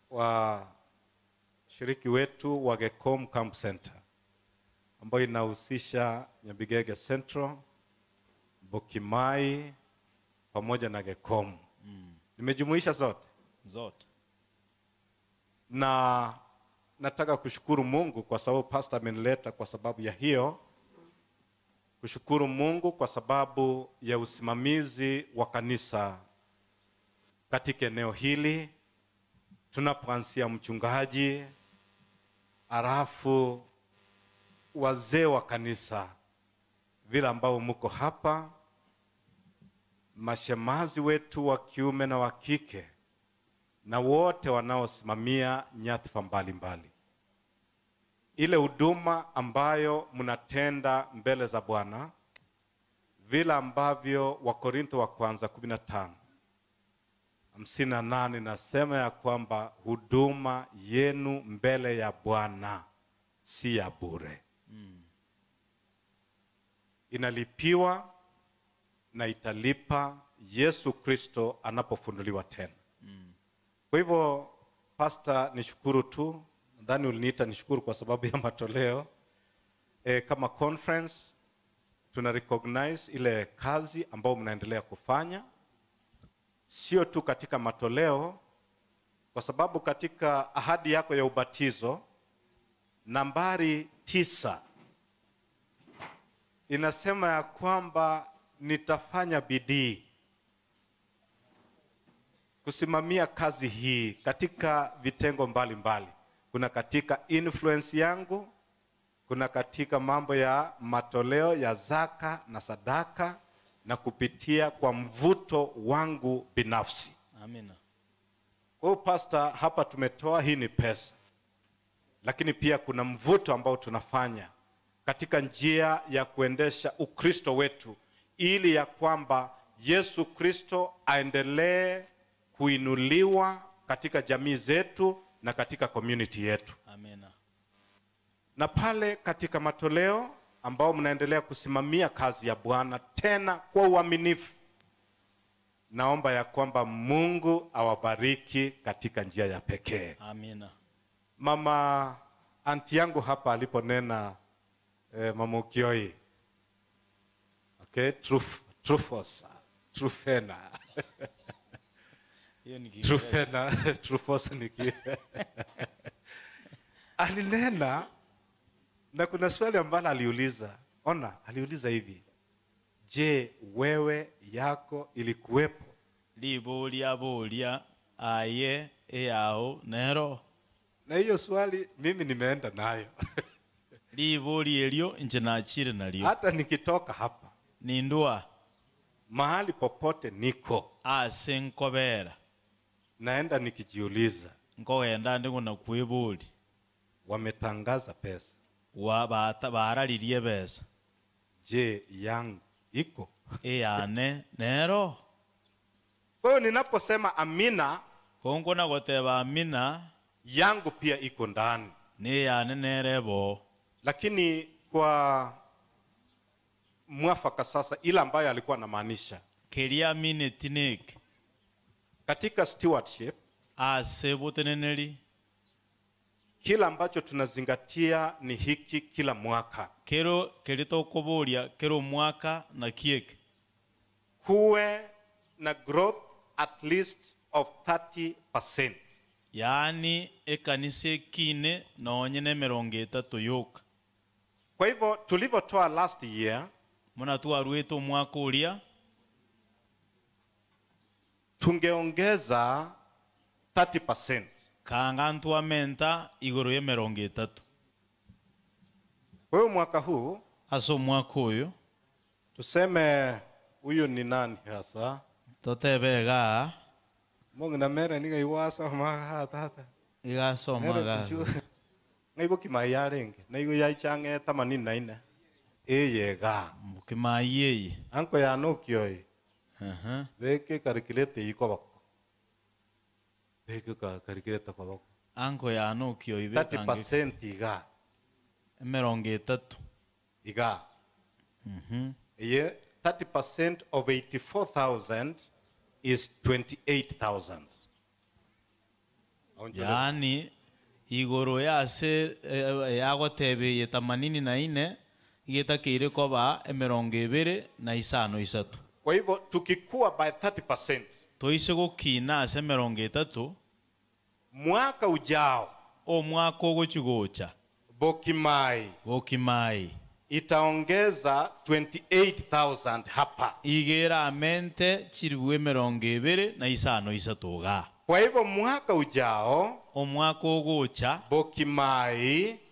Washiriki wetu wa Gekom Camp Center ambayo inahusisha Nyabigege Central, Bokimai pamoja na Gekom. Nimejumuisha zote? Zote. Na nataka kushukuru Mungu kwa sababu pastor amenileta kwa sababu ya hiyo. Kushukuru Mungu kwa sababu ya usimamizi wa kanisa katika eneo hili. Tunapoanzia mchungaji, alafu wazee wa kanisa vile ambao mko hapa, mashemazi wetu wa kiume na wa kike, na wote wanaosimamia nyadhifa mbalimbali. Ile huduma ambayo mnatenda mbele za Bwana, vile ambavyo Wakorintho wa kwanza 15:58 nasema ya kwamba huduma yenu mbele ya Bwana si ya bure. Inalipiwa na italipa Yesu Kristo anapofunuliwa tena. Kwa hivyo pastor, nishukuru tu. Nadhani uliniita nishukuru kwa sababu ya matoleo. Kama conference tuna recognize ile kazi ambayo mnaendelea kufanya, sio tu katika matoleo, kwa sababu katika ahadi yako ya ubatizo nambari 9 inasema ya kwamba nitafanya bidii kusimamia kazi hii katika vitengo mbalimbali. Kuna katika influence yangu, kuna katika mambo ya matoleo ya zaka na sadaka, na kupitia kwa mvuto wangu binafsi. Amina. Kwa hiyo pastor, hapa tumetoa hii ni pesa, lakini pia kuna mvuto ambao tunafanya katika njia ya kuendesha Ukristo wetu, ili ya kwamba Yesu Kristo aendelee kuinuliwa katika jamii zetu na katika community yetu. Amina. Na pale katika matoleo ambao mnaendelea kusimamia kazi ya Bwana tena kwa uaminifu, naomba ya kwamba Mungu awabariki katika njia ya pekee. Amina. Mama anti yangu hapa aliponena, mama Ukioi, okay, Trufosa, Trufena. Hiyo ni Trufena, Trufosa ni alinena, na kuna swali ambalo aliuliza. Ona, aliuliza hivi: je, wewe yako ilikuwepo? Libulia bulia aye eyao nero. Na hiyo swali mimi nimeenda nayo. Libuli elio nje nachire nalio. Hata nikitoka hapa nindua mahali popote niko asenkobera, naenda nikijiuliza, nkoenda ndiko na kuibuli, wametangaza pesa, wa baralirie pesa, je yangu iko? Eyane nero. Kwa hiyo ninaposema amina, kongo na goteba amina, yangu pia iko ndani, ni yane nerebo. Lakini kwa mwafaka sasa, ile ambayo alikuwa anamaanisha keria minetinek katika stewardship, aseboteneneri, kila ambacho tunazingatia ni hiki kila mwaka. Kero kerito koboria kero mwaka na kiek, kuwe na growth at least of 30%. Yaani ekanisa kine noonye 30 yoka. Kwa hivyo tulivyotoa last year, muna tuwarueto mwaka ulia, tungeongeza 30%. Kanga ntuamenta igoro ya 30. Kwa hiyo mwaka huu, aso mwaka huyu, tuseme huyu ni nani hasa? Totebega. Mungu na mere niga iwasa maga tata. Igaso maga. Naigo kimayarenge, naigo yaichange 84. Eyega. Mukimayeye. Anko ya nokioi. Beke calculate iko bako. Beke calculate ko bako. Anko ya nokioi beke 30% iga. 30. Iga. Ye 30% of 84,000 is 28,000. Yaani igoro yase yagotebe 84 igetakeire koba 253. Kwa hivyo tukikua by 30%, toise gokina ase 30 mwaka ujao, omwaka ogochigocha, Bokimai itaongeza 28,000 hapa. Igera mente chiriwe 253 ga. Kwa hivyo mwaka ujao, omwaka ogocha,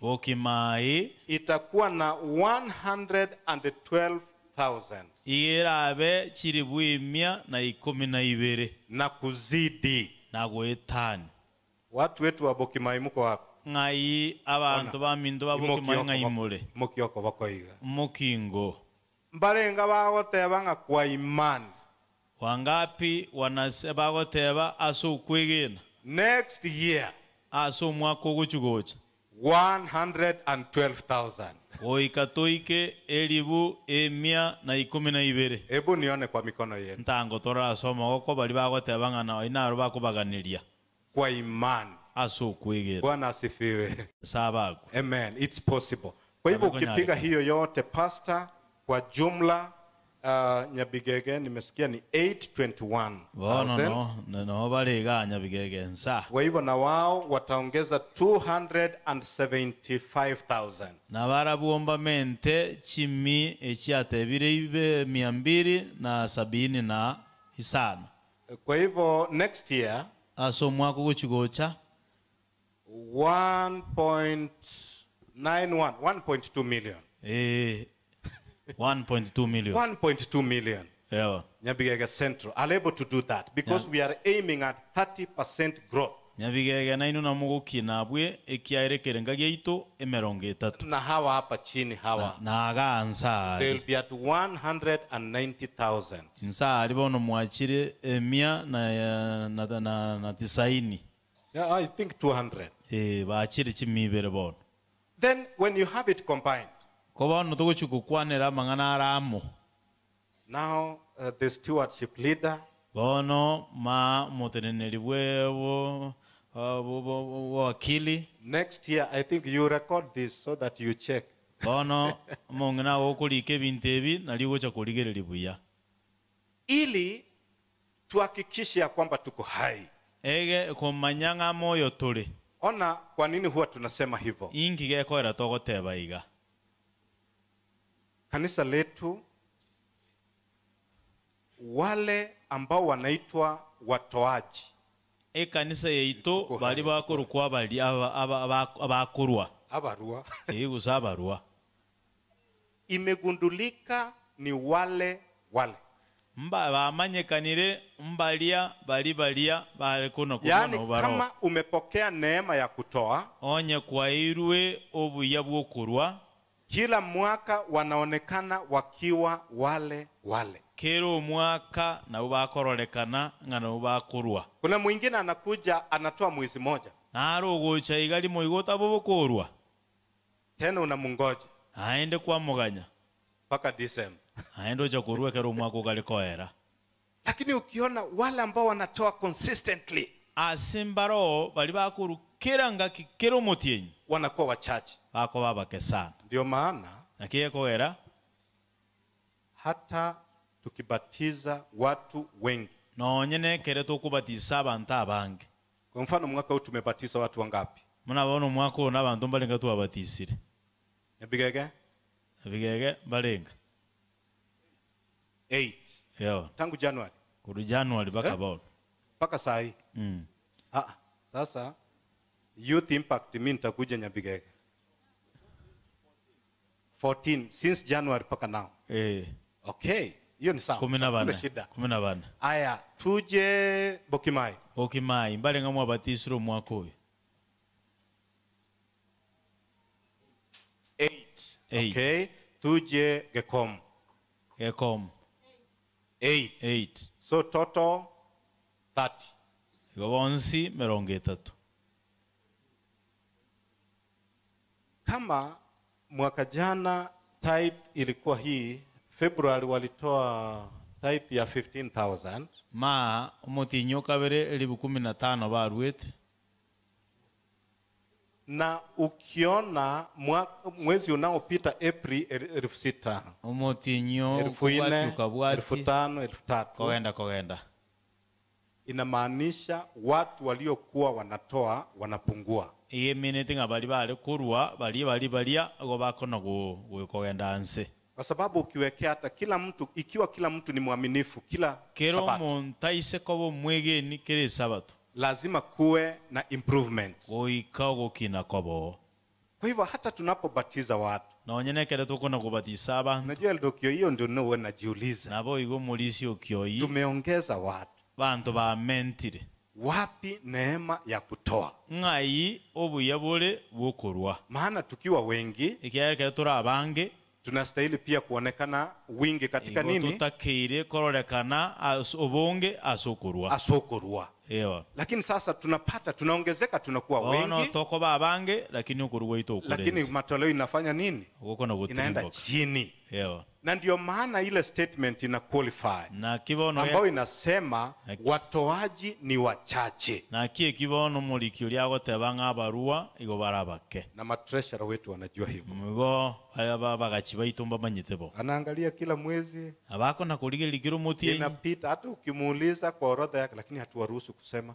Bokimai itakuwa na 112,000. Igera abe chiriwe 112 na kuzidi na goetani. Watu wetu wa Bokimai mko wapi? Ngai abantu baminto ba Bokimai ngai mule. Mokioko bakoiga. Mokingo. Mbarenga bagoteba nga kwa imani. Wangapi bagoteba aso kwegena. Next year aso mwaka ogochigocha 112,000. Goika toike 112. Hebu nione kwa mikono yenu. Ntango torasoma goko bali bagoteba nga na inaro bakubaganiria. Kwa imani. Aso kwegena. Bwana asifiwe. Sababu. Amen. It's possible. Kwa hivyo ukipiga hiyo yote pastor kwa jumla Nyabigege nimesikia ni 821,000. No balega Nyabigege nsa. Kwa hivyo na wao wataongeza 275,000. Na barabuomba mente chimi echiatebire ibe 275. Kwa hivyo next year aso mwaka gochigocha 1.91 1.2 million. 1.2 million. 1.2 million. Yeah. Nyabigege Central are able to do that because we are aiming at 30% growth. Nyabigege na inu na mugukina bwe ekiaerekerenga gieito 30. Na hawa hapa chini hawa. Na aga ansa. They'll be at 190,000. Nsa alibono mwachire 190. Yeah, I think 200. Baachire chimibere bono. Then when you have it combined, now the stewardship leader, bono ma muteneneri bwe wakili. Next year I think you record this so that you check. Bono mongina wokulike bintebi naligocha kuligereri buya. Ili tuhakikishe ya kwamba tuko hai. Ege kumanyanga moyo tuli. Ona kwa nini huwa tunasema hivyo? Ingi gekoera togoteba iga. Kanisa letu wale ambao wanaitwa watoaji. Kanisa yeito bali bakorukwa bali abakorwa. Abarua. Gusa abarua. Imegundulika ni wale wale. Mba bamanyekanire mbalia bali balia bali kuno kuno. Yaani kama umepokea neema ya kutoa, onye kwairwe obuya bwokurwa, kila mwaka wanaonekana wakiwa wale wale. Kero mwaka na ubakorolekana ngana ubakurwa. Kuna mwingine anakuja anatoa mwezi moja. Naro gocha igali moigota bobokorwa. Tena unamungoja. Aende kwa muganya mpaka December. Aende ocha kurwa kero mwaka ukalikoera. Lakini ukiona wale ambao wanatoa consistently, asimbaro bali bakuru kera ngaki kero motienyi, wanakuwa wachache. Bako babake sana. Ndio maana nakiyekogera hata tukibatiza watu wengi, nonyene kere tukubatiza abantu abange. Kwa mfano mwaka huu tumebatiza watu wangapi? Mnabona mwaka huu n'abantu mbalenga tubabatisire. Nyabigege? Nyabigege mbalenga 8. Yeah. Tangu Januari. Kuru Januari baka bao. Paka saa hii. Sasa Youth Impact mimi nitakuja Nyabigege. 14 since January paka now. Okay, hiyo ni sawa. 14. 14. Aya, tuje Bokimai. Bokimai mbalenga mwabatisiro mwaka uyu. 8. Okay, tuje Gekom. Gekom. 8. 8. So total 30. Gobonsi 30. Kama mwaka jana tithe ilikuwa hii, February walitoa tithe ya 15,000. Ma umutinyo kabere 15,000 baruete. Na ukiona mwezi unaopita April 6,000, Omotinyo 4,000, ukabwati 5,000, 3,000. Kogenda kogenda. Inamaanisha watu waliokuwa wanatoa wanapungua. Iye minute ngabali bale kurwa bali bali balia gobako na kogenda nse. Kwa sababu ukiwekea hata kila mtu, ikiwa kila mtu ni mwaminifu kila Kero sabato, montaise kobo mwegeni kere sabato, lazima kuwe na improvement. Goika gokina kobo. Kwa hivyo hata tunapobatiza watu, na kere tuko na kubatisa abantu, unajua Eldokio, hiyo ndio ndio najiuliza. Nabo igo mulisi okioi. Tumeongeza watu. Bantu ba mentire. Wapi neema ya kutoa? Ngai obuyabule bukorwa. Maana tukiwa wengi, ikiya tura abange, tunastahili pia kuonekana wingi katika nini? Tutakire kororekana obonge asokorwa. Asokorwa. Ewa. Lakini sasa tunapata, tunaongezeka, tunakuwa wengi. Toko ba abange, lakini ukorwa ito ukurezi. Lakini matoleo inafanya nini? Inaenda chini. Ewa. Na ndio maana ile statement ina qualify. Na kibono ambayo inasema watoaji ni wachache. Na kie kibono mulikio lyago tebanga barua igo barabake. Na matreasurer wetu wanajua hivyo. Mugo aba bagachiba itumba manyitebo. Anaangalia kila mwezi. Abako na kuligelikiro muti. Inapita hata ukimuuliza kwa orodha yake, lakini hatuwaruhusu kusema.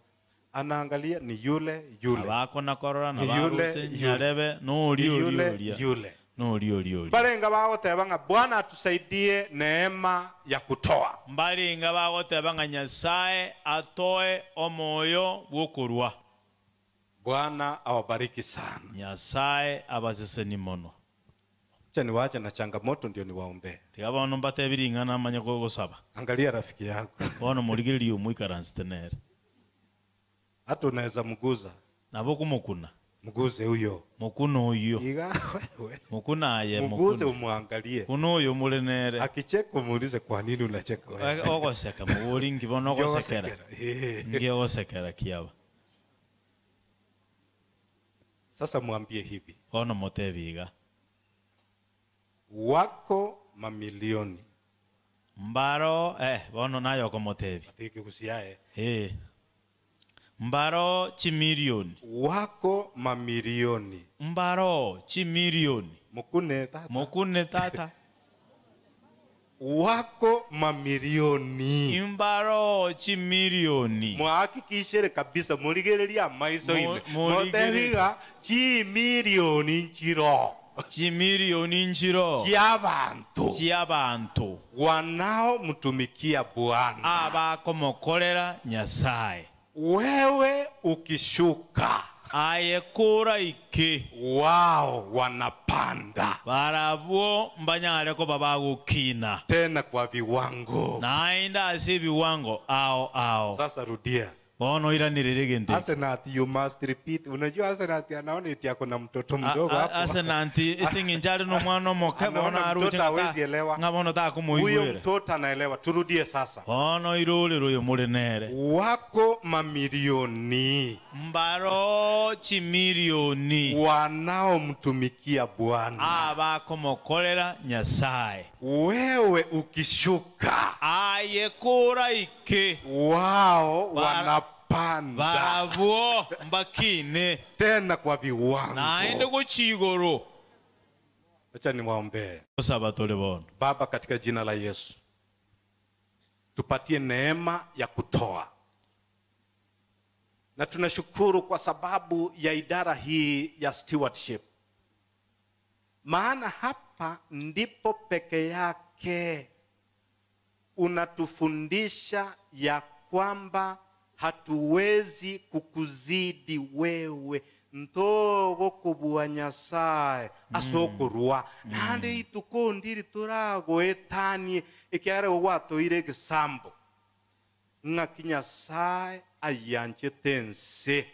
Anaangalia ni yule yule. Abako na korora na baruche nyarebe no yule yule. No rio rio. Balenga bagotebanga Bwana atusaidie neema ya kutoa. Mbalenga bagotebanga Nyasaye atoe omoyo wokorwa. Bwana awabariki sana. Nyasaye abaseseni mono. Acha niwaache na changamoto ndio niwaombee. Tigabano mbatebiringana manye gosaba. Angalia rafiki yako. Bono muligiririo muikaranstenere. Hata unaweza mguza. Nabo kumukuna. Mguze huyo. Mukuna huyo. Iga wewe. Mukuna aye mukuna. Mguze umwangalie. Kuno huyo mulenere. Akicheka muulize kwa nini unacheka wewe. Ogoseka mubuli ngibona ogosekera. Ngiyogosekera kiaba. Sasa mwambie hivi. Ono motebiga. Wako mamilioni. Mbaro bono nayo komotebi. Atiki kusiae. Mbaro chimilioni. Wako mamilioni. Mbaro chimilioni. Mukune tata. Mukune tata. Wako mamilioni. Mbaro chimilioni. Muhakikishere kabisa muligereria maiso ime. Motebiga chimilioni nchiro. Chimilioni nchiro. Chiabantu. Chiabantu. Wanao mtumikia Bwana. Abakomokorera Nyasaye. Wewe ukishuka ayekura iki wao wanapanda. Barabwo mbanyareko babagukina tena kwa viwango. Naenda asi viwango ao ao. Sasa rudia. Bono iranirire Asenati, you must repeat. Unajua Asenati anaona eti ako na mtoto mdogo hapo. Asenati isinginjari no mwana moke bona aruche ngata. Ngabono ta kumuigwera. Huyo mtoto anaelewa. Turudie sasa. Bono iruliro yo murenere. Wako mamilioni. Mbaro chimilioni. Wanaomtumikia Bwana. Abakomokorera Nyasaye. Wewe ukishuka ayekura iki wao wanapanda. Barabwo mbakine tena kwa viwango. Naende kuchigoro. Acha niwaombee. Baba, katika jina la Yesu, tupatie neema ya kutoa. Na tunashukuru kwa sababu ya idara hii ya stewardship. Maana hapa ndipo peke yake unatufundisha ya kwamba hatuwezi kukuzidi wewe. Ntogo kubwa Nyasaye asokorwa. Nande ituko ndiri turago etani ekiare gwatoire gisambo. Ng'aki Nyasaye ayanche tense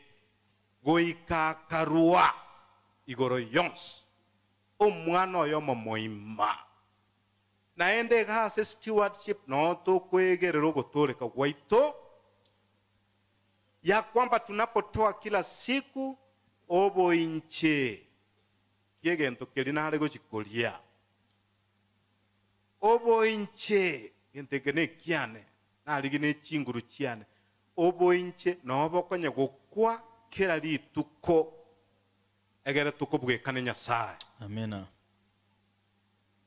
goika karua igoro yonsi. Omwana oyo momoima. Naende gase stewardship no tukwegerera gotoreka gwaito ya kwamba tunapotoa kila siku oboinche kiegento kelina hare gochikoria oboinche gentekene kiane naligine chinguru chiane oboinche no bokonya gokwa kera rituko. Egere tukubwekane Nyasaye. Amina.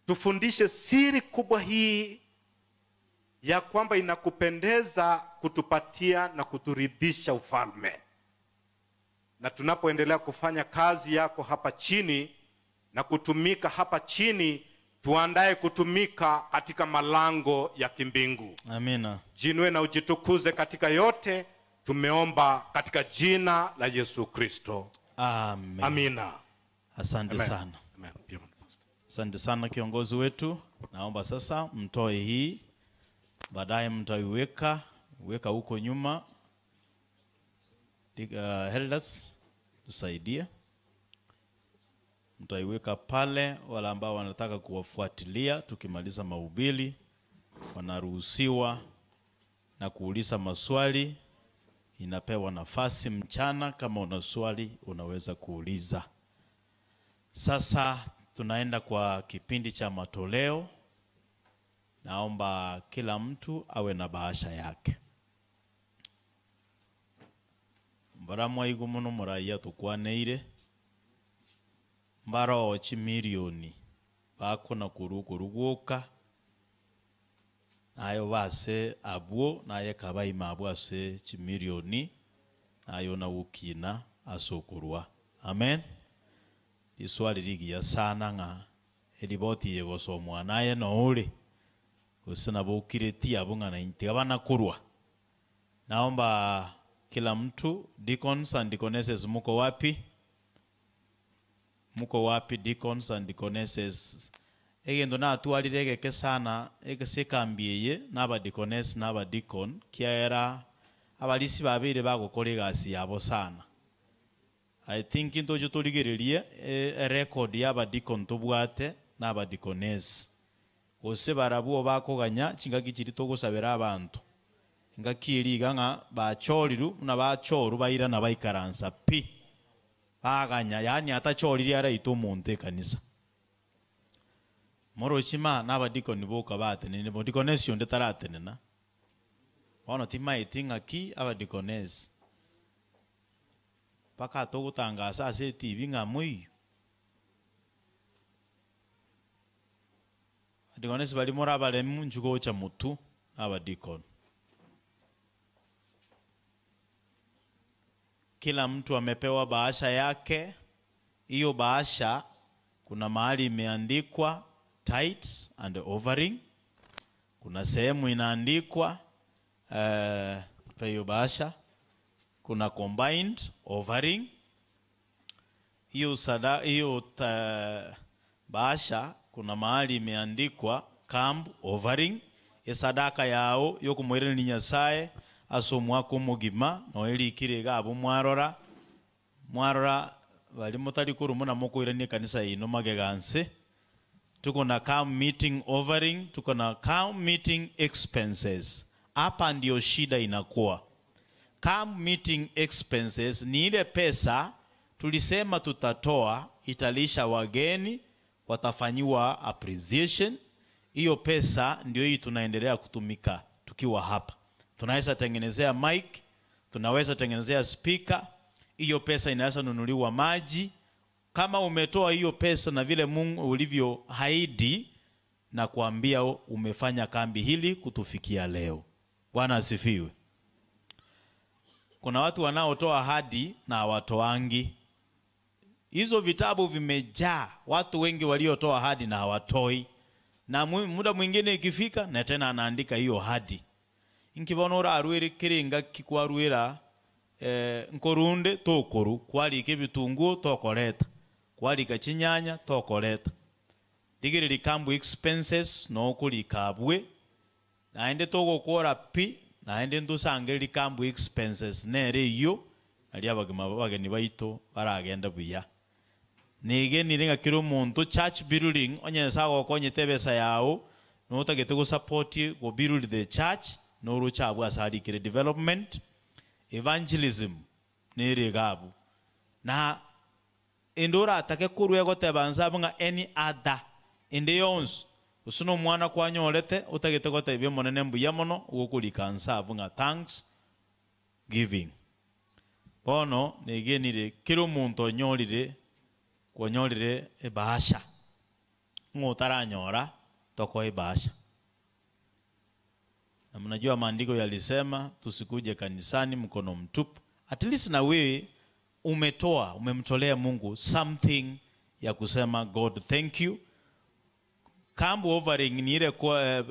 Tufundishe siri kubwa hii ya kwamba inakupendeza kutupatia na kuturidhisha ufalme. Na tunapoendelea kufanya kazi yako hapa chini na kutumika hapa chini, tuandae kutumika katika malango ya kimbingu. Amina. Jinue na ujitukuze katika yote, tumeomba katika jina la Yesu Kristo. Amen. Amina. Asante Amen. sana. Amen. Asante sana kiongozi wetu. Naomba sasa mtoe hii, baadaye mtaiweka weka huko nyuma. Elders tusaidie, mtaiweka pale. Wale ambao wanataka kuwafuatilia tukimaliza mahubiri wanaruhusiwa na kuuliza maswali, inapewa nafasi mchana. Kama una swali unaweza kuuliza. Sasa tunaenda kwa kipindi cha matoleo. Naomba kila mtu awe na bahasha yake. Mbaramwa igo muno muraiya tukwaneire mbaro chimilioni bakona kuruguka nayo base abwo naye kabaima abwo ase chimilioni nayo na ukina asokurwa. Amen. Iswali ligiya sana nga eliboti yegosomwa naye noole gose bokireti abo ngana inti abana kurwa. Naomba kila mtu, deacons and deaconesses, muko wapi? Muko wapi deacons and deaconesses? Egendo na tualirege ke sana ekesekambiye naba deaconess naba deacon kiera abalisi babire bagokora egasi yabo sana. I think into jotorigererie record yaba deacon tobwate naba deaconess. Gose barabwo bakoganya chingaki chiri togosabera abantu. Ngakiri ganga bachoriru na bachoru baira na baikaransa pi baganya, yani atachoriri araito omonto ekanisa. Morochima n'abadikoni boka batenene, bodikonesi onde taratenena. Bono timaeti ng'aki abadikonesi paka togotangasa ase etibi ng'a moiyo. Abadikonesi bari more abaremu nchugocha mutu n'abadikoni. Kila mtu amepewa bahasha yake. Hiyo bahasha kuna mahali imeandikwa tithes and offering. Kuna sehemu inaandikwa hiyo bahasha kuna combined offering. Hiyo sada hiyo bahasha kuna mahali imeandikwa camp offering. Esadaka yao yokumwirira ni Nyasaye asomwa kumugima noeli ikirega abo mwarora mwarora bali mutari kurumuna mukwirania kanisa ino mageganse. Tuko na camp meeting offering, tuko na camp meeting expenses. Hapa ndio shida inakuwa. Camp meeting expenses ni ile pesa tulisema tutatoa, italisha wageni, watafanyiwa appreciation. Hiyo pesa ndio hii tunaendelea kutumika tukiwa hapa. Tunaweza tengenezea mic, tunaweza tengenezea speaker. Hiyo pesa inaweza nunuliwa maji. Kama umetoa hiyo pesa na vile Mungu ulivyo haidi na kuambia umefanya kambi hili kutufikia leo. Bwana asifiwe. Kuna watu wanaotoa ahadi na hawatoangi. Hizo vitabu vimejaa watu wengi waliotoa ahadi na hawatoi. Na muda mwingine ikifika na tena anaandika hiyo ahadi. Inkibona orarwire kiringa kikwarwira nkorunde tokoru kwalika ebitunguo tokoreta kwalika chinyanya tokoreta digiri likambu expenses nokulikabwe naende togokora pi naende ndusange likambu expenses nere iyo ali abagima bageni baito baragenda buya nige niringa kiro omonto church building onyesa gokonyete ebesa yao notagete go support go build the church noruchabwa asarikire development evangelism nere gabu na endora atake kurwe goteba nsabu nga any other inde yonse usuno mwana kwanyorete utagete gotebia monene mbuya mono ugokurika nsabu nga thanks giving bono negenire kiro omonto onyorire Kwanyorire ebahasha. Ng'otaranyora toko ebahasha. Na mnajua maandiko yalisema tusikuje kanisani mkono mtupu. At least na wewe umetoa, umemtolea Mungu something ya kusema God thank you. Kambu offering ni ile kwa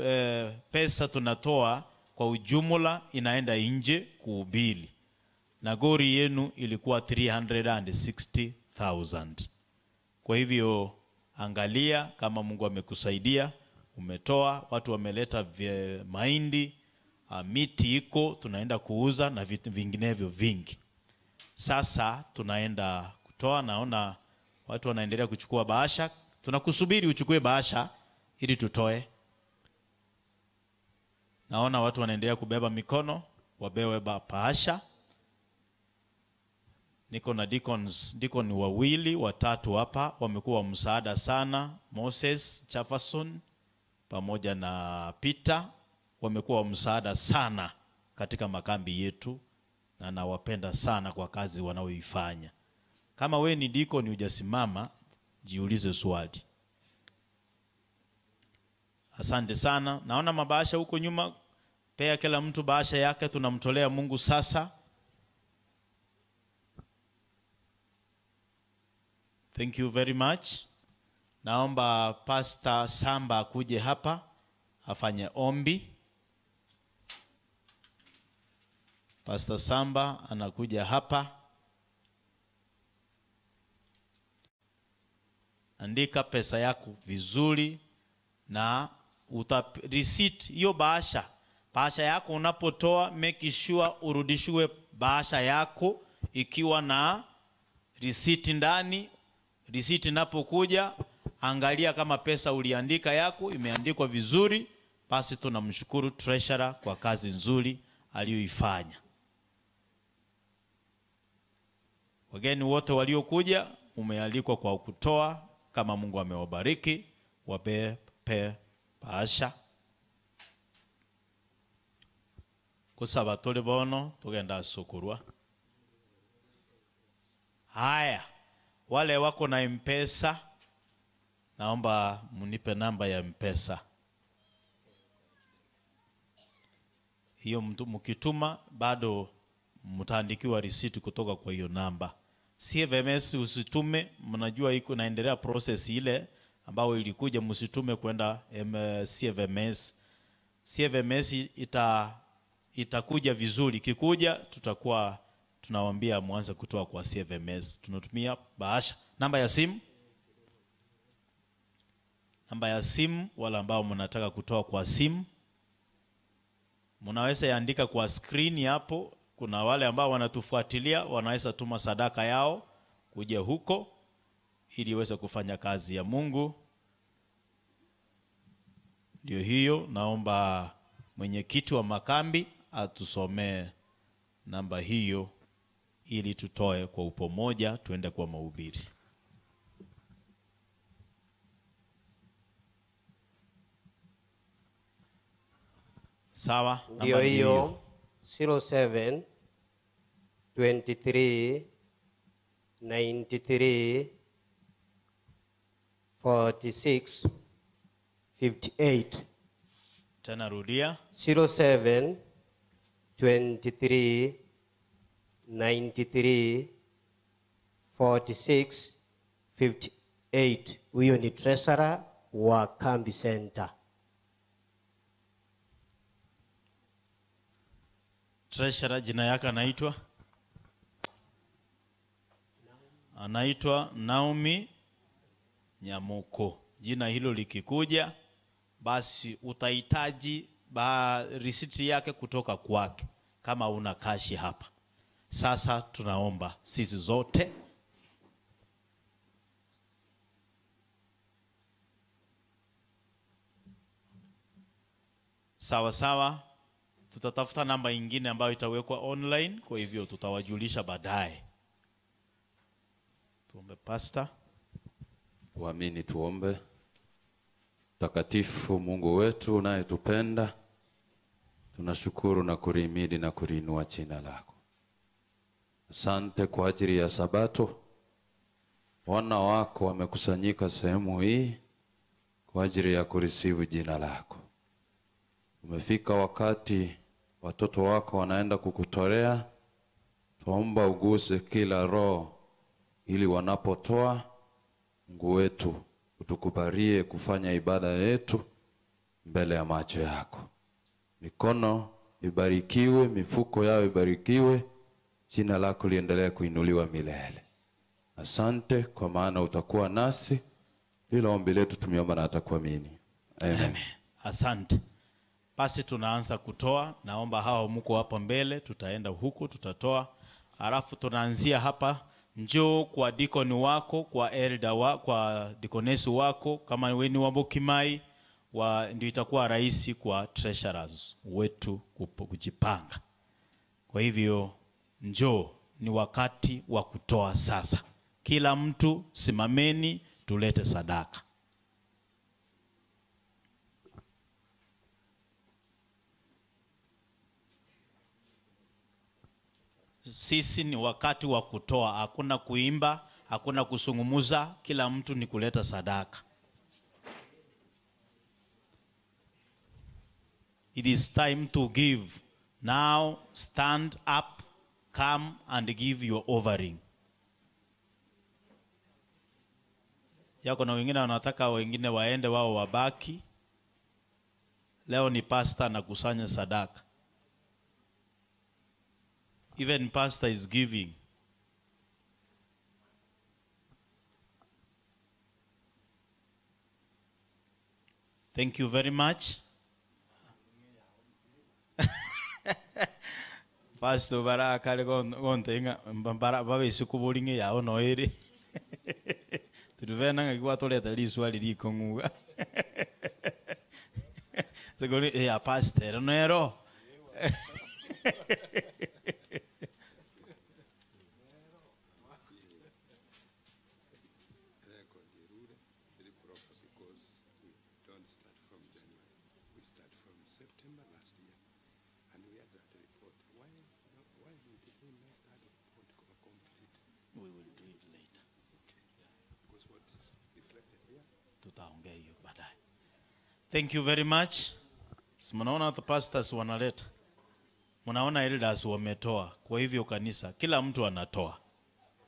pesa tunatoa kwa ujumla inaenda nje kuhubiri. Na gori yenu ilikuwa 360,000. Kwa hivyo angalia kama Mungu amekusaidia, umetoa, watu wameleta mahindi, miti iko tunaenda kuuza na vitu vinginevyo vingi. Sasa tunaenda kutoa, naona watu wanaendelea kuchukua bahasha. Tunakusubiri uchukue bahasha ili tutoe. Naona watu wanaendelea kubeba mikono, wabewe bahasha. Niko na deacons, deacon wawili, watatu hapa wamekuwa msaada sana. Moses Jefferson pamoja na Peter wamekuwa msaada sana katika makambi yetu, na nawapenda sana kwa kazi wanaoifanya. Kama we ni deacon hujasimama, jiulize swali. Asante sana. Naona mabahasha huko nyuma, pea kila mtu bahasha yake, tunamtolea Mungu sasa. Thank you very much. Naomba Pastor Samba akuje hapa afanye ombi. Pastor Samba anakuja hapa. Andika pesa yako vizuri na uta receipt hiyo bahasha. Bahasha yako unapotoa, make sure urudishiwe bahasha yako ikiwa na receipt ndani. Receipt inapokuja, angalia kama pesa uliandika yako imeandikwa vizuri. Basi tunamshukuru treasurer kwa kazi nzuri aliyoifanya. Wageni wote waliokuja, umealikwa kwa kutoa. Kama Mungu amewabariki, wape bahasha. Kusaba tole bono tugenda sukurwa. Haya, wale wako na M-Pesa, naomba munipe namba ya M-Pesa. Hiyo mtu mkituma bado mtaandikiwa receipt kutoka kwa hiyo namba. CVMS usitume, mnajua iko naendelea process ile ambayo ilikuja, msitume kwenda CVMS. CVMS itakuja vizuri. Kikuja tutakuwa tunawaambia mwanze kutoa kwa CVMS. Tunatumia bahasha. Namba ya simu. Namba ya simu wala ambao mnataka kutoa kwa simu, mnaweza iandika kwa screen hapo. Kuna wale ambao wanatufuatilia wanaweza tuma sadaka yao kuja huko ili iweze kufanya kazi ya Mungu. Ndio hiyo, naomba mwenyekiti wa makambi atusomee namba hiyo ili tutoe kwa upomoja tuende kwa mahubiri. Sawa, ndio hiyo 07 23 93 46 58. Tena rudia. 07 23 93 46 58. Huyo ni treasurer wa Kambi Center. Treasurer jina yake anaitwa? Anaitwa Naomi Nyamuko. Jina hilo likikuja, basi utahitaji receipt yake kutoka kwake kama una kashi hapa. Sasa tunaomba sisi zote. Sawa sawa, tutatafuta namba ingine ambayo itawekwa online, kwa hivyo tutawajulisha baadaye. Tuombe pastor. Waamini tuombe. Takatifu Mungu wetu unayetupenda, tunashukuru na kurihimidi na kuliinua jina lako. Asante kwa ajili ya Sabato. Wana wako wamekusanyika sehemu hii kwa ajili ya kurisivu jina lako. Umefika wakati watoto wako wanaenda kukutolea. Tuomba uguse kila roho ili wanapotoa, Mungu wetu utukubalie kufanya ibada yetu mbele ya macho yako. Mikono ibarikiwe, mifuko yao ibarikiwe, jina lako liendelee kuinuliwa milele. Asante kwa maana utakuwa nasi. Hilo ombi letu tumeomba na atakuamini. Amen. Amen. Asante. Basi tunaanza kutoa. Naomba hawa mko hapa mbele, tutaenda huku tutatoa. Alafu tunaanzia hapa. Njoo kwa dikoni wako, kwa elder wako, kwa dikonesi wako, kama wewe ni wa Bokimai, ndio itakuwa rahisi kwa treasurers wetu kujipanga. Kwa hivyo njoo, ni wakati wa kutoa sasa. Kila mtu simameni, tulete sadaka. Sisi ni wakati wa kutoa, hakuna kuimba, hakuna kusungumuza, kila mtu ni kuleta sadaka. It is time to give. Now stand up, come and give your offering. Yako na wengine wanataka wengine waende wao wabaki. Leo ni pastor anakusanya sadaka. Even pastor is giving. Thank you very much. Pastor baraka le gontenga babe sikubulinge yao no ere. Turuvena ngwa toleta liswali likonguga. Segoli ya pastor no ero. Thank you very much. Mnaona the pastors wanaleta. Mnaona elders wametoa. Kwa hivyo kanisa kila mtu anatoa.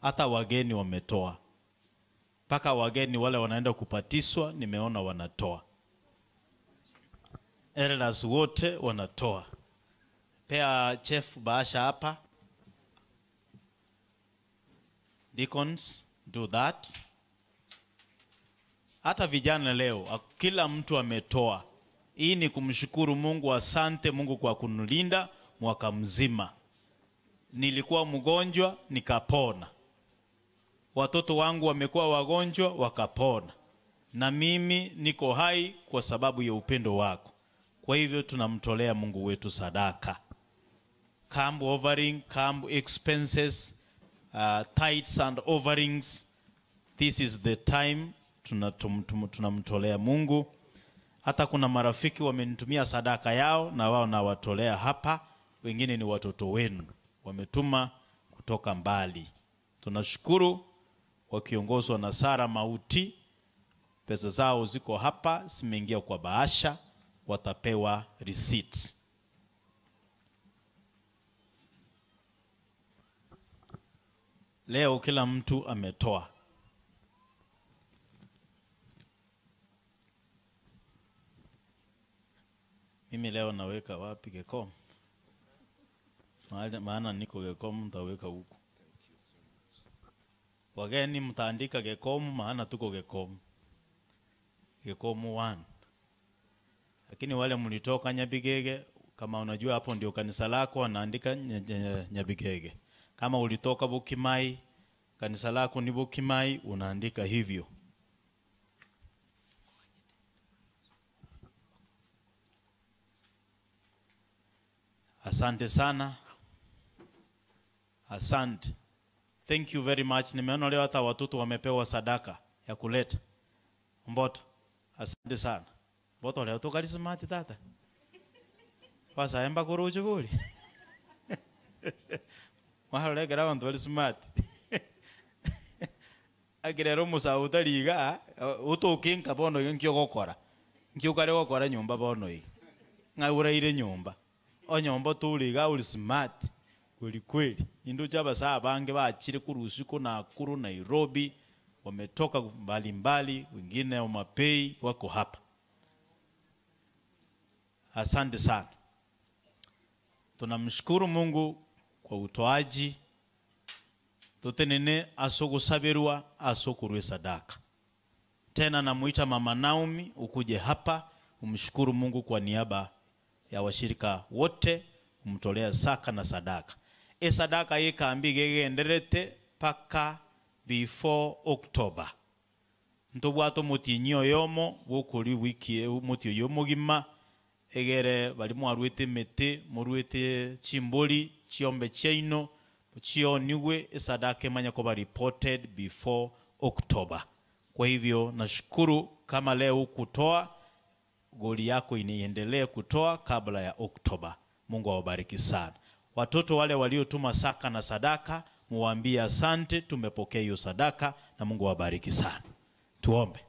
Hata wageni wametoa. Paka wageni wale wanaenda kupatiswa nimeona wanatoa. Elders wote wanatoa. Pea chef bahasha hapa. Deacons do that. Hata vijana leo, kila mtu ametoa. Hii ni kumshukuru Mungu. Asante Mungu kwa kunilinda mwaka mzima. Nilikuwa mgonjwa, nikapona. Watoto wangu wamekuwa wagonjwa, wakapona. Na mimi niko hai kwa sababu ya upendo wako. Kwa hivyo tunamtolea Mungu wetu sadaka. Camp offering, camp expenses, tithes and offerings. This is the time tunamtolea Mungu. Hata kuna marafiki wamenitumia sadaka yao na wao nawatolea hapa. Wengine ni watoto wenu wametuma kutoka mbali. Tunashukuru wakiongozwa na Sara Mauti. Pesa zao ziko hapa, zimeingia kwa bahasha, watapewa receipts. Leo kila mtu ametoa. Mimi leo naweka wapi Gekom? Maana niko Gekom, nitaweka huku. Wageni mtaandika Gekom, maana tuko Gekom. Gekom 1. Lakini wale mlitoka Nyabigege, kama unajua hapo ndio kanisa lako, wanaandika Nyabigege. Kama ulitoka Bukimai, kanisa lako ni Bukimai, unaandika hivyo. Asante sana. Asante. Thank you very much. Nimeona leo hata watoto wamepewa sadaka ya kuleta. Mboto. Asante sana. Mboto leo tokarismati tata. Pasa emba kuruju buli. Mahalegera bantu bali smart. Akirero musa utariga utukinka bono nkio gokora. Nkio kare gokora nyumba bono igi. Ng'auraire nyumba. Onyomba turiga uri smart. Kweli kweli. Indo chaba saa bange baachire kurusiku Nakuru, Nairobi, wametoka mbalimbali, wengine Homabay wako hapa. Asante sana. Tunamshukuru Mungu kwa utoaji. Tutenene asogusabirwa asokurwe sadaka. Tena namuita Mama Naomi ukuje hapa umshukuru Mungu kwa niaba ya washirika wote, umtolea saka na sadaka. E sadaka ye kambi gegenderete paka before October. Ntobwato mutinyo yomo wokuri wiki mutio yomo gima egere bali mwarwete mete murwete chimboli chiombe chaino chioniwe sadaka manya kuba reported before October. Kwa hivyo nashukuru kama leo kutoa goli yako iniendelee kutoa kabla ya Oktoba. Mungu awabariki sana. Watoto wale waliotuma saka na sadaka muambie asante, tumepokea hiyo sadaka na Mungu awabariki sana. Tuombe.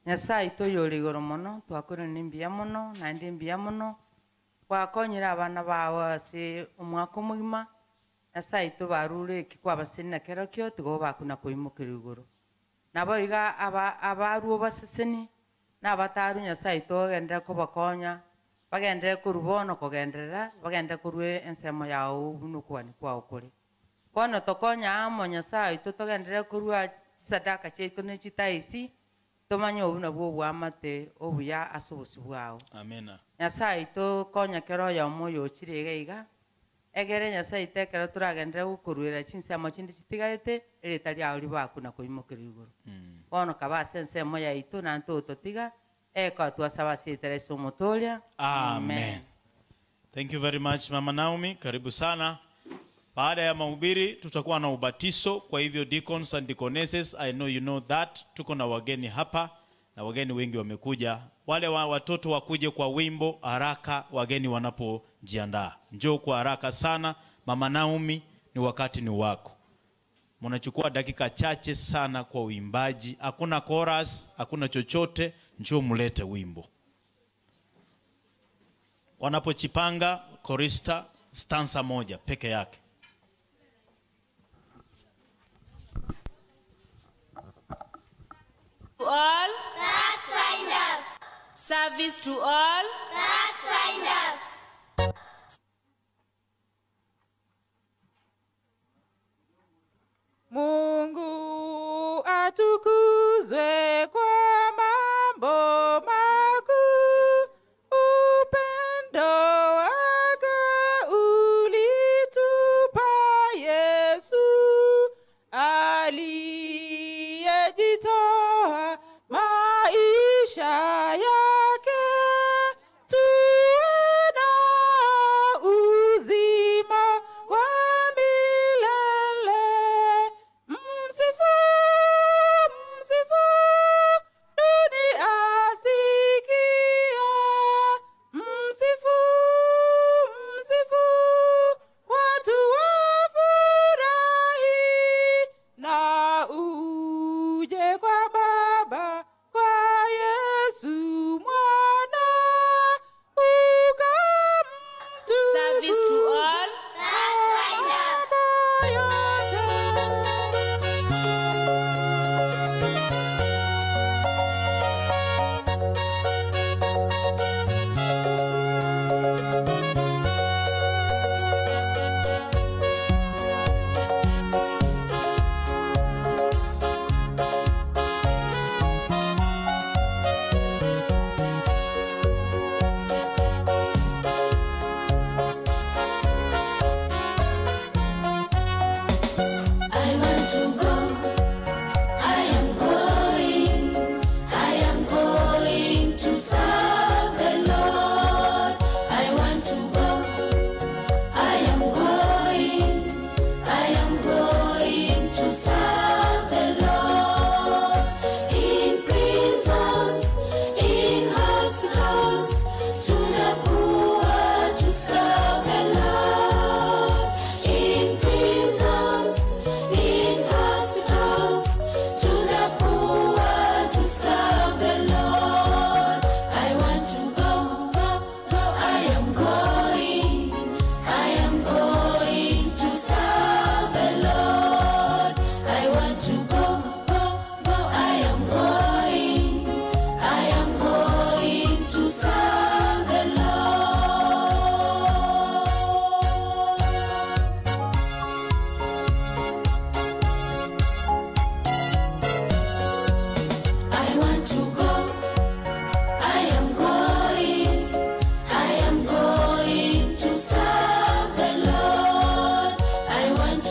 Nyasaye toyore igoro mono twakore nimbiya mono nandi mbiya mono wakonyera abana bawe ase omwaka omogima. Nyasaye tobarure kikwabaseni kero kio tigo bakuna koimokera igoro. Nabo iga abaruo baseseni nabataru Nyasaye togendera kobakonya bagendere korubono kogenderera bagendere korwe ensemo yao bunukwani kwao kore. Bono tokonya amo Nyasaye totogendere korwa sadaka chetu ne chitaisi tomanye obuno bwo bwamate obuya ase obosi bwao. Amena. Nyasaye tokonya kero ya omoyo chirege iga egere Nyasaye tekero turagendere gukorwera chinsemo chindi chitigarete ereta riao ribakuna koimokera igoro. Bono kabase ensemo yaitu na ntototiga eko twasaba sitere somotolia. Amen. Thank you very much Mama Naomi, karibu sana. Baada ya mahubiri tutakuwa na ubatizo, kwa hivyo deacons and deaconesses, I know you know that. Tuko na wageni hapa na wageni wengi wamekuja. Wale watoto wakuje kwa wimbo haraka wageni wanapojiandaa. Njoo kwa haraka sana Mama Naomi, ni wakati ni wako. Mnachukua dakika chache sana kwa uimbaji. Hakuna chorus, hakuna chochote, njoo mulete wimbo. Wanapochipanga chorista stanza moja peke yake. To all, Pathfinders. Service to all, Pathfinders. Mungu atukuzwe kwa mambo makuu, upendo wake ulitupa Yesu, aliyejitoa maisha yake tuwe na uzima wa milele. Msifu, msifu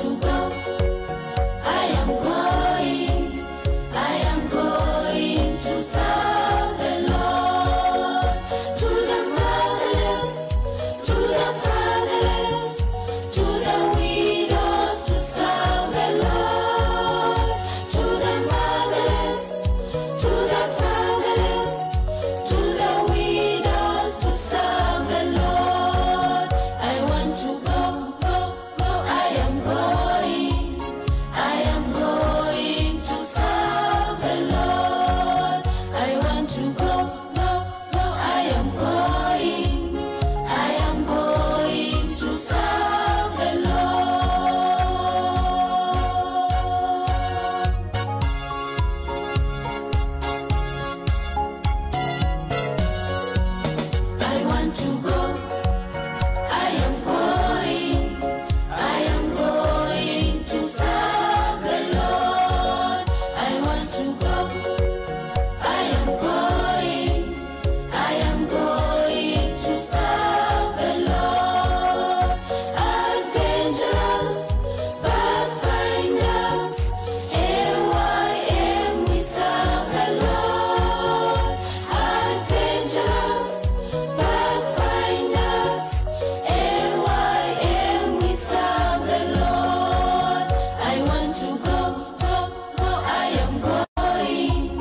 to go. I am going. I am going to serve the Lord. To the motherless, to the fatherless, to the widows, to serve the Lord. To the motherless, to the fatherless, to the widows, to serve the Lord. I want to go, go, go. I am going. I am going to serve the Lord. I want to go, go, go. I am going. I am going to serve the Lord. I want to go. I am going. I am going to serve the Lord. I want to go. I am going. I am going to serve the Lord. Adventurers, pathfinders, AYM, we serve the Lord. Adventurers, pathfinders, AYM, we serve the Lord. I want to go, go, go. I am going.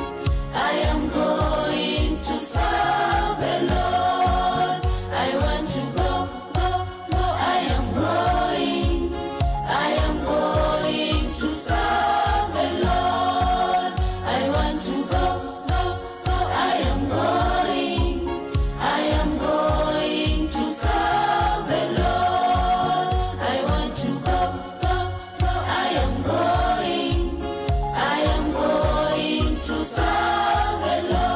I am going to serve the Lord. I want to go, go, go. I am going. I am going to serve the Lord. I want to go, go, go. I am going. I am going to serve the Lord. I want to go, go, go. I am going. I am going to serve the Lord.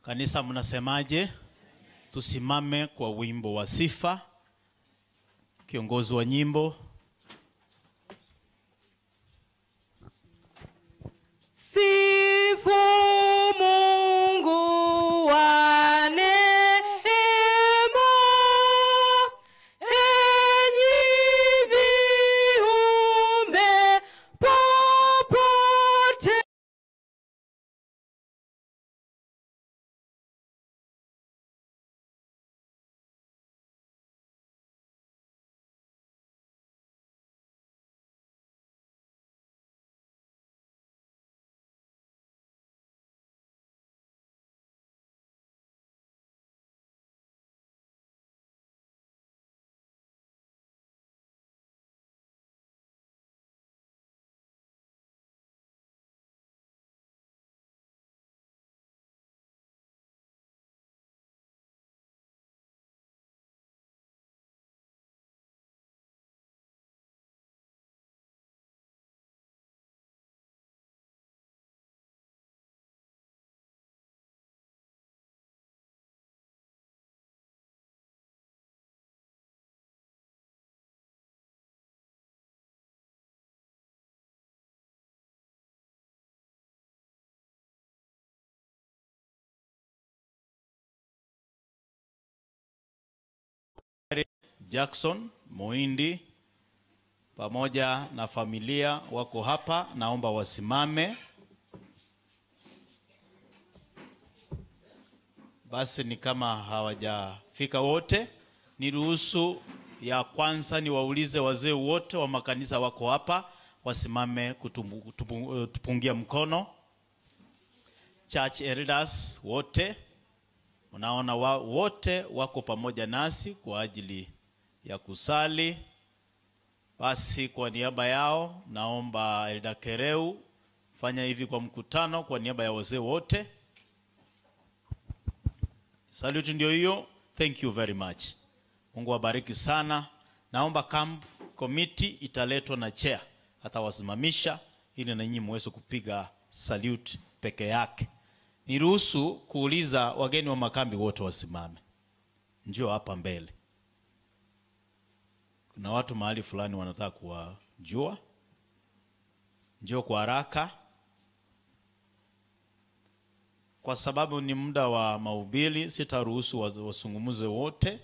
Kanisa, mnasemaje? Tusimame kwa wimbo wa sifa. Kiongozi wa nyimbo. Sifu Mungu wa neema, enyi viumbe popote. Jackson Muindi pamoja na familia wako hapa, naomba wasimame. Basi ni kama hawajafika wote, niruhusu ya kwanza niwaulize wazee wote wa makanisa wako hapa wasimame kutupungia mkono. Church elders wote, unaona wote wako pamoja nasi kwa ajili ya kusali. Basi kwa niaba yao naomba Elder Kereu fanya hivi kwa mkutano kwa niaba ya wazee wote. Salute ndio hiyo. Thank you very much. Mungu awabariki sana. Naomba camp committee italetwa na chair, atawasimamisha ili na nyinyi muweze kupiga salute peke yake. Niruhusu kuuliza wageni wa makambi wote wasimame. Njoo hapa mbele. Kuna watu mahali fulani wanataka kuwajua. Njoo kwa haraka. Kwa sababu ni muda wa mahubiri, sitaruhusu wasungumuze wote.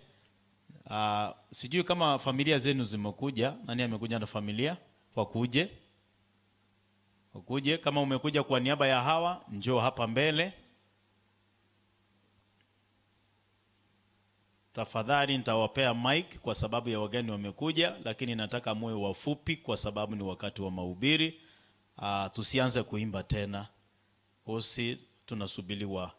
Sijui kama familia zenu zimekuja. Nani amekuja na familia? Wakuje. Wakuje. Kama umekuja kwa niaba ya hawa, njoo hapa mbele. Tafadhali nitawapea mic kwa sababu ya wageni wamekuja, lakini nataka muwe wafupi kwa sababu ni wakati wa mahubiri. Tusianze kuimba tena. Osi tunasubiriwa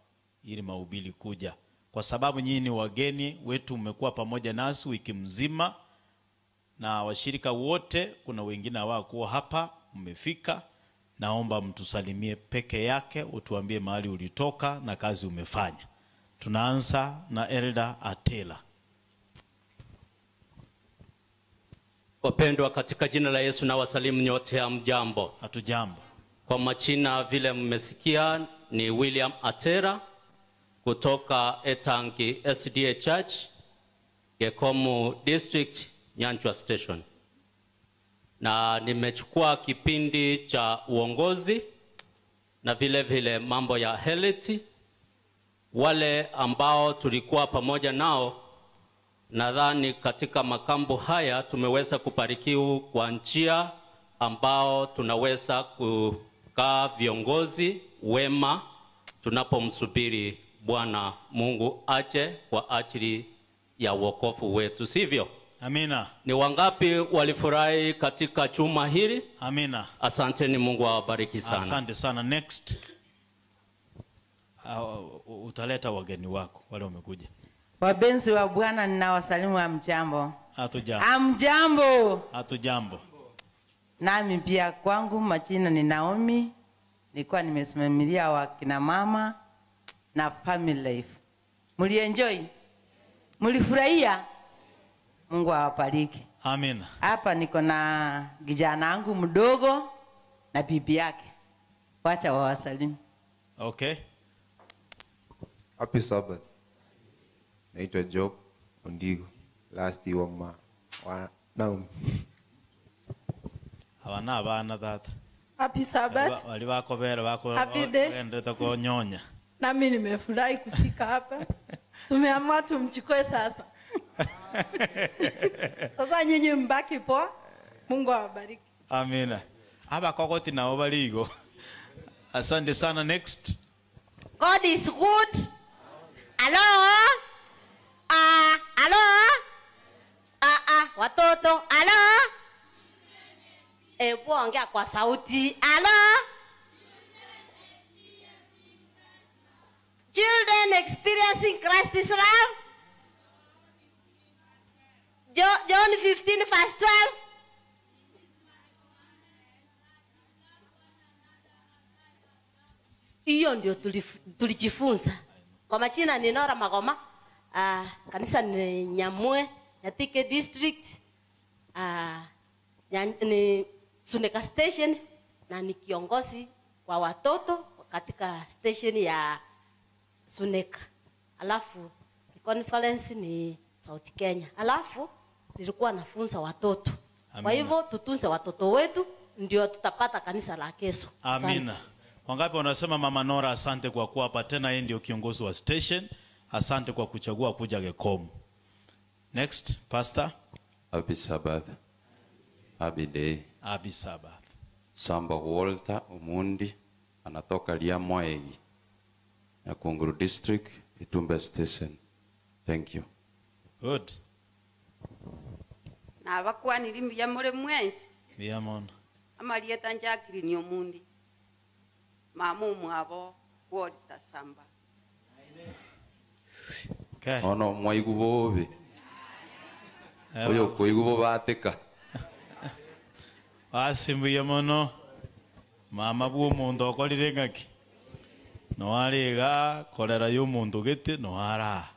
ili mahubiri kuja. Kwa sababu nyinyi ni wageni wetu, mmekuwa pamoja nasi wiki mzima na washirika wote, kuna wengine hawakuwa hapa, mmefika. Naomba mtusalimie peke yake, utuambie mahali ulitoka na kazi umefanya. Tunaanza na Elder Atela. Wapendwa katika jina la Yesu na wasalimu nyote, hamjambo? Hatujambo. Kwa majina vile mmesikia ni William Atera kutoka Etangi SDA Church, Gekomu District, Nyanchwa Station. Na nimechukua kipindi cha uongozi na vile vile mambo ya health. Wale ambao tulikuwa pamoja nao, nadhani katika makambo haya tumeweza kubarikiwa kwa njia ambao tunaweza kukaa viongozi wema tunapomsubiri Bwana Mungu aje kwa ajili ya wokovu wetu, sivyo? Amina. Ni wangapi walifurahi katika chuma hili? Amina. Asanteni, Mungu awabariki sana. Asante sana. Next. Utaleta wageni wako wale wamekuja. Wapenzi wa Bwana, ninawasalimu hamjambo. Hatujambo. Hamjambo. Hatujambo. Nami pia kwangu majina ni Naomi, nilikuwa nimesimamilia wakina mama na family life. Mlienjoy? Mlifurahia? Mungu awabariki. Amina. Hapa niko na kijana wangu mdogo na bibi yake. Wacha wawasalimu. Okay. Happy Sabbath. Naitwa Job Ondigo. Last wa Naomi. Abana abana tata. Happy Sabbath. Wali wako bere wako. Happy day. Ndeta kunyonya. Nami nimefurahi kufika hapa. Tumeamua tumchukue sasa. Sasa nyinyi mbaki poa. Mungu awabariki. Amina. Hapa kokoti na obaligo. Asante sana. Next. God is good. Hello? Hello? Watoto. Hello? Ebu ongea kwa sauti. Hello? Children experiencing Christ's love. John 15 verse 12. Hiyo ndio tulijifunza. Kwa majina ni Nora Magoma. Kanisa ni Nyamue, Nyatike District. Ni Suneka Station na ni kiongozi wa watoto katika station ya Suneka. Alafu conference ni South Kenya. Alafu nilikuwa nafunza watoto. Kwa hivyo tutunze watoto wetu ndio tutapata kanisa la kesho. Amina. Wangapi wanasema Mama Nora asante kwa kuwa hapa tena, yeye ndio kiongozi wa station. Asante kwa kuchagua kuja Gekomu. Next, Pastor. Happy Sabbath. Happy day. Happy Sabbath. Samba Walter Umundi anatoka Liamwaegi, Nyakunguru District, Itumbe Station. Thank you. Good. Na bakwaniri mbuya muri mwensi. Biyamona. Amarieta Jacqueline Omundi. Mamu mwabo Walter Samba. Okay. Ono mwaigu bobe. Oyo koigu bobateka. Basi mbuya mono. Mama bwo omonto okorire ng'aki. Noariga korera yo omonto gete noara.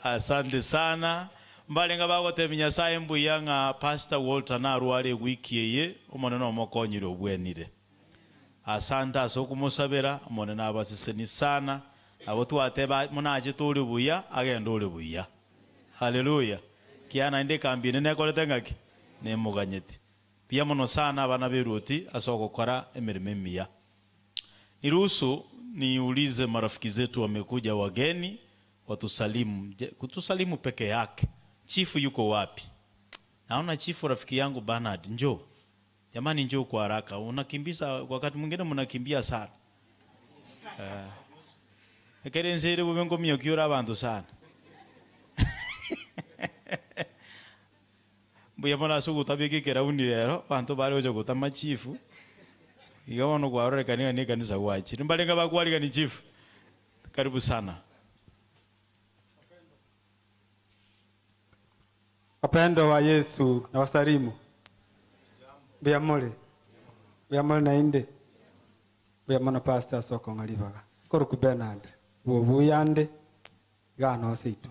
Asante sana. Mbalenga bagotebia Nyasaye mbuya ng'a Pastor Walter narware wiki eye omonene omokonyire obwenire. Asante ase okomosabera omonene abaseseni sana. Abo twateba monache tore buya agenda ore buya. Haleluya. Kiana inde kambi nene ekorete ng'aki nemoganyete. Pia mono sana abana beruti ase ogokora emeremo emiya. Niruhusu niulize marafiki zetu wamekuja wageni watusalimu. Kutusalimu peke yake. Chifu yuko wapi? Naona chifu rafiki yangu Bernard, njoo. Jamani njoo kwa haraka. Unakimbiza wakati mwingine mnakimbia sana. Ekerenzere bubengo miyokiora abantu sana. Mbuya mona suguta bigikera undi rero bantu bari ojo gutama chifu. Igawa kwaroreka ni kanisa wachi. Mbalenga bakwalika ni chifu. Karibu sana. Wapendwa wa Yesu na wasalimu. Biyamole. Biyamole na inde. Biyamona pastor soko ngalibaga. Koruku Bernard. Bubuyande gano sito.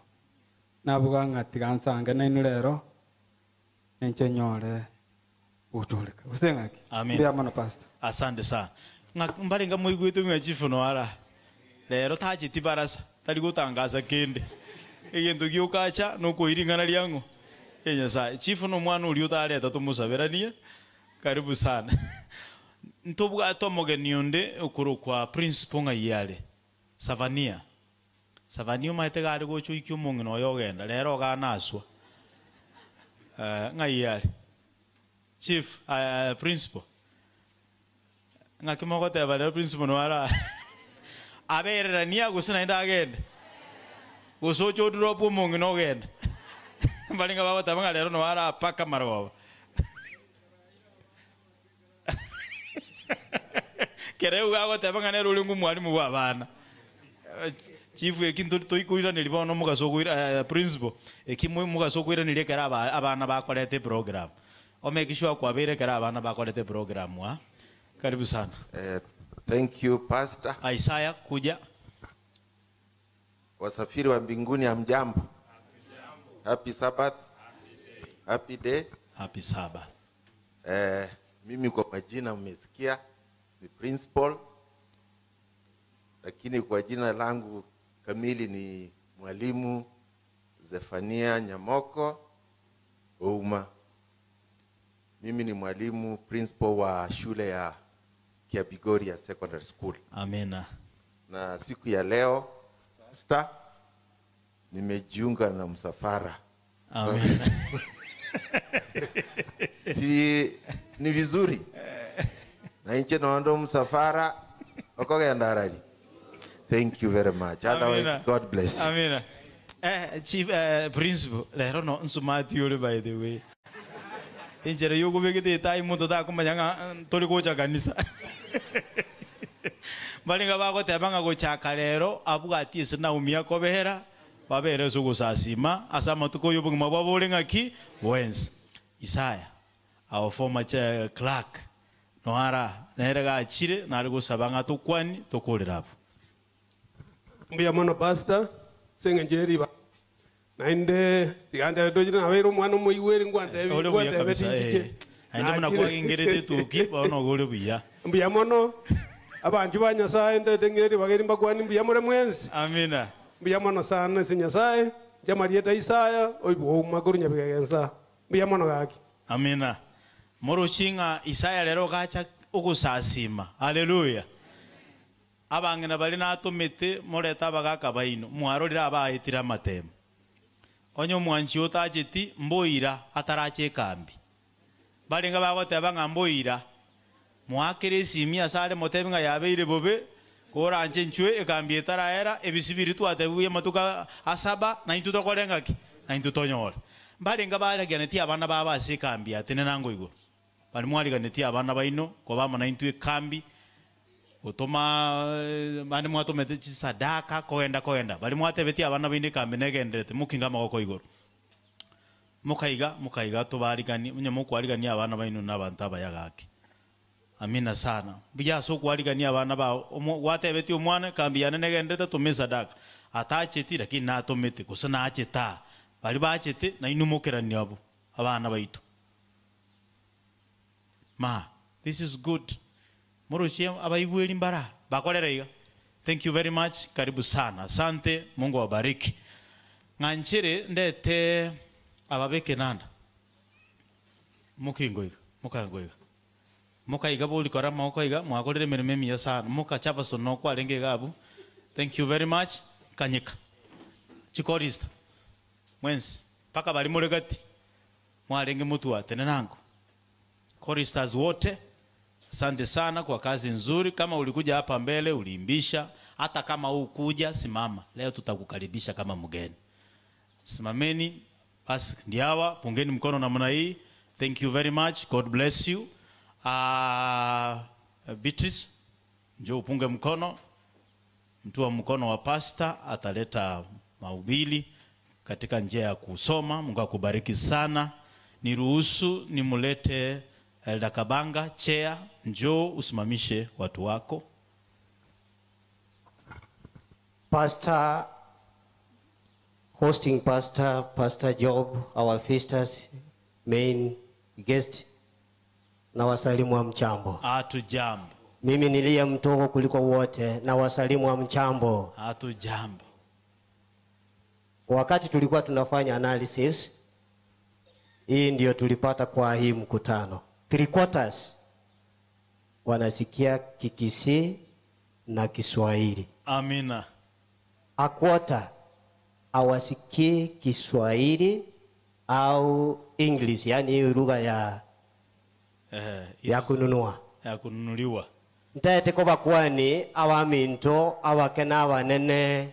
Nabuga ngati gansanga na inulero. Nenchenyole utoleka. Usengaki. Amen. Biyamona pastor. Asante sana. Mbalenga muigwetu mwa chifu no ara. Lero tachi barasa. Tari gutangaza kende. Egento giokacha no kuiringana liango. Nyasaye chifu no mwana uri utareta tumusaberanie. Karibu sana. Ntobwa tomogeni onde ukuru kwa principal ngayale. Savania. Savania maite gari gochu ikyumongino yogenda lero ganaswa. Ngayale. Chief principal. Ngakimogote bale principal no ara. Abererania gusina ndagenda. Gusocho drop mongino genda. Balinga baba tabanga lero no ara paka maroba. Kereu gago tabanga nero ulingu mwalimu wa bana. Chifu ekintu toikuira nilibono mugasokuira principal ekimwe mugasokuira nilekera abana bakorete program. Omekishwa kwa berekera abana bakorete program wa. Karibu sana. Thank you pastor. Isaiah kuja. Wasafiri wa mbinguni hamjambo. Happy Sabbath. Happy day. Happy Sabbath. Mimi kwa majina mmesikia ni principal, lakini kwa jina langu kamili ni Mwalimu Zefania Nyamoko Ouma. Mimi ni mwalimu principal wa shule ya Kiabigoria Secondary School. Amena. Na siku ya leo pastor, nimejiunga na msafara. Amena. Si ni vizuri. Na inche nondo msafara okogenda rali. Thank you very much. Otherwise, Amina. God bless you. Amina. Chief principal, lero no nsumati yule by the way. Injere yuko begete tai mundo ta kumanya tori gocha kanisa. Balinga bako tebanga gochaka lero abugati sina umia kobehera babere sugusasima asama tuko yobungma babolenga ki wenz. Isaiah, our former clerk, noara nerega achire narigusabanga tukwani tukolerapo. Mbuya mono pastor sengenjeri ba nainde tiganda dojina awero mwana muiweri ngwande ngwande betije ainde muna kwagengerete tuki baono gole buya mbuya mono abantu ba Nyasaye ndetengeri bageri mbakwani mbuya more mwenzi. Amina. Mbuya mono sana si Nyasaye jamarieta Isaya oibo maguru nyabigenza mbuya mono gaki. Amina. Morochinga Isaya lero gacha okusasima. Haleluya. Abangena bali natomete moreta bagaka baino mwarorira abaetira matemo. Onyo mwanchi otacheti mboira atarache kambi. Balinga bagoteba nga mboira. Mwakere simia sale motebenga yabeire bobe koranje nchwe ekambi etaraera ebisibiri twatebuye matuka asaba na intu tokolenga ki na intu tonyora. Balinga balaganeti abana baba ase kambi atene nango igo. Bali mwaliganeti abana baino kobama na intu ekambi otoma bandi mwatomete chisadaka koenda koenda bali mwatebeti abana baine kambi negenderete mukinga magoko igoro mukaiga mukaiga tobalikani munye abana baino nabantu abayagake. Amina sana. Bijaso kwalikani abana bao watebeti omwana kambi yane negenderete tome sadaka atacheti lakini natomete gusa nacheta bali bachete na inumukerani abo abana baitu. Ma, this is good. Moroshia abaigweli mbara bakolera iga. Thank you very much. Karibu sana. Asante. Mungu awabariki. Nganchere ndete ababeke nanda. Mukingo iga. Mukango iga. Mukaiga boli kora mukaiga mwakorire mirimo emiya sana. Mukachapa sono kwarenge gabu. Thank you very much. Kanyika. Chikorista. Mwensi paka bali muregati. Mwarenge mutu tenenango. Choristers wote, asante sana kwa kazi nzuri. Kama ulikuja hapa mbele uliimbisha, hata kama hukuja simama. Leo tutakukaribisha kama mgeni. Simameni basi, ndiawa pungeni mkono namna hii. Thank you very much. God bless you. Beatrice, njoo upunge mkono. Mtu wa mkono wa pastor ataleta mahubiri katika njia ya kusoma. Mungu akubariki sana. Niruhusu nimulete Elder Kabanga, chair, njoo usimamishe watu wako. Pastor, hosting pastor, Pastor Job, our visitors, main guest, na wasalimu wa mchambo. Hatujambo. Mimi niliye mtogo kuliko wote, na wasalimu wa mchambo. Hatujambo. Wakati tulikuwa tunafanya analysis, hii ndio tulipata kwa hii mkutano. 3/4 wanasikia Kikisii na Kiswahili. Amina. 1/4 hawasikii Kiswahili au English, yani lugha ya kununua. Ya kununuliwa. Ntaete ko bakwani abaminto abakena abanene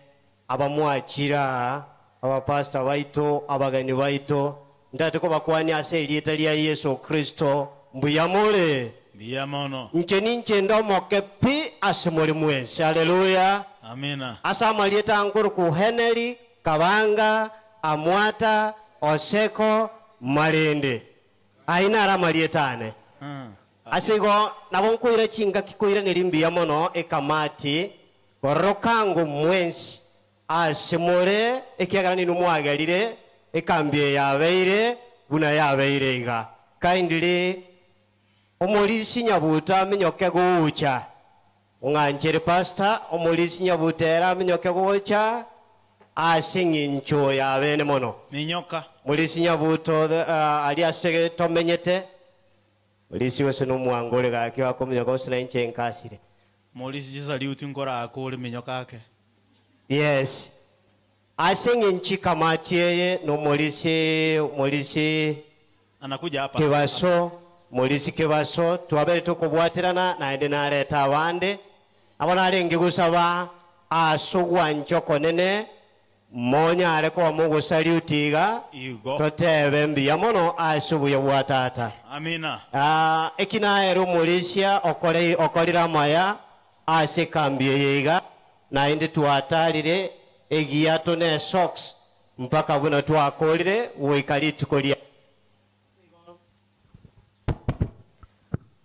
abamwachira abapastor baito abageni baito ntaete ko bakwani ase elieta lya Yesu Kristo mbuyamole mbiyamono nche ninche ndomoke pi ase muri mwensi. Haleluya. Amina. Asa malieta ankuru ku Henry Kabanga Amwata Oseko Marende aina ara malietane. Asigo nabo nkuira chinga kikuira nilimbiya mono ekamati gorokango mwensi asemore ekiagara ninumwagerire ekambie yabeire buna yabeire iga kindly omulisi nyabuta minyoke gucha unganchere pastor omulisi nyabutera minyoke gucha asing'incho yabene mono minyoka mulisi nyabuto ali asege tomenyete mulisi wese nomwangole gake wakominyoka osina inche nkasire mulisi jisali utinkora akole minyoka ake. Yes. Asing'inchi kamati yeye no mulisi anakuja hapa kebaso mulisi kebaso twabere tukubwatirana naende nareta abande abona arenge gusaba asugwa nchoko nene monya areko mugusali utiga totebe mbiya mono asubuye bwa tata. Amina. Ekinaero mulisia okorira maya asekambie yeiga naende twatarire egiato ne socks mpaka buna twakolire woikali tukolia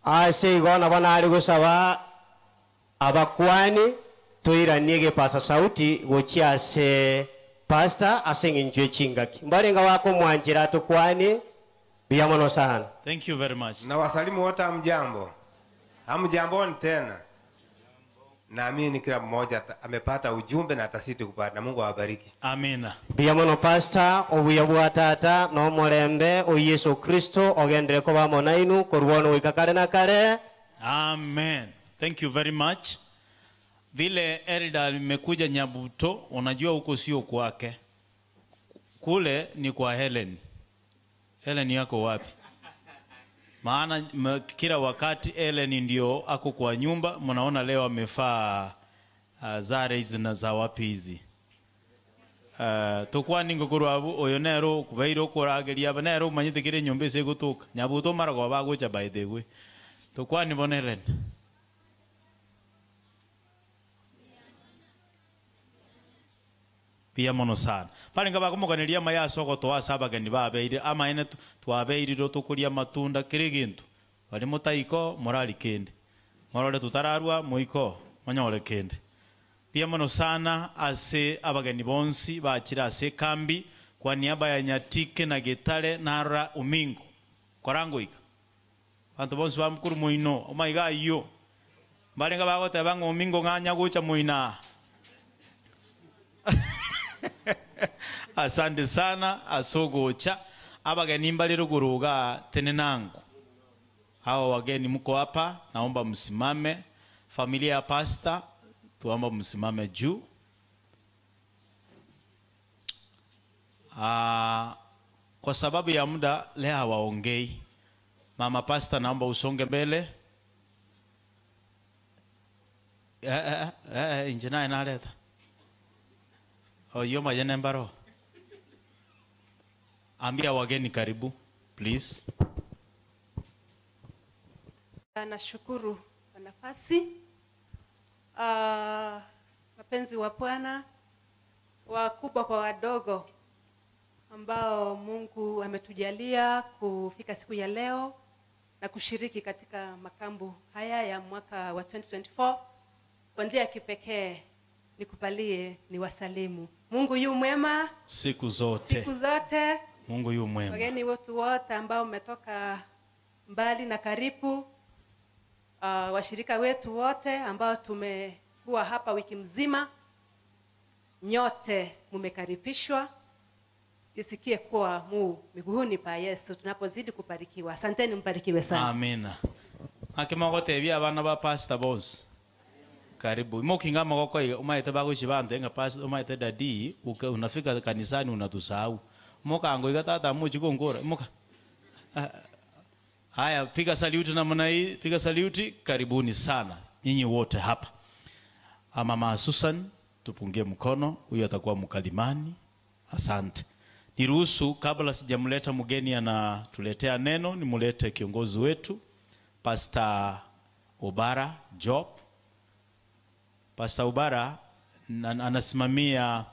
ase igona bana ari gusaba abakwani toiraniege pasa sauti gochia se pastor aseng'injwe chingaki mbalenga wako mwanjira tukwani biyamono sana. Thank you very much. Na wasalimu wote hamjambo. Hamjamboni tena. Naamini kila mmoja amepata ujumbe na atasiti kupata, na Mungu awabariki. Amina. Biyamono pastor obuya bwa tata no mulembe o Yesu Kristo ogendere ko bamona inu korwono wikakare na kare. Amen. Thank you very much. Vile Elda nimekuja Nyabuto, unajua huko sio kwake. Kule ni kwa Helen. Helen yako wapi? Maana kila wakati Helen ndio ako kwa nyumba. Mnaona leo amefaa zare hizi na za wapi hizi. Tukwa ningo abu oyo nero kubeiro korageria banero manyite nyombe se gutuka. Nyabuto mara kwa bagocha by the way. Tukwa ni bona Helen. Pia mono sana. Pale ngaba kumuganiria maya soko toa abageni babeire amaene twabeiriro tukuria matunda kiri gintu. Bali mutaiko morali kende. Morole tutararwa muiko manyore kende. Pia mono sana ase abageni bonsi bachira ase kambi kwa niaba ya Nyatike na Getare nara umingo. Korango ika. Bantu bonsi ba mukuru muino. Omaiga iyo. Bali ngaba goteba umingo nganya gucha muina. Asante sana asogocha abageni mbaliro guruga tenenango Hawa wageni mko hapa, naomba msimame. Familia ya pastor, tuomba msimame juu. Kwa sababu ya muda leo hawaongei. Mama pastor, naomba usonge mbele. Injina inaleta. Oh, yoma jene mbaro. Ambia wageni karibu, please. Nashukuru kwa nafasi. Wapenzi wa Bwana, wakubwa kwa wadogo, ambao Mungu ametujalia kufika siku ya leo na kushiriki katika makambu haya ya mwaka wa 2024. Kwa njia ya kipekee nikubalie ni wasalimu. Mungu yu mwema siku zote. Siku zote. Mungu yu mwema. Wageni wetu wote ambao mmetoka mbali na karibu, washirika wetu wote ambao tumekuwa hapa wiki mzima, nyote mmekaribishwa. Jisikie kuwa mu miguuni pa Yesu tunapozidi kubarikiwa. Asanteni, mbarikiwe sana. Amina. Akima gote bia abana ba pastor boss. Karibu. Mokinga magoko umaite bago shibande nga pastor umaite dadi unafika kanisani unatusahau. Moka ango igatata muchi kongora. Moka. Haya, piga saluti namna hii, piga saluti. Karibuni sana nyinyi wote hapa. Mama Susan, tupungie mkono, huyu atakuwa mkalimani. Asante. Niruhusu kabla sijamleta mgeni anatuletea neno, nimulete kiongozi wetu Pastor Obara Job. Pastor Obara anasimamia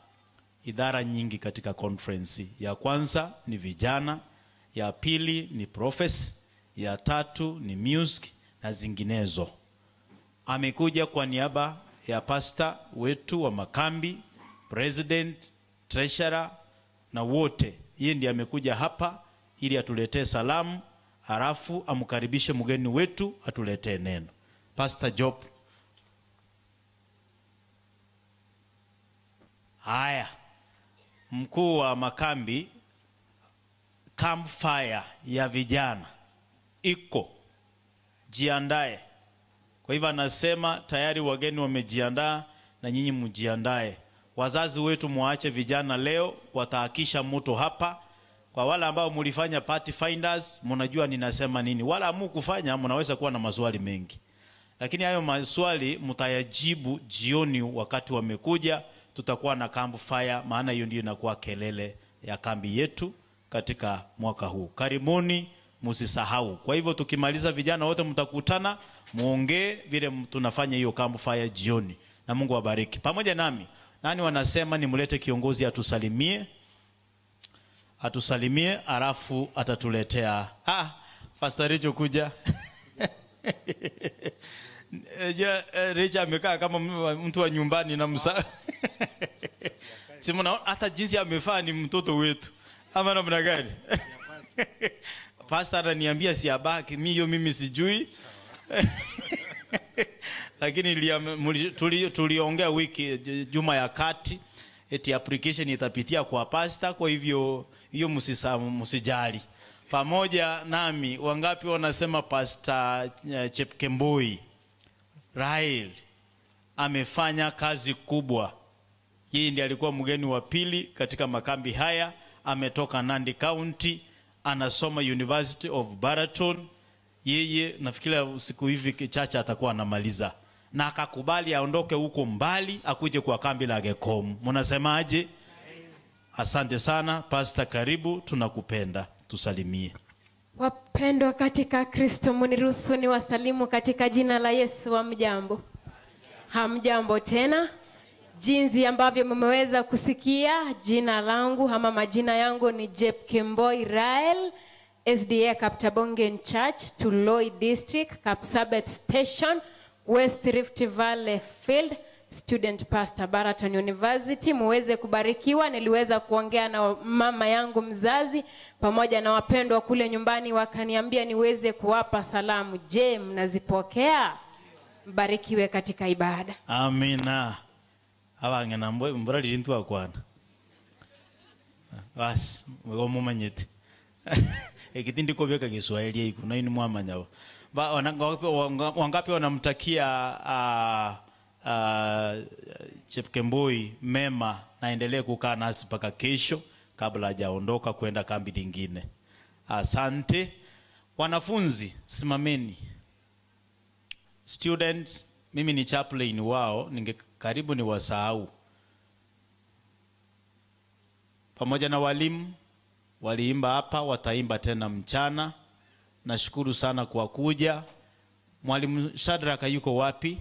idara nyingi katika conference. Ya kwanza ni vijana, ya pili ni prophets, ya tatu ni music na zinginezo. Amekuja kwa niaba ya pastor wetu wa makambi, president, treasurer na wote. Yeye ndiye amekuja hapa ili atuletee salamu, halafu amkaribishe mgeni wetu atuletee neno. Pastor Job. Haya, mkuu wa makambi, campfire ya vijana iko, jiandae. Kwa hivyo anasema tayari wageni wamejiandaa na nyinyi mjiandae. Wazazi wetu muache vijana leo, watahakisha moto hapa. Kwa wale ambao mlifanya party finders, mnajua ninasema nini. Wala hamkufanya, mnaweza kuwa na maswali mengi. Lakini hayo maswali mtayajibu jioni wakati wamekuja. Tutakuwa na campfire, maana hiyo ndio inakuwa kelele ya kambi yetu katika mwaka huu. Karibuni, msisahau. Kwa hivyo tukimaliza vijana wote mtakutana, muongee vile tunafanya hiyo campfire jioni. Na Mungu awabariki. Pamoja nami, nani wanasema nimlete kiongozi atusalimie? Atusalimie alafu atatuletea. Pastor Richo kuja. Richo amekaa kama mtu wa nyumbani na msa. Si mnaona hata jinsi amefaa ni mtoto wetu. Ama namna gani? Pastor ananiambia siabaki, mimi sijui. Lakini tuliongea wiki juma ya kati eti application itapitia kwa pastor, kwa hivyo hiyo msijali. Pamoja nami wangapi wanasema Pastor Chepkemboi Rael amefanya kazi kubwa. Yeye ndiye alikuwa mgeni wa pili katika makambi haya, ametoka Nandi County, anasoma University of Baraton. Yeye nafikiria siku hivi chache atakuwa anamaliza. Na akakubali aondoke huko mbali akuje kwa kambi la Gekom. Mnasemaje? Asante sana Pastor, karibu, tunakupenda. Tusalimie. Wapendwa katika Kristo, mniruhusu ni wasalimu katika jina la Yesu. Hamjambo? Hamjambo tena. Jinsi ambavyo mmeweza kusikia, jina langu ama majina yangu ni Jepkemboi Rael, SDA Kaptabongen Church, Tuloi District, Kapsabet Station, West Rift Valley Field, student pastor Baraton University. Muweze kubarikiwa. Niliweza kuongea na mama yangu mzazi pamoja na wapendwa kule nyumbani, wakaniambia niweze kuwapa salamu. Je, mnazipokea? Mbarikiwe katika ibada. Amina. Abange na mbora lirintu akwana. Bas, mwe mumanyete. Ekitindi kobyeka Kiswahili iku na inu mwamanya. Wangapi wanamtakia Chepkemboi mema na endelee kukaa nasi mpaka kesho kabla hajaondoka kwenda kambi lingine. Asante. Wanafunzi, simameni. Students, mimi ni chaplain wao, ninge karibu ni wasahau. Pamoja na walimu waliimba hapa, wataimba tena mchana. Nashukuru sana kwa kuja. Mwalimu Shadraka yuko wapi?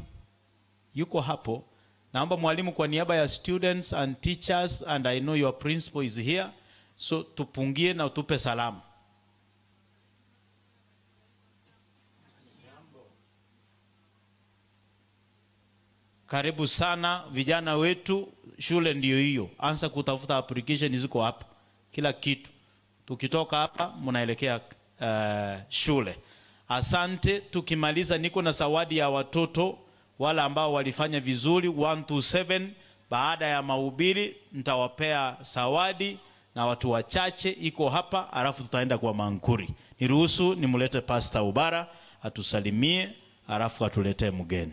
Yuko hapo. Naomba mwalimu kwa niaba ya students and teachers, and I know your principal is here, so tupungie na utupe salamu. Karibu sana vijana wetu, shule ndio hiyo. Anza kutafuta application ziko hapa. Kila kitu. Tukitoka hapa mnaelekea shule. Asante. Tukimaliza niko na zawadi ya watoto wala ambao walifanya vizuri 1 to 7. Baada ya mahubiri nitawapea zawadi na watu wachache iko hapa, alafu tutaenda kwa mankuri. Niruhusu nimlete Pastor Ubara atusalimie, alafu atuletee mgeni.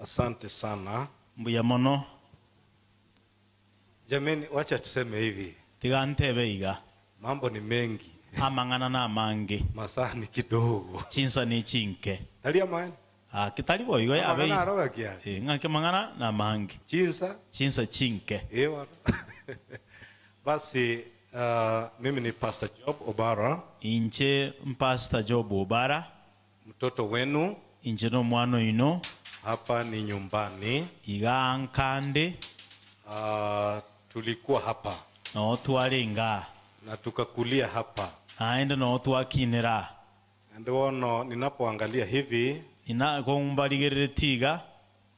Asante sana. Mbuya mono. Jameni, wacha tuseme hivi. Tigantebe iga. Mambo ni mengi. Amangana na mangi. Masaa ni kidogo. Chinsa ni chinke. Talia maana. Kitalibo igo ya abe. Mangana aroga kiali. Ngake mangana na mangi. Chinsa? Chinsa chinke. Ewa. Basi mimi ni Pastor Job Obara. Inche Pastor Job Obara. Mtoto wenu. Inche no mwana ino. Hapa ni nyumbani. Iga nkande. Tulikuwa hapa. Na tualenga. Na tukakulia hapa. Aenda na tuakinera. Ndio ninapoangalia hivi. Ninakombaligeretiga.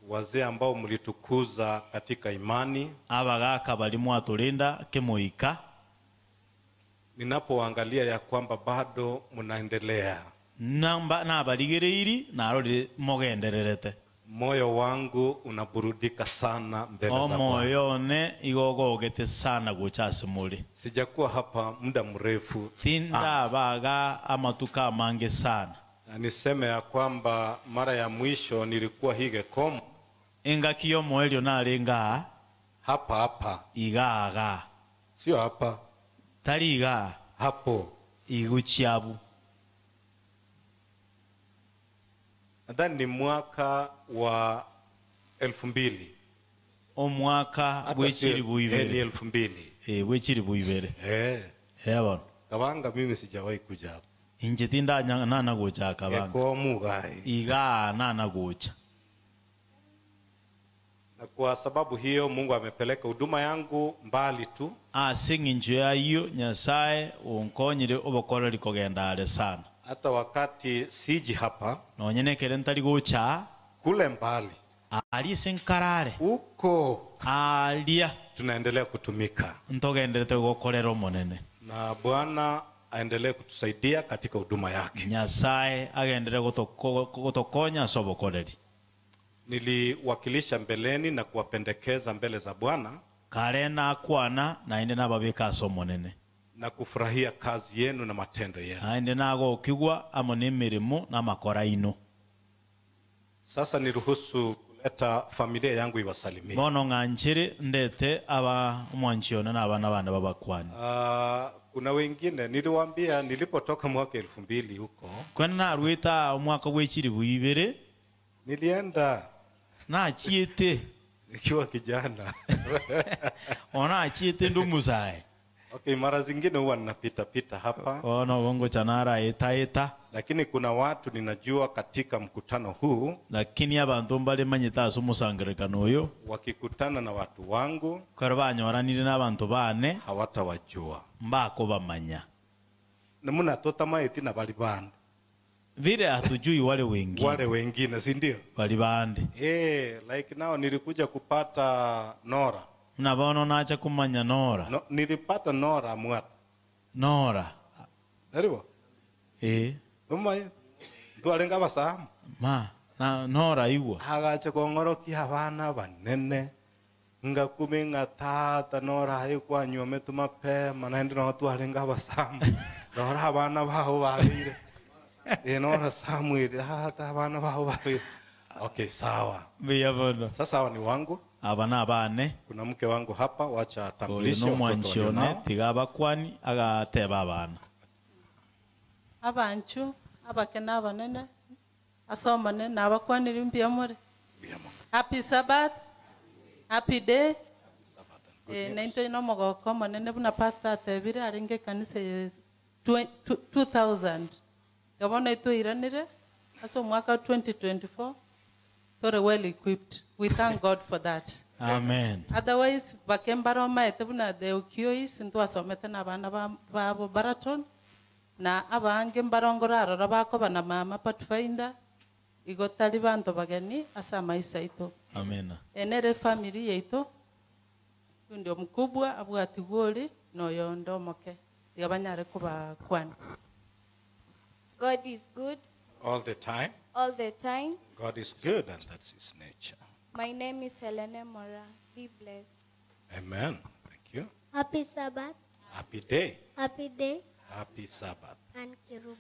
Wazee ambao mlitukuza katika imani. Abagaka balimu atulinda kemoika. Ninapoangalia ya kwamba bado mnaendelea. Namba na baligereiri na rori mogendererete. Moyo wangu unaburudika sana mbele za Bwana. Moyo ne igogogete sana guchasimuri. Sijakuwa hapa muda mrefu. Sinda baga amatuka mange sana. Na niseme ya kwamba mara ya mwisho nilikuwa Higekomo. Engakiyo moelio nalenga hapa hapa. Igaga. Sio hapa. Tariga hapo. Iguchiabu. Nadhani ni mwaka wa 2000. O mwaka wechiri buibere. Ni 2000. Wechiri buibere. Bwana. Kabanga mimi sijawahi kuja hapa. Inje tinda nana gocha kabanga. Ekomu gai. Iga nana gocha. Na kwa sababu hiyo Mungu amepeleka huduma yangu mbali tu. Singinjo ya hiyo Nyasaye unkonyire obokora likogenda sana. Hata wakati siji hapa nonyenekere ntari gocha kule mbali ali senkarare uko alia tunaendelea kutumika ntogenderete gokorera monene na Bwana aendelee kutusaidia katika huduma yake. Nyasaye agendelee kutokonya sobokoreri. Niliwakilisha mbeleni na kuwapendekeza mbele za Bwana karena kwana na ende nababika somonene na kufurahia kazi yenu na matendo yenu. Aende nago kigwa amone mirimo na makora ino. Sasa niruhusu kuleta familia yangu iwasalimie. Bono nganchiri ndete aba mwanchiona na abana bana babakwani. Kuna wengine niliwaambia nilipotoka mwaka 2000 huko. Kwena naruita mwaka wechiri buibere nilienda na chiete nikiwa kijana. Ona chiete ndumusae. Okay, mara zingine huwa ninapita pita hapa. Ono bongo chanara eta eta. Lakini kuna watu ninajua katika mkutano huu. Lakini abantu mbali manyita asumusangirekano uyo. Wakikutana na watu wangu. Karubanyoranire n'abantu bane. Hawatawajua. Mbako bamanya. Namuna tota maeti na bali bande. Vile hatujui wale wengine. Wale wengine, si ndio? Bali bande. Like now nilikuja kupata Nora. Nabono naacha kumanya Nora. No, nilipata Nora mwata. Nora. Naribo? Mama, ndualenga basamu. Ma, na Nora iwa. Agacha kongoroki abana banene. Ngakume ngatata Nora hayo kwa nyome tumapema na ndo watu alenga basamu. Rora abana baho babire. Nora Samuel hata abana baho babire. Okay, sawa. Mbuya mono. Sasa hawa ni wangu. Abana abane. Kuna mke wangu hapa, wacha atambulishe oyo watoto nomwanchi one walionao. Tiga abakwani agateba abana. Abanchu abake n'abanene asomane n'abakwanire mbuya more. Happy Sabbath. Happy day. Nainto ino mogoko monene buna pastor atebire arenge kanisa ya 2000. Gabona ituiranire aso mwaka 2024 tore well equipped. We thank God for that. Amen. Otherwise bakembaro maete buna the ukiois ntwasomete na abana babo baraton na abange mbarongora arora bakoba na mama Pathfinder igo tari banto bageni asa maisa ito. Amen. Enere family yeito ndio mkubwa abwatigori no yondo moke tigabanyare kuba kwana. God is good all the time. All the time. God is good and that's his nature. My name is Helene Mora. Be blessed. Amen. Thank you. Happy Sabbath. Happy day. Happy day. Happy Sabbath. And Kerubu.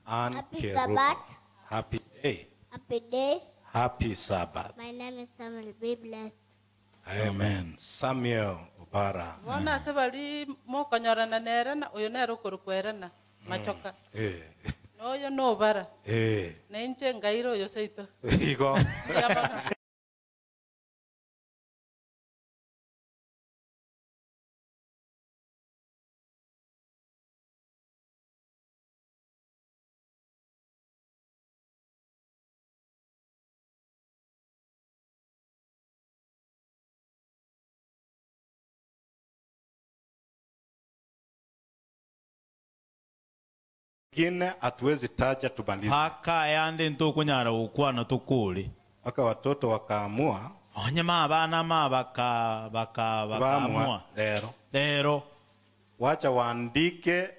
And Happy Kerubu. Sabbath. Happy day. Happy day. Happy Sabbath. My name is Samuel. Be blessed. Amen. Samuel Obara. Bona se bali mokonyorana nerana oyo nero korukwerana machoka. Noyo no bara. Na inche ngairo yo seito. Igo. Ingine hatuwezi taja tumalize. Paka yande ntokunyara gukwana tukuri. Paka watoto wakaamua. Onyema abana ma baka baka bakaamua. Lero. Lero. Wacha waandike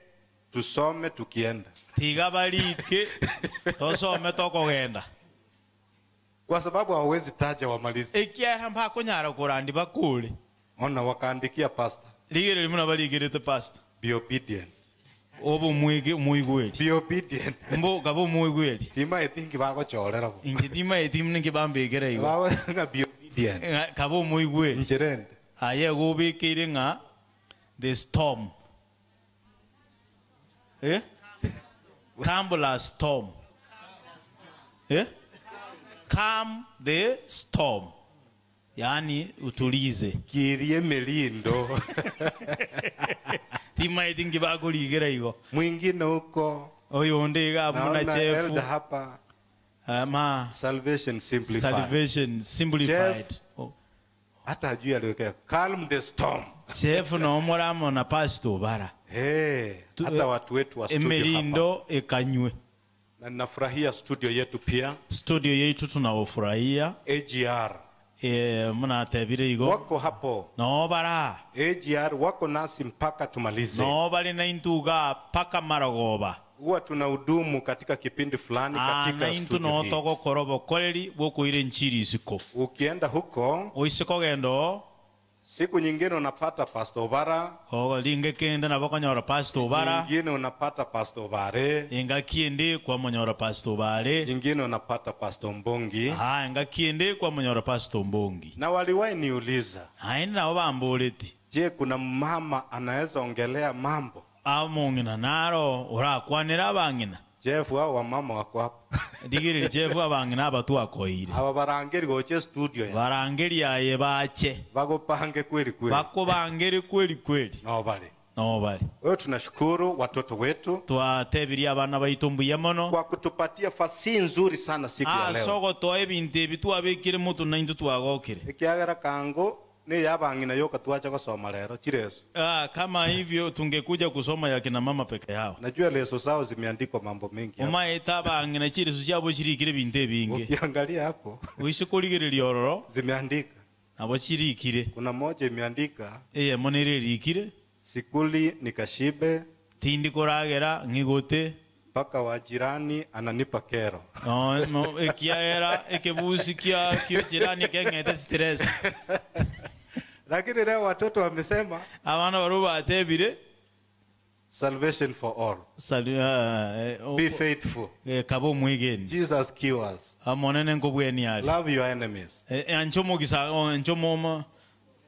tusome tukienda. Tiga balike tusome tokogenda. Kwa sababu hawezi taja wamalize. Ikiara mpaka kurandi bakuri. Ona wakaandikia pastor. Ligere limuna baligirete pastor. Be obedient. Obo muigweli. Be obedient. Mbo gabo muigweli. Tima etingi bagochorera bo. Inje tima etingi ningi bambegera igo. Bawo nga be obedient. Kabo muigweli. Njerende. Aye gobekire nga the storm. Eh? Kambula storm. Eh? Calm the storm. Yaani utulize. Kirie melindo. Tima etingi bagoligera igo. Mwingine huko. Oyo ndega muna chefu. Elder hapa. Ma salvation simplified. Salvation simplified. Chef, hata hajui aliwekea calm the storm. Chef no moramo na pastor bara. Hey, hata watu wetu wa studio emelindo hapa. Ekanywe. Na ninafurahia studio yetu pia. Studio yetu tunaofurahia. AGR. Muna tebire igo. Wako hapo. No bara. AGR wako nasi mpaka tumalize. No bali na intuga paka marogoba. Huwa tunahudumu katika kipindi fulani katika studio no hii. Toko korobo koleri woko ile nchiri isiko. Ukienda huko oisiko gendo siku nyingine unapata Pastor Obara. Oh linge kenda na bakonyora Pastor Obara. Nyingine unapata Pastor Bare. Inga kiende kwa monyora Pastor Bare. Nyingine unapata Pastor Mbongi. Ah inga kiende kwa monyora Pastor Mbongi. Na waliwahi niuliza. Haina wabamboleti. Je, kuna mama anaweza ongelea mambo? Amongina naro urakwanira abangina. Jeff wao wa mama wako hapa. Digiri Jeff abangina abatu akoire. Aba barangeri goche studio ya. Barangeri aye bache. Bagopange kweli kweli. Bakobangeri kweli kweli. No bali. No bali. Wewe tunashukuru watoto wetu. Twatebiria abana baitumbuye mono. Kwa kutupatia fasi nzuri sana siku ya leo. Soko toa ebintu ebitu abekire mutu na intu twagokire. Ekiagera kango ni yabangina yoka tuacha kusoma lero chireso. Kama hivyo tungekuja kusoma ya kina mama peke yao. Najua leso zao zimeandikwa mambo mengi hapo. Umaeta bangina chireso cyabo chirikire binte bingi. Ukiangalia hapo. Uishikurigire ororo zimeandika. Nabo chirikire. Kuna moja imeandika. Monere rikire. Sikuli nikashibe. Tindi koragera ngigote. Paka wa jirani ananipa kero. No, no, ekiaera ekebusi kia kio jirani kengete stress. Lakini leo watoto wamesema abana baruba atebire Salvation for all. Be faithful. Kabo mwigeni. Jesus cures. Amonene nkobweni ali. Love your enemies. Anchomo gisa anchomo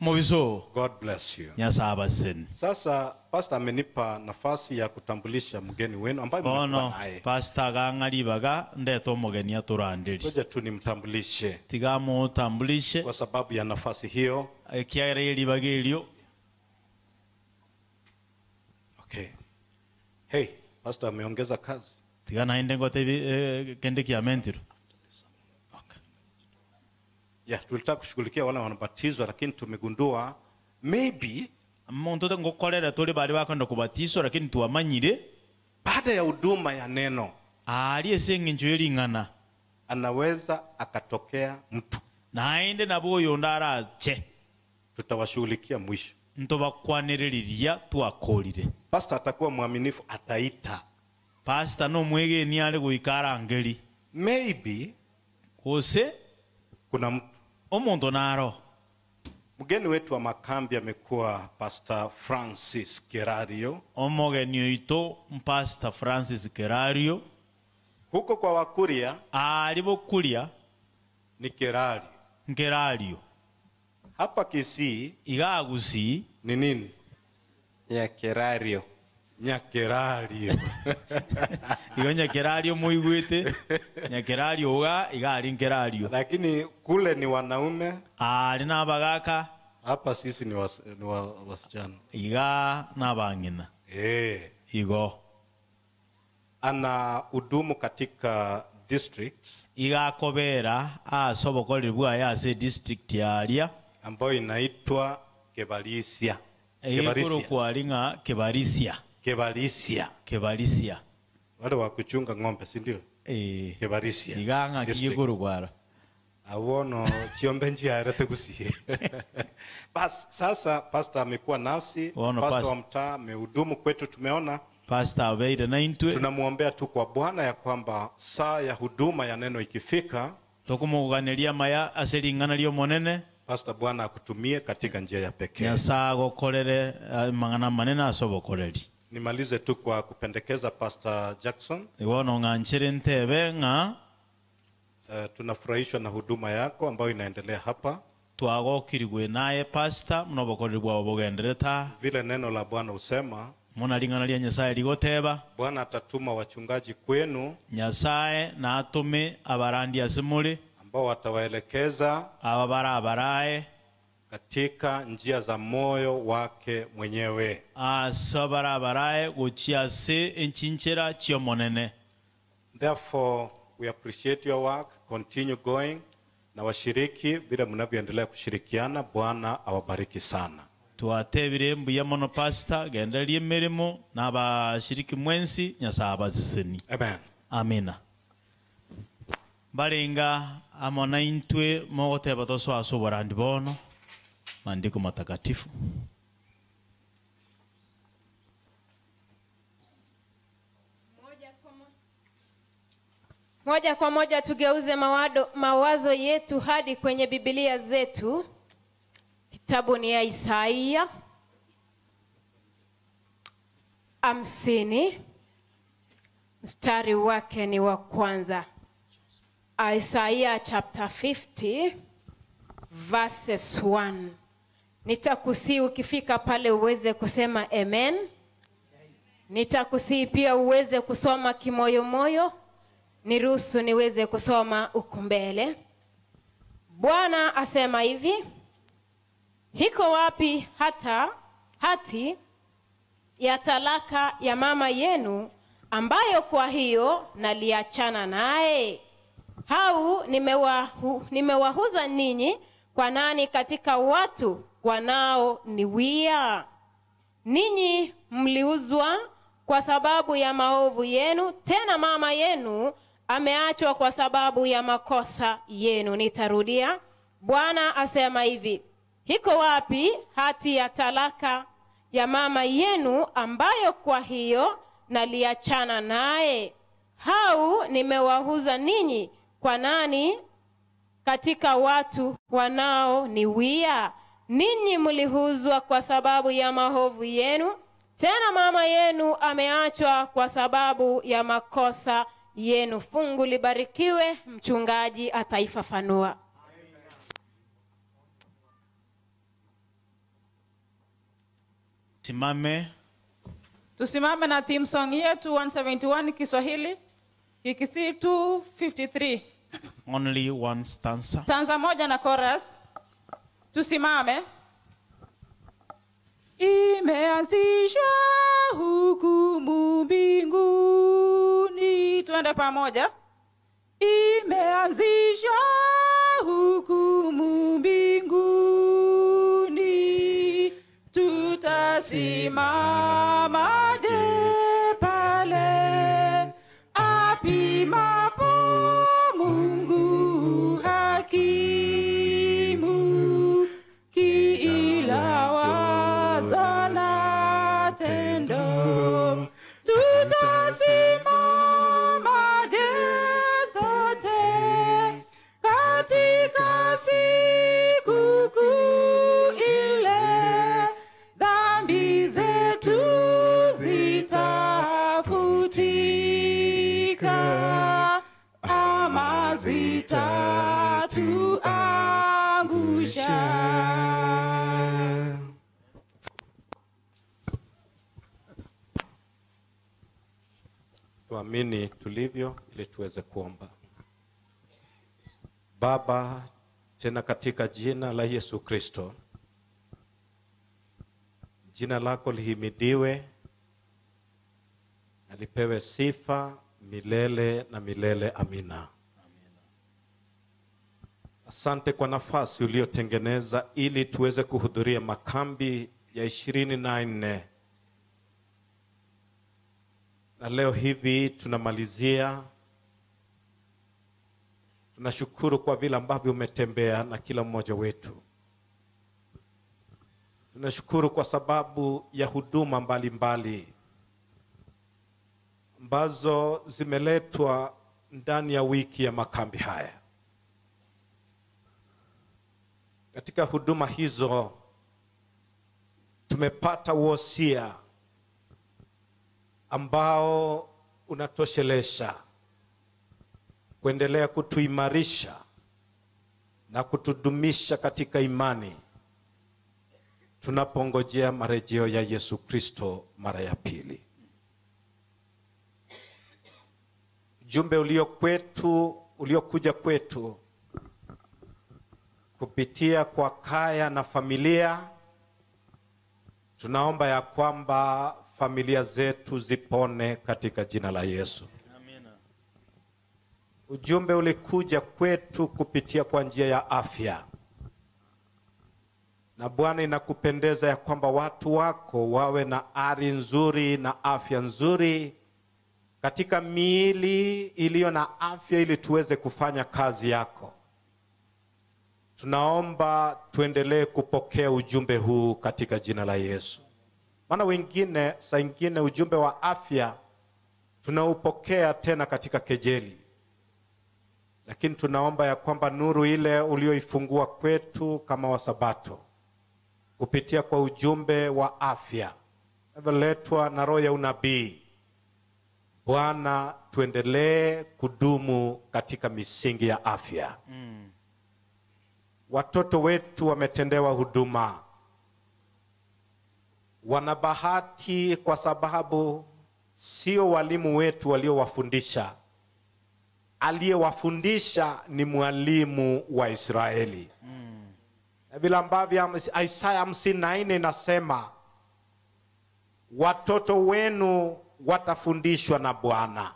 mobiso. God bless you. Nyasaba sen. Sasa pastor amenipa nafasi ya kutambulisha mgeni wenu ambaye mmekuwa naye. Pastor gang'alibaga ndeto mugeni aturandiri. Ngoja tu nimtambulishe. Tigamo tambulishe kwa sababu ya nafasi hiyo. Kiagere libagelio. Okay. Hey, pastor ameongeza kazi. Tigana ende ngote kende kiamentiro. Okay. Yeah, tulitaka kushughulikia wale wanabatizwa lakini tumegundua maybe muntu ngokorera tuli bali bakwenda kubatizwa lakini tuwamanyire baada ya huduma ya neno ali esengencho yeringana anaweza akatokea mtu naende nabo ndarache tutawashughulikia mwisho ntobakwaniriria twakorire. Pastor atakuwa mwaminifu, ataita pastor no mwegeni ali guikara ngeri maybe kose kuna mtu omuntu naro. Mgeni wetu wa makambi amekuwa Pastor Francis Kerario. Omogeni oito Pastor Francis Kerario. Huko kwa Wakuria alibokuria ni Kerario. Kerario. Hapa Kisii igagusi ni nini? Nyakerario. Nyakerario. Igo Nyakerario muigwete. Nyakerario uga igari Nkerario. Lakini kule ni wanaume. Ali na bagaka. Hapa sisi ni wasichana. Iga na bangina. Igo. Ana hudumu katika district. Iga kobera asobokorerwa ya se district ya aria ambayo inaitwa Kebalisia. Kebalisia. Kwa Kebalisia. Kebalisia. Kebalisia. Wale wa kuchunga ng'ombe, si ndio? Kebalisia. Iganga kigurugwara. Awono chiombe njia arete kusie. Bas sasa pastor amekuwa nasi, pastor wa mtaa amehudumu kwetu, tumeona Pastor abeire na intwe. Tunamuombea tu kwa Bwana ya kwamba saa ya huduma ya neno ikifika tokumuganiria maya aseringana lyo monene. Pastor, Bwana akutumie katika njia ya pekee. Nyasaye gokorere mangana manene asobokoreri. Nimalize tu kwa kupendekeza Pastor Jackson. Iwono nganchere ntebe nga tunafurahishwa na huduma yako ambayo inaendelea hapa. Twagokirigwe naye pastor mnobokorerwa bogendereta. Vile neno la Bwana usema mona lingana lya Nyasaye ligoteba. Bwana atatuma wachungaji kwenu. Nyasaye na atume abarandi asimuli ambao watawaelekeza ababarabarae katika njia za moyo wake mwenyewe. Asabarabarae guchiase enchinchera chiomonene. Therefore we appreciate your work, continue going, na washiriki bila mnavyoendelea kushirikiana, Bwana awabariki sana. Twatebire mbuya mono pastor genderie mirimo na bashiriki mwensi Nyasaye abaseseni. Amen. Amina. Baringa amona intwe mogoteba toso asoborandi bono maandiko matakatifu. Moja kwa moja tugeuze mawazo yetu hadi kwenye Biblia zetu. Kitabu ni ya Isaia 50 mstari wake ni wa kwanza. Isaiah chapter 50 verses 1. Nitakusihi ukifika pale uweze kusema amen. Nitakusihi pia uweze kusoma kimoyomoyo. Niruhusu niweze kusoma uko mbele. Bwana asema hivi: hiko wapi hata hati ya talaka ya mama yenu ambayo kwa hiyo naliachana naye? Hau nimewahuza ninyi kwa nani katika watu wanaoniwia? Ninyi mliuzwa kwa sababu ya maovu yenu, tena mama yenu ameachwa kwa sababu ya makosa yenu. Nitarudia. Bwana asema hivi: hiko wapi hati ya talaka ya mama yenu ambayo kwa hiyo naliachana naye? Hau nimewahuza ninyi kwa nani katika watu wanaoniwia? Ninyi mlihuzwa kwa sababu ya maovu yenu, Tena mama yenu ameachwa kwa sababu ya makosa yenu. Fungu libarikiwe, mchungaji ataifafanua. Simame. Tusimame na theme song yetu 171 Kiswahili, Kikisii 253. Only one stanza. Stanza moja na chorus. Tusimame. Imeanzishwa hukumu mbinguni. Tuende pamoja. Imeanzishwa hukumu mbinguni. Tutasimamaje pale apimapo Mungu hakimu, kila wazo na tendo. Tutasimamaje sote katika siku kuu ile, dhambi zetu zitafutika ama zitatuangusha. Tuamini tulivyo ili tuweze kuomba. Baba, tena katika jina la Yesu Kristo, jina lako lihimidiwe na lipewe sifa milele na milele. Amina. Asante kwa nafasi uliyotengeneza ili tuweze kuhudhuria makambi ya 24. Na leo hivi tunamalizia. Tunashukuru kwa vile ambavyo umetembea na kila mmoja wetu. Tunashukuru kwa sababu ya huduma mbalimbali ambazo zimeletwa ndani ya wiki ya makambi haya. Katika huduma hizo tumepata wosia ambao unatoshelesha kuendelea kutuimarisha na kutudumisha katika imani tunapongojea marejeo ya Yesu Kristo mara ya pili. Jumbe uliokuja kwetu kupitia kwa kaya na familia, tunaomba ya kwamba familia zetu zipone katika jina la Yesu. Amina. Ujumbe ulikuja kwetu kupitia kwa njia ya afya. Na Bwana, inakupendeza ya kwamba watu wako wawe na ari nzuri na afya nzuri katika miili iliyo na afya ili tuweze kufanya kazi yako. Tunaomba tuendelee kupokea ujumbe huu katika jina la Yesu. Maana wengine saa ingine ujumbe wa afya tunaupokea tena katika kejeli. Lakini tunaomba ya kwamba nuru ile ulioifungua kwetu kama Wasabato kupitia kwa ujumbe wa afya unavyoletwa na roho ya unabii, Bwana, tuendelee kudumu katika misingi ya afya. Watoto wetu wametendewa huduma. Wana bahati kwa sababu sio walimu wetu waliowafundisha. Aliyewafundisha ni mwalimu wa Israeli. Na vile ambavyo Isaya 54 inasema, watoto wenu watafundishwa na Bwana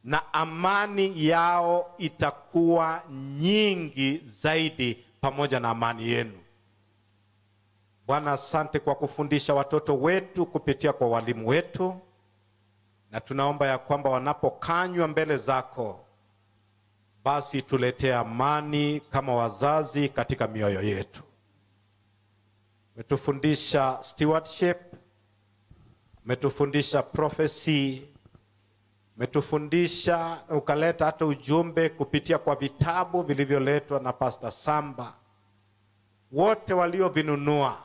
na amani yao itakuwa nyingi zaidi pamoja na amani yenu. Bwana, asante kwa kufundisha watoto wetu kupitia kwa walimu wetu. Na tunaomba ya kwamba wanapokanywa mbele zako, basi tuletee amani kama wazazi katika mioyo yetu. Umetufundisha stewardship, umetufundisha prophecy, umetufundisha ukaleta hata ujumbe kupitia kwa vitabu vilivyoletwa na Pastor Samba. Wote waliovinunua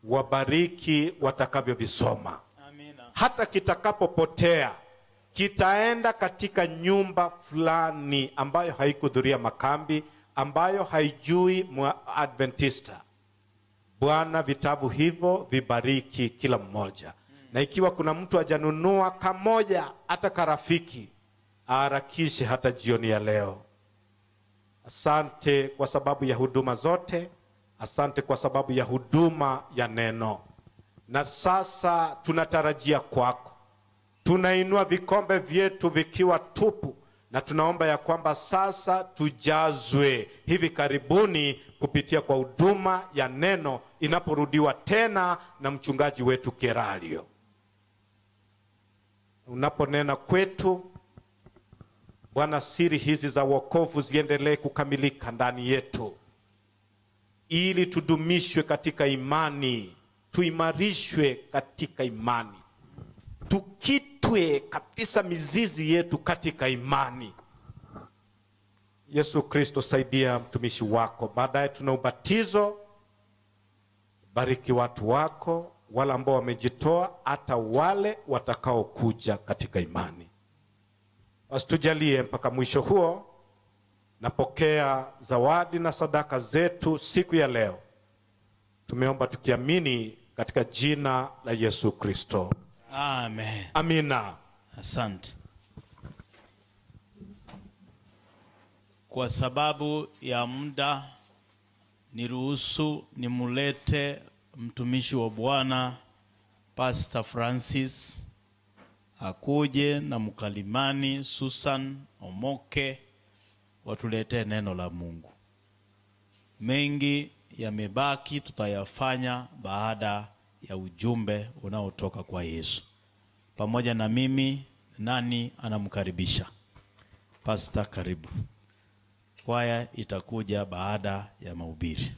Wabariki watakavyovisoma. Hata kitakapopotea kitaenda katika nyumba fulani ambayo haikuhudhuria makambi, ambayo haijui Adventista. Bwana, vitabu hivyo vibariki kila mmoja. Na ikiwa kuna mtu hajanunua kamoja hata karafiki, aharakishe hata jioni ya leo. Asante kwa sababu ya huduma zote. Asante kwa sababu ya huduma ya neno. Na sasa tunatarajia kwako. Tunainua vikombe vyetu vikiwa tupu, na tunaomba ya kwamba sasa tujazwe hivi karibuni kupitia kwa huduma ya neno inaporudiwa tena na mchungaji wetu Keralio. Unaponena kwetu Bwana, siri hizi za wokovu ziendelee kukamilika ndani yetu, ili tudumishwe katika imani, tuimarishwe katika imani, tukitwe kabisa mizizi yetu katika imani. Yesu Kristo, saidia mtumishi wako. Baadaye tuna ubatizo. Bariki watu wako, wale ambao wamejitoa, hata wale watakaokuja katika imani. Asitujalie mpaka mwisho huo. Napokea zawadi na sadaka zetu siku ya leo. Tumeomba tukiamini katika jina la Yesu Kristo. Amen. Amina. Asante. Kwa sababu ya muda, niruhusu nimulete mtumishi wa Bwana Pastor Francis akuje na mkalimani Susan Omoke watuletee neno la Mungu. Mengi yamebaki, tutayafanya baada ya ujumbe unaotoka kwa Yesu. Pamoja na mimi, nani anamkaribisha? Pastor, karibu. Kwaya itakuja baada ya mahubiri.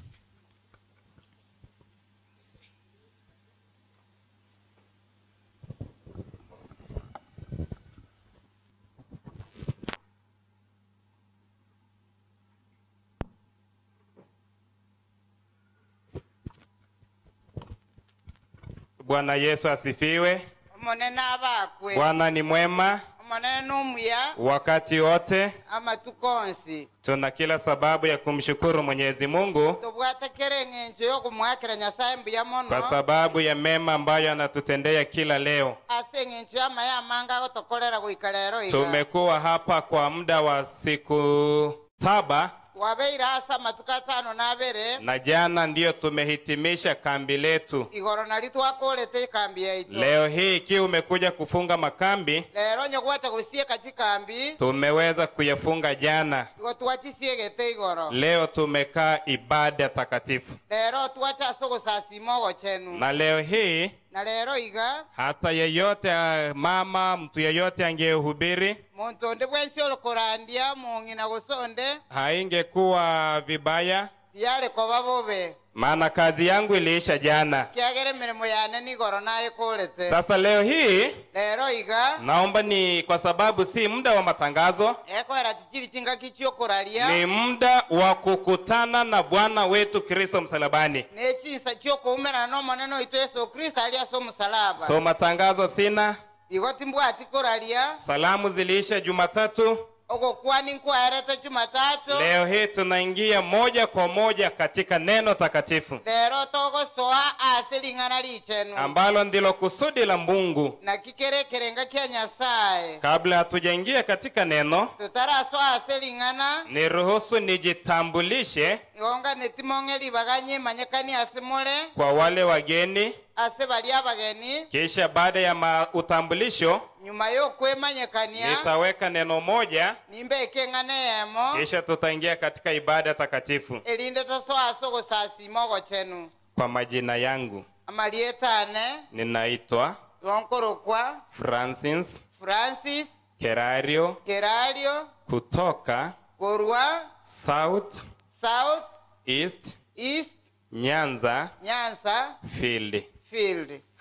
Bwana Yesu asifiwe. Bwana ni mwema wakati wote. Tuna kila sababu ya kumshukuru Mwenyezi Mungu kwa sababu ya mema ambayo anatutendea kila leo. Tumekuwa hapa kwa muda wa siku 7 na jana ndiyo tumehitimisha kambi letu. Leo hii ikiwa umekuja kufunga makambi, tumeweza kuyafunga jana. Leo tumekaa ibada takatifu. Na leo hii hata yeyote, mama, mtu yeyote angehubiri, haingekuwa vibaya, maana kazi yangu iliisha jana. Sasa leo hii naomba, ni kwa sababu si muda wa matangazo, ni muda wa kukutana na Bwana wetu Kristo msalabani. So matangazo sina. Salamu ziliisha Jumatatu. Leo hii tunaingia moja kwa moja katika neno takatifu ambalo ndilo kusudi la Mungu. Kabla hatujaingia katika neno, niruhusu nijitambulishe kwa wale wageni. Kisha baada ya utambulisho nitaweka neno moja, kisha tutaingia katika ibada takatifu. Kwa majina yangu ninaitwa Francis Kerario kutoka South East Nyanza Field.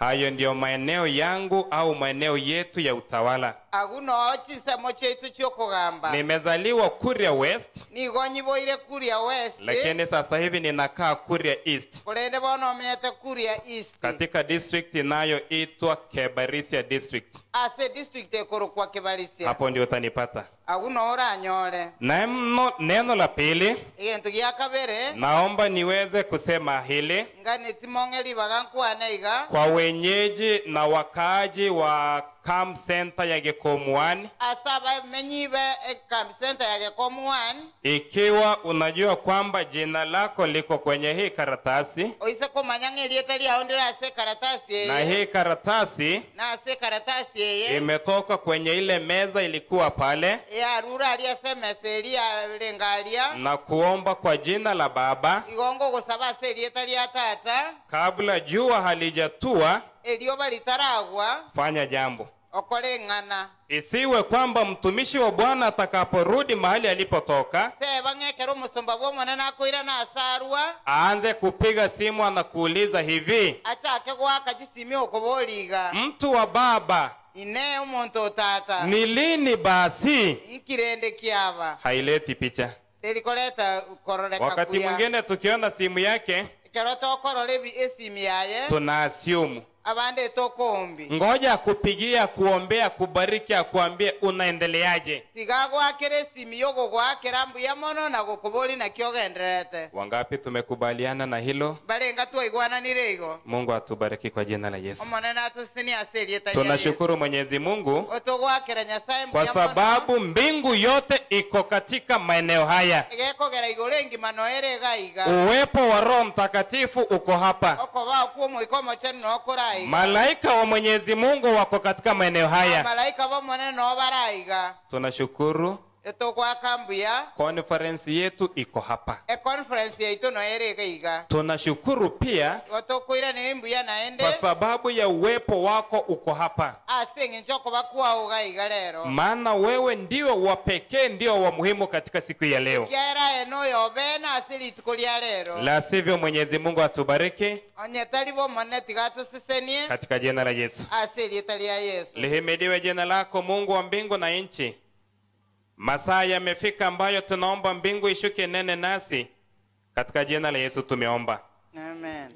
Hayo ndiyo maeneo yangu au maeneo yetu ya utawala. Aguno chisemo chetu chokogamba. Nimezaliwa Kuria West, Nigonyiboire Kuria West. lakini sasa hivi ninakaa Kuria East Korende bono menyete Kuria East. katika district inayoitwa Kebarisia District. Ase district ekorokwa Kebarisia. Hapo ndio utanipata. Aguno oranyore. Neno la pili, Egento gia kabere naomba niweze kusema hili ngani timong'eri bagankwana iga kwa wenyeji na wakaaji wa camp center ya Gekomuani. Asa bamenyi be camp center ya Gekomuani. Ikiwa unajua kwamba jina lako liko kwenye hii karatasi, Oise komanya ng'erieta riao ndire ase karatasi na eye. hii karatasi Na ase karatasi eye imetoka kwenye ile meza ilikuwa pale, yarura aria ase emesa eria rengaria na kuomba kwa jina la Baba igongo gosaba ase erieta ria tata kabla jua halijatua, erioba ritaragwa fanya jambo. okore ng'ana. Isiwe kwamba mtumishi wa Bwana atakaporudi mahali alipotoka Teba ng'ekero omusumba bwa omonene akoira na asarwa aanze kupiga simu anakuuliza hivi, achake gwaka chisimi okoboriga mtu wa Baba, ine omonto otata ni lini basi? Nkirende kiaba Haileti picha. terikoreta kororeka Wakati kuya. mwingine tukiona simu yake Ekero tokorora esimi yaye tuna assume abande tokombi ngoja kupigia, kuombea, kubariki, akuambie unaendeleaje. Tiga gwakera esimi yogogwakera mbuya mono na gokobori nakio ogendererete. Wangapi tumekubaliana na hilo? Barenga twaigwananire igo. Mungu atubariki kwa jina la Yesu. Omonene atusini ase erieta ria Yesu. Tunashukuru Mwenyezi Mungu Otogwakera Nyasaye kwa mbuya mono sababu mbingu yote iko katika maeneo haya. egekogera igoro engima noere iga iga. Uwepo wa Roho Mtakatifu uko hapa. Okoba okwo omoika omochenu nokora iga. Malaika wa Mwenyezi Mungu wako katika maeneo haya. Malaika bomonene no baraiga. Tunashukuru Etogwaka mbuya conference yetu iko hapa. Econference yaitu noere iga iga. Tunashukuru pia Otokoiranire mbuya naende kwa sababu ya uwepo wako uko hapa, ase eng'encho okoba kwao iga iga rero. maana wewe ndiwe wa pekee, ndio wa muhimu katika siku ya leo. Ekiaera eno yobena ase rituko ria rero. La sivyo, Mwenyezi Mungu atubariki Onye tari bomonene tiga tusesenie katika jina la Yesu. ase erieta ria Yesu. Lihimidiwe jina lako Mungu wa mbingu na nchi. Masaa yamefika ambayo tunaomba mbingu ishuke nene nasi. Katika jina la Yesu tumeomba. Amen.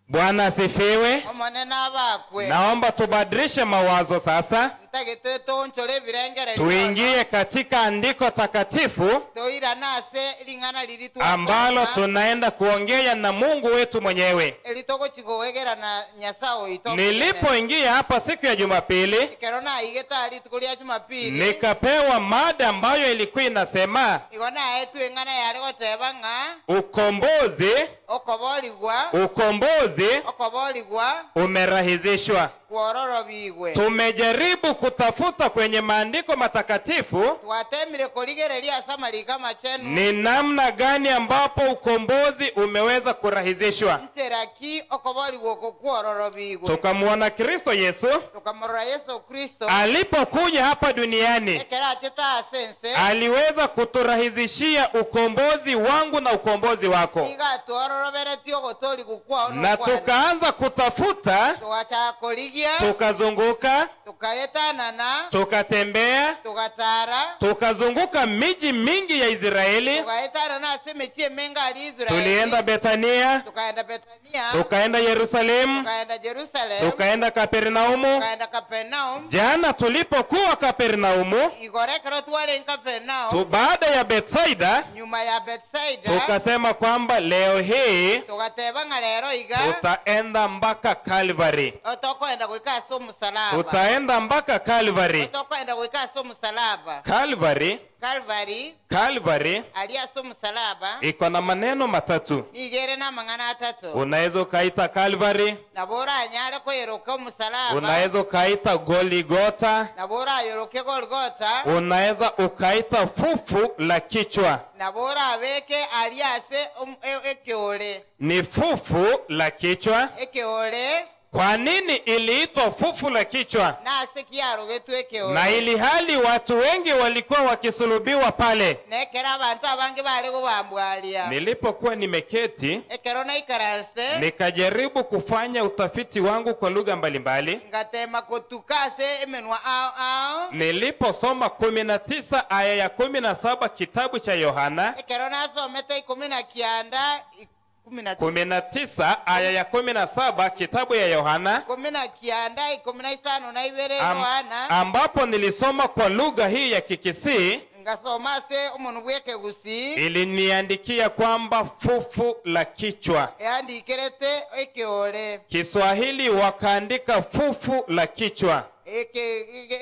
Bwana asifiwe. Omonene abakwe. Naomba tubadilishe mawazo sasa, Ntagete tonchore ebirengere tuingie katika andiko takatifu toirana ase ring'ana riri twasoma, ambalo tunaenda kuongea na Mungu wetu mwenyewe. eritogochigowegera na Nyasaye oito. Nilipoingia hapa siku ya Jumapili, Ekero naigete rituko ria Jumapili nikapewa mada ambayo ilikuwa inasema igo naetwe eng'ana yare goteba ng'a ukombozi, okoborigwa, ukombozi okoborigwa umerahizishwa. kwororobigwe. Tumejaribu kutafuta kwenye maandiko matakatifu Twatemire korigereria ase amarika machenu ni namna gani ambapo ukombozi umeweza kurahizishwa. nteraki okoborigwa oko kwororobigwe. Tukamwona Kristo Yesu Tukamorora Yesu Kristo alipokuja hapa duniani, ekero achete ase ense aliweza kuturahizishia ukombozi wangu na ukombozi wako, iga atwororoberetie ogotorigwa kwao na tukaanza kutafuta, tugachaka korigia tukazunguka, tukaetanana tukatembea, tugatara tukazunguka miji mingi ya Israeli. tukaetanana ase emechie emenge aria Israeli. Tulienda Betania, tukaenda Betania, tukaenda Yerusalemu, tukaenda Jerusalem, tukaenda Kapernaumu. tukaenda Kapernaum. Jana tulipokuwa Kapernaumu, Igoro ekero tware Kapernaum baada ya Betsaida, nyuma ya Betsaida tukasema kwamba leo hii tugateba ng'a rero iga tutaenda mpaka Calvary, otokwenda goika ase omusalaba, tutaenda mpaka Calvary. otokwenda goika ase omusalaba. Calvary, Calvary Calvary aria ase omusalaba iko na maneno matatu. nigere na amang'ana atatu. Unaweza ukaita Calvary, Nabo oranyare koyeroka omusalaba, unaweza ukaita Goligota, nabo orayoroke Golgota, unaweza ukaita fufu la kichwa. nabo orabeke aria ase ekeore, Ni fufu la kichwa, ekeore Kwa nini iliitwa fufu la kichwa? Nase kiarogetwe ekeore. Na ili hali watu wengi walikuwa wakisulubiwa pale. Nekera abantu abange bali kubambwalia. Nilipokuwa nimeketi, ekero naikaranse, nikajaribu kufanya utafiti wangu kwa lugha mbalimbali. Ngatema kutukase emenwa ao ao. Niliposoma 19 aya ya 17 kitabu cha Yohana, ekero nasomete 19 19 aya ya 17 kitabu ya Yohana, 19 15 Yohana, ambapo nilisoma kwa lugha hii ya Kikisii, ngasoma se omuntu bw'ekegusi, iliniandikia kwamba fufu la kichwa. Yandikirete ekeore. Kiswahili wakaandika fufu la kichwa.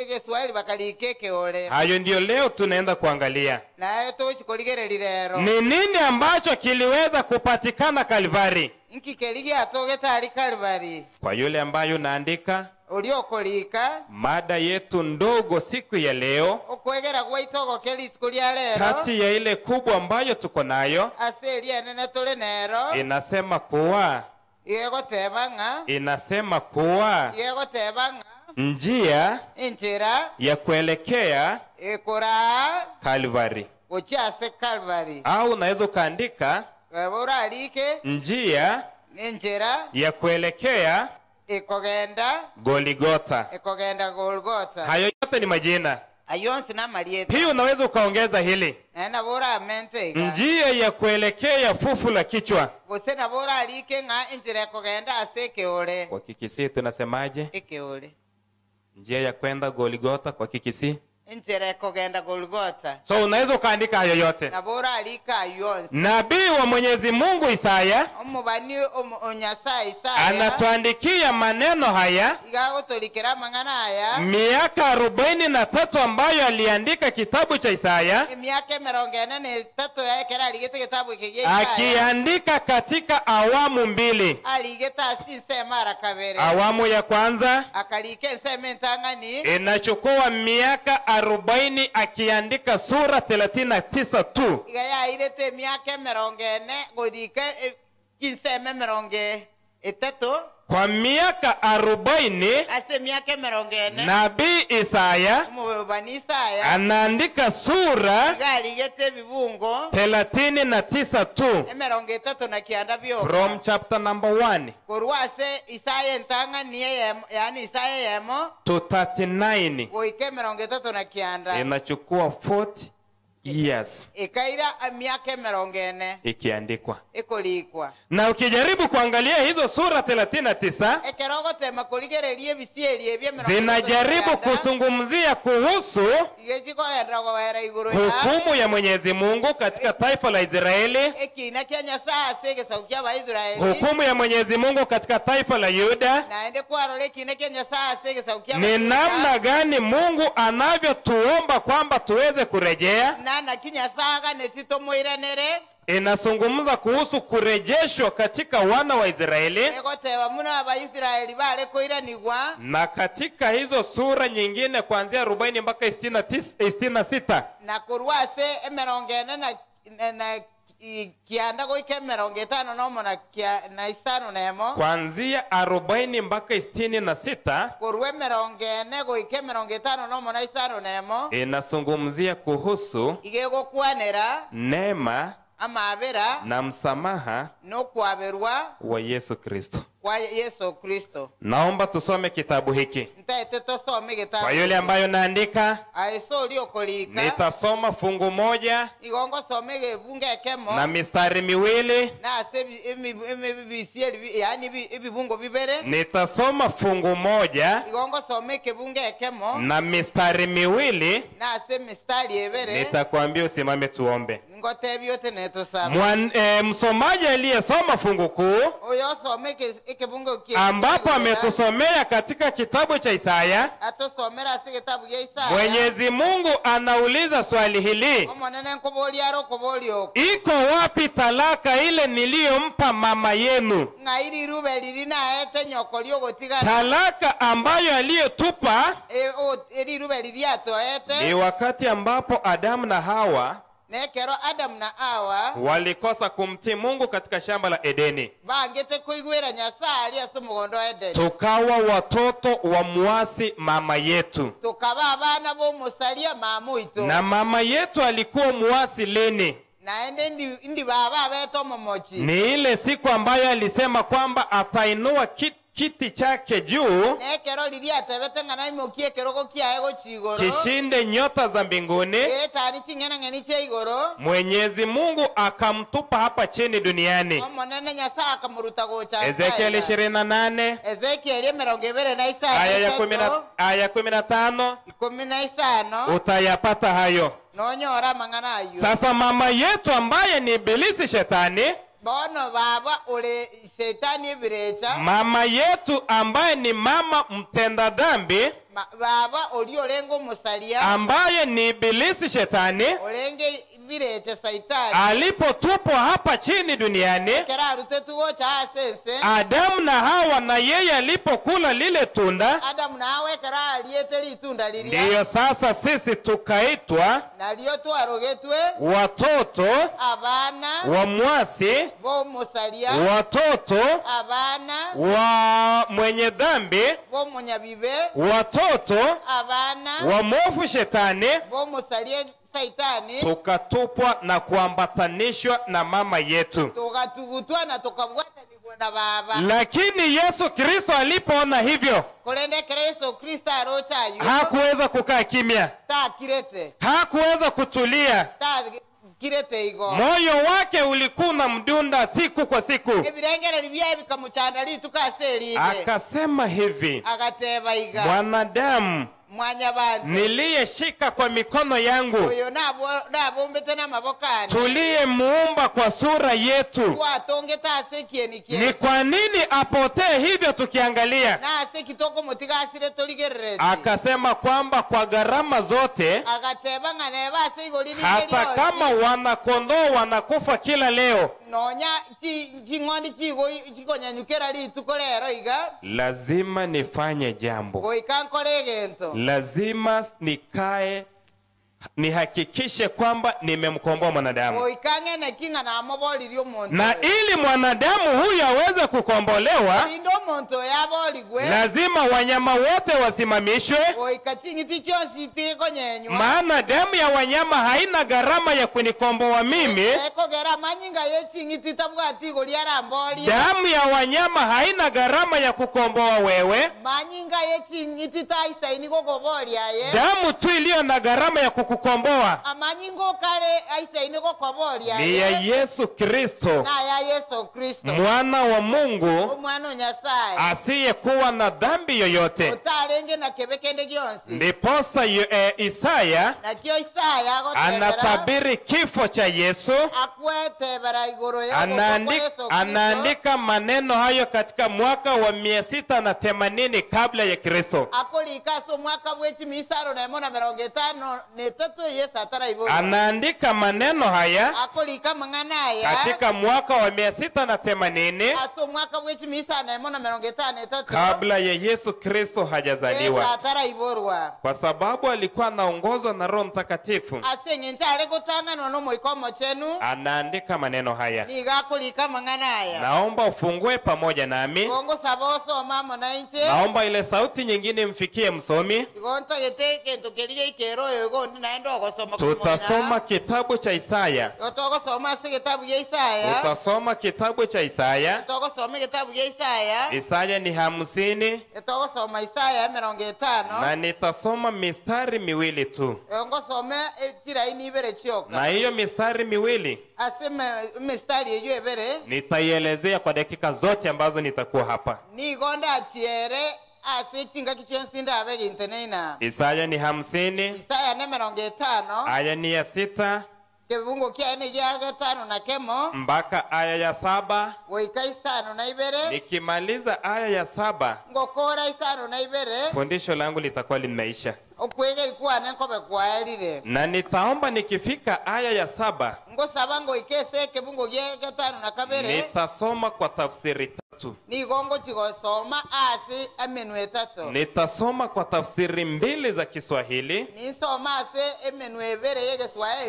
Kiswahili bakalika ekeore. Hayo ndio leo tunaenda kuangalia. Nayo tuchikorigereri lero. Ni nini ambacho kiliweza kupatikana Kalvari? Nkikeri giatogete ari Kalvari. Kwa yule ambayo naandika, uliokolika, mada yetu ndogo siku ya leo, okwegera gwaitogo kerituko ria lero, kati ya ile kubwa ambayo tuko nayo, ase eria nene tore nero, inasema kuwa, igegoteba ng'a, inasema kuwa igegoteba ng'a njia injira ya kuelekea ikura Kalvari. Gochia ase Kalvari. Au unaweza ukaandika urarike njia injira ya kuelekea ikogenda Goligota. Ikogenda Golgota. Hayo yote ni majina. Ayonsi na marieta. Pia unaweza ukaongeza hili, na bora mente iga, njia ya kuelekea fufu la kichwa. Gose na bora alike ng'a injira ikogenda ase ekeore. Kwa Kikisii tunasemaje? Ekeore. Njia ya kwenda Goligota kwa Kikisii. Injira ikogenda Golgota. So unaweza ukaandika hayo yote. Na bora alika ayonsi. Nabii wa Mwenyezi Mungu Isaya omubani onyasaye Isaya anatuandikia maneno haya igagotolikera mang'ana haya miaka 43 ambayo aliandika kitabu cha Isaya, emiaka 43 yaekera aligete kitabu eke gia Isaya, akiandika katika awamu mbili. Aligete ase ensemo ara kabere. Awamu ya kwanza akalika ensemo entang'ani inachukua miaka 40 akiandika sura 39 tu. Iga yairete emiaka 40 gorika kinseme 30. Kwa miaka 40 ase miaka 40 Nabii Isaya omubani Isaya anaandika sura iga aligete ebibungo 39 tu, 39 byoka, from chapter number 1 korwa ase Isaya entang'ani eyemo, yani Isaya eyemo to 39. goika 39. Inachukua 40 years ikaira miaka 40 ikiandikwa. Ikolikwa. Na ukijaribu kuangalia hizo sura 39 ekero ogotema korigereria ebisieri ebio zinajaribu kuzungumzia kuhusu igechikoenda gowera iguru ya hukumu ya Mwenyezi Mungu katika taifa la Israeli, ekina kia Nyasaye ase egesau kia Abaisraeli, hukumu ya Mwenyezi Mungu katika taifa la Yuda. Naende kwarora ekina kia Nyasaye ase egesau kia Ni namna gani Mungu anavyotuomba kwamba tuweze kurejea. Nana kinyasaye aganeti tomoiranere. Inazungumza kuhusu kurejeshwa katika wana wa Israeli, egoteba muno Abaisraeli bale koiranigwa. Na katika hizo sura nyingine kuanzia 40 mpaka 66, na korwa ase 40 na 9 goika 51 na 51, kuanzia 40 mpaka 66 korwa 40 goika 51 inazungumzia kuhusu igegokwanera neema amabera na msamaha nokwaberwa wa Yesu Kristo. kwa Yesu Kristo. Naomba tusome kitabu hiki. Ntaete tusome kitabu. Kwa yule ambayo naandika, aiso uliokolika, nitasoma fungu moja igongo some gebunga ekemo na mistari miwili. Na ase ebisieri, yani ebibungo bibere. Nitasoma fungu moja igongo some kebunga ekemo na mistari miwili, na ase mistari ebere. Nitakwambia usimame tuombe. Ngotebi yote netosaba. Msomaji aliyesoma fungu kuu oyo some ekebungo kie, ambapo ametusomea katika kitabu cha Isaya, atosomera ase kitabu ya Isaya, Mwenyezi Mungu anauliza swali hili: omonene nkoboli aro koboli oko, iko wapi talaka ile niliyompa mama yenu? Ng'airi rube riri naete nyoko riogotigana. Talaka ambayo aliyotupa eri rube riri atoete ni wakati ambapo Adamu na Hawa Nekero Adam na Hawa walikosa kumtii Mungu katika shamba la Edeni, bangete kuigwira Nyasaye ali ase omugondo wa Edeni, tukawa watoto wa muasi mama yetu. Tukaba abana b'omusalia mama oito. Na mama yetu alikuwa muasi lini? Naende ndi baba abeto omomochi. Ni ile siku ambayo alisema kwamba atainua kiti chake juu nekero liria atebete ng'a naimokie kerogo kiaye gochi igoro, kishinde nyota za mbinguni. Etani ching'enang'eni chia igoro. Mwenyezi Mungu akamtupa hapa chini duniani. Omonene Nyasaye akamuruta gocha. Ezekiel 28 Ezekiel 25 aya 15 15 utayapata hayo. Nonyora mang'ana ayo. Sasa mama yetu ambaye ni ibilisi shetani, bono baba ule shetani birecha, mama yetu ambaye ni mama mtenda dhambi, baba uliolengo musalia, ambaye ni ibilisi shetani, olenge birecha saitani, alipotupwa hapa chini duniani, kera rutetu gocha asense, Adamu na Hawa na yeye alipokula lile tunda, Adamu na Hawa kera aliete litunda lilia, ndiyo sasa sisi tukaitwa nalio twarogetwe watoto abana wa mwasi, bo musalia, watoto abana wa mwenye dhambi, bo munyabibe, watoto abana wa mwovu shetani, bo musalia saitani, tukatupwa na kuambatanishwa na mama yetu. Tukatugutwa na tukabwatanirwa na baba. Lakini Yesu Kristo alipoona hivyo, korende Yesu Kristo arocha ayo, hakuweza kukaa kimya, takirete, hakuweza kutulia, takirete igo, moyo wake ulikuwa na mdunda siku kwa siku. Ebirengere byaye bikamuchanda litukaseri. Akasema hivi, agateba iga, mwanadamu niliyeshika kwa mikono yangu, oyo nabombete n'amaboko ane, tuliyemuumba kwa sura yetu, twatongete ase ekieni ni kwa nini apotee hivyo tukiangalia? Na ase kitoko mutigasire torigerereti. Akasema kwamba kwa gharama zote, agateba ng'a neba ase igori rinde hata rionsi, kama wanakondoo wanakufa kila leo, nonya ching'ondi chikonyanyukera rituko rero iga, lazima nifanye jambo, goika nkore egento, lazima nikae nihakikishe kwamba nimemkomboa mwanadamu. Na ili mwanadamu huyu aweze kukombolewa, lazima wanyama wote wasimamishwe, maana damu ya wanyama haina gharama ya kunikomboa mimi. Damu ya wanyama haina gharama ya kukomboa wewe. Damu tu iliyo na gharama ya kukukomboa ni ya Yesu Kristo, mwana wa Mungu asiyekuwa na dhambi yoyote. Ndiposa Isaya anatabiri kifo cha Yesu. Anaandika maneno hayo katika mwaka wa 680 kabla ya Kristo. Anaandika maneno haya katika mwaka wa 680 kabla ya Yesu Kristo hajazaliwa, kwa sababu alikuwa anaongozwa na Roho Mtakatifu. Anaandika maneno haya. Naomba ufungue pamoja nami. Naomba ile sauti nyingine mfikie msomi. Tutasoma kitabu cha Isaya. Tutasoma kitabu cha Isaya. Isaya ni 50. Na nitasoma mistari miwili tu. Na hiyo mistari miwili nitaielezea kwa dakika zote ambazo nitakuwa hapa. Isaya ni 50. Aya ni ya 6 mpaka aya ya 7. Nikimaliza aya ya 7, fundisho langu litakuwa limeisha. Na nitaomba nikifika aya ya 7 nitasoma kwa tafsiri mitatu. Nitasoma kwa tafsiri 2 za Kiswahili.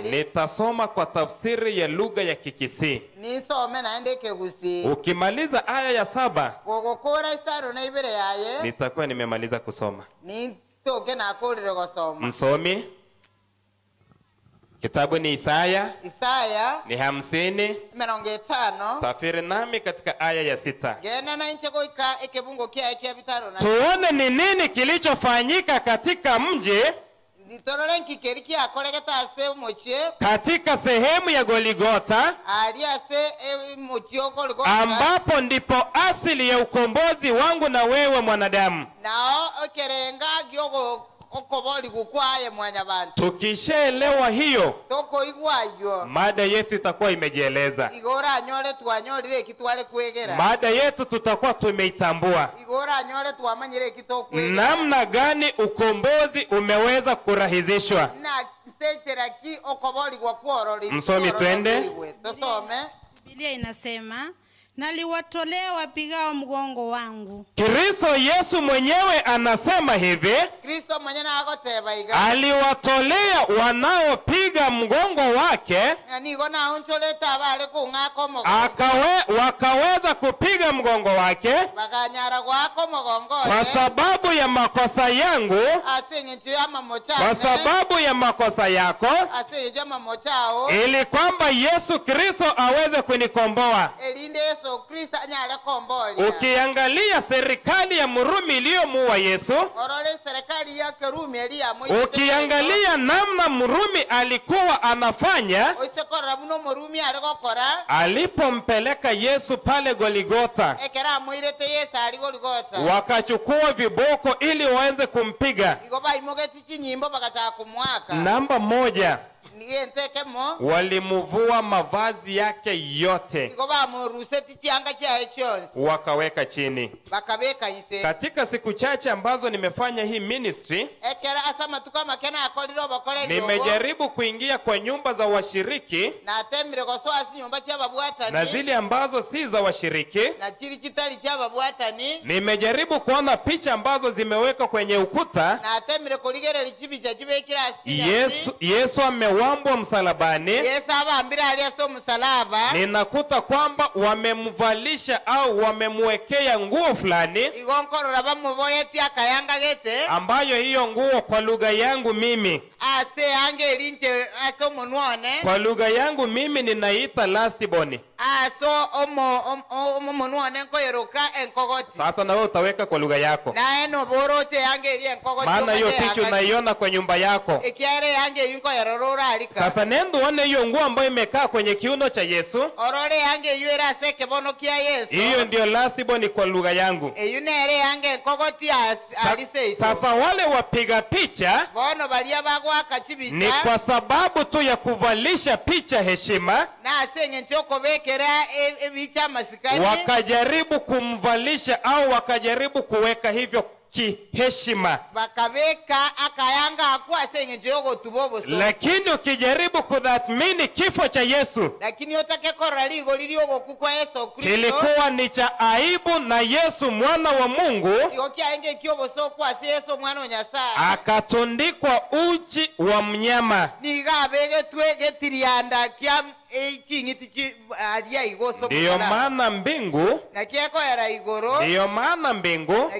Nitasoma kwa tafsiri ya lugha ya Kikisii. Ukimaliza aya ya 7, nitakuwa nimemaliza kusoma. Msomi, kitabu ni Isaya. Isaya ni 50. 50. Safiri nami katika aya ya 6. Tuone ni nini kilichofanyika katika mji, katika sehemu ya Goligota, ambapo ndipo asili ya ukombozi wangu na wewe mwanadamu. Tukishaelewa hiyo, mada yetu itakuwa imejieleza. Mada yetu tutakuwa tumeitambua namna gani ukombozi umeweza kurahizishwa. Msomi, twende. Biblia inasema, naliwatolea wapigao mgongo wangu. Kristo Yesu mwenyewe anasema hivi, aliwatolea wanaopiga mgongo wake, wakaweza kupiga mgongo wake kwa sababu ya makosa yangu, kwa sababu ya makosa yako, ili kwamba Yesu Kristo aweze kunikomboa. Ukiangalia serikali ya Mrumi iliyomuua Yesu, ukiangalia namna Mrumi alikuwa anafanya alipompeleka Yesu pale Goligota, wakachukua viboko ili waweze kumpiga. Namba 1, walimuvua mavazi yake yote, wakaweka chini. Katika siku chache ambazo nimefanya hii ministry, nimejaribu kuingia kwa nyumba za washiriki na zile ambazo si za washiriki. Nimejaribu kuona picha ambazo zimewekwa kwenye ukuta. Yesu amewambwa msalabani. Ninakuta kwamba wamemvalisha au wamemwekea nguo fulani, ambayo hiyo nguo kwa lugha yangu mimi, kwa lugha yangu mimi ninaita last born. Sasa na wewe utaweka kwa lugha yako, maana hiyo picha unaiona kwa nyumba yako. Sasa nendo uone hiyo nguo ambayo imekaa kwenye kiuno cha Yesu. Hiyo ndio last born kwa lugha yangu. Sasa wale wapiga picha ni kwa sababu tu ya kuvalisha picha heshima, wakajaribu kumvalisha au wakajaribu kuweka hivyo kiheshima. Lakini ukijaribu kudhamini kifo cha Yesu, kilikuwa ni cha aibu, na Yesu mwana wa Mungu akatundikwa uchi wa mnyama. Ndiyo maana mbingu, ndiyo maana mbingu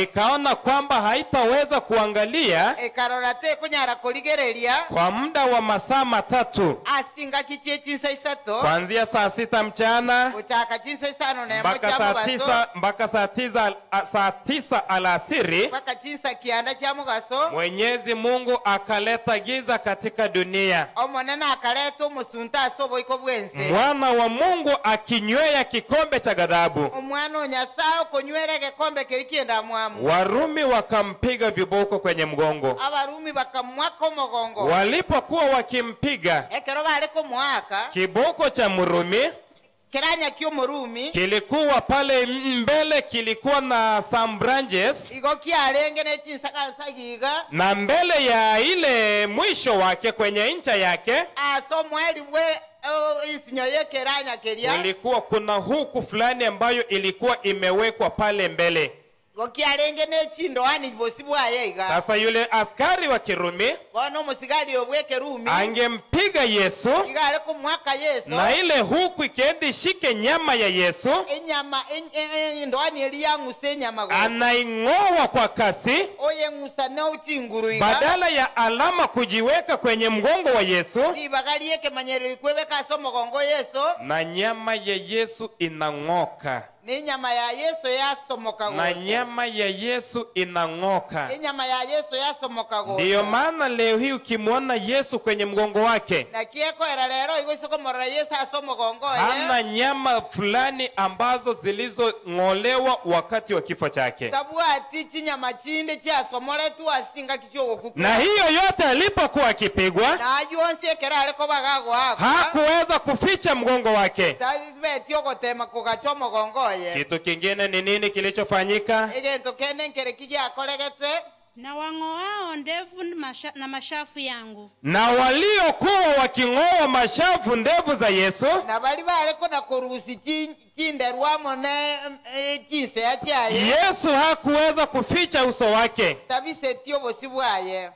ikaona kwamba haitaweza kuangalia kwa muda wa masaa 3, kuanzia saa 6 mchana mpaka saa 9, mpaka saa 9 alasiri. Mwenyezi Mungu akaleta giza katika dunia. Mwana wa Mungu akinywea kikombe cha ghadhabu. Warumi wakampiga viboko kwenye mgongo. Walipokuwa wakimpiga, kiboko cha Mrumi kilikuwa pale mbele, kilikuwa na some branches, na mbele ya ile mwisho wake kwenye ncha yake Kulikuwa kuna huku fulani ambayo ilikuwa imewekwa pale mbele. Sasa yule askari wa Kirumi angempiga Yesu, na ile huku ikienda ishike nyama ya Yesu, anaing'oa kwa kasi. Badala ya alama kujiweka kwenye mgongo wa Yesu, na nyama ya Yesu inang'oka. Na nyama ya Yesu inang'oka. Ndiyo maana leo hii ukimwona Yesu kwenye mgongo wake, hana nyama fulani ambazo zilizong'olewa wakati wa kifo chake. Na hiyo yote alipokuwa akipigwa, hakuweza kuficha mgongo wake. Kitu kingine ni nini kilichofanyika? Na wang'oao ndevu na mashafu yangu. Na waliokuwa waking'oa mashafu ndevu za Yesu, Yesu hakuweza kuficha uso wake.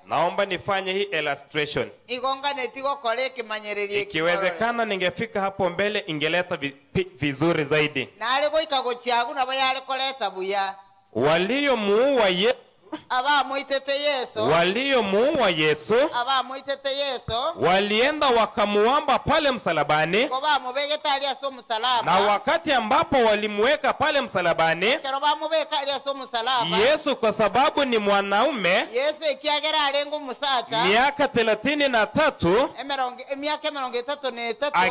Naomba nifanye hii illustration. Ikiwezekana ningefika hapo mbele ingeleta vizuri zaidi. Waliomuua Yesu, waliomuua Yesu walienda wakamuamba pale msalabani. Na wakati ambapo walimuweka pale msalabani, Yesu kwa sababu ni mwanaume, miaka 33,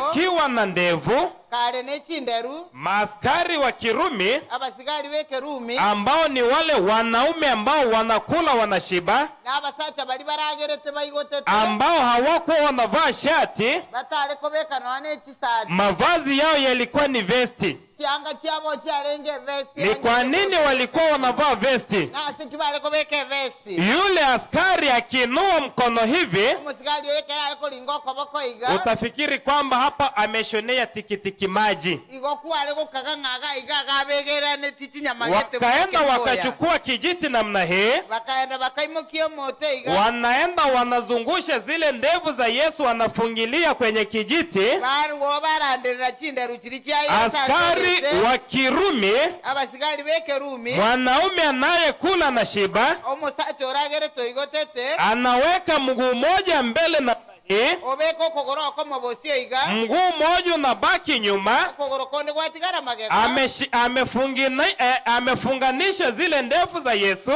akiwa na ndevu, maaskari wa Kirumi ambao ni wale wanaume ambao wanakula wanashiba, ambao hawakuwa wanavaa shati, mavazi yao yalikuwa ni vesti. Ni kwa nini walikuwa wanavaa vesti? Yule askari akiinua mkono hivi, utafikiri kwamba hapa ameshonea tikitiki maji. Wakaenda wakachukua kijiti namna hii, wanaenda wanazungusha zile ndevu za Yesu, wanafungilia kwenye kijiti. Askari wa Kirumi, mwanaume anayekula na shiba, anaweka mguu mmoja mbele na mguu mmoja unabaki nyuma, amefunganisha zile ndevu za Yesu,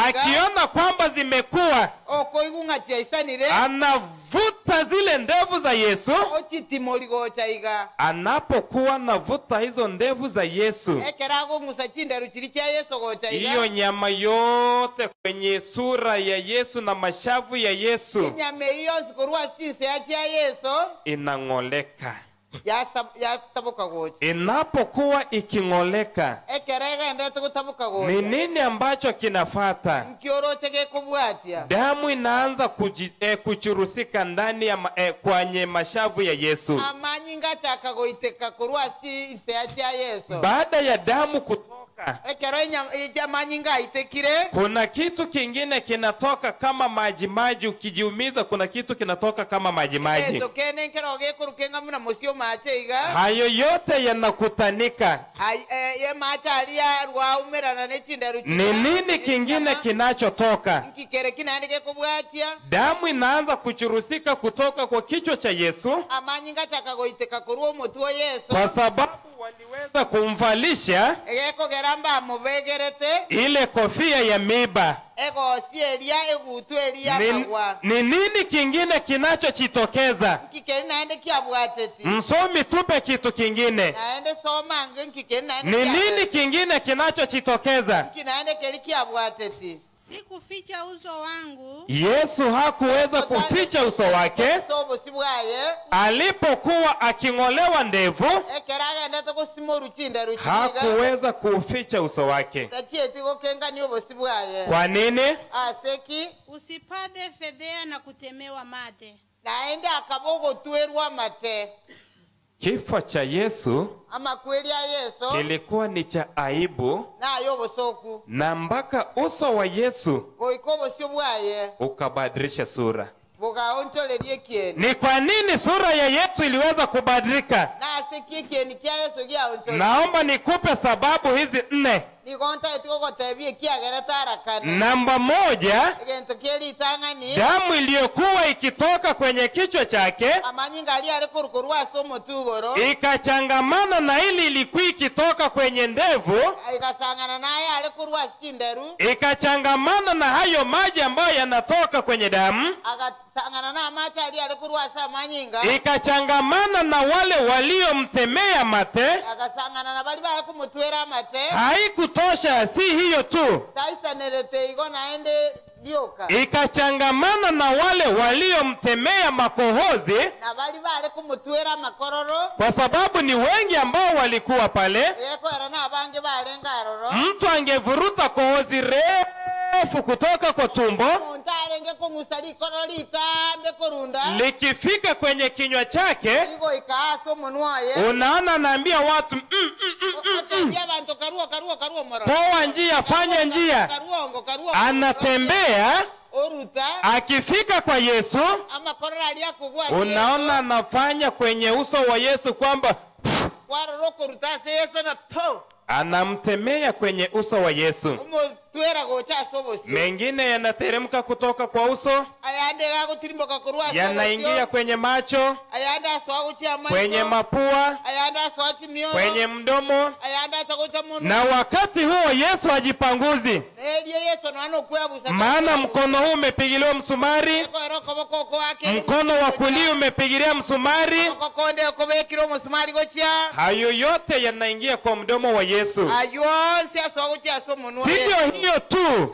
akiona kwamba zimekuwa, anavuta zile ndevu za Yesu. Anapokuwa navuta hizo ndevu za Yesu, hiyo nyama yote kwenye sura ya Yesu na mashavu ya Yesu inang'oleka. Inapokuwa iking'oleka, ni nini ambacho kinafata? Damu inaanza kuchurusika ndani ya kwenye mashavu ya Yesu. Baada ya damu kutoka, kuna kitu kingine kinatoka kama maji maji. Ukijiumiza kuna kitu kinatoka kama maji maji. Hayo yote yanakutanika. Ni nini kingine kinachotoka? Damu inaanza kuchurusika kutoka kwa kichwa cha Yesu, kwa sababu waliweza kumvalisha ile kofia ya miba. Ni nini kingine kinachojitokeza? Msomi, tupe kitu kingine. Ni nini kingine kinachojitokeza? Sikuficha uso wangu. Yesu hakuweza kuficha uso wake alipokuwa aking'olewa ndevu. Hakuweza kuficha uso wake. Kwa nini? Usipate fedhea na kutemewa mate. Naende akabogotwerwa mate. Kifo cha Yesu ama kweli ya Yesu kilikuwa ni cha aibu, na yobosoku, na mpaka uso wa Yesu ukabadilisha sura. Ni kwa nini sura ya Yesu iliweza kubadilika? Naomba nikupe sababu hizi 4. Namba 1, damu iliyokuwa ikitoka kwenye kichwa chake ikachangamana na ile ilikuwa ikitoka kwenye ndevu, ikachangamana na hayo maji ambayo yanatoka kwenye damu, ikachangamana na wale waliomtemea mate. Haikutosha, si hiyo tu, ikachangamana na wale waliomtemea makohozi, kwa sababu ni wengi ambao walikuwa pale. Mtu angevuruta kohozi refu kutoka kwa tumbo, likifika kwenye kinywa chake, unaona anaambia watu toa njia, fanya njia. Anatembea, akifika kwa Yesu, unaona anafanya kwenye uso wa Yesu kwamba anamtemea kwenye uso wa Yesu. Mengine yanateremka kutoka kwa uso, yanaingia kwenye macho, kwenye mapua, kwenye mdomo. Na wakati huo Yesu hajipanguzi, maana mkono huu umepigiliwa msumari, mkono wa kulia umepigilia msumari. Hayo yote yanaingia kwa mdomo wa Yesu. Sivyo hiyo tu,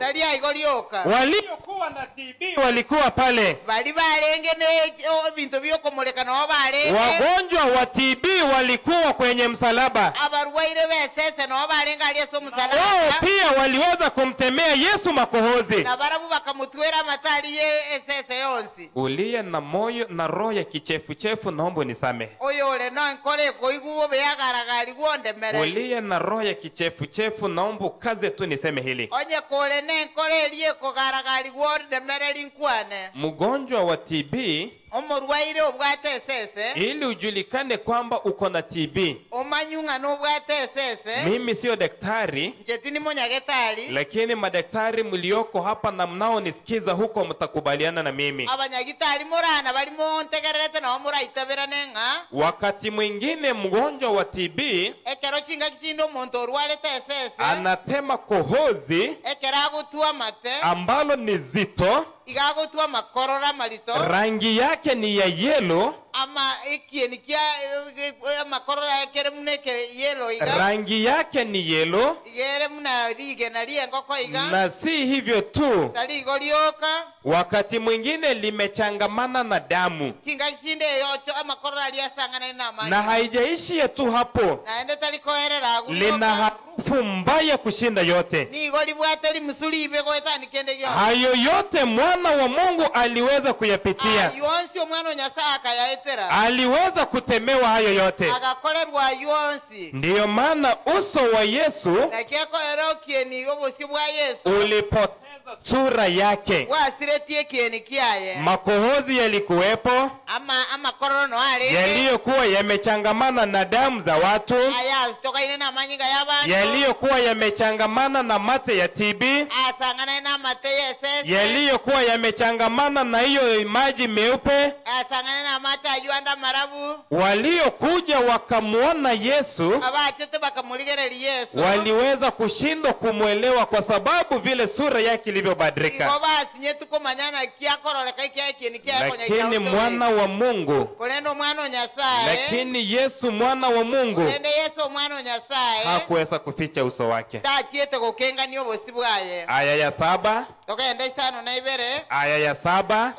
waliokuwa na TB walikuwa pale, wagonjwa wa TB walikuwa kwenye msalaba, wao pia waliweza kumtemea Yesu makohozi. Uliye na moyo na roho ya kichefuchefu, naomba unisamehe. Uliye na roho ya kichefuchefu, naomba ukaze tu niseme hili. Mgonjwa wa TB, ili ujulikane kwamba uko na TB. Mimi sio daktari, lakini madaktari mlioko hapa na mnaonisikiza huko mtakubaliana na mimi. Wakati mwingine mgonjwa wa TB anatema kohozi ambalo ni zito, rangi yake ni ya yellow, rangi yake ni yellow, na si hivyo tu, wakati mwingine limechangamana na damu, na haijaishi tu hapo, lina harufu mbaya kushinda yote. Hayo yote mwana wa Mungu aliweza kuyapitia, aliweza kutemewa hayo yote. Ndiyo maana uso wa Yesu ulipoteza sura yake. Makohozi yalikuwepo yaliyokuwa yamechangamana na damu za watu, yaliyokuwa yamechangamana na mate ya TB, yaliyokuwa yamechangamana na hiyo maji meupe. Waliokuja wakamuona Yesu waliweza kushindwa kumwelewa kwa sababu vile sura yake ilivyobadilika. Lakini mwana wa Mungu, lakini Yesu mwana wa Mungu hakuweza kuficha uso wake. Aya ya 7. Aya ya 7.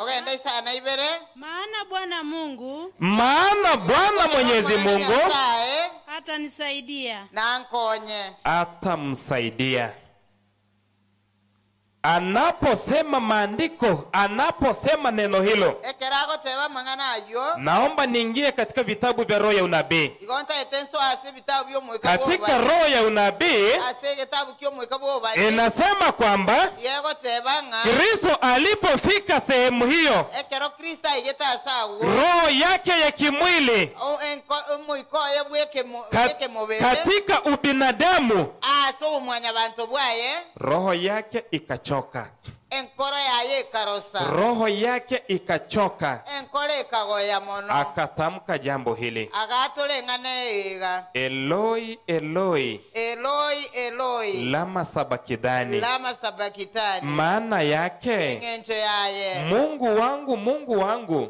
Maana Bwana Mungu, maana Bwana Mwenyezi Mungu atanisaidia, atamsaidia. Anaposema maandiko, anaposema neno hilo, naomba niingie katika vitabu vya roho ya unabii. Katika roho ya unabii inasema kwamba Kristo alipofika sehemu hiyo, roho yake ya kimwili katika ubinadamu, roho yake ikachoka. Roho yake ikachoka. Akatamka jambo hili: Eloi, Eloi, Eloi, Eloi, lama sabakithani. Lama sabakithani. Maana yake, Mungu wangu, Mungu wangu,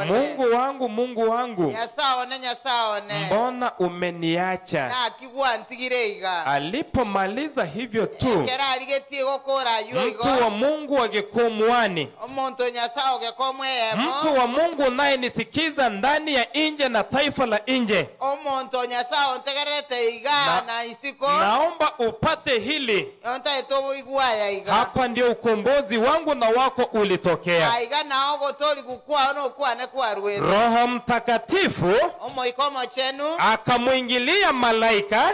Mungu wangu, Mungu wangu, mbona umeniacha? Alipomaliza hivyo tu, mtu wa Mungu agekomwani, mtu wa Mungu naye nisikiza ndani ya nje na taifa la nje, naomba upate hili. Hapa ndio ukombozi wangu na wako ulitokea. Roho Mtakatifu akamuingilia malaika,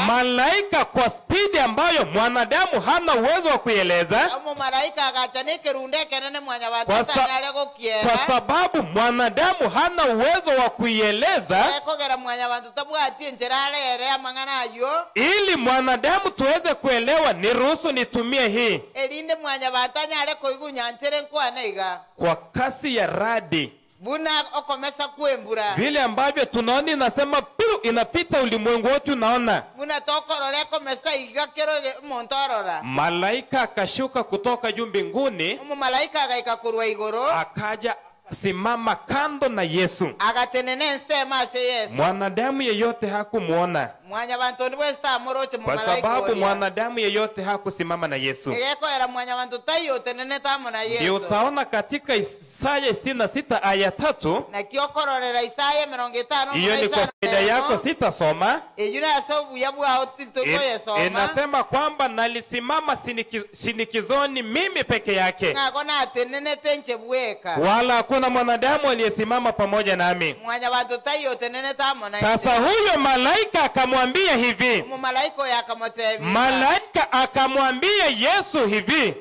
malaika kwa spidi ambayo mwanadamu hana uwezo wa kuieleza, kwa sababu mwanadamu hana uwezo wa kuieleza, ili mwanadamu tuweze kuelewa, niruhusu nitumie hii kwa kasi ya radi, vile ambavyo tunaona inasema piru inapita ulimwengu wote unaona. Malaika akashuka kutoka juu mbinguni, akaja simama kando na Yesu. Mwanadamu yeyote hakumuona, kwa sababu mwanadamu yeyote hakusimama na Yesu. Ndio utaona katika Isaya 66 aya 3. Hiyo ni kwa faida yako, sitasoma. Inasema kwamba nalisimama sinikizoni mimi peke yake, wala hakuna mwanadamu aliyesimama pamoja nami. Sasa huyo malaika akamwambia hivi, malaika akamwambia Yesu hivi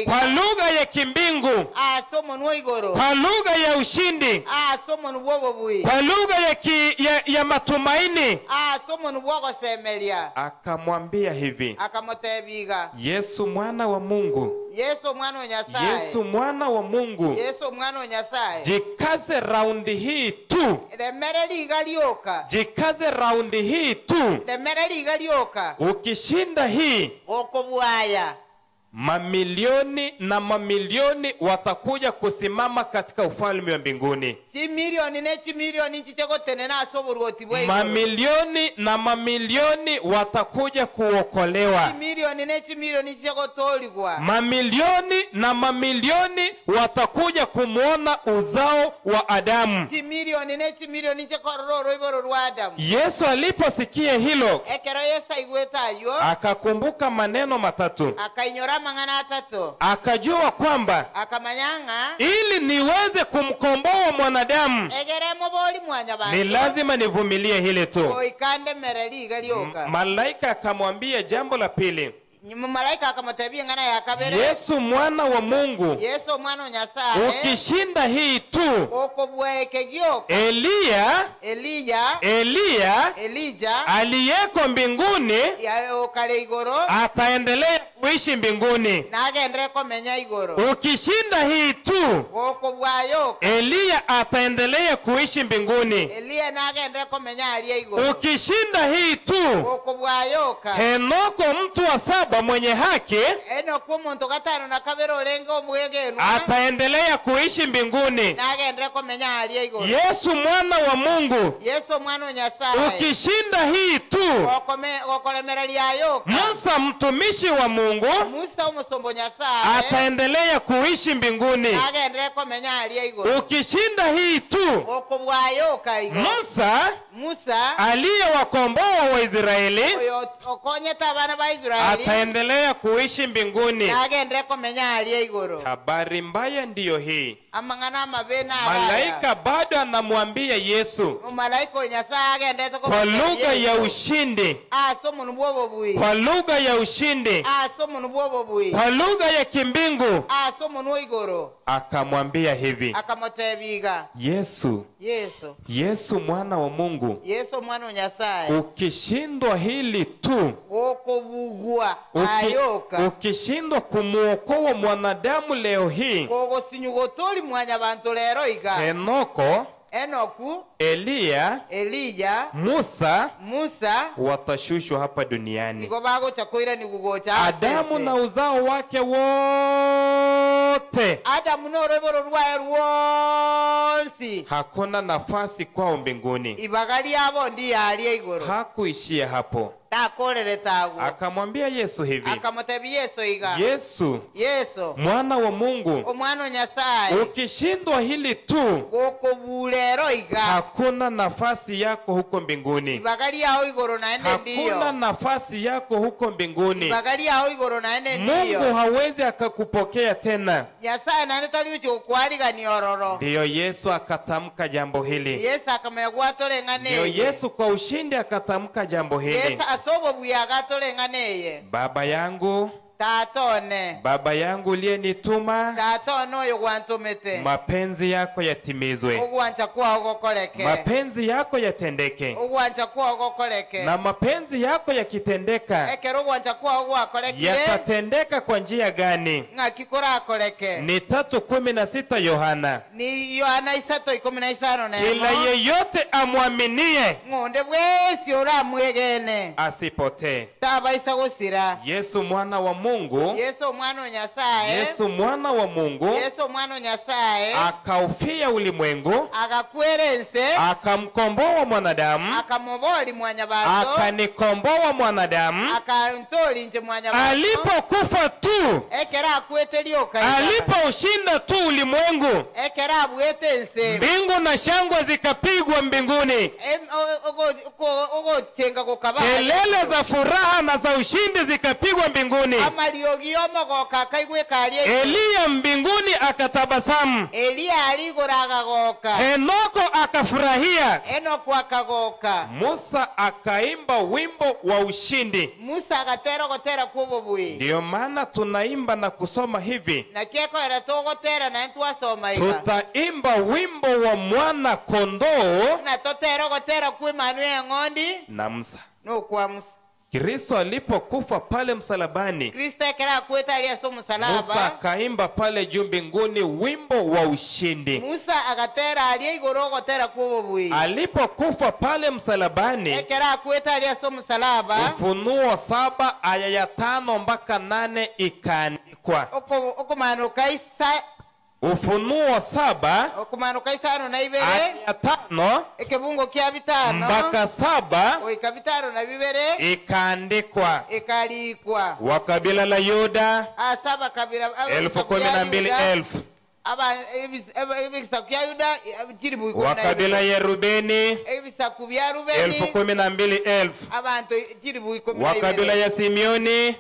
kwa lugha ya kimbingu, kwa lugha ya ushindi, kwa lugha ya matumaini. Akamwambia hivi, Yesu mwana wa Mungu, Yesu mwana wa Mungu, jikaze raundi hii tu, jikaze raundi hii tu. Ukishinda hii, mamilioni na mamilioni watakuja kusimama katika ufalme wa mbinguni. Mamilioni na mamilioni watakuja kuokolewa. Mamilioni na mamilioni watakuja kumuona uzao wa Adamu. Yesu aliposikia hilo, akakumbuka maneno matatu, akajua kwamba ili niweze kumkomboa mwanadamu ni lazima nivumilie hili tu. Malaika akamwambia jambo la pili, Yesu mwana wa Mungu, ukishinda hii tu, Eliya aliyeko mbinguni ataendelea kuishi mbinguni. Ukishinda hii tu, Eliya ataendelea kuishi mbinguni. Ukishinda hii tu, Henoko mtu wa saba mwenye haki ataendelea kuishi mbinguni. Yesu mwana wa Mungu, ukishinda hii tu, Musa mtumishi wa Mungu Mungu Musa omusombo Nyasaye ataendelea kuishi mbinguni. Agendere komenya aria iguru. Ukishinda hii tu, Gokobwayoka igo. Musa aliyewakomboa Waisraeli oyo okonyete abana ba Israeli ataendelea kuishi mbinguni. Agendere komenya aria iguru. Habari mbaya ndiyo hii. Amang'ana amabe na Malaika bado anamwambia Yesu Malaika o Nyasaye agendete kwa lugha ya ushindi, ase omunu bw'obobui, kwa lugha ya ushindi, ase omunu bw'obobui, kwa lugha ya kimbingu, ase omunu o igoro, akamwambia hivi, akamotebiga Yesu, Yesu, Yesu mwana wa Mungu, Yesu mwana wa Nyasaye, ukishindwa hili tu, gokobugwa ayoka, ukishindwa kumuokoa mwanadamu leo hii, gogosinyugotoli mwanyabantu lero iga, Henoko, Enoku, Eliya, Elija, Musa Musa watashushwa hapa duniani. igo bagocha koira ni kugocha Adamu na uzao wake wote, Adamu n'oroboro rwaye rwonsi, hakuna nafasi kwao mbinguni. Ibaga lyabo ndi yaria iguru. Hakuishia hapo, takorere tago, akamwambia Yesu hivi, akamutebi Yesu iga, Yesu, Yesu mwana wa Mungu, omwana wa Nyasaye, ukishindwa hili tu, gokobulero iga, hakuna nafasi yako huko mbinguni. Ibaga lyao iguru naende ndiyo. Hakuna nafasi yako huko mbinguni. Ibaga lyao iguru naende ndiyo. Mungu hawezi akakupokea tena. Nyasaye nane tali ukwarigania ororo. Ndiyo Yesu akatamka jambo hili. Yesu akamenya gwatoleng'aneye. Ndiyo Yesu kwa ushindi akatamka jambo hili. Yesu asobo buya agatoleng'aneye. Baba yangu, Tatone, Baba yangu uliyenituma, tatone oyo gwantumite, mapenzi yako yatimizwe, ogwancha kwao gokoreke, mapenzi yako yatendeke. Ogwancha kwao gokoreke, Na mapenzi yako yakitendeka, ekero ogwancha kwao gwakorekire, yatatendeka kwa njia gani? Ng'aki korakoreke? Ni 3:16 Yohana. Ni Yohana 3:15 na Kila yeyote amwaminie ng'onde bwesi oramwegene asipotee. Tabaisa gosira. Yesu mwana wa Mungu, Yesu mwana wa Nyasaye, Yesu mwana wa Mungu Yesu mwana wa Nyasaye akaufia ulimwengu, akakwerense, akamkomboa mwanadamu, akamoboli mwanyabantu, akanikomboa mwanadamu. Akantoli nje mwanyabantu. Alipokufa tu, ekera akwete lyoka, alipoushinda tu ulimwengu, ekera abwete nse, mbingu na shangwe zikapigwa mbinguni, ogotenga gokaba, kelele za furaha na za ushindi zikapigwa mbinguni. Eliya mbinguni akatabasamu, Eliya aligora akagoka, Henoko akafurahia, Enoko akagoka, Musa akaimba wimbo wa ushindi. Musa agatera gotera kwobobui. Ndiyo maana tunaimba na kusoma hivi, na kieko era togotera na twasoma iga, tutaimba wimbo wa mwana kondoo na totera gotera kwimanu eng'ondi na Musa. No kwa Musa. Kristo alipokufa pale msalabani, Kristo ekera akwete ali ase omusalaba, Musa akaimba pale juu mbinguni wimbo wa ushindi. Musa agatera ali igoro ogotera kwobobui. Alipokufa pale msalabani, ekera akwete ali ase omusalaba, Ufunuo 7 aya ya 5 mpaka 8 ikaandikwa. Okumanuka isa, Ufunuo 7 okumanuka isano na ibere, aya ya 5 ekebungo kya 5 mpaka 7 oika 5 na bibere ikaandikwa. Ikalikwa. Wa kabila la Yuda asaba kabila 12,000, aba ebisaku bya Yuda kiribu, wa kabila ya Rubeni ebisaku bya Rubeni 12,000, abantu kiribu, wa kabila ya Simeoni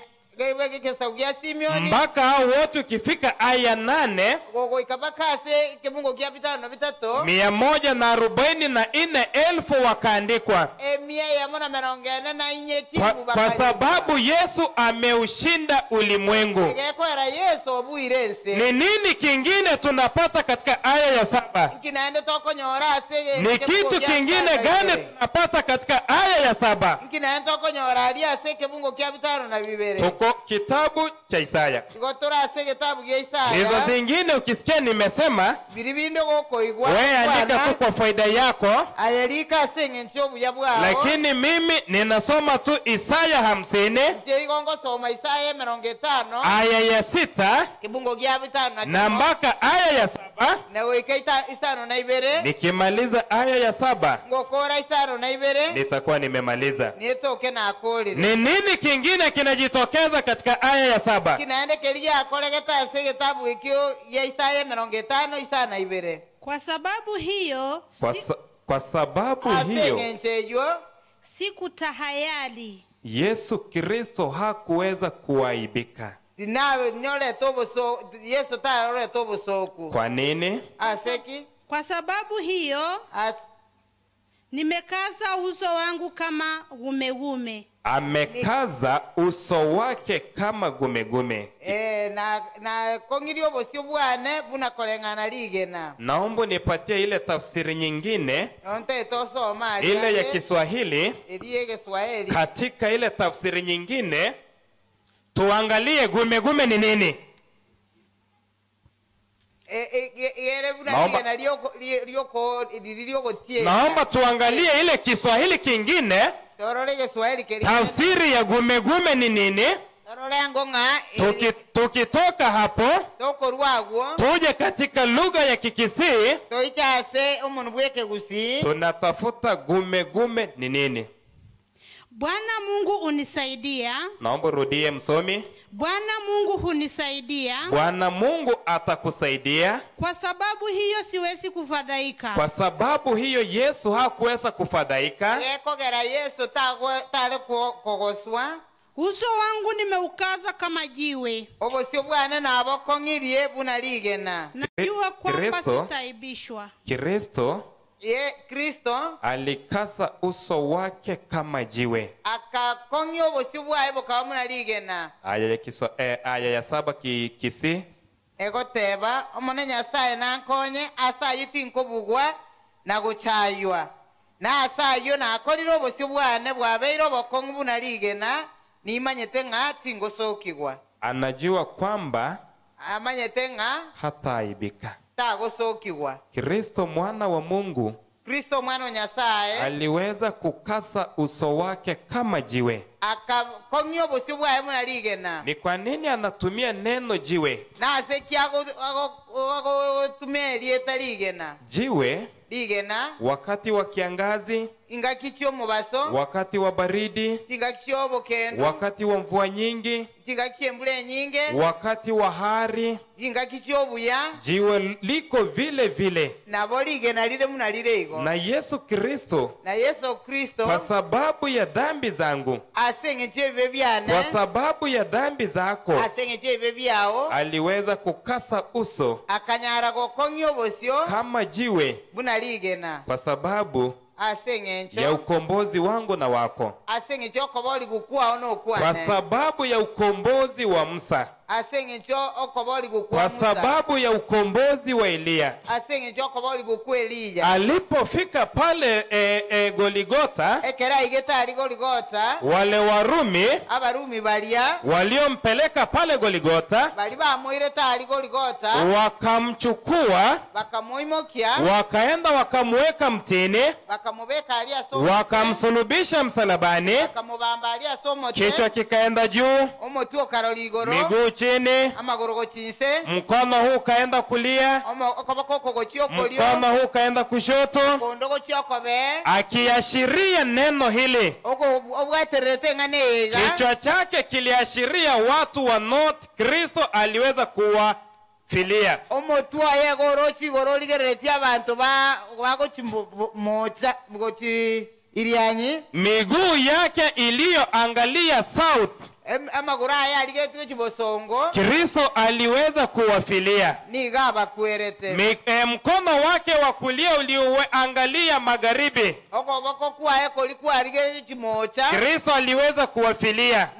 mpaka hao wote ukifika aya 8 144,000 wakaandikwa. Kwa sababu Yesu ameushinda ulimwengu. Ni nini kingine tunapata katika aya ya 7? Ni kitu kingine gani tunapata katika aya ya 7? Tuko kitabu cha Isaya. Hizo zingine ukisikia nimesema, wewe andika tu kwa faida yako, lakini mimi ninasoma tu Isaya 50 aya ya 6 na mpaka aya ya 7. Na goika 52. Nikimaliza aya ya 7 ngokora 52 nitakuwa nimemaliza. Nitoke na akolire. Ni nini kingine kinajitokeza katika aya ya 7? Kinaende keria akoregeta ase getabu ikio ya Isaya 52. Kwa sababu hiyo Kwa sababu hiyo sikutahayari. Yesu Kristo hakuweza kuaibika. Kwa nini? Kwa sababu hiyo nimekaza uso wangu kama gumegume. Amekaza uso wake kama gumegume. Na kongirio bosio bwane bunakolengana ligena. Naomba nipatie ile tafsiri nyingine, ile ya Kiswahili. Katika ile tafsiri nyingine tuangalie gumegume ni nini. Naomba tuangalie ile Kiswahili kingine. Tafsiri ya gumegume ni nini? Tukitoka hapo tuje katika lugha ya Kikisii, tunatafuta gumegume ni nini. Bwana Mungu unisaidia. Naomba rudie msomi. Bwana Mungu hunisaidia. Bwana Mungu atakusaidia. Kwa sababu hiyo siwezi kufadhaika. Kwa sababu hiyo Yesu hakuweza kufadhaika. Uso wangu nimeukaza kama jiwe. Najua kwamba sitaibishwa. Kristo Kristo alikaza uso wake kama jiwe. Aya ya 7 Kisii. Egoteba omone Nyasaye nankonye asayo tinkobugwa na gochaywa na asayo nakorire obosio bwane bwabeire obokong'u buna rigena nimanyete ng'a tingosokigwa. Anajua kwamba amanyete ng'a hataaibika. Tagosokigwa. Kristo mwana wa Mungu, Kristo mwana wa Nyasaye aliweza kukasa uso wake kama jiwe. Akakong'ia obosio bwaye buna rigena. Ni kwa nini anatumia neno jiwe? Nase ki agotumia erieta rigena? Jiwe rigena wakati wa kiangazi, ingaki ky'omubaso, wakati wa baridi, ingaki ky'obukendo, wakati wa mvua nyingi, ingaki embula enyinge, wakati wa hari, ingaki ky'obuya, jiwe liko vile vile. Nabo rigena lile muna lile igo. Na Yesu Kristo, kwa sababu ya dhambi zangu, kwa sababu ya dhambi zako, aliweza kukasa uso kama jiwe, kwa sababu ya ukombozi wangu na wako, kwa sababu ya ukombozi wa Musa, kwa sababu ya ukombozi wa Eliya. Alipofika pale Goligota, wale Warumi waliompeleka pale Goligota wakamchukua, wakaenda wakamweka mtini, wakamsulubisha msalabani, kichwa kikaenda juu, miguu chini, mkono huu kaenda kulia, mkono huu kaenda kushoto, akiashiria neno hili. Kichwa chake kiliashiria watu wa North. Kristo aliweza kuwafilia. Miguu yake iliyoangalia south, Kristo aliweza kuwafilia. Mkono wake wa kulia ulioangalia magharibi, Kristo aliweza kuwafilia.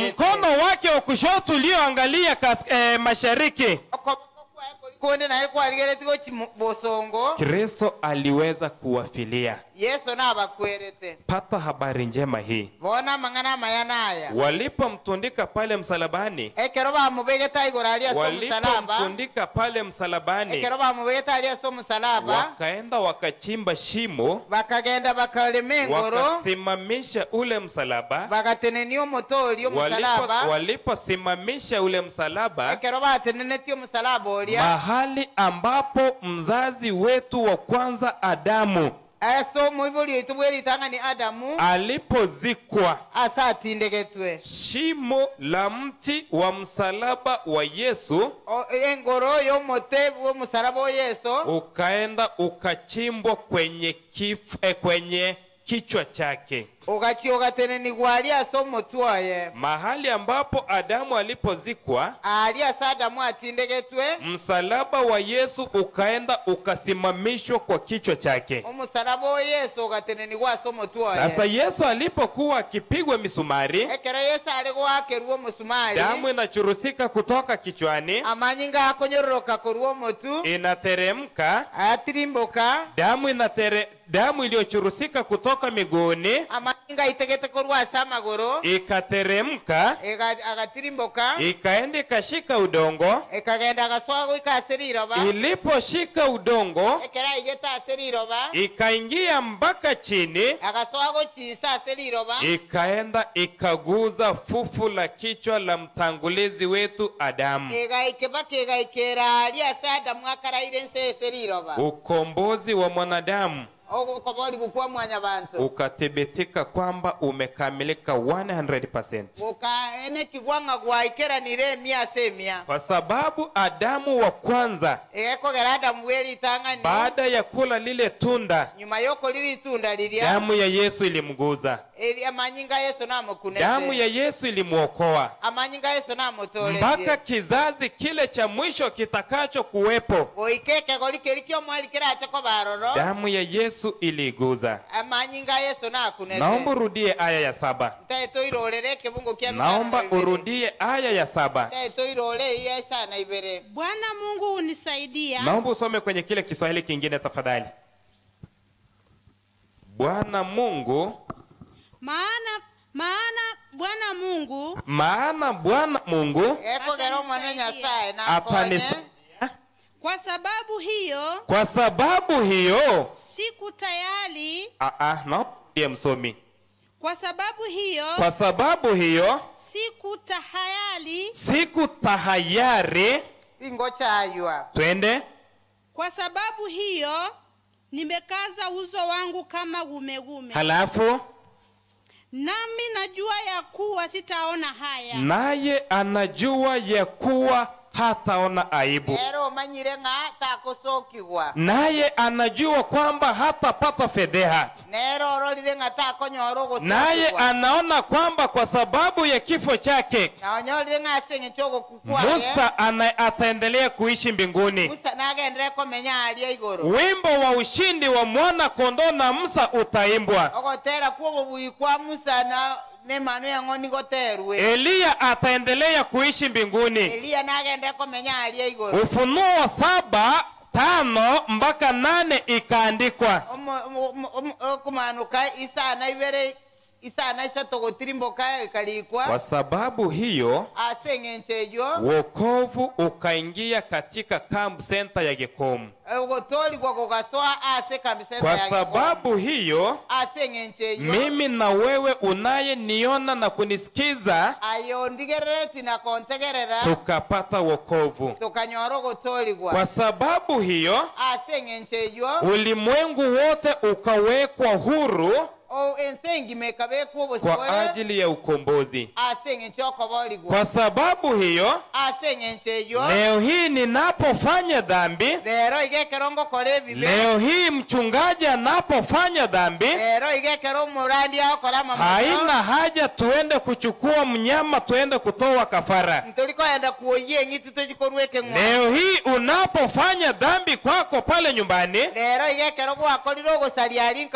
Mkono wake wa kushoto ulioangalia mashariki, Kristo aliweza kuwafilia. Pata habari njema hii. Walipomtundika pale msalabani, walipomtundika pale msalabani, wakaenda wakachimba shimo, wakasimamisha ule msalaba. Waliposimamisha ule msalaba, Mahali ambapo mzazi wetu wa kwanza Adamu alipozikwa, shimo la mti wa msalaba wa Yesu ukaenda ukachimbwa kwenye kwenye kichwa chake. Mahali ambapo Adamu alipozikwa, msalaba wa Yesu ukaenda ukasimamishwa kwa kichwa chake. Sasa Yesu alipokuwa akipigwa misumari, damu inachurusika kutoka kichwani, inateremka, damu iliyochurusika kutoka miguuni ikateremka, ikaenda ikashika udongo. Iliposhika udongo ikaingia mpaka chini, ikaenda ikaguza fufu la kichwa la mtangulizi wetu Adamu. Ukombozi wa mwanadamu ukathibitika kwamba umekamilika 100%. Kwa sababu Adamu wa kwanza, baada ya kula lile tunda, damu ya Yesu ilimguza. Damu ya Yesu ilimuokoa mpaka kizazi kile cha mwisho kitakacho kuwepo. Damu ya Yesu iliguza. Naomba urudie aya ya 7. Naomba urudie aya ya 7. Bwana Mungu unisaidia. Naomba usome kwenye kile Kiswahili kingine tafadhali. Bwana Mungu, maana Bwana Mungu, maana Bwana Mungu atanisaidia. Kwa sababu hiyo, kwa sababu hiyo siku tayari. Naomba msomi. Kwa sababu hiyo, kwa sababu hiyo siku tahayari, siku tahayari. Twende. Kwa sababu hiyo nimekaza uso wangu kama gumegume. Halafu nami najua ya kuwa sitaona haya. Naye anajua ya kuwa hataona aibu. Naye anajua kwamba hatapata fedheha. Naye anaona kwamba kwa sababu ya kifo chake Musa ataendelea kuishi mbinguni. Wimbo wa ushindi wa mwana kondoo na Musa utaimbwa. Eliya ataendelea kuishi mbinguni. Ufunuo 7:5 mpaka 8 ikaandikwa. Kwa sababu hiyo wokovu ukaingia katika camp center ya Gekomu. Kwa sababu hiyo mimi na wewe unaye niona na kunisikiza, tukapata wokovu. Kwa sababu hiyo ulimwengu wote ukawekwa huru kwa ajili ya ukombozi. Kwa sababu hiyo leo hii ninapofanya dhambi, leo hii mchungaji anapofanya dhambi, haina haja tuende kuchukua mnyama tuende kutoa kafara. Leo hii unapofanya dhambi kwako pale nyumbani,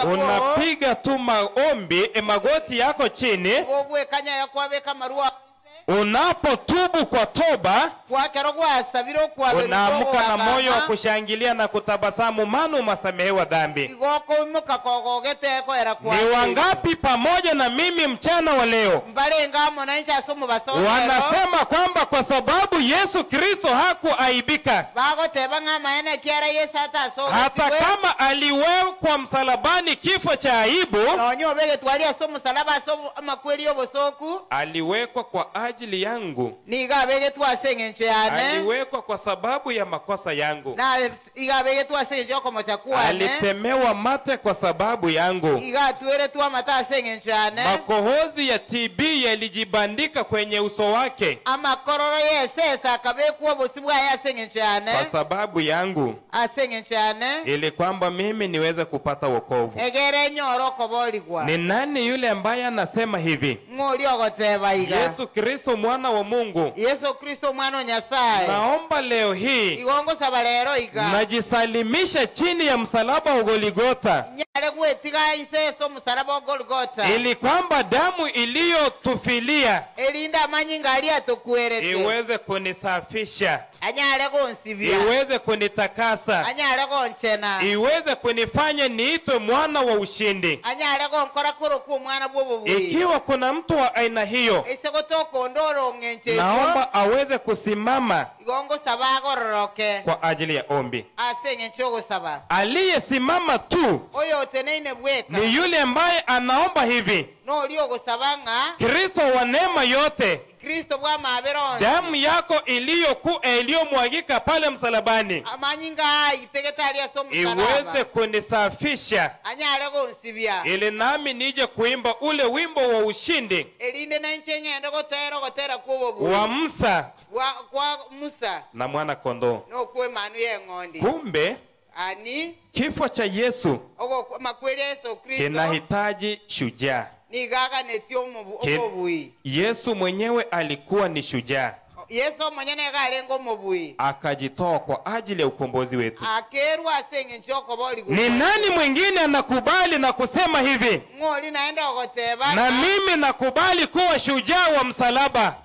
unapiga tu maombi, magoti yako chini. Unapotubu kwa toba, unaamka na moyo wa kushangilia na kutabasamu, maana umesamehewa dhambi. Ni wangapi pamoja na mimi mchana wa leo wanasema kwamba kwa sababu Yesu Kristo hakuaibika, hata kama aliwekwa msalabani kifo cha aibu, aliwekwa kwa ajili ajili yangu, aliwekwa kwa sababu ya makosa yangu, alitemewa mate kwa sababu yangu, makohozi ya TB yalijibandika kwenye uso wake kwa sababu yangu, ili kwamba mimi niweze kupata wokovu. Ni nani yule ambaye anasema hivi? Yesu Kristo mwana wa Mungu, naomba leo hii najisalimisha chini ya msalaba wa Golgotha, ili kwamba damu iliyotufilia iweze kunisafisha, iweze kunitakasa, iweze kunifanya niitwe mwana wa ushindi. Ikiwa kuna mtu wa aina hiyo, naomba aweze kusimama kwa ajili ya ombi. Aliyesimama tu ni yule ambaye anaomba hivi: Kristo wa neema yote, damu yako iliyomwagika pale msalabani iweze kunisafisha, ili nami nije kuimba ule wimbo wa ushindi wa Musa na mwana kondoo. Kumbe kifo cha Yesu kinahitaji shujaa. Yesu mwenyewe alikuwa ni shujaa, akajitoa kwa ajili ya ukombozi wetu. Ni nani mwingine anakubali na kusema hivi: na mimi nakubali kuwa shujaa wa msalaba?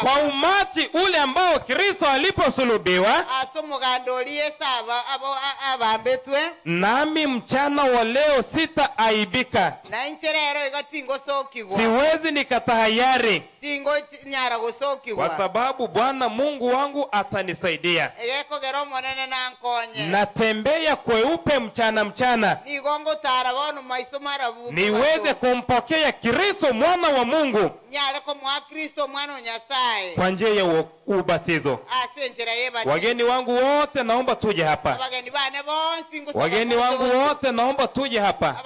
Kwa umati ule ambao Kristo aliposulubiwa, nami mchana wa leo sitaaibika, siwezi nikatahayari, kwa sababu Bwana Mungu wangu atanisaidia. Natembea kweupe mchana mchana, niweze kumpokea Kristo mwana wa Mungu kwa njia ya ubatizo. Wageni wangu wote naomba tuje hapa. Wageni wangu wote naomba tuje hapa.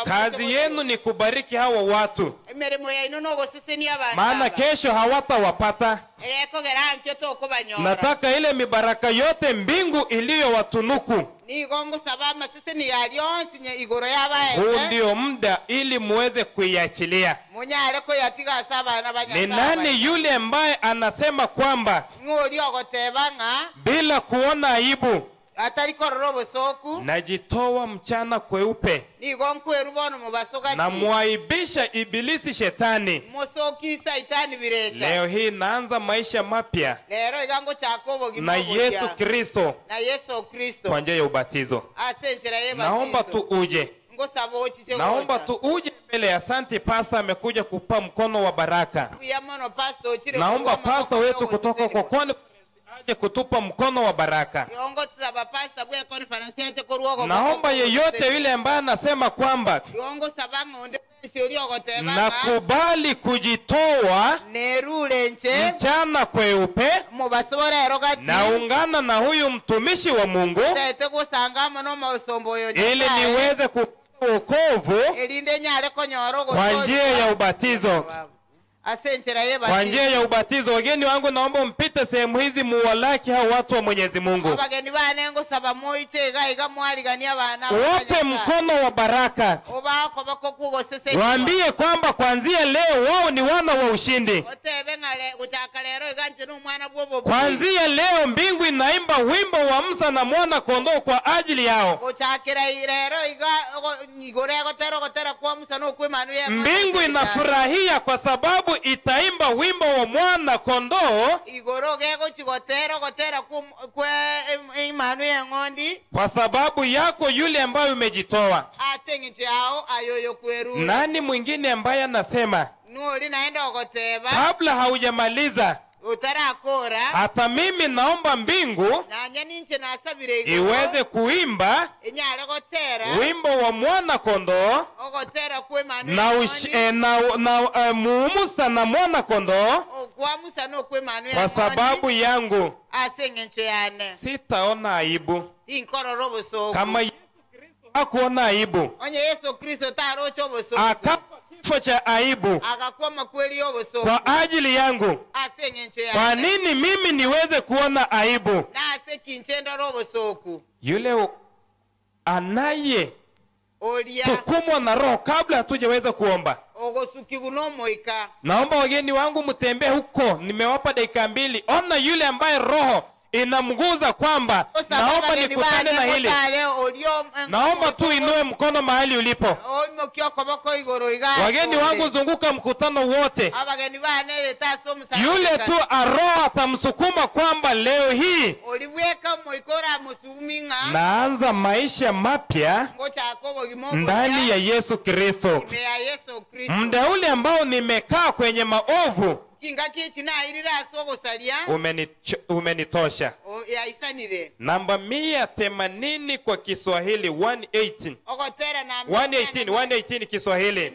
Kazi yenu ni kubariki hawa watu, maana kesho hawatawapata. Nataka ile mibaraka yote mbingu iliyowatunuku. Huu ndio muda ili muweze kuiachilia. Ni nani yule ambaye anasema kwamba bila kuona aibu najitoa mchana kweupe, na muaibisha ibilisi shetani? Leo hii naanza maisha mapya na Yesu Kristo kwa njia ya ubatizo. Naomba tu uje, naomba tu uje mbele. Asante pastor amekuja kupa mkono wa baraka. Naomba pastor wetu kutoka kwa kwani aje kutupa mkono wa baraka. Naomba yeyote yule ambaye anasema kwamba nakubali kujitoa mchana kweupe, naungana na huyu mtumishi wa Mungu ili niweze kupata wokovu kwa njia ya ubatizo. Kwa njia ya ubatizo. Wageni wangu naomba mpite sehemu hizi muwalaki hao watu wa Mwenyezi Mungu. Wape mkono wa baraka. Waambie kwamba kuanzia leo wao ni wana wa ushindi. Kuanzia leo mbingu inaimba wimbo wa Musa na mwana kondoo kwa ajili yao. Mbingu inafurahia kwa sababu itaimba wimbo wa mwana kondoo kwa sababu yako yule ambaye umejitoa. Nani mwingine ambaye anasema kabla haujamaliza Utarakora. Hata mimi naomba mbingu iweze kuimba wimbo wa mwana kondoo na muumusa na mwana kondoo kwa sababu yangu. Sitaona aibu kama Yesu Kristo hakuona aibu. Akafa kifo cha aibu kwa ajili yangu. Kwa nini mimi niweze kuona aibu? Yule anaye sukumwa na Roho kabla hatujaweza kuomba. Naomba wageni wangu mtembee huko, nimewapa dakika 2. Ona yule ambaye Roho inamguza kwamba naomba nikutane na hili. Naomba tu inue mkono mahali ulipo. Wageni wangu zunguka mkutano wote. Yule tu Roho atamsukuma kwamba leo hii naanza maisha mapya ndani ya Yesu Kristo. Muda ule ambao nimekaa kwenye maovu umenitosha. Namba 180 kwa Kiswahili, 118. 118 Kiswahili.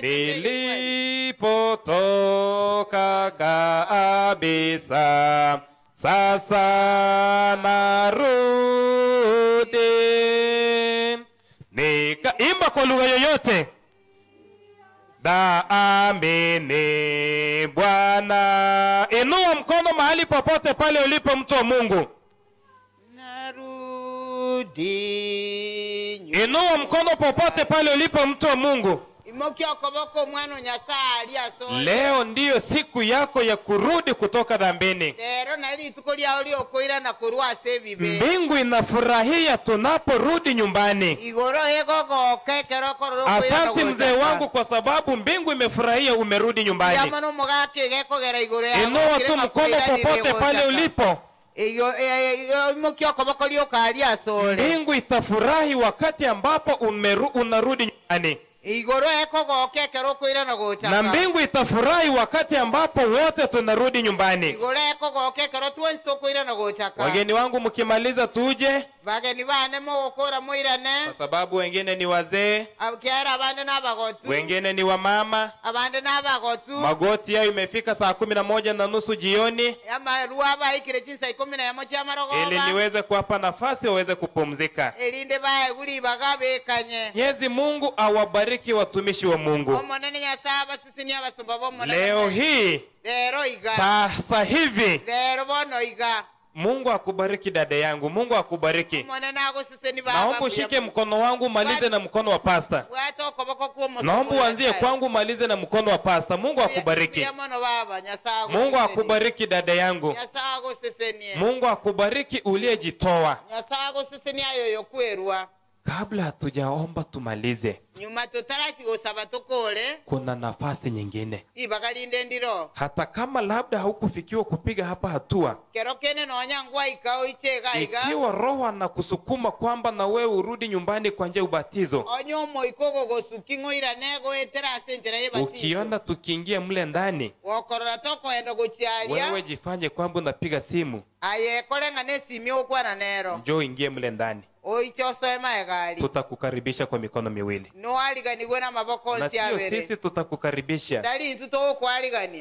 Nilipotoka kabisa, sasa narudi. Nikaimba kwa lugha yoyote. Daamini Bwana. Inua mkono mahali popote pale ulipo, mtu wa Mungu. Narudi. Inua mkono popote pale ulipo, mtu wa Mungu. Leo ndiyo siku yako ya kurudi kutoka dhambini. Mbingu inafurahia tunaporudi nyumbani. Asante mzee wangu kwa sababu mbingu imefurahia umerudi nyumbani. Inua tu mkono popote pale ulipo. Mbingu itafurahi wakati ambapo unarudi nyumbani. Na mbingu itafurahi wakati ambapo wote tunarudi nyumbani. Wageni wangu mkimaliza tuje, kwa sababu wengine ni wazee, wengine ni wamama. Magoti yao imefika saa 11:30 jioni, ili niweze kuwapa nafasi waweze kupumzika. Mwenyezi Mungu awabariki watumishi wa Mungu. Leo hii sasa hivi Mungu akubariki dada yangu, Mungu akubariki. Naomba ushike mkono wangu malize na mkono wa pasta. Naomba uanzie kwangu malize na mkono wa pasta. Mungu akubariki. Mungu akubariki dada yangu. Mungu akubariki uliyejitoa. Kabla hatujaomba tumalize, kuna nafasi nyingine. Hata kama labda haukufikiwa kupiga hapa hatua, ikiwa Roho anakusukuma kwamba na wewe urudi nyumbani kwa njia ubatizo, ukiona tukiingia mle ndani, wewe jifanye kwamba unapiga simu, njoo ingie mle ndani, tutakukaribisha kwa mikono miwili. Na sio sisi tutakukaribisha,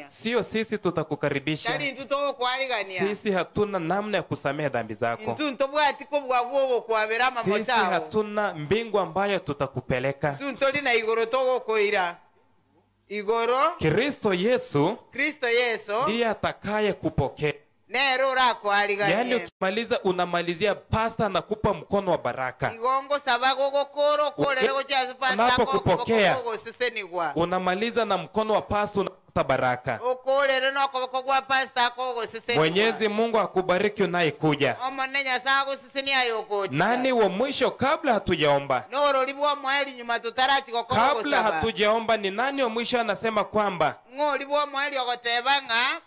sio sisi tutakukaribisha. Sisi hatuna namna ya kusamehe dhambi zako. Sisi hatuna mbingu ambayo tutakupeleka. Kristo Yesu ndiye atakaye kupokea. Yaani ukimaliza unamalizia pasta na kupa mkono wa baraka. Unapokupokea unamaliza na mkono wa pasta unapata baraka. Mwenyezi Mungu akubariki unayekuja. Nani wa mwisho kabla hatujaomba? Kabla hatujaomba ni nani wa mwisho anasema kwamba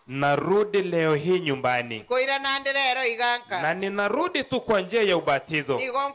narudi leo hii nyumbani, na ninarudi tu kwa njia ya ubatizo. Ikiwa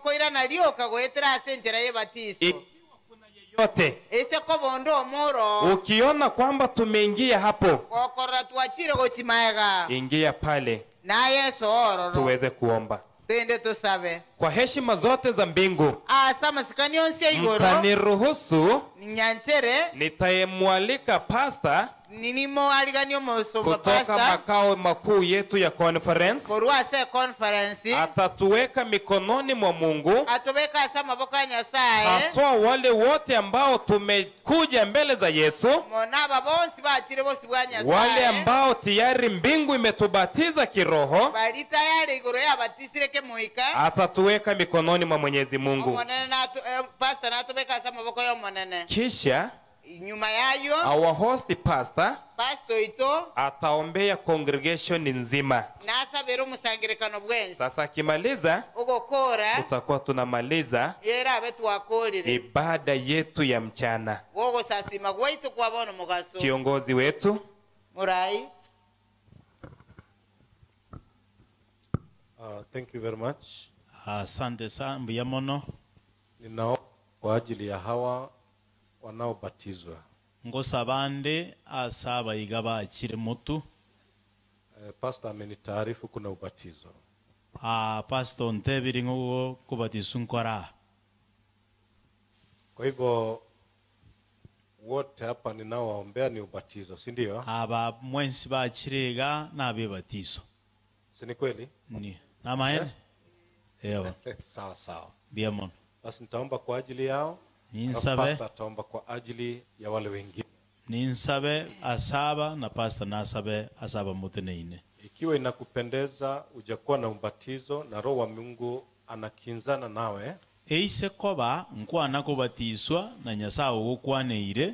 kuna yote. Ese kobondo omoro. Ukiona kwamba tumeingia hapo, Kokora tuachire gochimaega. ingia pale Na Yesu ororo. tuweze kuomba. Twende tusabe. Kwa heshima zote za mbingu, Asa masikani onse igoro. mtaniruhusu Nyanchere nitayemwalika pasta ninimo aligani omusumba kutoka pastor makao makuu yetu ya conference. korwa ase conference Atatuweka mikononi mwa Mungu, atubeka ase amaboko ya Nyasaye haswa wale wote ambao tumekuja mbele za Yesu, mona aba bonsi bachire bosi bwa wale Nyasaye ambao tayari mbingu imetubatiza kiroho, bali tayari igoro yabatisire kemoika atatuweka mikononi mwa Mwenyezi Mungu. omonene natu pastor natubeka ase amaboko y'omonene Kisha nyuma yayo our host pastor pastor ito ataombea congregation nzima. nasabera omusangirekano bwensi Sasa akimaliza, ogokora tutakuwa tunamaliza yera abe twakorire ibada yetu ya mchana. gogosasima gwaitu kwabona omugaso Kiongozi wetu murai. Thank you very much. Asante sana mbuya mono. Ninaomba kwa ajili ya hawa wanaobatizwa. Ngosabande asaba iga bachire mutu. Pastor amenitaarifu kuna ubatizo. Pastor ntebiri ngo kubatizu nkora. Kwa hivyo wote hapa ninaowaombea ni ubatizo, si ndio? Aba mwensi bachirega na bebatizo. Si ni kweli? Ni. Na maene? Ewa. Sawa sawa. Mbuya mono. Basi nitaomba kwa ajili yao. Ninsabe. Pastor ataomba kwa ajili ya wale wengine. Ninsabe asaba na pastor nasabe asaba muteneine. Ikiwa inakupendeza hujakuwa na ubatizo na Roho wa Mungu anakinzana nawe, Eise koba nkwana kubatiswa na Nyasaye ogokwaneire,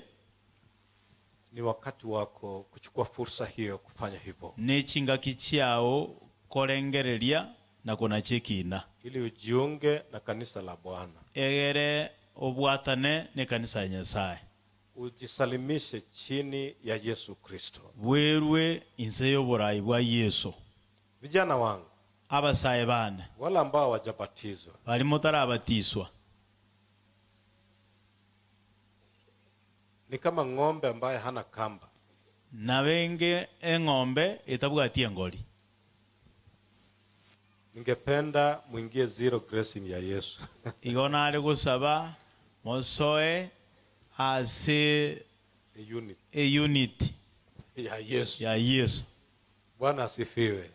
ni wakati wako kuchukua fursa hiyo kufanya hivyo, nechingaki chiao korengereria na kunachekina ili ujiunge na kanisa la Bwana, egere obwatane ne kanisa ya Nyasaye, ujisalimishe chini ya Yesu Kristo. Bwerwe inse y'oborayi bwa Yesu. Vijana wangu, abasaye bane wale ambao hawajabatizwa, bali mutarabatiswa, ni kama ng'ombe ambaye hana kamba. Na benge eng'ombe etabwatie ngori. Ningependa muingie zero grazing ya Yesu. Igona ari gusaba mosoe ase a unit ya Yesu. Ya Yesu. Bwana asifiwe.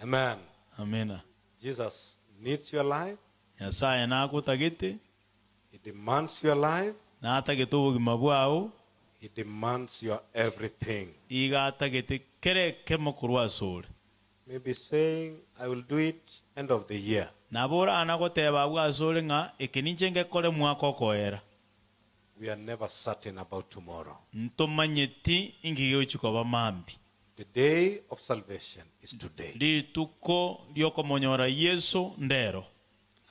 Amen. Amina. Jesus needs your life. Nyasaye nakutagete. He demands your life. Na atagete obogima bwao. He demands your everything. Iga atagete kere kemokorwa asore. Maybe saying, I will do it end of the year. Nabora anagoteba bwasore ng'a ekeninche ngekore mwaka okoera. We are never certain about tomorrow. Ntomanyeti ingigochikoba mambi. The day of salvation is today. Rituko ryokomonyora Yesu ndero.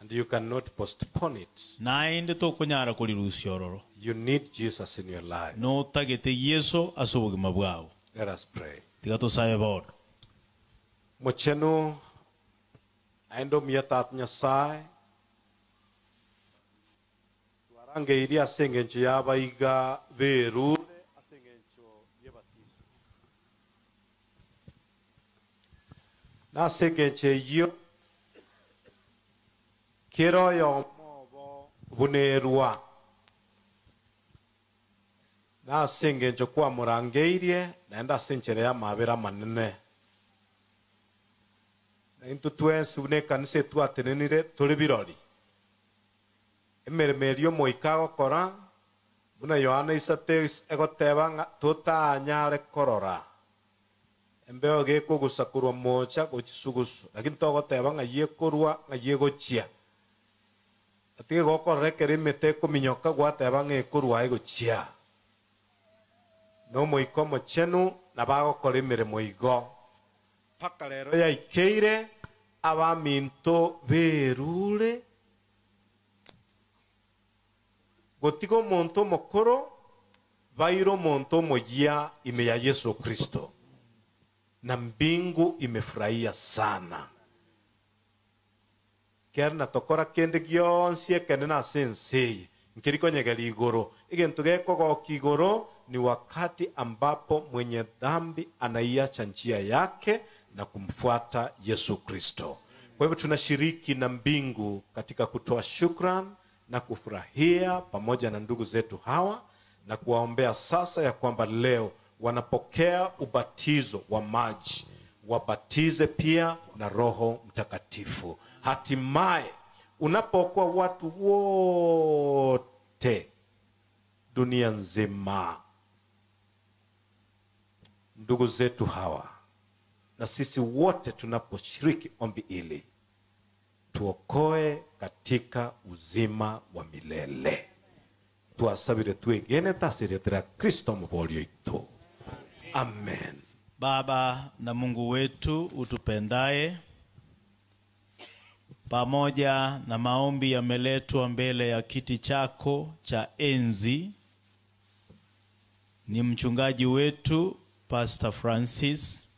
And you cannot postpone it. Naende tokonyara korirusiororo. You need Jesus in your life. No tagete Yesu ase obogima bwao. Let us pray. Tiga tosabe bono. Mochenu aendo miatat Nyasaye twarangeirie ase eng'encho y'abaiga berure ase eng'encho y'ebatiso na ase eng'encho eyio kero oyomo bunerwa na ase eng'encho kwamorangeirie naende ase enchera y'amabera amanene. Into twensi une kanisa twatenenire turi birori emirimo erio moika gokora buna Yohana isate egoteba ng'a totanyare korora embeo gekogusakurwa mocha gochisugusu, lakini togoteba ng'a yekorwa ng'a yegochia atige gokorora ekero emete ekominyoka gwateba ng'a ekorwa egochia no moika omochenu nabagokora emirimo igo paka lero yaikeire abaminto berure gotiga omonto omokoro baire omonto omoyia ime ya Yesu Kristo, na mbingu imefurahia sana. Kera natokora kende gionsi ekende na ase ense eye Nkirikonyegeri igoro egento gekogoka igoro ni wakati ambapo mwenye dhambi anaiacha njia yake na kumfuata Yesu Kristo. Kwa hivyo tunashiriki na mbingu katika kutoa shukran na kufurahia pamoja na ndugu zetu hawa na kuwaombea sasa ya kwamba leo wanapokea ubatizo wa maji, wabatize pia na Roho Mtakatifu. Hatimaye unapokuwa watu wote dunia nzima, ndugu zetu hawa na sisi wote tunaposhiriki ombi hili, tuokoe katika uzima wa milele. Tuasabire tuegene tasiretera Kristo mbolio itu. Amen. Baba na Mungu wetu utupendaye, pamoja na maombi yameletwa mbele ya kiti chako cha enzi, ni mchungaji wetu Pastor Francis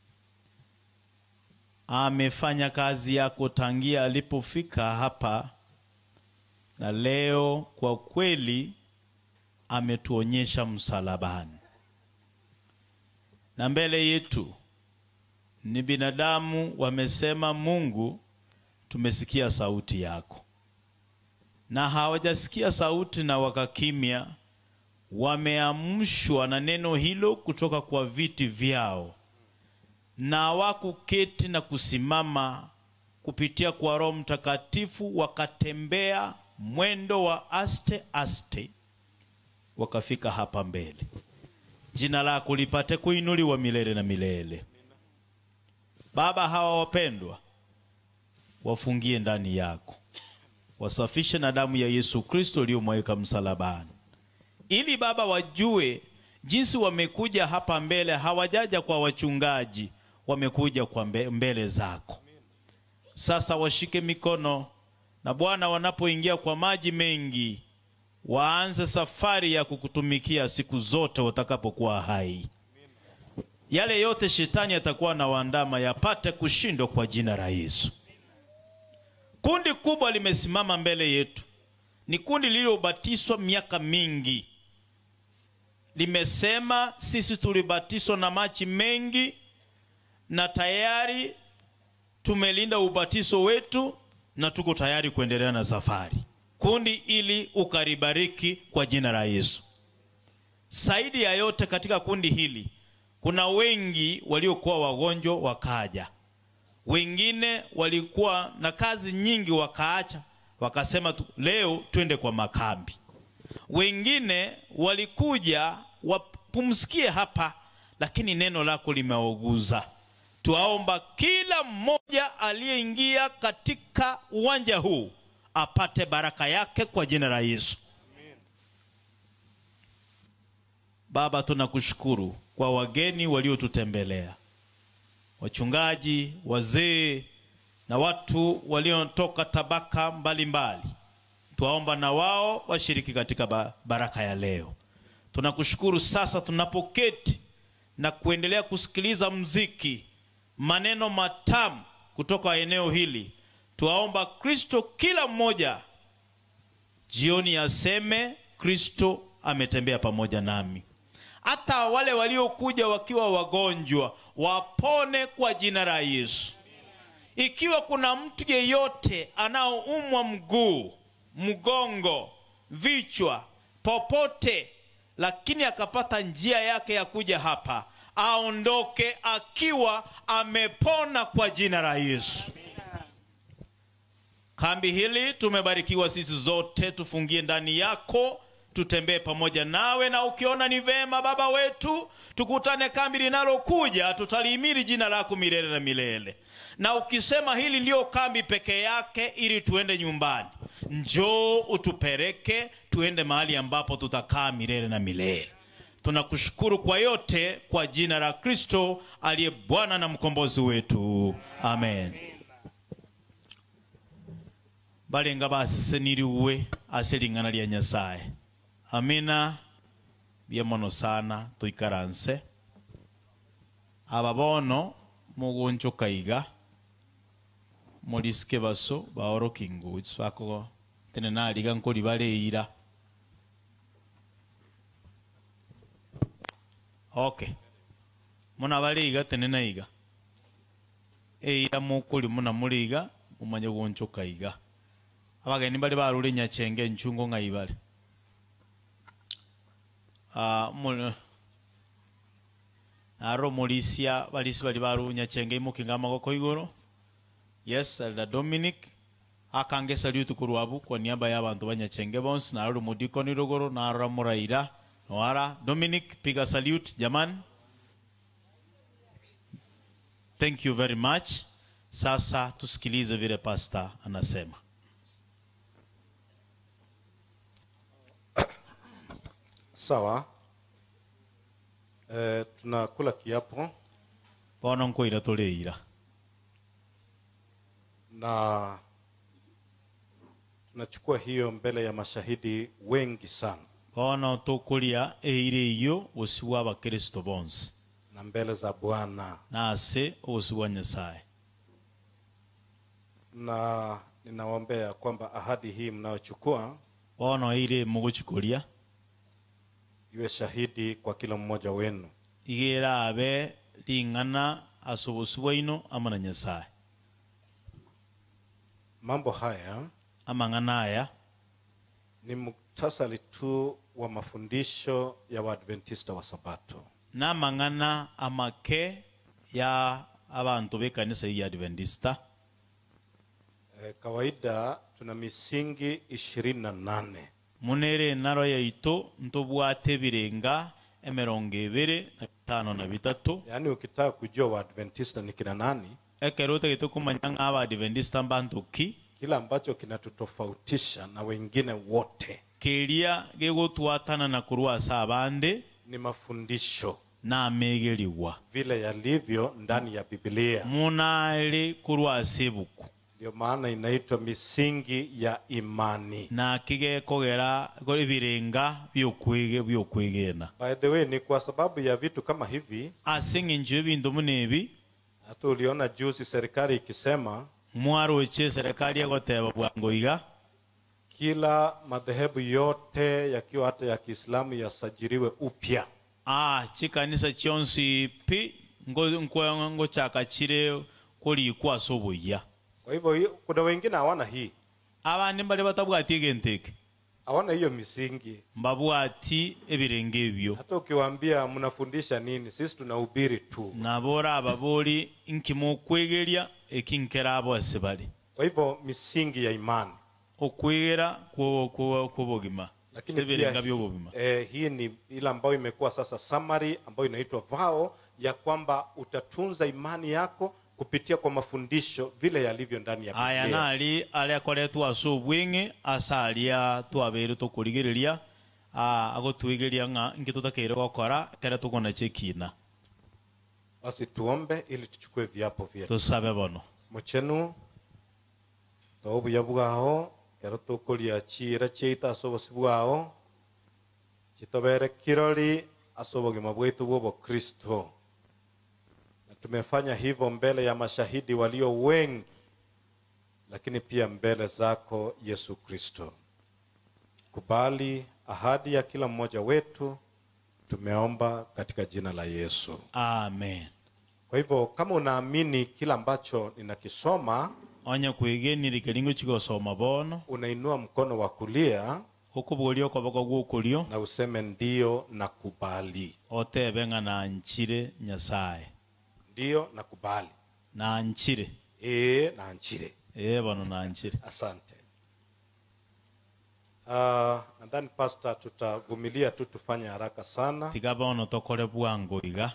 amefanya kazi yako tangia alipofika hapa, na leo kwa kweli ametuonyesha msalabani. Na mbele yetu ni binadamu wamesema, Mungu tumesikia sauti yako. Na hawajasikia sauti na wakakimya, wameamshwa na neno hilo kutoka kwa viti vyao, na hawakuketi na kusimama. Kupitia kwa Roho Mtakatifu wakatembea mwendo wa aste aste, wakafika hapa mbele. Jina lako lipate kuinuliwa milele na milele. Baba, hawa wapendwa wafungie ndani yako, wasafishe na damu ya Yesu Kristo iliyomwagika msalabani, ili Baba wajue jinsi wamekuja hapa mbele. Hawajaja kwa wachungaji, wamekuja kwa mbele zako. Sasa washike mikono na Bwana, wanapoingia kwa maji mengi, waanze safari ya kukutumikia siku zote watakapokuwa hai. Yale yote shetani atakuwa na waandama yapate kushindwa kwa jina la Yesu. Kundi kubwa limesimama mbele yetu, ni kundi lililobatizwa miaka mingi. Limesema sisi tulibatizwa na maji mengi na tayari tumelinda ubatizo wetu na tuko tayari kuendelea na safari. Kundi ili ukaribariki kwa jina la Yesu. Zaidi ya yote katika kundi hili kuna wengi waliokuwa wagonjwa wakaja. Wengine walikuwa na kazi nyingi wakaacha, wakasema leo twende kwa makambi. Wengine walikuja wapumsikie hapa, lakini neno lako limewaguza. Tuwaomba kila mmoja aliyeingia katika uwanja huu apate baraka yake kwa jina la Yesu. Amen. Baba, tunakushukuru kwa wageni waliotutembelea, wachungaji, wazee na watu waliotoka tabaka mbalimbali. Tuwaomba na wao washiriki katika baraka ya leo. Tunakushukuru sasa tunapoketi na kuendelea kusikiliza mziki, maneno matamu kutoka eneo hili. Tuwaomba Kristo kila mmoja jioni aseme, Kristo ametembea pamoja nami. Hata wale waliokuja wakiwa wagonjwa wapone kwa jina la Yesu. Ikiwa kuna mtu yeyote anaoumwa mguu, mgongo, vichwa, popote, lakini akapata njia yake ya kuja hapa, aondoke akiwa amepona kwa jina la Yesu. Kambi hili tumebarikiwa sisi zote, tufungie ndani yako, tutembee pamoja nawe, na ukiona ni vema Baba wetu, tukutane kambi linalokuja, tutalihimili jina lako milele na milele. Na ukisema hili ndio kambi peke yake ili tuende nyumbani, njoo utupeleke tuende mahali ambapo tutakaa milele na milele. Tunakushukuru kwa yote kwa jina la Kristo aliye Bwana na mkombozi wetu. Amen. Balenga basiseniriwe aselingana lya Nyasaye. Amina. Biemono sana tuikaranse. Ababono mugoncho kaiga molisike baso baorokingu itswako tene naliga nkoli baleira. Okay, muna bali iga tenena iga eira mukuli muna muli iga mumanye gonchoka iga abageni bali barure Nyachenge nchungo ng'aibale aro mulisia balisi bali baru Nyachenge imukinga amagoko igoro. Yes, Elder Dominic akange salute kurwabu kwa niaba ya abantu ba Nyachenge bonsi na aro mudikoni rogoro na aro muraira noara Dominic, piga salute jamani. Thank you very much. Sasa tusikilize vile pastor anasema. Sawa. Tunakula kiapo. Bono nkoira toleira. Na tunachukua hiyo mbele ya mashahidi wengi sana. Bono tukulia eire iyo usiwa wa Kristo bonsi. Na mbele za Bwana. Na ase usiwa Nyasaye. Na ninawaombea kwamba ahadi hii mnayochukua bono ile muguchukulia iwe shahidi kwa kila mmoja wenu. Igera abe lingana asobosuwa ino ama na Nyasaye. Mambo haya amang'ana haya ni muktasari tu wa mafundisho ya Waadventista wa Sabato. Na mang'ana amake ya abantu b'ekanisa ya Adventista. Kawaida tuna misingi 28. Munere naro yaito ntobwate birenga emirongo ibere na bitano na bitatu. Yaani ukitaka kujua Waadventista ni kina nani, ekero utagete kumanya ng'a Abaadventista mbantu ki, kila ambacho kinatutofautisha na wengine wote keria gegotwatana na kurwa sabande ni mafundisho na megeriwa vile yalivyo ndani ya Biblia. Munale kurwa sebuku. Ndio maana inaitwa misingi ya imani. Na kige kogera birenga byokwege byokwegena. By the way, ni kwa sababu ya vitu kama hivi asingi nje bintu munebi. Hata uliona juzi serikali ikisema mwaroche serikali yakoteba bwango iga kila madhehebu yote yakiwa hata ya Kiislamu yasajiliwe upya. Chikanisa chonsi pi ngo ngo chakachire kuri kwa sobuya. Kwa hivyo kuna wengine hawana hii. Abandi mbali batabwati genteke. Hawana hiyo misingi. Mbabwati ebirenge ebyo. Hata ukiwaambia mnafundisha nini, sisi tunahubiri tu. Na bora ababori nkimokwegeria ekinkera abo bali. Kwa hivyo misingi ya imani. Okwegera kwa bogima. Lakini pia hii ni ile ambayo imekuwa sasa summary ambayo inaitwa vow ya kwamba utatunza imani yako kupitia kwa mafundisho vile yalivyo ndani ya Biblia. Aya nali aliakoretwa asubwingi asalia twabere tukurigereria agotwigeria nga ngitutakeire gokora kera tukona chekina. Basi tuombe ili tuchukue viapo vyetu. Tusabe bono. Mochenu tobu yabwaho kero tukuria chira cheita asobosibwao chitobere kirori asobogima bwetu bwo Kristo. Tumefanya hivyo mbele ya mashahidi walio wengi, lakini pia mbele zako Yesu Kristo. Kubali ahadi ya kila mmoja wetu, tumeomba katika jina la Yesu. Amen. Kwa hivyo kama unaamini kila ambacho ninakisoma, onya kuigeni likelingo chikosoma bono, unainua mkono wa kulia okubulia okoboko gwokulio na useme ndio nakubali. Otebe ng'a nanchire Nyasaye. Ndio nakubali. Nanchire. Nanchire. Bwana nanchire. Asante. Nadhani pastor tutavumilia tu tufanye haraka sana. Tigaba ono tokore bwango iga.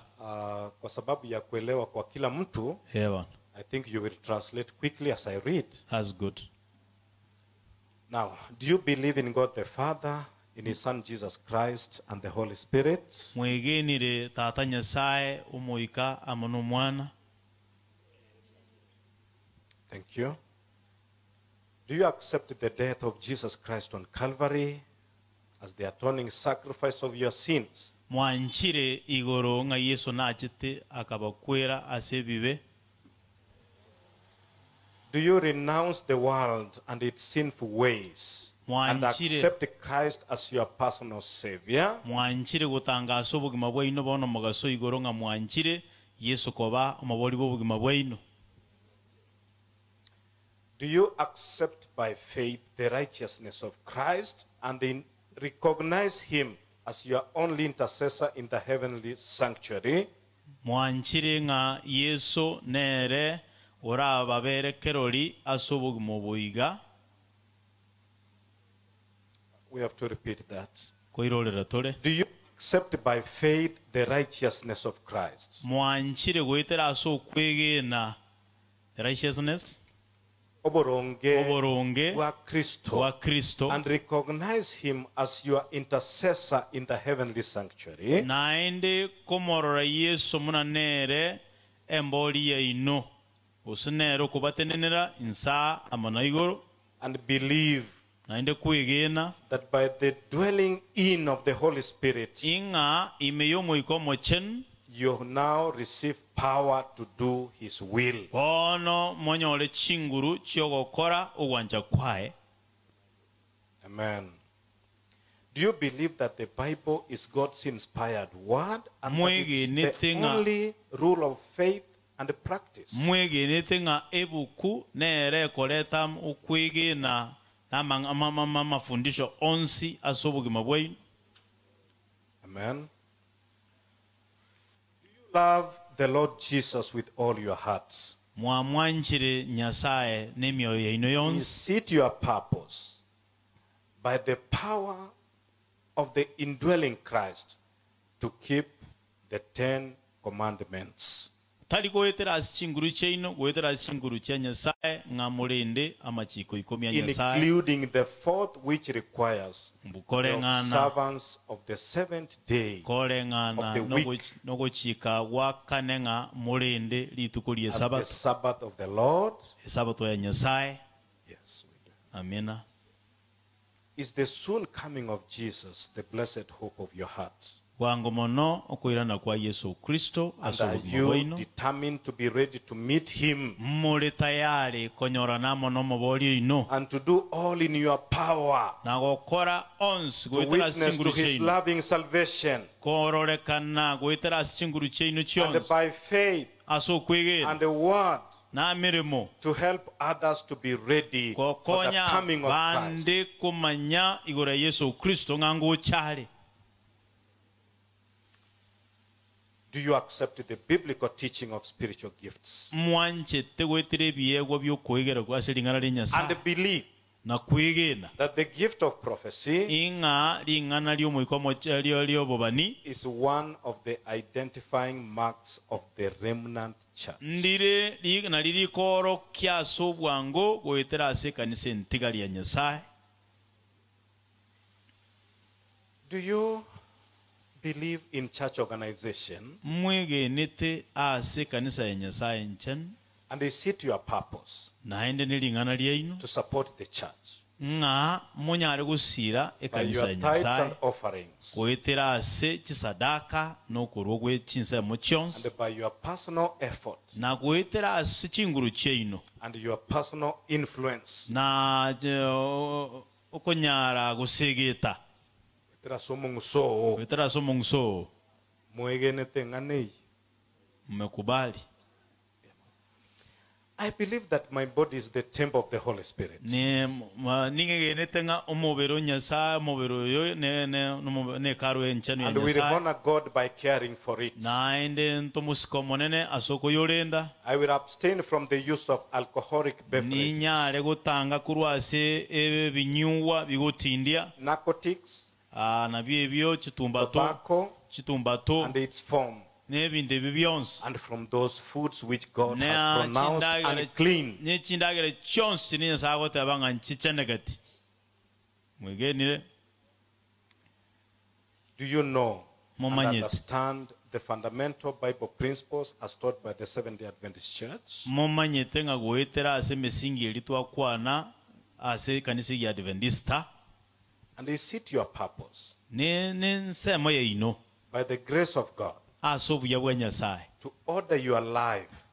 Kwa sababu ya kuelewa kwa kila mtu. Bwana. I think you will translate quickly as I read. That's good. Now, do you believe in God the Father, in his Son Jesus Christ and the Holy Spirit? Mwegenire tata Nyasaye umuika amono mwana. Thank you. Do you accept the death of Jesus Christ on Calvary as the atoning sacrifice of your sins? Mwanchire igoro nga Yesu nachete akabakwera ase bibe. Do you renounce the world and its sinful ways and accept Christ as your personal savior? Mwanchire gutangasa obogima bwaino bono mogaso igoro nga mwanchire Yesu koba omobori bw'obogima bwaino. Do you accept by faith the righteousness of Christ and recognize him as your only intercessor in the heavenly sanctuary? Mwanchire nga Yesu nere orababere kerori ase obogima boiga. We have to repeat that. Koirorera tore. Do you accept by faith the righteousness of Christ? Mwanchire goetera ase okwegena the righteousness oboronge wa Kristo and recognize him as your intercessor in the heavenly sanctuary. Naende komorora Yesu munanere embori yaino osinero kubatenenera insa amana igoro. And believe naende kwegena that by the dwelling in of the Holy Spirit inga imeyo moiko mochen you now receive power to do his will. Bono monyore chinguru chiogokora ogwancha kwae. Amen. Do you believe that the Bible is God's inspired word and that it's the only rule of faith and practice? Mwegenete nga ebuku nere koleta okwegena na mafundisho onsi ase obogima bwaino. Amen. Love the Lord Jesus with all your hearts. Mwamwanchire Nyasaye n'emyoyo yaino yonsi. Is it your purpose by the power of the indwelling Christ to keep the 10 commandments? Tari goetera ase chinguru chiaino, goetera ase chinguru chia Nyasaye nga murinde amachiko 10 ya Nyasaye, including the fourth which requires the observance of the seventh day of the week nogochika gwa kane nga murinde rituko rie as the Sabato, Sabbath of the Lord. Sabato ya Nyasaye. Yes, we do. Amina. Is the soon coming of Jesus the blessed hope of your heart? Wango mono okoirana kwa Yesu Kristo And are you determined to be ready to meet him? Muri tayari konyora namo nomobori ino. And to do all in your power na gokora onsi to witness to his loving salvation. Kororekana goetera ase chinguru chiaino chionsi. And by faith ase okwegena and the word na mirimo to help others to be ready for the coming of Christ. Bande kumanya igoro ya Yesu Kristo ngango chale. Do you accept the biblical teaching of spiritual gifts? And believe that the gift of prophecy is one of the identifying marks of the remnant church. Do you believe in church organization? And is it your purpose to support the church by your tithes and offerings and by your personal effort and your personal influence? Mmekubali. I believe that my body is the temple of the Holy Spirit. And we honor God by caring for it. I will abstain from the use of alcoholic beverages, narcotics, tobacco, and its form, and from those foods which God has pronounced unclean. Do you know and understand the fundamental Bible principles as taught by the Seventh-day Adventist Church? And is it your purpose, by the grace of God, to order your life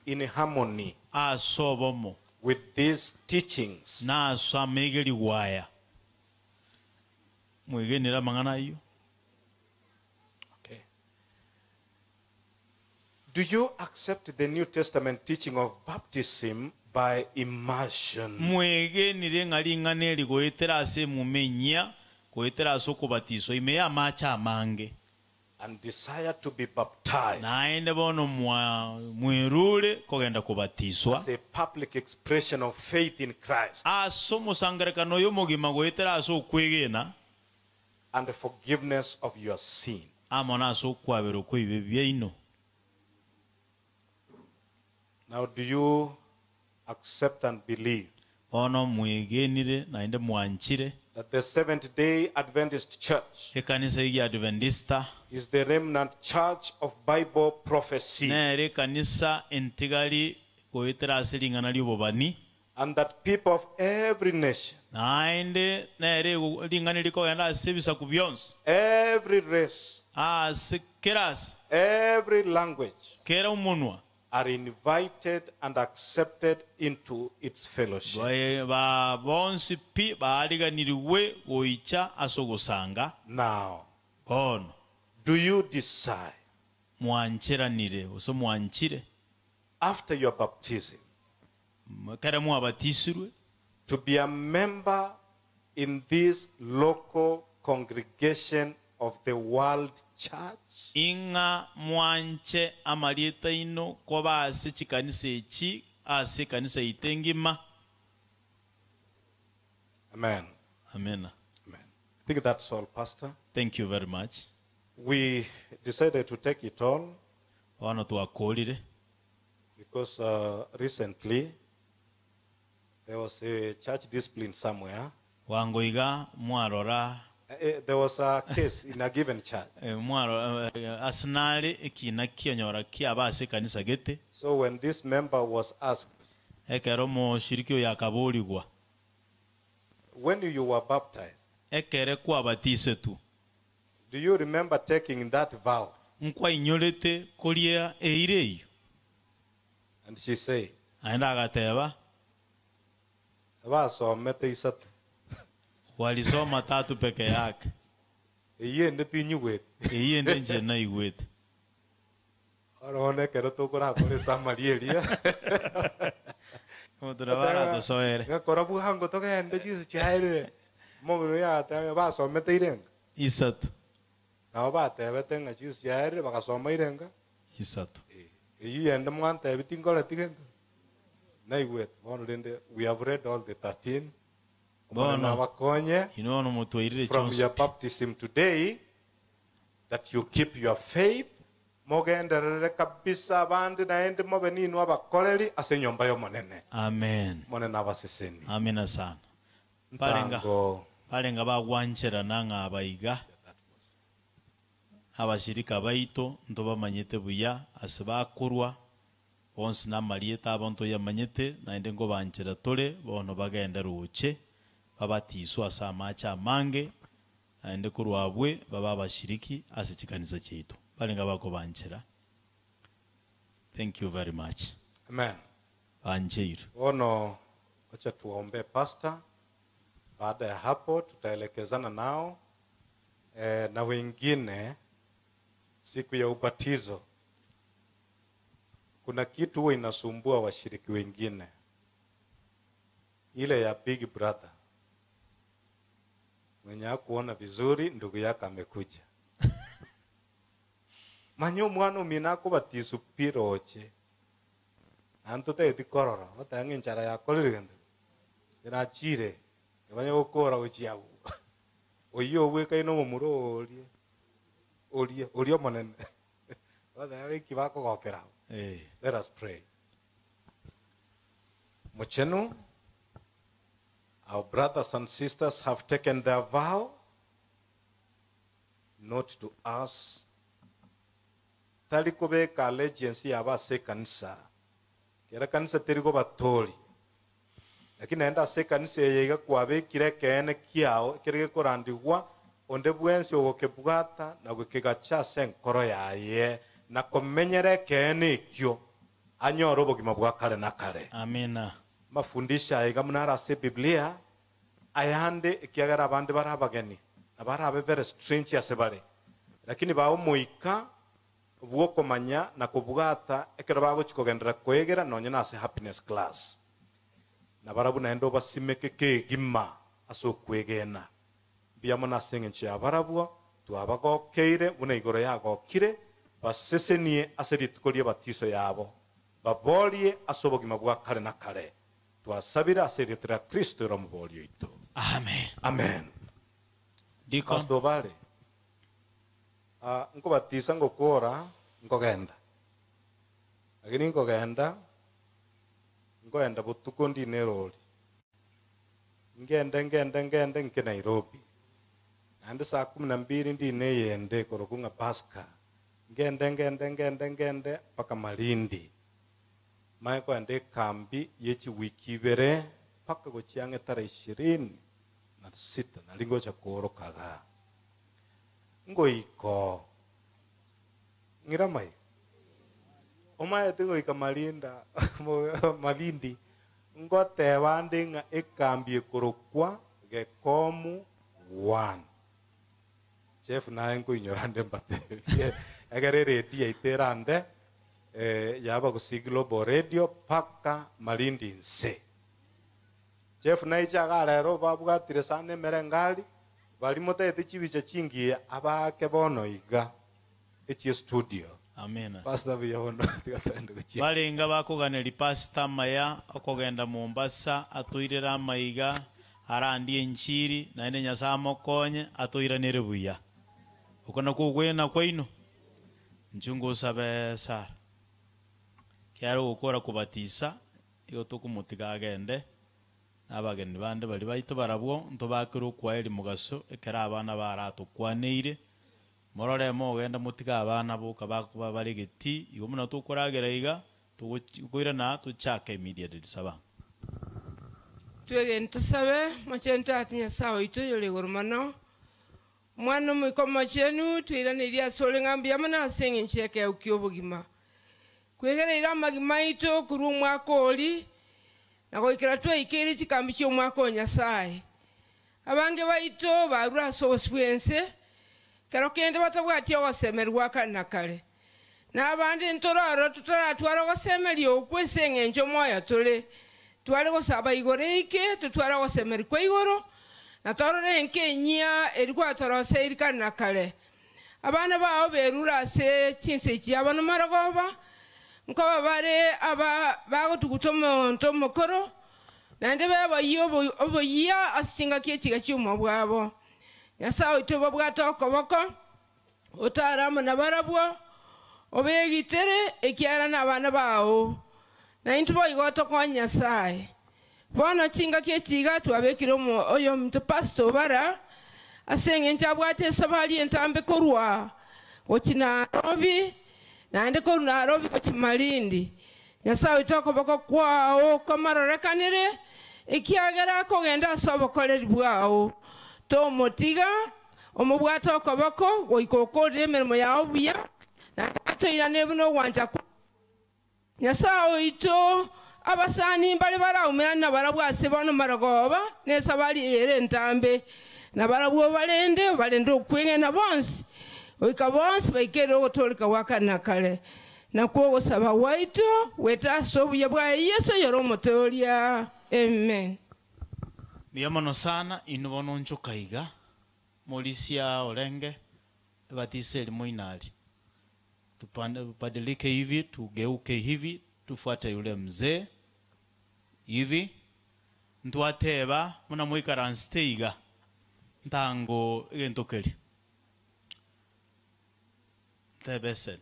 in harmony Asobomo with these teachings. Na samegeli waya. Mwegenera mangana iyo. Okay. Do you accept the New Testament teaching of baptism by immersion? Mwegenire ngalingane goetera ase mumenya goetera ase okobatiso ime amacha amange. And desire to be baptized. Naende bono mwerure kogenda kubatiswa. As a public expression of faith in Christ. Aso musangarekano yo mugima goetera ase okwegena. And the forgiveness of your sin. Amona aso okwabera kwibe byaino. Now do you accept and believe Ono mwegenire naende mwanchire that the Seventh-day Adventist Church ekanisa ya Adventista is the remnant church of Bible prophecy, nere kanisa entigali goetera ase ring'ana ry'obobani, and that people of every nation, naende nere ring'ana rikogenda ase ebisaku bionsi, every race, ase kerasi, every language, kera omonwa, are invited and accepted into its fellowship. Ba bonsi pi baariganiriwe goicha ase ogosanga. Now, bono, do you decide, mwanchiranire ose mwanchire, after your baptism, kare mwabatisirwe, to be a member in this local congregation of the world church? Inga mwanche amarieta ino koba ase chikanisa echi ase kanisa itengima. Amen. Amen. Amen. I think that's all, Pastor. Thank you very much. We decided to take it all. Bono twakorire. Because recently there was a church discipline somewhere. Wangoiga mwarora. There was a case in a given church. Asinali ekina kionyora kiabase kanisa gete. So when this member was asked, ekero moshiriki yakaboligwa, when you were baptized, ekere kwabatisetu, do you remember taking that vow? Nkwainyorete koria eireyo. And she said, aenda agateba, basomete isatu. Walisoma tatu peke yake. Iye tinyigwete. Iye nje naigwete. Orone kero tukora kore Samaria eria. Muturabara tosoere. Ngakora buhango togende Jesus chaire. Mogoro ya ta basomete irenga. Isatu. Nabo batebete nga Jesus chaire bakasoma irenga. Isatu. Iye ende mwante bitingora tigende. Naigwete. Bono rende we have read all the 13. Bono from your baptism today, that you keep your faith. Mogenderere kabisa abandi naende mobe ninwe abakoreri ase nyomba y'Omonene. Amen. Monene abaseseni. Amina sana. Balenga bagwancherana ng'a abaiga abashirika baito ntobamanyete buya ase bakorwa bonsi n'amarieta abantu yamanyete naende ngobanchera tore bono bagenda ruche babatiswa ase amache amange naende korwabwe baba abashiriki ase chikanisa chitu balenga bakobanchera. Thank you very much. Amen. Bancheiro. Ono acha tuombe pastor. Baada ya hapo tutaelekezana nao na wengine siku ya ubatizo. Kuna kitu huwa inasumbua washiriki wengine, ile ya big brother. Mwenye hakuona vizuri ndugu yake amekuja. Manyo mwana minako batizo piroche. Anto te dikorora, otange nchara yakorire ngende. Irachire. Ebanya gokora gochiabu. Oyo weka ino mumuro orie. Orie, orie monene. Othange kibako gokera. Let us pray. Mochenu, our brothers and sisters have taken their vow not to us. Tali kubeka allegiance yaba ase kanisa. Kera kanisa teriko batori. Lakini naenda ase kanisa yeiga kwabekire keene kiao kirege korandigwa onde bwensi ogokebwata na gokegacha ase enkoro yaye na komenyera ekeene ekio. Anyore obogima bwa kare na kare. Amina. Mafundisha aiga munara ase Biblia ayande ekiagera abande bara abageni na barabe very strange ase bare. Lakini bao moika bwokomanya na kubwata ekero bagochikogendera koegera nonye nase happiness class. Na barabu naende basimeke kegima ase okwegena. Mbuya mono ase eng'encho ya barabwo twabagokeire buna igoro yagokire basesenie ase rituko ria batiso yabo. Baborie ase obogima bwa kare na kare. Twasabira ase rieta ria Kristo ramborio ito. Amen. Amen. Diko. Pastor Vale. Nkobatisa ngokora nkogenda. Lakini nkogenda nkoenda butuko ndi nerori. Ngende ngende ngende nke Nairobi. Nande saa 12 ndi neyende korokunga Pasca. Ngende ngende ngende ngende paka Malindi. Mae koende kambi yechi wiki ibere paka gochiange tarehe 26 nalingocha kuorokaga. Ngoiko ngiramai omaete goika Malinda Malindi ngoteba ndi ng'a ekambi ekorokwa Gekomu 1 chef naye nkoinyora nde mbatebie egere redio yaiterande yaba gusi Global Radio paka Malindi nse chef naichaga rero babwatire sana emerengari bali motete chibicha chingiya abake bono iga echi studio. Amina. Pastor biyono tigatende guchia. Balenga bakuganeri pastor maya okogenda Mombasa atuirera maiga arandi enchiri naende Nyasaye amokonye atuiranere buya. Okona kugwena kwaino nchungu sabe sara. Kiaro gukora kubatisa iyo tukumutiga agende abageni bande bali baito barabwo ntobakire kwaeri mugaso ekera abana baratukwaneire morore mogenda mutiga abana boka bakuba bari geti igo muno tukoragera iga tukoirana tuchake immediately saba twege ntusabe machento atinya sawa ito yole gormano mwana muko chenu twiraniria sole ngambia mana senge ncheke ukiobugima kwegera ira magima ito kurumwa koli na goikera twaikere chikambi chio mwako Nyasaye abange baito barura so swense kero kende batabwati ogosemerwa kana kare na abandi ntororo tutaratwara ogosemerio okwesenge ncho moyo tore tware gosaba igoro ike tutwara ogosemerwa igoro na torore nkenya erikwa torose irikana kare abana bao berura se chinse chiabo marogoba nkoba bare aba bagotuguta omonto omokoro naende beboyia oboyia ase chingaki echiga chi'omo bwabo Nyasaye oito babwate okoboko otaramo na barabwo obegitere ekiara na abana bao na intwe boigo tokonya Nyasaye bono chingaki echiga twabekire oyo omonto pastor bara ase eng'encho abwate esabari entambe korwa gochi Nairobi naende koru Nairobi gochi Malindi Nyasaye oito okoboko kwao komarorekanire ekiagera kogenda ase obokoreri bwao tomotiga omobwate okoboko goika okorire emeremo yao buya naende atoirane buna ogwancha Nyasaye oito abasani mbare baraumerana na barabwo ase bono marogoba nesabari ere entambe na barabwo barende barende okweng'ena bonsi oika bonsi baikere ogotoleka wakana kare na kwogosaba waito wetase obuya bwa Yesu yoro omotoria. Amen. Mbuya sana inu bono nchokaiga molisia olenge batise limoinali tubadilike hivi tugeuke hivi tufuate yule mzee hivi ntwateba muna mwikaranste iga ntango egentokeri tebesen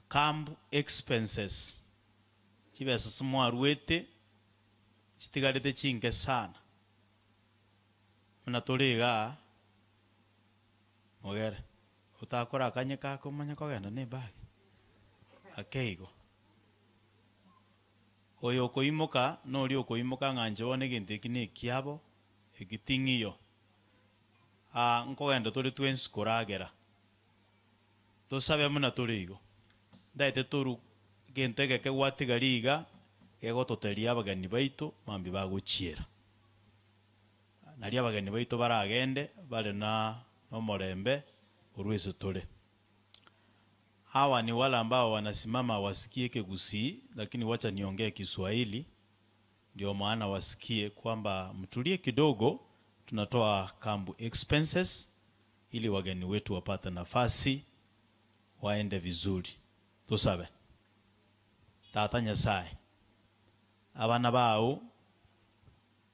camp expenses chibesa simwarwete chitigarete chinke sana muna toriga mogere utakora akanye kako manya kogenda ne bag akeigo oyo koimoka nori okoimoka ng'anje bone egento eki ne ekiabo egiting'iyo nkogenda tore twensi koragera tosabe muna torigo Ndaete toru gento geke gwatigari iga gegototeria abageni baito mambi bagochiera. Nari abageni baito baragende bare na nomorembe orwese tore. Hawa ni wale ambao wanasimama wasikie Kigusii, lakini wacha niongee Kiswahili ndio maana wasikie kwamba mtulie kidogo, tunatoa kambu expenses ili wageni wetu wapate nafasi waende vizuri. Tusabe. Tata Nyasaye. Abana bao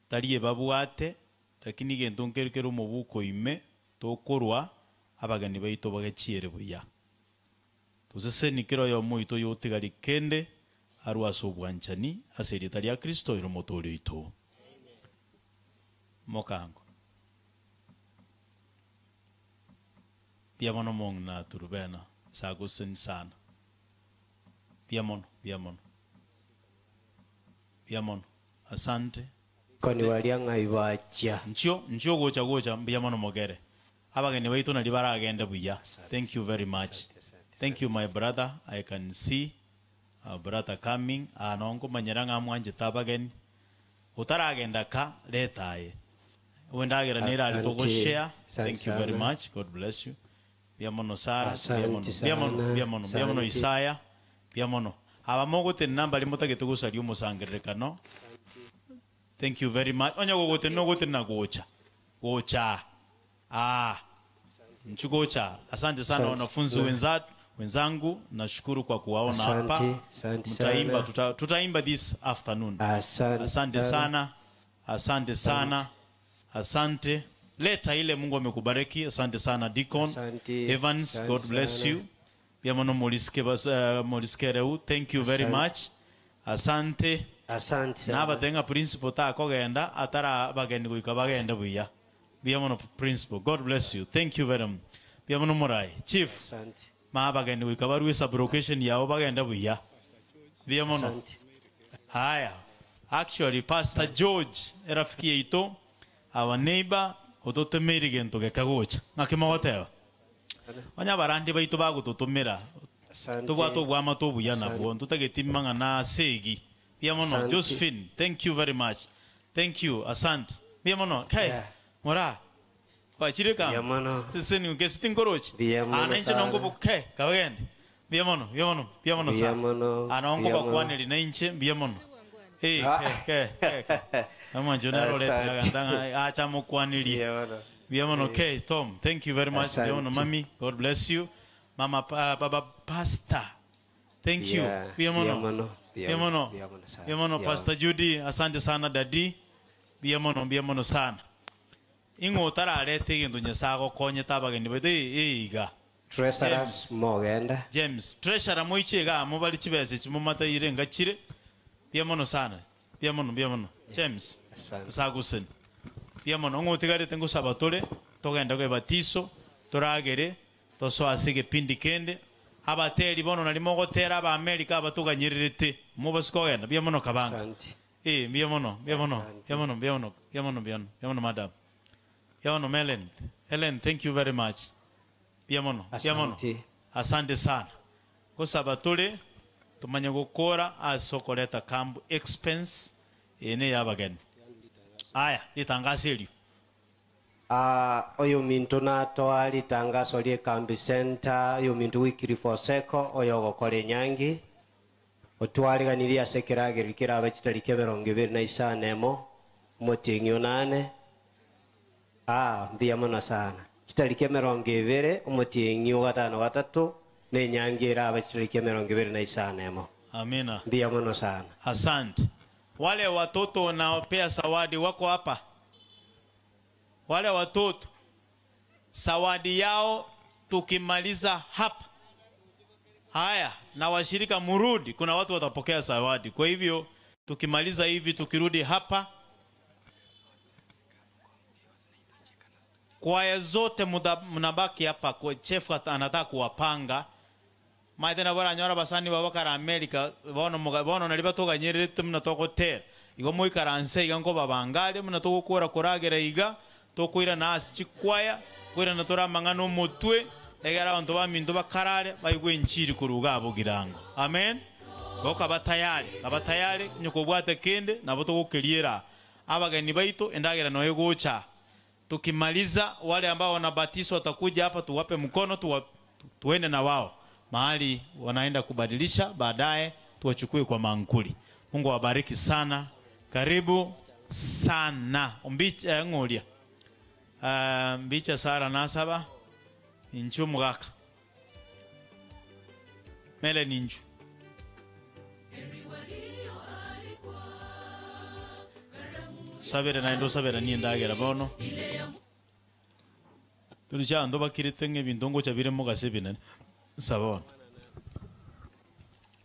taliye babwate lakini gento nkerukero mubuko ime tokorwa abageni baito bagachiere buya. Tuseseni kero yo muito yotigari kende arwaso bwanchani ase rita lya Kristo iromotori ito. Mokango. Diamono mong na turubena sagusen sana. Diamono, diamono. Diamono. Asante. Koni walianga iwacha. Nchio gocha gocha diamono mogere. Abageni baito na libara agenda buya. Thank you very much. Thank you my brother. I can see our brother coming. Anongo manyeranga mwanje tabageni. Utaragenda ka letaye. Wendagera nera alitoko share. Thank you very much. God bless you. Biamono Sara, biamono, biamono, biamono, biamono Isaya, biamono. Abamogote namba limotagete gusari umusangerekano. Thank you very much. Onya gogote no gote na gocha. Gocha. Ah. Mchugocha. Asante sana wanafunzi wenzangu, nashukuru kwa kuwaona hapa. Mtaimba, tutaimba this afternoon. Asante sana. Asante sana. Asante. Leta ile Mungu amekubariki. Asante sana Deacon asante, Evans, asante God bless sana. You. Biamono Moliskereu, thank you very much. Asante. Asante sana. Nabatenga principal ta kogenda atara bageni goika bagenda buya. Biamono principal, God bless you. Thank you very much. Biamono Morai, chief. Asante. Ma bageni goika barwe sublocation yao bagenda buya. Biamono. Asante. Haya. Actually Pastor George rafiki yetu, our neighbor, ototemeri gento gekagocha. Ngakimogoteba. Onya barandi baito bagututumira. Tubwato bwama tubuya nabwo ntutagetimanga na segi. Biamono Josephine, thank you very much. Thank you. Asante. Biamono, kai. Mora. Kwa chirika. Biamono. Sisi ngesi tingorochi. Ana inche nongo buke kabagende. Biamono, biamono, biamono sa. Ana ongo bakwaneri na inche biamono. Eh, ke ke ke. Ama jonaro le gandanga acha mokwaniri. Biamono, okay, Tom. Thank you very much. Biamono mami, God bless you. Mama baba pastor. Thank you. Biamono. Biamono. Biamono Pastor Judy, asante sana daddy. Biamono, biamono sana. Ingo tararete gento nyasago konye tabageni bete iga. Treasurers mogenda. James, treasurer moiche ga mobali chibese chimomata irenga chire. Biamono sana. Biamono, biamono. James. Sagusen. Biamono ngo tigarete ngo sabatore togenda kwe batiso toragere toso asige pindi kende abateri bono nalimo gotera aba America abatuganyirete mubasiko genda biamono kabanga. Asante. Eh, biamono, biamono, biamono, biamono, biamono, biamono, biamono madam. Biamono Helen. Helen, thank you very much. Biamono, biamono. Asante sana. Ko sabatore tumanye gukora asokoleta kambu expense ene yabageni. Aya, litangazo hili. Oyo mintu natoa litangazo lye kambi center, oyo mintu wikiri foseko, oyo gokore nyangi. Otwariganiria sekirageri kirabe chitariki 25 emo, motingi 8. Mbiamono sana. Chitariki 20, omotingi 53, ne nyangi irabe chitariki 25 emo. Amina. Mbiamono sana. Asante. Wale watoto wanaopea zawadi wako hapa. Wale watoto zawadi yao tukimaliza hapa. Haya, na washirika murudi, kuna watu watapokea zawadi. Kwa hivyo tukimaliza hivi tukirudi hapa, kwaya zote mnabaki hapa kwa chef anataka kuwapanga. Maitena bora nyora basani babakara America bono bono nalibatoka nyerere mnatokotera. Igo moikaranse iga ngo babangale mnatokokora koragera iga tokoira nasi chikwaya kwira natora mangano mutwe Egera bantu baminto bakarare baigwe enchiri kuruga abo girango. Amen. Goka batayari, abatayari nyokobwate kende nabo togokeriera. Abageni baito endagera noyo gocha. Tukimaliza wale ambao wanabatizwa watakuja hapa tuwape mkono tuende na wao mahali wanaenda kubadilisha, baadaye tuwachukue kwa mankuli. Mungu awabariki sana. Karibu sana. Mbicha ngolia. Mbicha Sara nasaba inchu mugaka. Mele ninchu. Sabere na ndo sabere ni ndagera bono. Tulisha ndo bakirite ngebintu ngo chabire mugase binene. Sabona.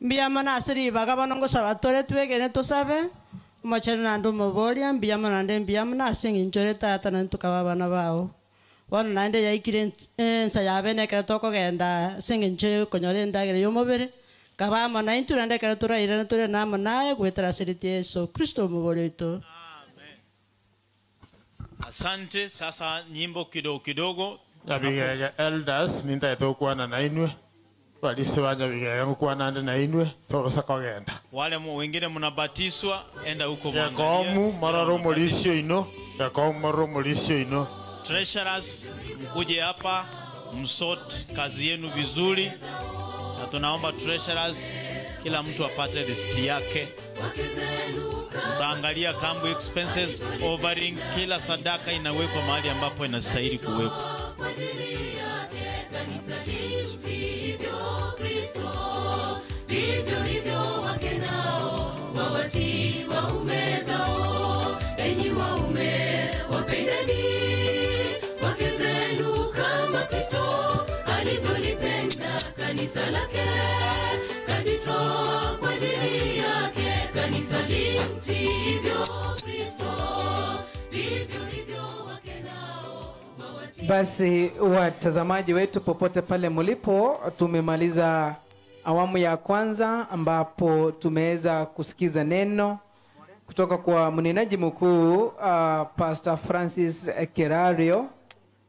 Mbiyamana asiri bagabana ngo sabatore twegene tosabe. Umachana nando moboria mbiyamana nde mbiyamana asingi njore tata nantu kababana bao. Bono nande yaikire ensa yabene kera tokogenda singi nche konyore ndagere yomobere. Kabama na intu nande kera turaire ture nama naye gwetera siriti Yesu Kristo moboreto. Asante. Sasa nyimbo kidogo kidogo. Nyabigege elders nindaetokwana na inwe. Walisi wa Nyabigege ngukwana nde na inwe torosa kogenda. Wale wengine mnabatiswa enda huko mwangalie. Yakomu mararo mulisio ino, yakomu mararo mulisio ino. Treasurers mkuje hapa msort kazi yenu vizuri. Na tunaomba treasurers kila mtu apate list yake. Mtaangalia kambu expenses, offering, kila sadaka inawekwa mahali ambapo inastahili kuwekwa. Vivyo hivyo wake nao wawatii waume zao. Enyi waume wapendeni wake zenu kama Kristo alivyolipenda kanisa lake, kajitoa kwa ajili yake. Kanisa limtiivyo Kristo, vivyo hivyo wake nao wawatii. Basi watazamaji wetu popote pale mulipo, tumemaliza awamu ya kwanza ambapo tumeweza kusikiza neno kutoka kwa mnenaji mkuu Pastor Francis Kerario,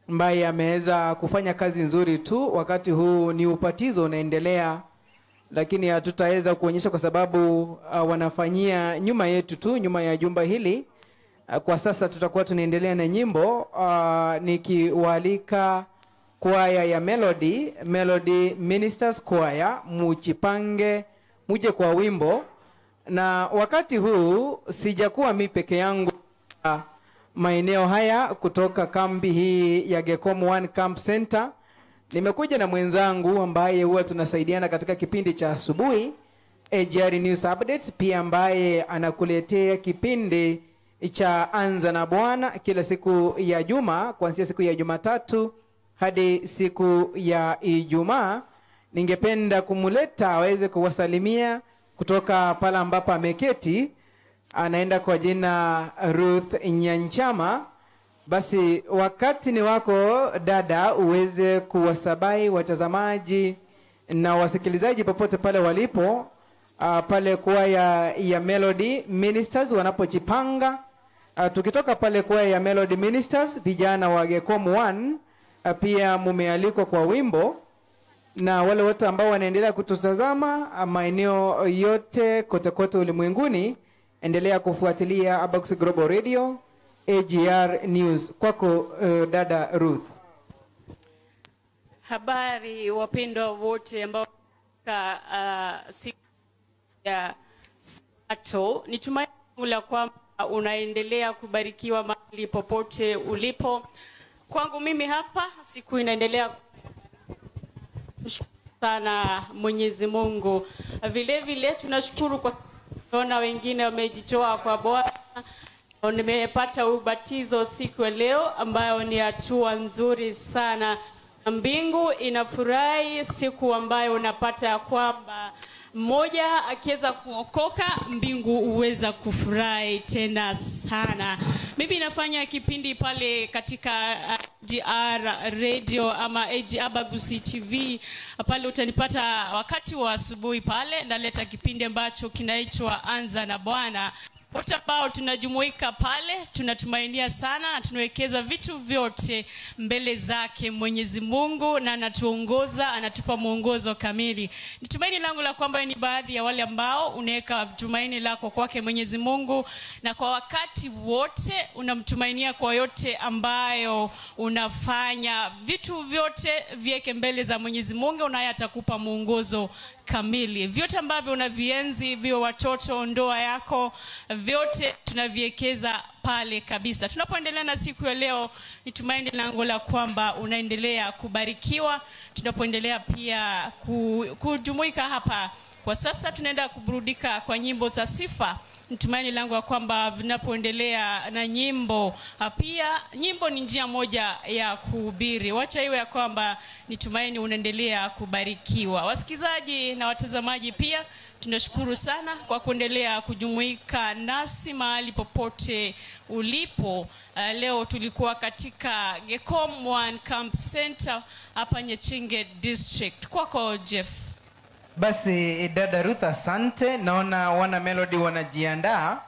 ambaye ameweza kufanya kazi nzuri tu. Wakati huu ni upatizo unaendelea, lakini hatutaweza kuonyesha kwa sababu wanafanyia nyuma yetu tu, nyuma ya jumba hili. Kwa sasa tutakuwa tunaendelea na nyimbo, nikiwaalika kwaya ya Melody, Melody Ministers Choir, muchipange muje kwa wimbo. Na wakati huu sijakuwa mi peke yangu maeneo haya kutoka kambi hii ya Gekomu One Camp Center. Nimekuja na mwenzangu ambaye huwa tunasaidiana katika kipindi cha asubuhi AGR News Updates, pia ambaye anakuletea kipindi cha Anza na Bwana kila siku ya juma kuanzia siku ya Jumatatu hadi siku ya Ijumaa. Ningependa kumuleta aweze kuwasalimia kutoka pala ambapo ameketi. Anaenda kwa jina Ruth Nyanchama. Basi wakati ni wako dada, uweze kuwasabai watazamaji na wasikilizaji popote pale walipo, pale kwaya ya Melody Ministers wanapojipanga. Tukitoka pale kwaya ya Melody Ministers, vijana wa Gekomu One pia mumealikwa kwa wimbo, na wale wote ambao wanaendelea kututazama maeneo yote kote kote ulimwenguni, endelea kufuatilia Abax Global Radio, AGR News. Kwako dada Ruth. Habari wapendwa wote ambao siku ya Sabato, nitumai la kwamba unaendelea kubarikiwa mahali popote ulipo. Kwangu mimi hapa siku inaendelea sana Mwenyezi Mungu. Vile vile tunashukuru kwa kuona wengine wamejitoa kwa Bwana. Nimepata ubatizo siku ya leo ambayo ni hatua nzuri sana. Mbingu inafurahi siku ambayo unapata kwamba mmoja akiweza kuokoka, mbingu uweza kufurahi tena sana. Mimi nafanya kipindi pale katika AGR Radio ama AG Abagusi TV. Pale utanipata wakati wa asubuhi pale, naleta kipindi ambacho kinaitwa Anza na Bwana. Wote ambao tunajumuika pale tunatumainia sana na tunawekeza vitu vyote mbele zake Mwenyezi Mungu, na anatuongoza, anatupa mwongozo kamili. Ni tumaini langu la kwamba ni baadhi ya wale ambao unaweka tumaini lako kwake Mwenyezi Mungu, na kwa wakati wote unamtumainia kwa yote ambayo unafanya. Vitu vyote viweke mbele za Mwenyezi Mungu, naye atakupa mwongozo kamili. Vyote ambavyo unavienzi, viwe watoto, ndoa yako, vyote tunaviekeza pale kabisa. Tunapoendelea na siku ya leo, ni tumaini langu la kwamba unaendelea kubarikiwa. Tunapoendelea pia kujumuika hapa kwa sasa, tunaenda kuburudika kwa nyimbo za sifa. Ni tumaini langu kwamba tunapoendelea na nyimbo, pia nyimbo ni njia moja ya kuhubiri. Wacha iwe ya kwamba ni tumaini unaendelea kubarikiwa. Wasikizaji na watazamaji pia tunashukuru sana kwa kuendelea kujumuika nasi mahali popote ulipo. Leo tulikuwa katika Gecom 1 Camp Center hapa Nyechinge District. Kwako Jeff. Basi dada Ruth, asante. Naona wana Melody wanajiandaa.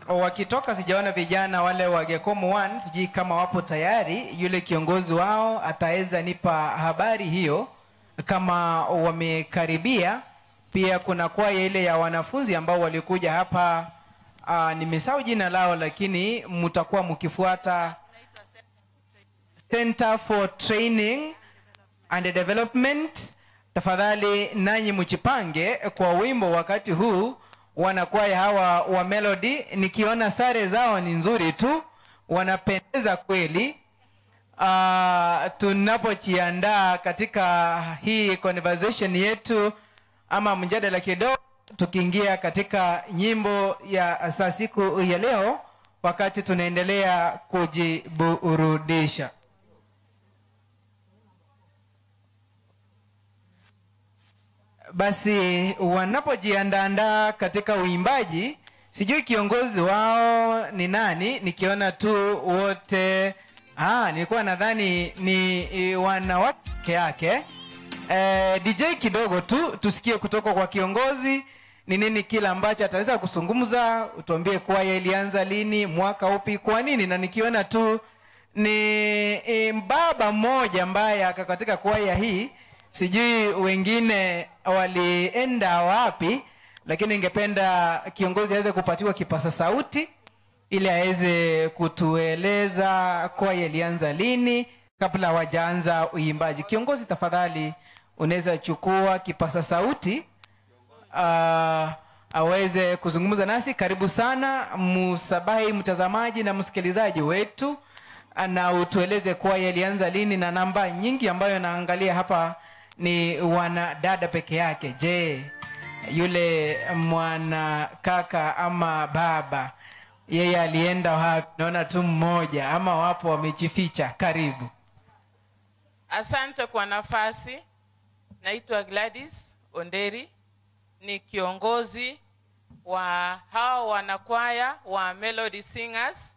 Wakitoka sijaona vijana wale wa Gecom 1, sijui kama wapo tayari. Yule kiongozi wao ataweza nipa habari hiyo kama wamekaribia. Pia kuna kwaya ile ya wanafunzi ambao walikuja hapa, nimesahau jina lao, lakini mtakuwa mkifuata Center for Training and Development. Tafadhali nanyi mjipange kwa wimbo wakati huu. Wanakwaya hawa wa Melody, nikiona sare zao ni nzuri tu, wanapendeza kweli. Tunapojiandaa katika hii conversation yetu ama mjadala kidogo, tukiingia katika nyimbo ya saa siku ya leo, wakati tunaendelea kujiburudisha. Basi wanapojiandaa katika uimbaji, sijui kiongozi wao ni nani, nikiona tu wote, nilikuwa nadhani ni wanawake yake. DJ kidogo tu tusikie kutoka kwa kiongozi ni nini kila ambacho ataweza kuzungumza. Utuambie kwaya ilianza lini, mwaka upi, kwa nini. Na nikiona tu ni baba mmoja ambaye akakatika kwaya hii, sijui wengine walienda wapi, lakini ningependa kiongozi aweze kupatiwa kipasa sauti ili aweze kutueleza kwaya ilianza lini kabla hawajaanza uimbaji. Kiongozi tafadhali unaweza chukua kipasa sauti aweze kuzungumza nasi. Karibu sana msabahi mtazamaji na msikilizaji wetu, na utueleze kwaya ilianza lini, na namba nyingi ambayo naangalia hapa ni wanadada peke yake. Je, yule mwana kaka ama baba yeye alienda wapi? Naona tu mmoja, ama wapo wamejificha. Karibu. Asante kwa nafasi. Naitwa Gladys Onderi, ni kiongozi wa hao wanakwaya wa Melody Singers,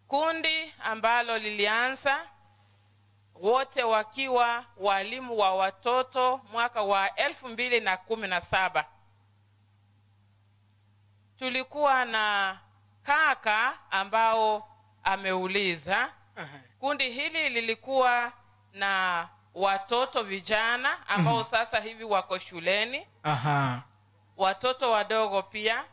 kundi ambalo lilianza wote wakiwa walimu wa watoto mwaka wa 2017. Tulikuwa na kaka ambao ameuliza. Kundi hili lilikuwa na watoto vijana ambao sasa hivi wako shuleni. Watoto wadogo pia.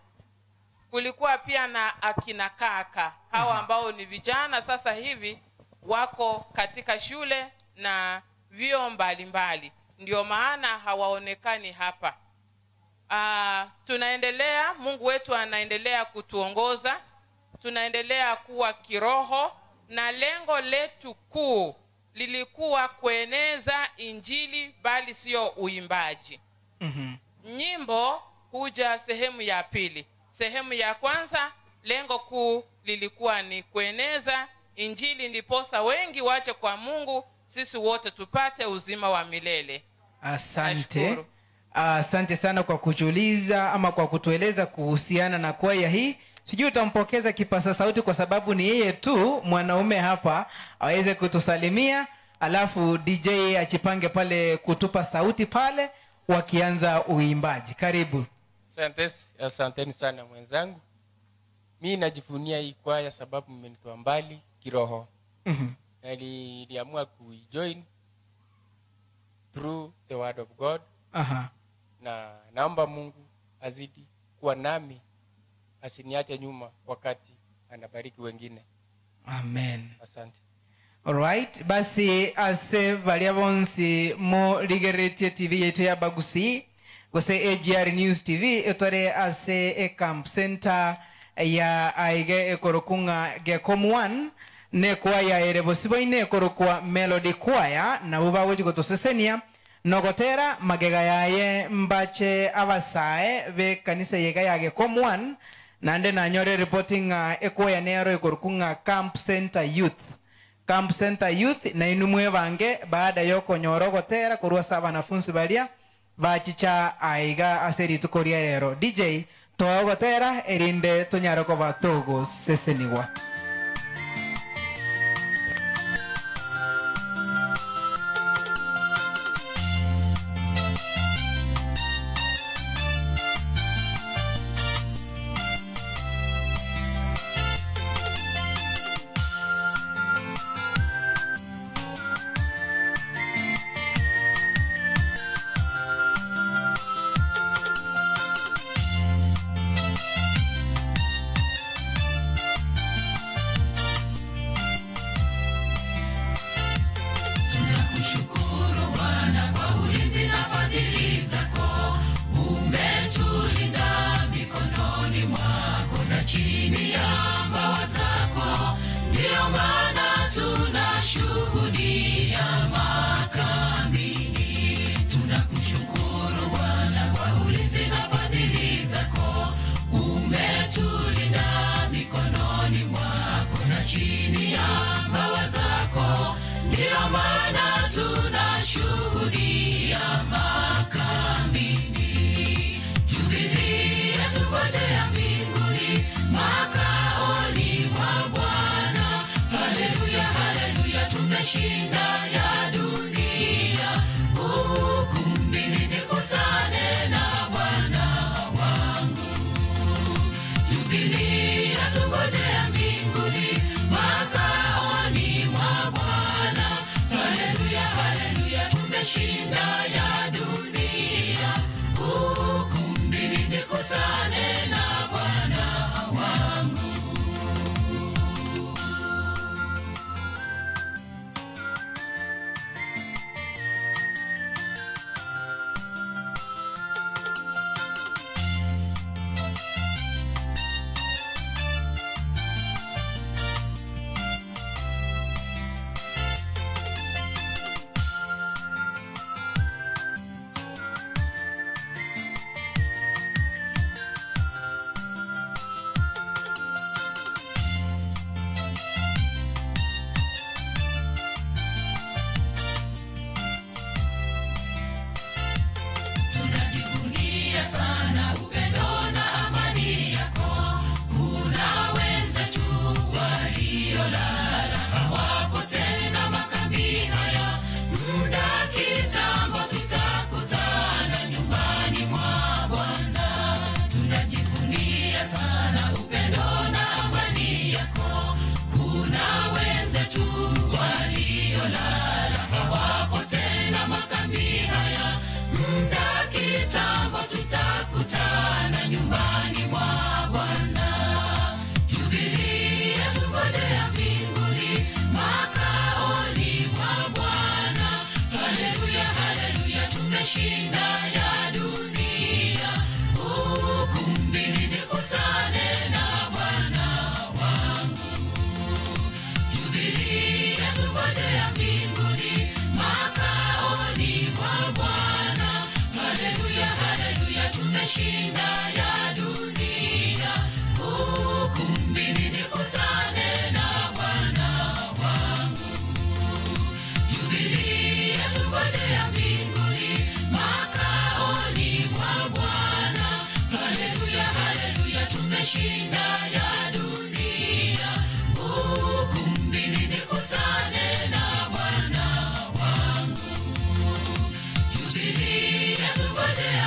Kulikuwa pia na akina kaka hawa ambao ni vijana sasa hivi wako katika shule na vyuo mbalimbali. Ndio maana hawaonekani hapa. Tunaendelea, Mungu wetu anaendelea kutuongoza. Tunaendelea kuwa kiroho, na lengo letu kuu lilikuwa kueneza injili, bali sio uimbaji. Nyimbo huja sehemu ya pili. Sehemu ya kwanza lengo kuu lilikuwa ni kueneza injili, ndiposa wengi wache kwa Mungu, sisi wote tupate uzima wa milele. Asante. Asante sana kwa kujuliza ama kwa kutueleza kuhusiana na kwaya hii. Sijui utampokeza kipasa sauti kwa sababu ni yeye tu mwanaume hapa aweze kutusalimia, alafu DJ achipange pale kutupa sauti pale wakianza uimbaji. Karibu. Asanteni sana mwenzangu. Mimi najivunia hii kwaya sababu mmenitoa mbali kiroho. Na niliamua kuijoin through the word of God. Na naomba Mungu azidi kuwa nami, asiniache nyuma wakati anabariki wengine. Amen. Asante. Alright, basi ase balia bonsi mo ligeretie TV yetu ya Bagusi gose AGR News TV etore ase e camp center ya aige ekorokunga Gekom 1 ne kwaya ere bosiboine ekorokwa Melody Choir na buba gochi gotosesenia nogotera magega yaye mbache abasae be kanisa yega ya Gekom 1 nande nanyore reporting ekoya nero ekorokunga Camp Center Youth. Camp Center Youth na inumwe bange baada yoko nyorogotera korwa sa wanafunzi balia bachicha aiga aseri tukoria rero DJ toogotera erinde tonyaroko batogo seseniwa.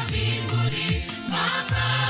Mbinguni, makao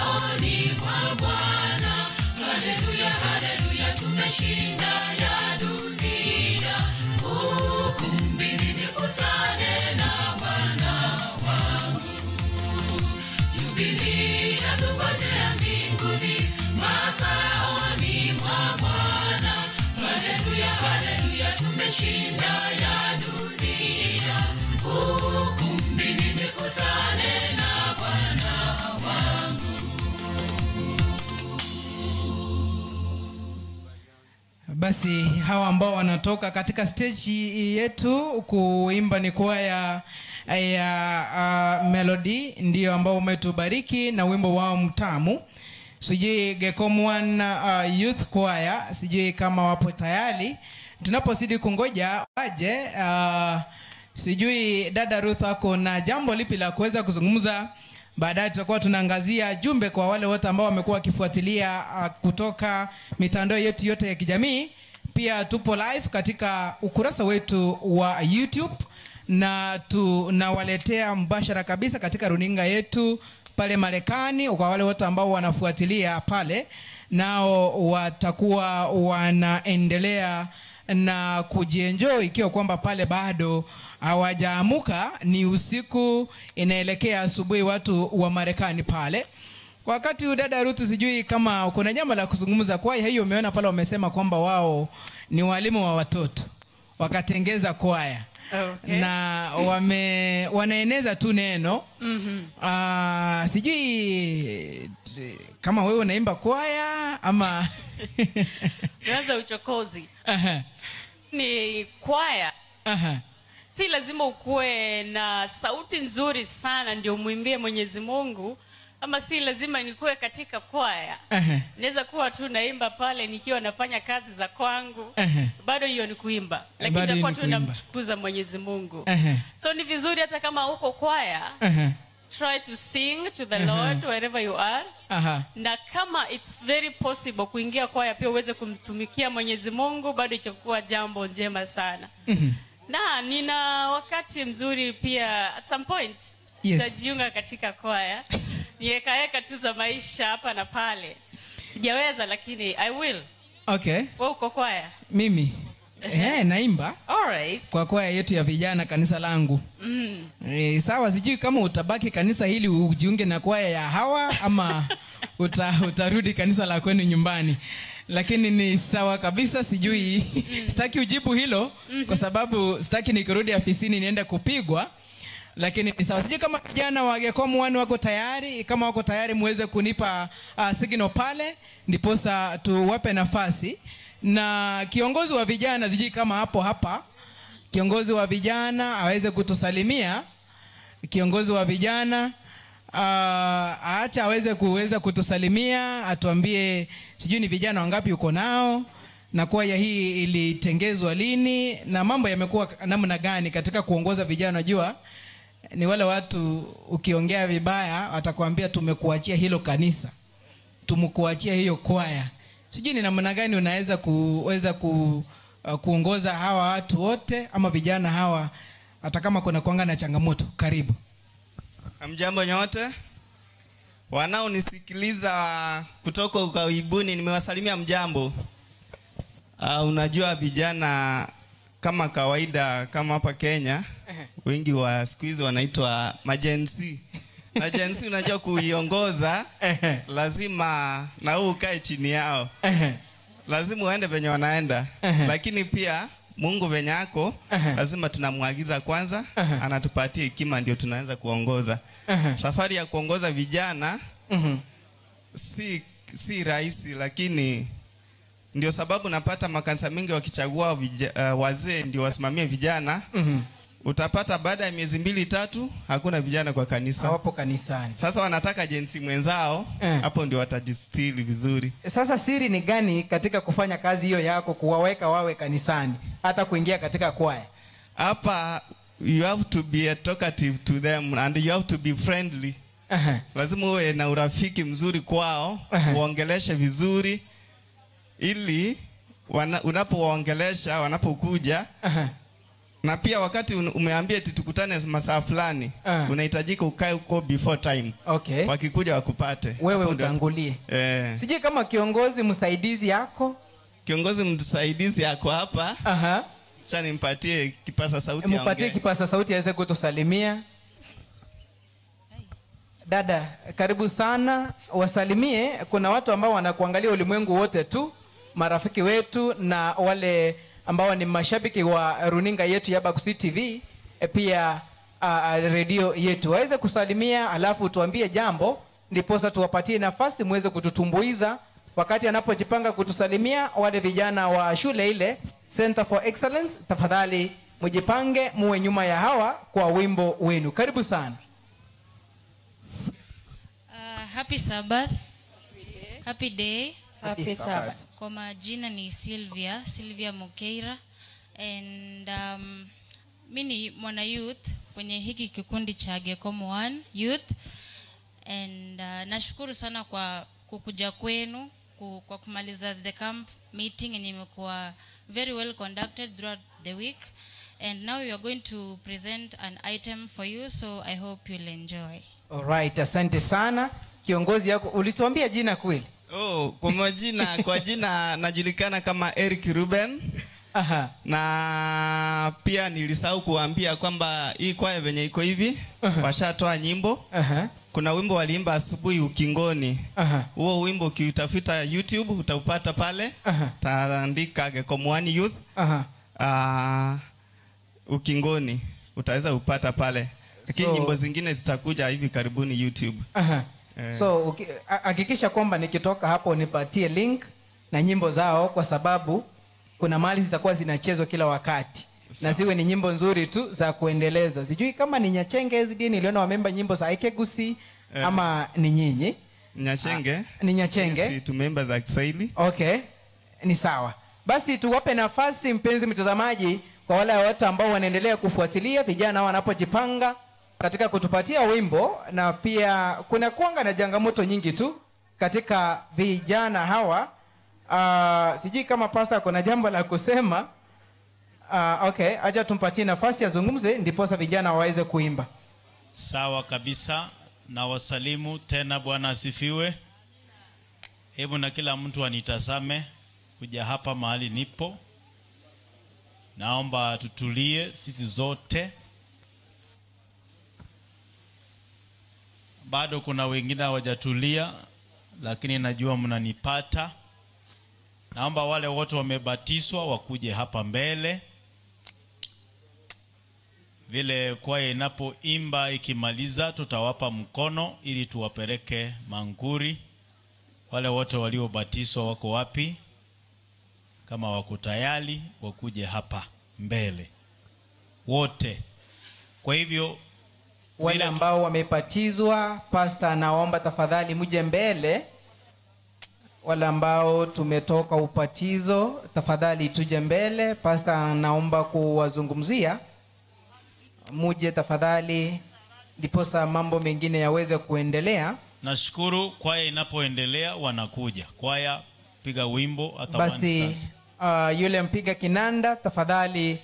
Basi hawa ambao wanatoka katika stage yetu kuimba ni kwaya ya Melody, ndio ambao umetubariki na wimbo wao mtamu. Sijui Gekomwan Youth Choir, sijui kama wapo tayari. Tunapozidi kungoja waje, sijui dada Ruth ako na jambo lipi la kuweza kuzungumza. Baadaye tutakuwa tunaangazia jumbe kwa wale wote ambao wamekuwa wakifuatilia kutoka mitandao yetu yote ya kijamii. Pia tupo live katika ukurasa wetu wa YouTube na tunawaletea mbashara kabisa katika runinga yetu pale Marekani. Kwa wale wote ambao wanafuatilia pale, nao watakuwa wanaendelea na kujienjoy ikiwa kwamba pale bado hawajaamuka, ni usiku inaelekea asubuhi watu wa Marekani pale. Kwa wakati huu dada Ruth, sijui kama kuna jambo la kuzungumza. Kwa hiyo umeona pale wamesema kwamba wao ni walimu wa watoto, wakatengeza kwaya. Okay. Na wanaeneza tu neno. Sijui kama wewe unaimba kwaya ama Unaanza uchokozi. Ni kwaya. Si lazima ukuwe na sauti nzuri sana ndio muimbie Mwenyezi Mungu, ama si lazima nikuwe katika kwaya. Naweza kuwa tu naimba pale nikiwa nafanya kazi za kwangu. Bado hiyo ni kuimba, lakini nitakuwa tu namtukuza Mwenyezi Mungu. So ni vizuri hata kama uko kwaya, try to sing to the Lord wherever you are. Na kama it's very possible kuingia kwaya pia uweze kumtumikia Mwenyezi Mungu, bado itakuwa jambo njema sana. Na nina wakati mzuri pia at some point nitajiunga katika kwaya. Niweka tu za maisha hapa na pale. Sijaweza lakini I will. Okay. Wewe uko kwaya? Mimi naimba. All right. Kwa kwaya yetu ya vijana kanisa langu. Sawa, sijui kama utabaki kanisa hili ujiunge na kwaya ya hawa ama utarudi kanisa la kwenu nyumbani. Lakini ni sawa kabisa, sijui. Sitaki ujibu hilo kwa sababu sitaki nikirudi afisini niende kupigwa. Lakini ni sawa. Sijui kama vijana wa Gekomwan wako tayari. Kama wako tayari muweze kunipa signal pale, ndiposa tuwape nafasi. Na kiongozi wa vijana, sijui kama hapo hapa kiongozi wa vijana aweze kutusalimia. Kiongozi wa vijana aacha aweze kuweza kutusalimia, atuambie sijui ni vijana wangapi uko nao, na kwaya hii ilitengezwa lini, na mambo yamekuwa namna gani katika kuongoza vijana. Unajua ni wale watu ukiongea vibaya watakwambia tumekuachia hilo kanisa, tumekuachia hiyo kwaya. Sijui ni namna gani unaweza kuweza kuongoza hawa watu wote ama vijana hawa, hata kama kuna kuanga na changamoto. Karibu. Hamjambo nyote wanaonisikiliza kutoka ukaibuni, nimewasalimia mjambo. Unajua vijana kama kawaida, kama hapa Kenya wengi wa siku hizi wanaitwa majensi. Majensi unajua kuiongoza lazima na wewe ukae chini yao. Lazima uende venye wanaenda. Lakini pia Mungu venye yako lazima tunamuagiza kwanza, anatupatia hekima ndio tunaanza kuongoza. Safari ya kuongoza vijana si rahisi, lakini ndio sababu napata makanisa mengi wakichagua wazee ndio wasimamie vijana. Utapata baada ya miezi 2-3 hakuna vijana kwa kanisa. Hawapo kanisani. Sasa wanataka jinsi mwenzao, hapo ndio watajistiri vizuri. Sasa siri ni gani katika kufanya kazi hiyo yako, kuwaweka wawe kanisani, hata kuingia katika kwaya? Hapa you have to be talkative to them and you have to be friendly. Lazima uwe na urafiki mzuri kwao, uongeleshe vizuri ili unapowaongelesha wanapokuja. Na pia wakati umeambia eti tukutane masaa fulani, unahitajika ukae huko before time. Okay. Wakikuja wakupate. Wewe utangulie. Sijui kama kiongozi msaidizi yako. Kiongozi msaidizi yako hapa. Acha nimpatie kipasa sauti aongee. Mpatie kipasa sauti aweze kutusalimia. Dada, karibu sana. Wasalimie. Kuna watu ambao wanakuangalia ulimwengu wote tu, marafiki wetu na wale ambao ni mashabiki wa runinga yetu ya Bakusi TV, pia radio yetu. Waweze kusalimia alafu tuambie jambo, ndiposa tuwapatie nafasi muweze kututumbuiza Wakati anapojipanga kutusalimia, wale vijana wa shule ile Center for Excellence, tafadhali mjipange muwe nyuma ya hawa kwa wimbo wenu. Karibu sana. Happy Sabbath. Happy day. Happy Sabbath. Kwa majina ni Sylvia Mokeira, and mi ni mwana youth kwenye hiki kikundi cha Gekom 1 Youth, and nashukuru sana kwa kukuja kwenu kwa kumaliza the camp meeting yenye imekuwa very well conducted throughout the week, and now we are going to present an item for you, so I hope you'll enjoy. Alright, asante sana. Kiongozi yako ulituambia jina kweli? Oh, kwa majina, kwa jina najulikana kama Eric Ruben. Aha. Na pia nilisahau kuambia kwamba hii kwaya venye iko hivi, washatoa nyimbo. Aha. Kuna wimbo waliimba asubuhi ukingoni. Aha. Huo wimbo ukiutafuta YouTube utaupata pale. Aha. Taandika Gekom 1 Youth. Aha. Ukingoni utaweza upata pale. Lakini nyimbo zingine zitakuja hivi karibuni YouTube. Aha. So hakikisha kwamba nikitoka hapo nipatie link na nyimbo zao, kwa sababu kuna mali zitakuwa zinachezwa kila wakati. Na ziwe ni nyimbo nzuri tu za kuendeleza. Sijui kama ni Nyachenge SD, niliona wamemba nyimbo za Aikegusi ama ni nyinyi. Nyachenge. Ni Nyachenge. Sisi tumeimba za Kiswahili. Okay. Ni sawa. Basi tuwape nafasi mpenzi mtazamaji, kwa wale wote ambao wanaendelea kufuatilia vijana wanapojipanga katika kutupatia wimbo, na pia kuna kuanga na changamoto nyingi tu katika vijana hawa. Sijui kama pastor kuna jambo la kusema. Okay, acha tumpatie nafasi azungumze ndiposa vijana waweze kuimba. Sawa kabisa, na wasalimu tena. Bwana asifiwe. Hebu na kila mtu anitazame kuja hapa mahali nipo. Naomba tutulie sisi zote. Bado kuna wengine hawajatulia, lakini najua mnanipata. Naomba wale wote wamebatizwa wakuje hapa mbele. Vile kwaya inapoimba ikimaliza tutawapa mkono ili tuwapeleke manguri. Wale wote waliobatizwa wako wapi? Kama wako tayari wakuje hapa mbele wote. Kwa hivyo wale ambao wamebatizwa, pastor anaomba tafadhali muje mbele. Wale ambao tumetoka ubatizo tafadhali tuje mbele. Pastor anaomba kuwazungumzia, muje tafadhali ndiposa mambo mengine yaweze kuendelea. Nashukuru kwaya inapoendelea wanakuja. Kwaya piga wimbo hata basi. Yule mpiga kinanda tafadhali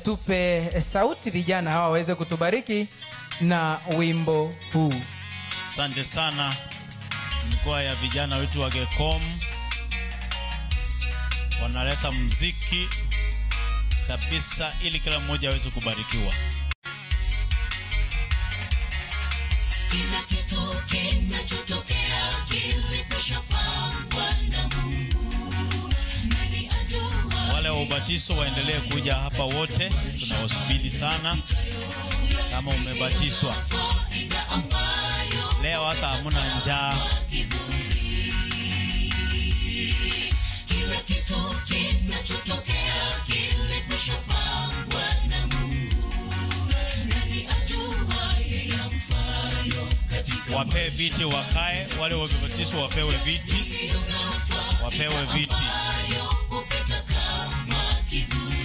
tupe sauti vijana hawa waweze kutubariki na wimbo huu. Asante sana kwaya ya vijana wetu wa Gekom, wanaleta muziki kabisa ili kila mmoja aweze kubarikiwa. Kila kitu kinachotokea kilikushapangwa na Mungu. Nani ajua? Wale wa ubatizo waendelee kuja hapa wote, tunawasubiri sana. Kama umebatizwa leo hata hamuna njaa. Kila kitu kinachotokea kilikushapangwa na Mungu. Nani ajuaye yamfayo katika Wapewe viti wakae, wale wamebatizwa wapewe viti. Wapewe viti. Upita kama kivuli.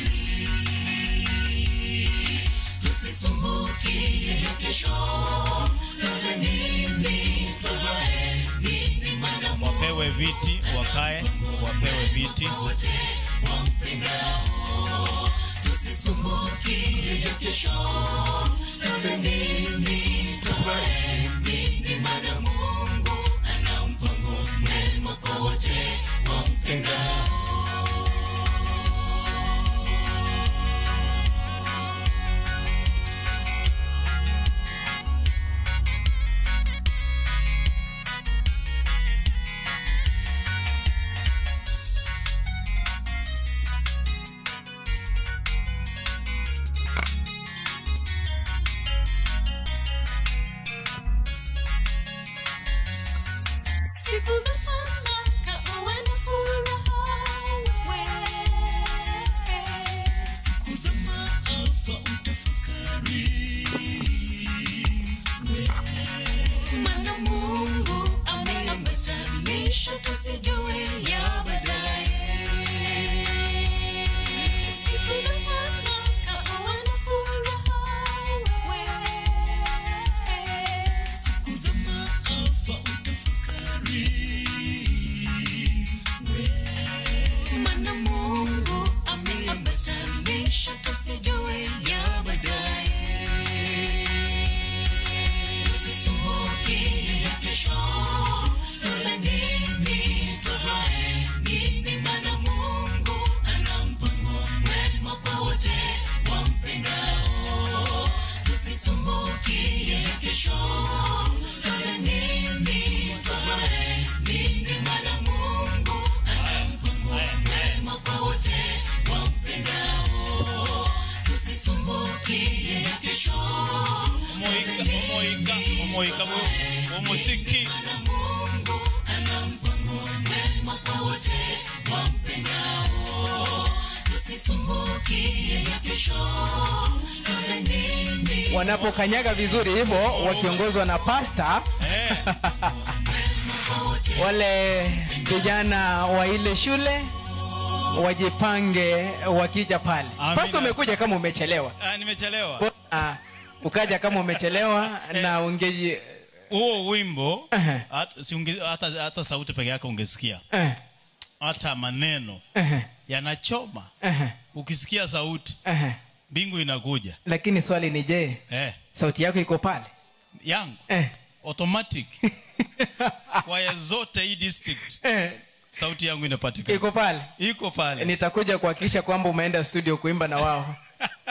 Tusisumbukie ya kesho. Lole nini tuvae nini maana Wapewe viti wakae, wapewe viti. wote wampendao. Tusisumbukie ya kesho. Lole nini tuvae nini maana Mungu ana mpango mwema kwa wote wampendao. Omwika muziki. Mungu ana mpango mwema kwa wote wampendao. Tusisumbukie ya kesho. Wanapokanyaga vizuri hivyo wakiongozwa na pasta wale vijana wa ile shule wajipange wakija pale. Pasta, umekuja kama umechelewa. Nimechelewa. Ukaja kama umechelewa na ungeji huo wimbo hata sauti peke yake ungesikia. Hata maneno yanachoma. Ukisikia sauti mbingu inakuja. Lakini swali ni je, sauti yako iko pale? Yangu? Automatic. Kwaya zote hii district. Sauti yangu inapatikana. Iko pale? Iko pale. Nitakuja kuhakikisha kwamba umeenda studio kuimba na wao.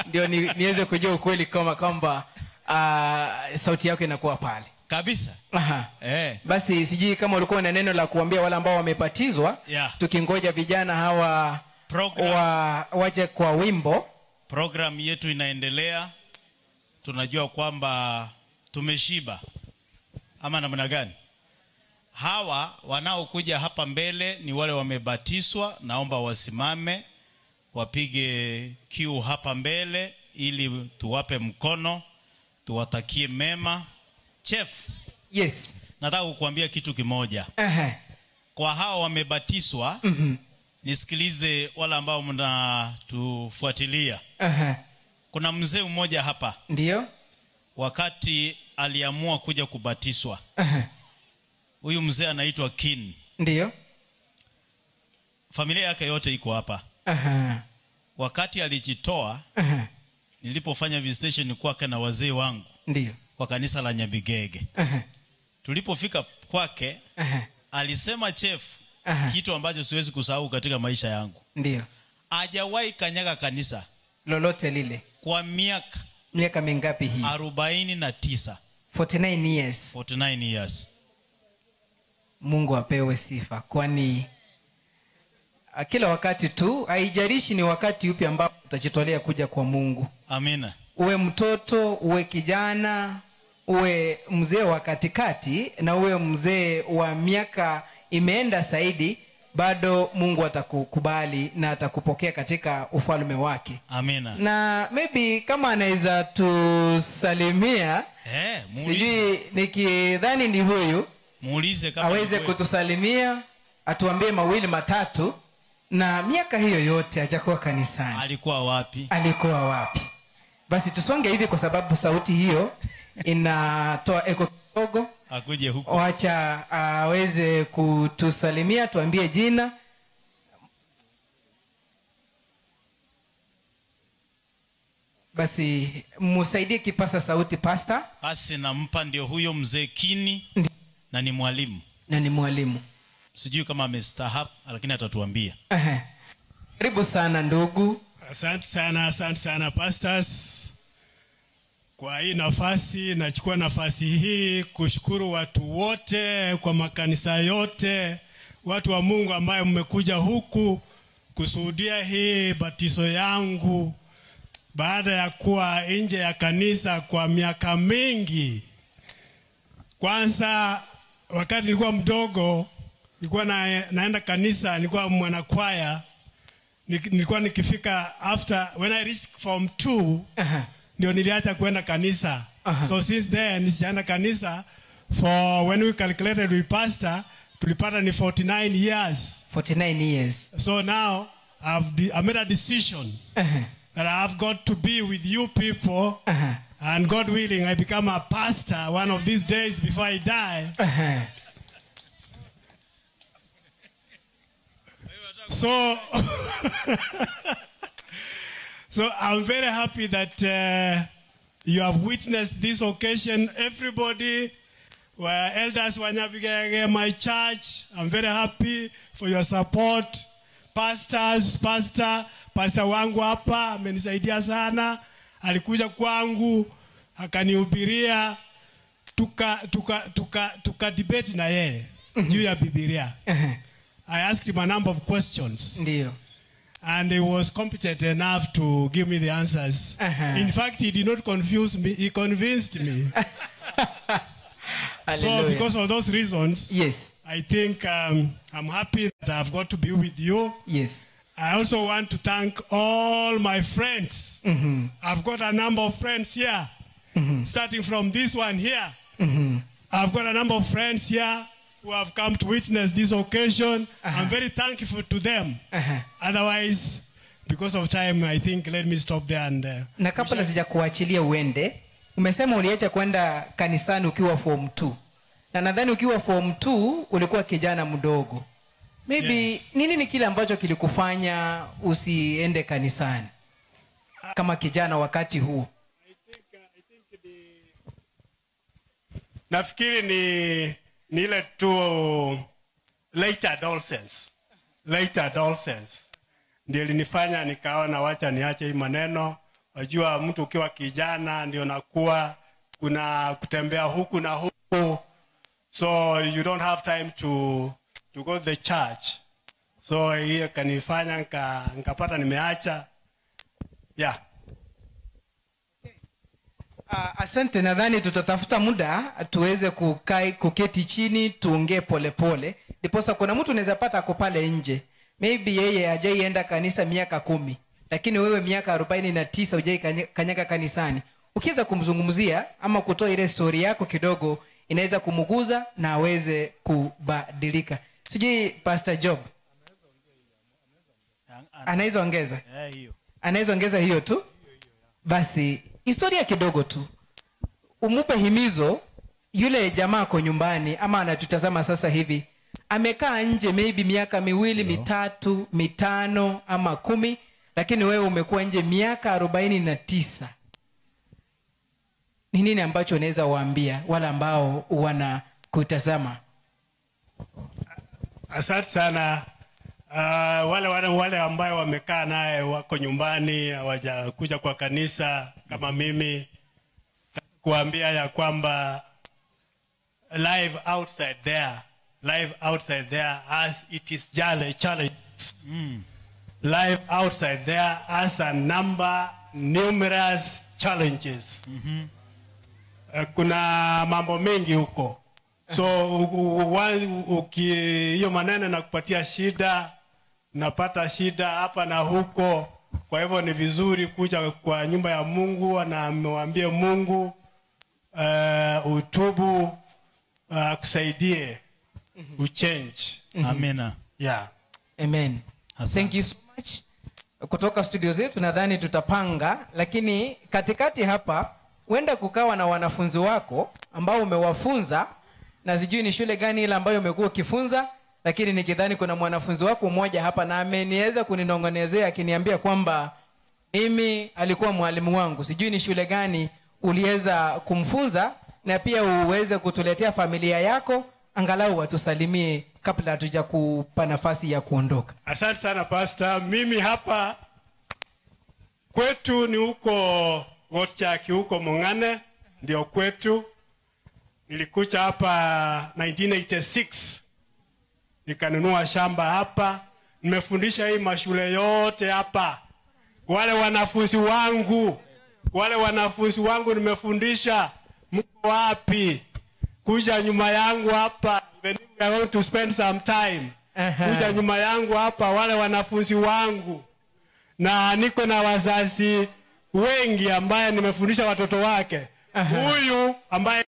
Ndio niweze kujua ukweli kama kwamba sauti yako inakuwa pale. Kabisa. Aha. Basi sijui kama ulikuwa na neno la kuambia wale ambao wamebatizwa. Tukingoja vijana hawa waje kwa wimbo. Program yetu inaendelea. Tunajua kwamba tumeshiba. Ama namna gani? Hawa wanaokuja hapa mbele ni wale wamebatizwa, naomba wasimame wapige kiu hapa mbele ili tuwape mkono, tuwatakie mema. Chef. Yes. Nataka kukuambia kitu kimoja. Kwa hawa wamebatizwa, nisikilize wale ambao mnatufuatilia. Kuna mzee mmoja hapa. Ndio. Wakati aliamua kuja kubatizwa. Huyu mzee anaitwa Kin. Ndio. Familia yake yote iko hapa. Wakati alijitoa, nilipofanya visitation kwake na wazee wangu. Ndio. Kwa kanisa la Nyabigege. Tulipofika kwake, alisema chef, kitu ambacho siwezi kusahau katika maisha yangu. Ndio. Hajawahi kanyaga kanisa lolote lile. Kwa miaka. Miaka mingapi hii? 49. 49 years. 49 years. Mungu apewe sifa, kwani kila wakati tu, haijalishi ni wakati upi ambapo utajitolea kuja kwa Mungu. Amina. Uwe mtoto, uwe kijana, uwe mzee wa katikati na uwe mzee wa miaka imeenda zaidi, bado Mungu atakukubali na atakupokea katika ufalme wake. Amina. Na maybe kama anaweza tusalimia, sijui nikidhani ni huyu, muulize kama aweze kutusalimia, atuambie mawili matatu. Na miaka hiyo yote hajakuwa kanisani. Alikuwa wapi? Alikuwa wapi? Basi tusonge hivi kwa sababu sauti hiyo inatoa eko kidogo. Akuje huko. Wacha aweze kutusalimia, tuambie jina. Basi musaidie kipasa sauti pastor. Basi nampa ndio huyo mzee Kini. Na ni mwalimu. Na ni mwalimu. Sijui kama amestaafu lakini atatuambia. Karibu sana ndugu. Asante sana, asante sana pastors. Kwa hii nafasi, nachukua nafasi hii kushukuru watu wote kwa makanisa yote, watu wa Mungu ambaye mmekuja huku kushuhudia hii batizo yangu baada ya kuwa nje ya kanisa kwa miaka mingi. Kwanza wakati nilikuwa mdogo, nilikuwa naenda kanisa, nilikuwa mwanakwaya. Nilikuwa nikifika after when I reached form 2 ndio niliacha kwenda kanisa. So since then sijaenda kanisa for when we calculated with pastor tulipata ni 49 years. 49 years. So now I made a decision that I have got to be with you people. And God willing, I become a pastor one of these days before I die. So, so I'm very happy that you have witnessed this occasion. Everybody, were elders Wanyabigege, my church, I'm very happy for your support. Pastors, Pastor wangu hapa amenisaidia sana. Alikuja kwangu akanihubiria, tuka debate na yeye juu ya Biblia. I asked him a number of questions. Ndiyo. And he was competent enough to give me the answers. In fact, he did not confuse me, he convinced me. So Hallelujah. because of those reasons, yes, I think I'm happy that I've got to be with you. Yes. I also want to thank all my friends. I've got a number of friends here, starting from this one here. I've got a number of friends here who have come to witness this occasion. I'm very thankful to them. Otherwise, because of time, I think let me stop there and Na kabla sijakuachilia uende, umesema uliacha kwenda kanisani ukiwa form 2. Na nadhani ukiwa form 2 ulikuwa kijana mdogo. Maybe Yes. nini ni kile ambacho kilikufanya usiende kanisani kama kijana wakati huo? Nafikiri ni ile tu late adolescence. Late adolescence ndio ilinifanya nikaona wacha niache hii maneno. Wajua mtu ukiwa kijana ndio nakuwa kuna kutembea huku na huku, so you don't have time to go to the church. So hiyo kanifanya nikapata nimeacha. Yeah. Asante, nadhani tutatafuta muda tuweze kuketi chini tuongee polepole. Ndiposa kuna mtu unaweza pata ako pale nje. Maybe yeye hajaienda kanisa miaka 10, lakini wewe miaka 49 hujai kanyaga kanisani. Ukiweza kumzungumzia ama kutoa ile story yako kidogo, inaweza kumguza na aweze kubadilika. Sijui Pastor Job anaweza ongeza? Hiyo. Anaweza ongeza hiyo tu? Basi historia kidogo tu, umupe himizo yule jamaa ako nyumbani ama anatutazama sasa hivi, amekaa nje maybe miaka 2, 3, 5 ama 10, lakini wewe umekuwa nje miaka 49. Ni nini ambacho unaweza waambia wale ambao wanakutazama? Asante sana. Wale ambao wamekaa naye wako nyumbani hawajakuja kwa kanisa kama mimi, kuambia ya kwamba live outside there as it is challenge. Life outside there has a number numerous challenges. Kuna mambo mengi huko. So hiyo maneno nakupatia shida, napata shida hapa na huko. Kwa hivyo ni vizuri kuja kwa nyumba ya Mungu na mwambie Mungu utubu, akusaidie, uchange. Amina. Yeah. Amen. Thank you so much. Kutoka studio zetu nadhani tutapanga, lakini katikati hapa huenda kukawa na wanafunzi wako ambao umewafunza, na sijui ni shule gani ile ambayo umekuwa ukifunza, lakini nikidhani kuna mwanafunzi wako mmoja hapa na ameniweza kuninongonezea akiniambia kwamba mimi alikuwa mwalimu wangu. Sijui ni shule gani uliweza kumfunza, na pia uweze kutuletea familia yako angalau watusalimie kabla hatujakupa nafasi ya kuondoka. Asante sana Pastor. Mimi hapa kwetu ni huko Gotchaki, huko Mongane ndio kwetu. Nilikuja hapa 1986 nikanunua shamba hapa. Nimefundisha hii mashule yote hapa. Wale wanafunzi wangu nimefundisha. Mko wapi? Kuja nyuma yangu hapa. Even if I want to spend some time. Kuja nyuma yangu hapa wale wanafunzi wangu. Na niko na wazazi wengi ambaye nimefundisha watoto wake. Huyu ambaye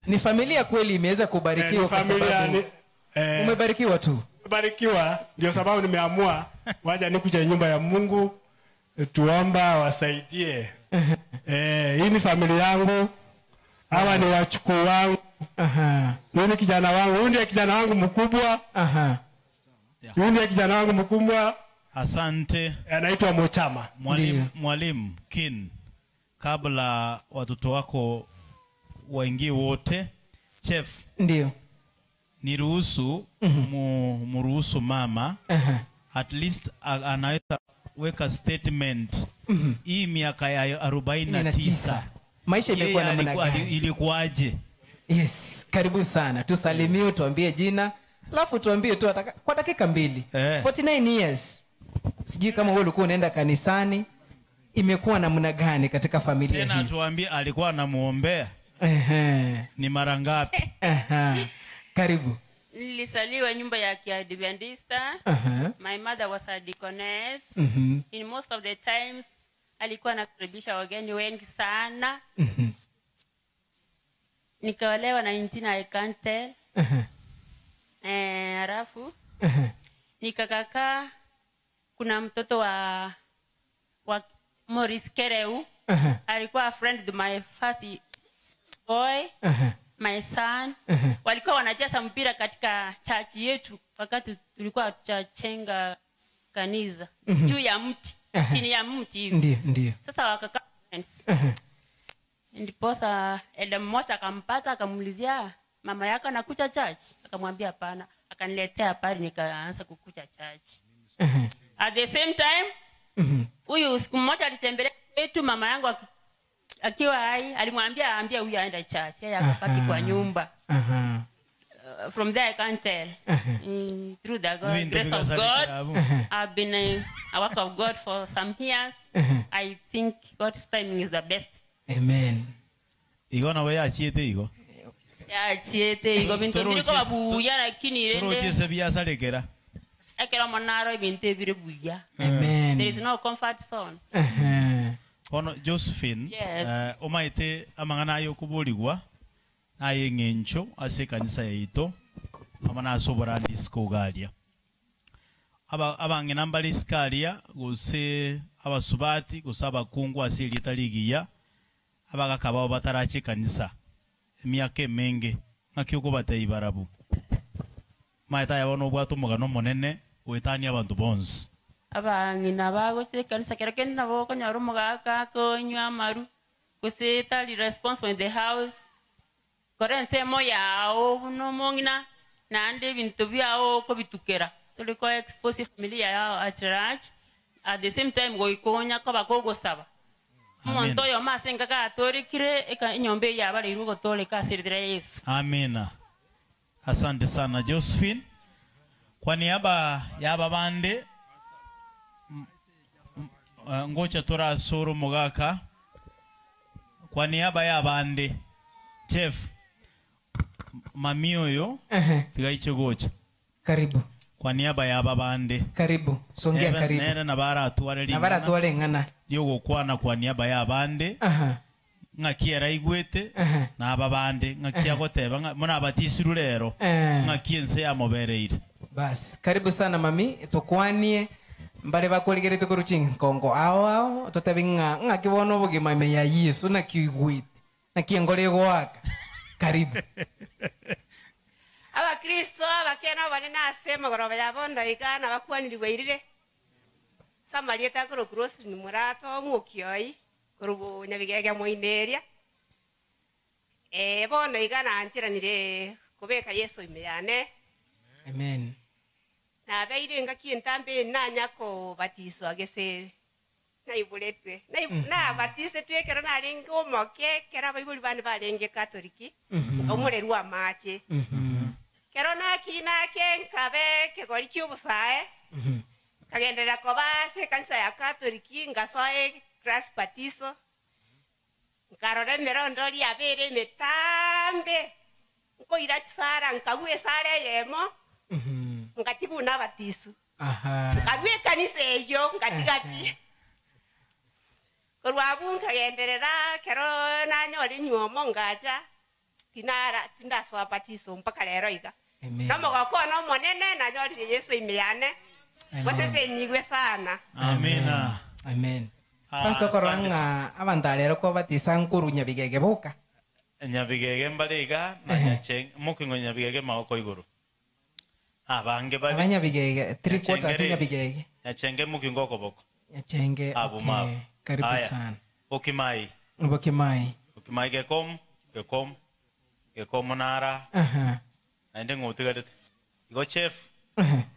Ni familia kweli imeweza kubarikiwa kwa sababu umebarikiwa tu. Barikiwa, ndio sababu nimeamua waja nikuje nyumba ya Mungu tuomba wasaidie. Hii ni familia yangu. Hawa ni wachukuu wangu. Huyu ni kijana wangu. Huyu ndiye kijana wangu mkubwa. Huyu ndiye kijana wangu mkubwa. Asante. Anaitwa Mochama. Mwalimu Kin, kabla watoto wako waingie wote, chef. Ndio. Niruhusu muruhusu mama. At least anaweza weka statement. Hii miaka ya 49 maisha imekuwa namna gani? Ilikuwaje? Yes, karibu sana. Tusalimie, tuambie jina, alafu tuambie tu kwa dakika 2. 49 years. Sijui kama wewe ulikuwa unaenda kanisani, imekuwa namna gani katika familia hii? Tena tuambie alikuwa anamuombea. Ni mara ngapi? Karibu. Nilisaliwa nyumba ya Kiadventista. My mother was a deaconess. In most of the times alikuwa anakaribisha wageni wengi sana. Nikaolewa 19 I can't tell. Alafu nikakakaa, kuna mtoto wa Maurice Kereu. Alikuwa a friend to my first boy. My son. Walikuwa wanacheza mpira katika church yetu wakati tulikuwa tuchenga kanisa. Juu ya mti, chini ya mti hivi. Ndio. Sasa wakakaa friends. Ndiposa elder mmoja akampata akamuulizia, mama yako anakuja church? Akamwambia hapana. Akaniletea habari nikaanza kukuja church. At the same time, huyu siku moja alitembelea kwetu, mama yangu akiwa hai, alimwambia aambie huyu aende church. Yeye akabaki kwa nyumba. From there I can't tell. Through the grace of God, I've been a work of God for some years. I think God's timing is the best. Amen. Igo na wewe achiete igo. Ya achiete igo bintu biriko babuya lakini rende. Torochese biasarekera. Ekero monaro bintu ebire buya. Amen. There is no comfort zone. Kono Josephine, yes. Omaite amangana ayo kubuligwa aye ngencho ase kanisa yaito amana asobora disco galia. Abangena mbali skalia gose abasubati gose abakungu ase litaligiya abagakaba batarache kanisa emyaka emenge ngaki batei barabu. Maeta yabona obwato omogano omonene goetania abantu bonsi. Abang'ina bagose kanisa kero kende nabo okonyora omogaka akonywa amaru gose tari responsible in the house kore ensemo yao buna omong'ina naende ebinto biao okobitukera turi ko expose familia yao at large at the same time goikonya koba kogosaba omonto oyo ase engaka atorikire enyomba eye yabareirwe gotoreka ase erira Yesu. Amina. Asante sana Josephine. Kwa niaba ya babande ngocha tora soro mugaka kwa niaba ya bande chef mamioyo tigaiche gocha. Karibu. Kwa niaba ya babande. Karibu. Songea karibu. Nere na bara tuwale lingana. Na bara tuwale ngana. Yogo kwana kwa niaba ya bande. Ngaki eraigwete na ababande ngaki agoteba muna abatisiru rero ngaki ense ya mobereire. Bas, karibu sana mami, tukwanie mbare bakoligere tukuruching kongo ao ao tutabe ngaki bono obogima me ya Yesu na kiigwete na kiengore goaka. Karibu. Abakristo abakena banene ase magoroba ya bondo igana bakwanirwe irire. Samarieta koro cross ni murato mukioi kurubu nyabigege moineria. Bono igana anchiranire kubeka Yesu imeyane. Amen. Na beire ngaki entambe nanya ko batiswa gese naibuletwe. Na batise twekero narenge omoke kera baibuli bane barenge Katoliki. Omurerwa amache. Kero naki nake nkabe kegori ky'obusae. Kagenderera koba ase kanisa ya Katoliki ngasoe class batiso. Nkarora emerondo riabere emetambe. Nkoira chisara nkagwe sare yemo. Ngatiguna batisu. Nkagwe kanisa eyo ngatigati. Korwa abu nkagenderera kero nanyora enywomo ngacha. Tinara tindaswa batizo mpaka lero iga. Nomogoko no monene na nyorire Yesu imeyane. Bosese nigwe sana. Amina. Amen. Pastor koranga abantalero ko batisa nkuru Nyabigege boka. Nyabigege mbaliga na Nyacheng mukingo Nyabigege maoko iguru. Abange bali. Abanyabigege 3/4 Nyabigege. Nyachenge mukingo koboko. Nyachenge. Abu mabu. Karibu sana. Okimai. Okimai. Okimai gekom gekom gekom nara. Naende ngotigarete. Igo chef.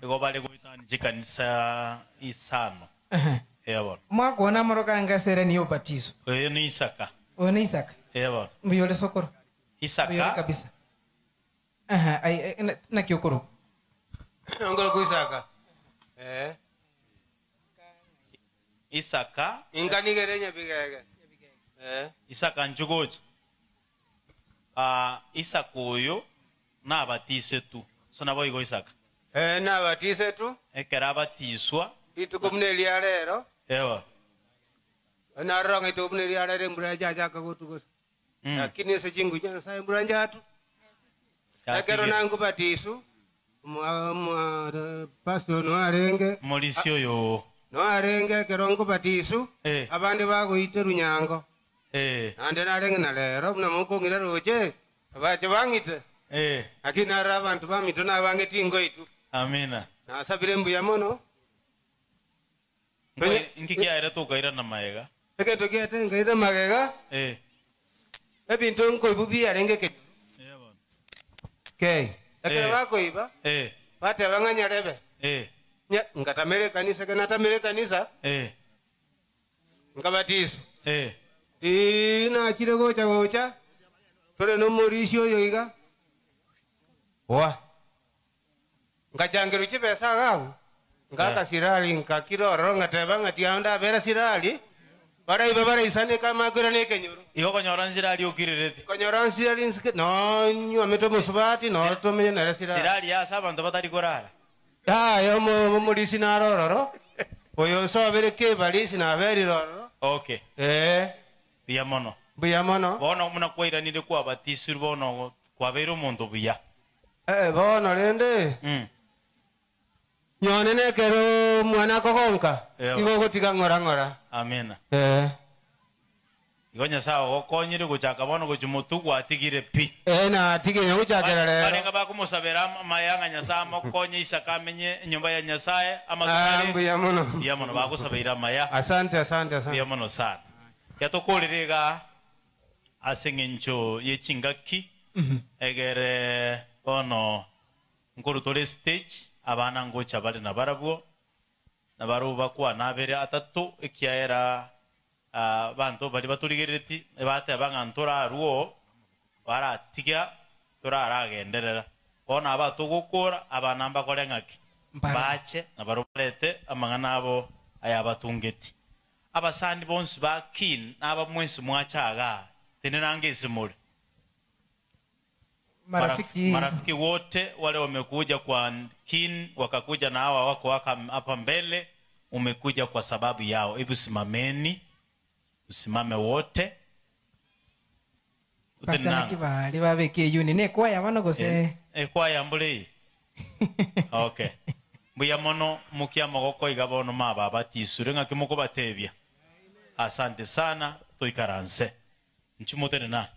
Igo bali goitani chikanisa isano. Yebo. Mwakona moroka ngasere ni ubatizo. Oyo ni Isaka. Oyo ni Isaka. Yebo. Mbiyole sokoro. Isaka. Mbiyole kabisa. Aha, ai na kiokoro. Ngolo ku Isaka. Isaka. Inganigere Nyabigege. Isaka njugoje. Isaka oyo nabatise tu. So nabo igo Isaka. Nabatise tu. Ekera batiswa. Itukumne lero. Ewa. Narong itu kumne lero mburaja aja kagutu. Lakini sejingu jana saya mburaja tu. Ekero nangu batisu. Pastor no arenge. Molisio yo. No arenge kerongo batisu. Abande bago ite runyango. Ande narenge na lero na muko ngira roche. Abache bangite. Lakini arabantu bamito na bange tingo itu. Amina. Na sabire mbuya mono. Inki kiaira tukaira na maega. Eke tokiete ngaira magega. Ebintu nkoibu arenge ke. Ke. Eke bakoiba. Bate banganyarebe. Ngatamere kanisa ke natamere kanisa. Ngabatiso. Ina chire gocha gocha. Tore no morisio yoiga. Wa. Ngachangeru chipesa gabu. Ngaka sirali nkakiro ngateba ngatianda bera sirali. Baraiba baraisane kama kurane kenyoro. Igo konyora sirali okirerete. Konyora sirali no nyu ameto musubati no tomenye nere sirali. Sirali ya sabantu batari korara. Yo morisi narororo. Oyo so bere ke balisi na beri roro. Okay. Buya mono. Buya mono. Bono muna kwairanire kwa batisuru bono kwabera omonto buya. Bono rende. Nyone nekero mwana kogonka. Igo gotiga ngora ngora. Amena. Igo Nyasaye gokonyire gochaka bono gochimutu gwatigire pi. Na atigire gochakera rero. Barenga bakumusabera mayanga Nyasaye mokonye Isaka amenye nyumba ya Nyasaye amatare. Mbuya mono. Mbuya mono bagusabira maya. Asante asante asante. Mbuya mono sana. Yatokorerega aseng'encho yechingaki. Egere bono nkorutore stage abana ngocha bari na barabwo na baruba kwa nabere atatu ekiaera bantu bari baturigereti bate abangantora aruo baratiga turaragenderera ona abatugukura abana mbakore ngaki bache na barubarete amangana abo ayabatungeti abasandi bonsi bakin naba mwensi mwachaga tenenange isimure. Marafiki wote wale wamekuja kwa kin wakakuja na hawa wako hapa mbele, umekuja kwa sababu yao. Hebu simameni, usimame wote. Pastor nakibali babeke yuni ne kwaya bano gose. Kwaya mbule. Okay. Mbuya mono mukia magoko igabono maba batisure ngakimoko batebia. Asante sana toikaranse. Nchimotene na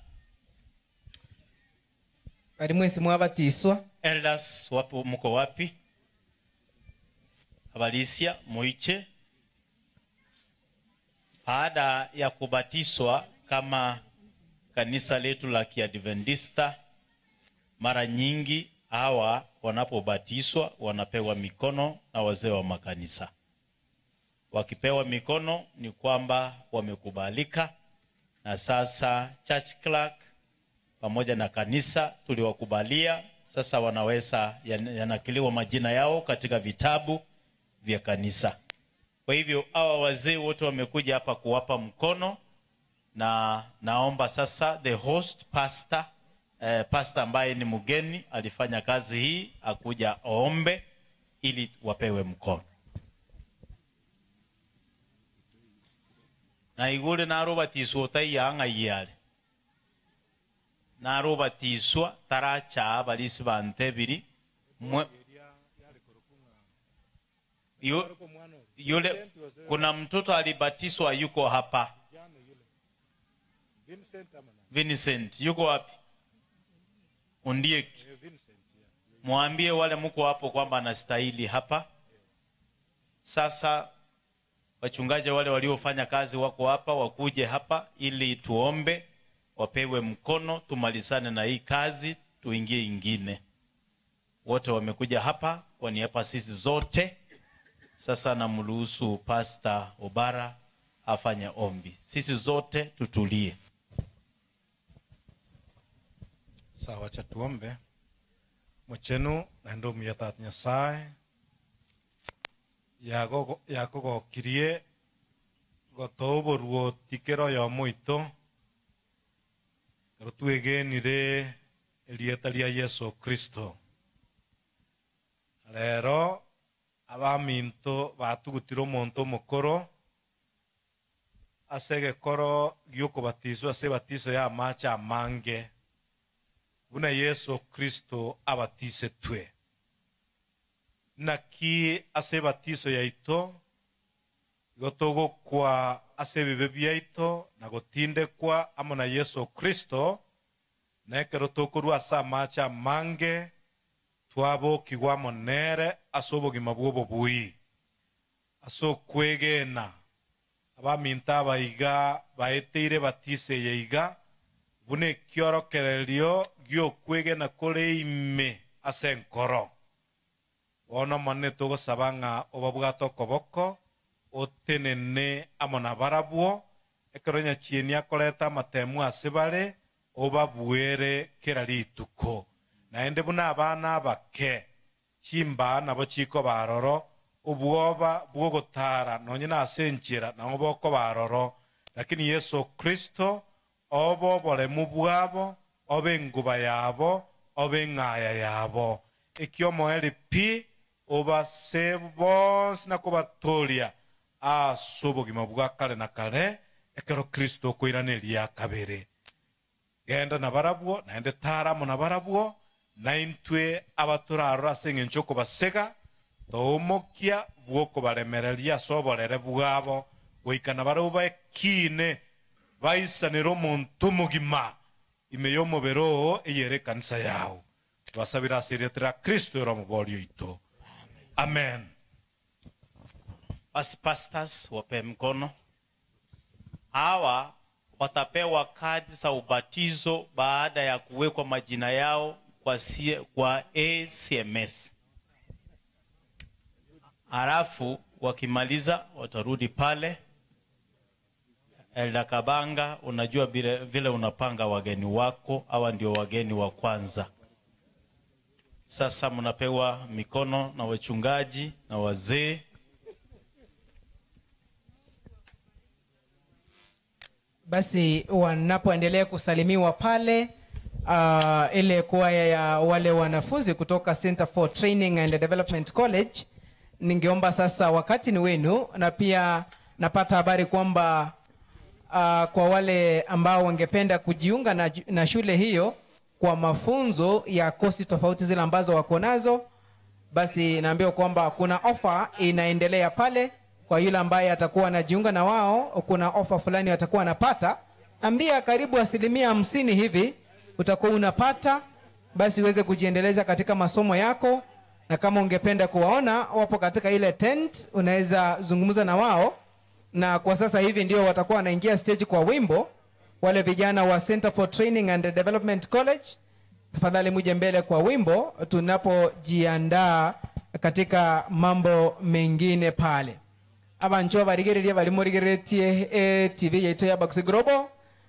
bari mwesi mwabatiswa. Elders wapo muko wapi? Abalisia muiche. Baada ya kubatiswa kama kanisa letu la Kiadventista, mara nyingi hawa wanapobatiswa wanapewa mikono na wazee wa makanisa. Wakipewa mikono ni kwamba wamekubalika, na sasa church clerk pamoja na kanisa tuliwakubalia. Sasa wanaweza yanakiliwa majina yao katika vitabu vya kanisa. Kwa hivyo hawa wazee wote wamekuja hapa kuwapa mkono, na naomba sasa the host pastor, pastor ambaye ni mgeni alifanya kazi hii, akuja aombe ili wapewe mkono. Na igule na roba tisuota yanga yale. Narobatiswa taracha abalisi bantebiri yule kuna mtoto alibatiswa yuko hapa. Vincent yuko wapi? Undieki. Mwambie wale mko hapo kwamba anastahili hapa. Sasa wachungaji wale waliofanya kazi wako hapa wakuje hapa ili tuombe, wapewe mkono, tumalizane na hii kazi, tuingie ingine. Wote wamekuja hapa kwa niaba sisi zote. Sasa namruhusu Pastor Obara afanye ombi. Sisi zote tutulie. Sawa, acha tuombe. Mochenu naendo muyatat Nyasaye yakogokirie gotoboruo tikero ya moito kero twegenire erieta ria Yesu Kristo. Rero abaminto batugutire omonto omokoro ase egekoro giokobatiswa ase ebatiso ya amache amange buna Yesu Kristo abatisetwe. Naki ase ebatiso yaito igo togokwa ase ebibe biaito na gotindekwa amo na Yesu Kristo, na ekero tokorwa ase amache amange twabokigwa amo nere ase obogima bwa obobui ase okwegena. Abaminto abaiga baeteire batise yaiga buna ekiorokererio giokwegena kore ime ase enkoro. Bono monene togosaba ng'a obabwate okoboko otenene amo na barabwo ekero nyachieni akoreta amatemu ase bare obabuere kera rituko. Naende buna abana abake chimba nabo chiko baroro obwoba bwogotara nonye na ase enchera nabo boko baroro, lakini Yesu Kristo obo boremu bwabo obe enguba yabo obe eng'aya yabo ekio moeri pi obase bonsi na kobatoria ase obogima bwa kare na kare ekero Kristo okoiraneria kabere. Genda na barabwo naende taramo na barabwo naintwe abaturarora ase eng'encho okobasega toomokia bwokobaremereria ase oborere bwabo goikana barabwo baekine baisanere omonto omogima ime y'omobere oo eyere ekanisa yao. Twasabira ase erieta ria Kristo ero omobori oito. Amen. Basi pastors wape mkono. Hawa watapewa kadi za ubatizo baada ya kuwekwa majina yao kwa ACMS. Halafu wakimaliza watarudi pale. Elda Kabanga, unajua vile unapanga wageni wako, hawa ndio wageni wa kwanza. Sasa mnapewa mikono na wachungaji na wazee. Basi wanapoendelea kusalimiwa pale, ile kwaya ya wale wanafunzi kutoka Center for Training and Development College, ningeomba sasa wakati ni wenu, na pia napata habari kwamba kwa wale ambao wangependa kujiunga na shule hiyo kwa mafunzo ya kosi tofauti zile ambazo wako nazo, basi naambiwa kwamba kuna ofa inaendelea pale kwa yule ambaye atakuwa anajiunga na wao. Kuna ofa fulani atakuwa anapata, ambia karibu 50% hivi utakuwa unapata, basi uweze kujiendeleza katika masomo yako. Na kama ungependa kuwaona, wapo katika ile tent, unaweza zungumza na wao. Na kwa sasa hivi ndio watakuwa wanaingia stage kwa wimbo, wale vijana wa Center for Training and Development College. Tafadhali muje mbele kwa wimbo tunapojiandaa katika mambo mengine pale. Abancho barigereria bari morigeretie TV yaito ya Abagusi Global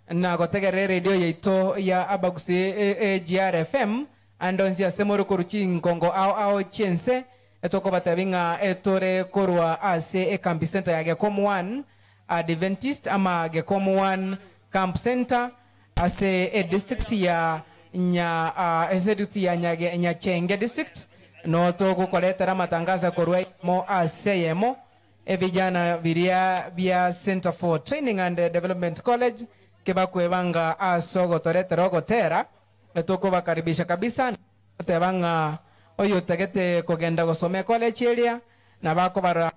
na gotegere radio yaito ya Abagusi GRFM andonzi asemoro koruchi ngongo ao chense etoko batabinga etore korwa ase ekambi center ya Gekom 1 Adventist ama Gekom 1 Camp Center ase e district ya nya ase ya Nyachenge district no toko koletera matangaza korwa mo ase yemo vijana biria bia Center for Training and Development College kebakwebanga asogo toretera gotera Tukubakaribisha kabisa tebanga oyo tegete kugenda gosomea college area na bakobara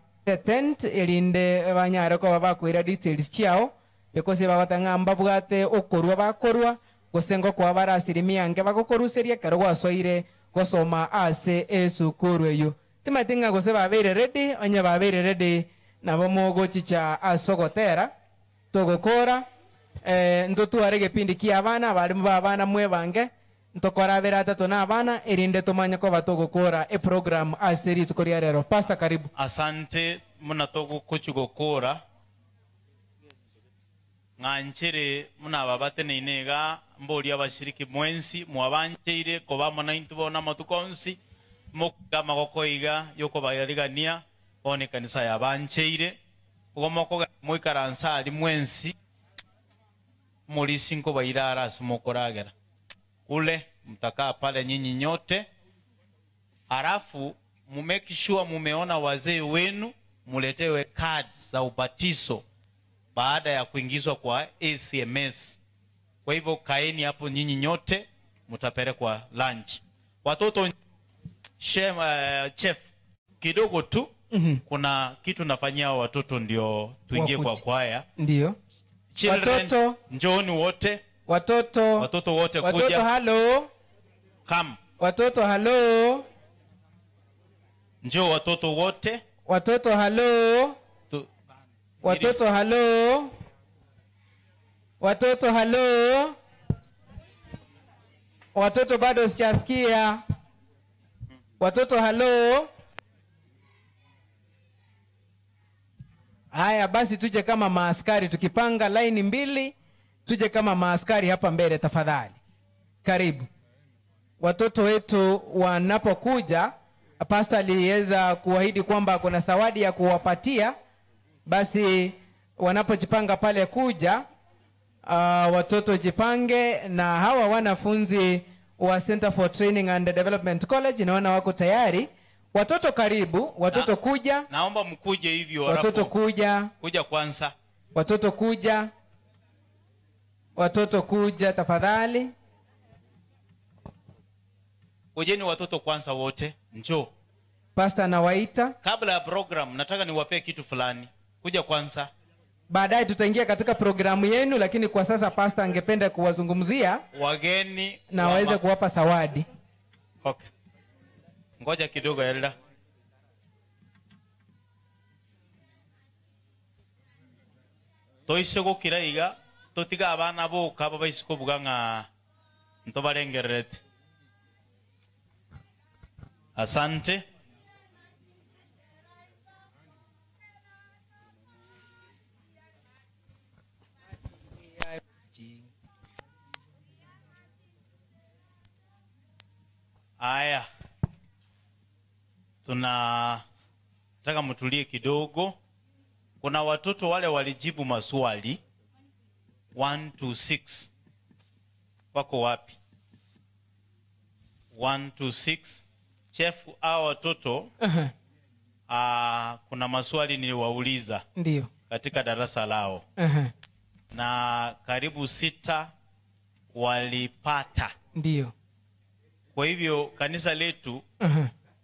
tent erinde banyare ko bakwira details chiao because babatanga mbabwate okorwa bakorwa gosengo kwa barasirimia nge bagokoruseria kero gwasoire gosoma ase esukuru eyo timatinga gose babere ready onye babere ready nabo mogochicha asogotera togokora ntotware gepindi kia abana abarimu ba abana mwebange ntokorabera atatu na abana erinde tumanye ko batogokora e program ase rituko ria rero. Pastor, karibu. Asante muna togokuchigokora ng'anchere muna ababateneinega mbori abashiriki mwensi mwabancheire kobamo naintu bona matukonsi mukama gokoiga yokobayarigania one kanisa yabancheire ogomoko moikaransa ali mwensi mulisi nkobairara asimokoragera kule mtakaa pale nyinyi nyote, halafu mumake sure mumeona wazee wenu muletewe cards za ubatizo baada ya kuingizwa kwa ACMS. Kwa hivyo kaeni hapo nyinyi nyote mtapelekwa lunch. Watoto chef kidogo tu. Kuna kitu nafanyia watoto ndio tuingie kwa kwaya. Ndio. Watoto njooni wote. Watoto wote kuja. Watoto hello. Come. Watoto hello. Njoo watoto wote. Watoto hello. Watoto hello. Watoto hello. Watoto bado sijasikia. Watoto hello. Haya basi tuje kama maaskari tukipanga line mbili, tuje kama maaskari hapa mbele tafadhali. Karibu. Watoto wetu wanapokuja, pastor aliweza kuahidi kwamba kuna zawadi ya kuwapatia. Basi wanapojipanga pale kuja, watoto jipange, na hawa wanafunzi wa Center for Training and Development College naona wako tayari. Watoto karibu, watoto kuja. Naomba mkuje hivyo. Watoto kuja. Kuja kwanza. Watoto kuja. Watoto kuja tafadhali. Kujeni watoto kwanza wote. Njoo. Pastor anawaita. Kabla ya program nataka niwapee kitu fulani. Kuja kwanza. Baadaye tutaingia katika programu yenu, lakini kwa sasa pastor angependa kuwazungumzia wageni na waweze kuwapa zawadi. Okay. Ngoja kidogo Elda. Toise gokira iga totiga abana boka babaisiko buganga ntobarengerete. Asante. Aya, tunataka mtulie kidogo. Kuna watoto wale walijibu maswali 1 to 6. Wako wapi? 1 to 6. Chef, hao watoto kuna maswali niliwauliza. Ndio. Katika darasa lao. Na karibu 6 walipata. Ndio. Kwa hivyo kanisa letu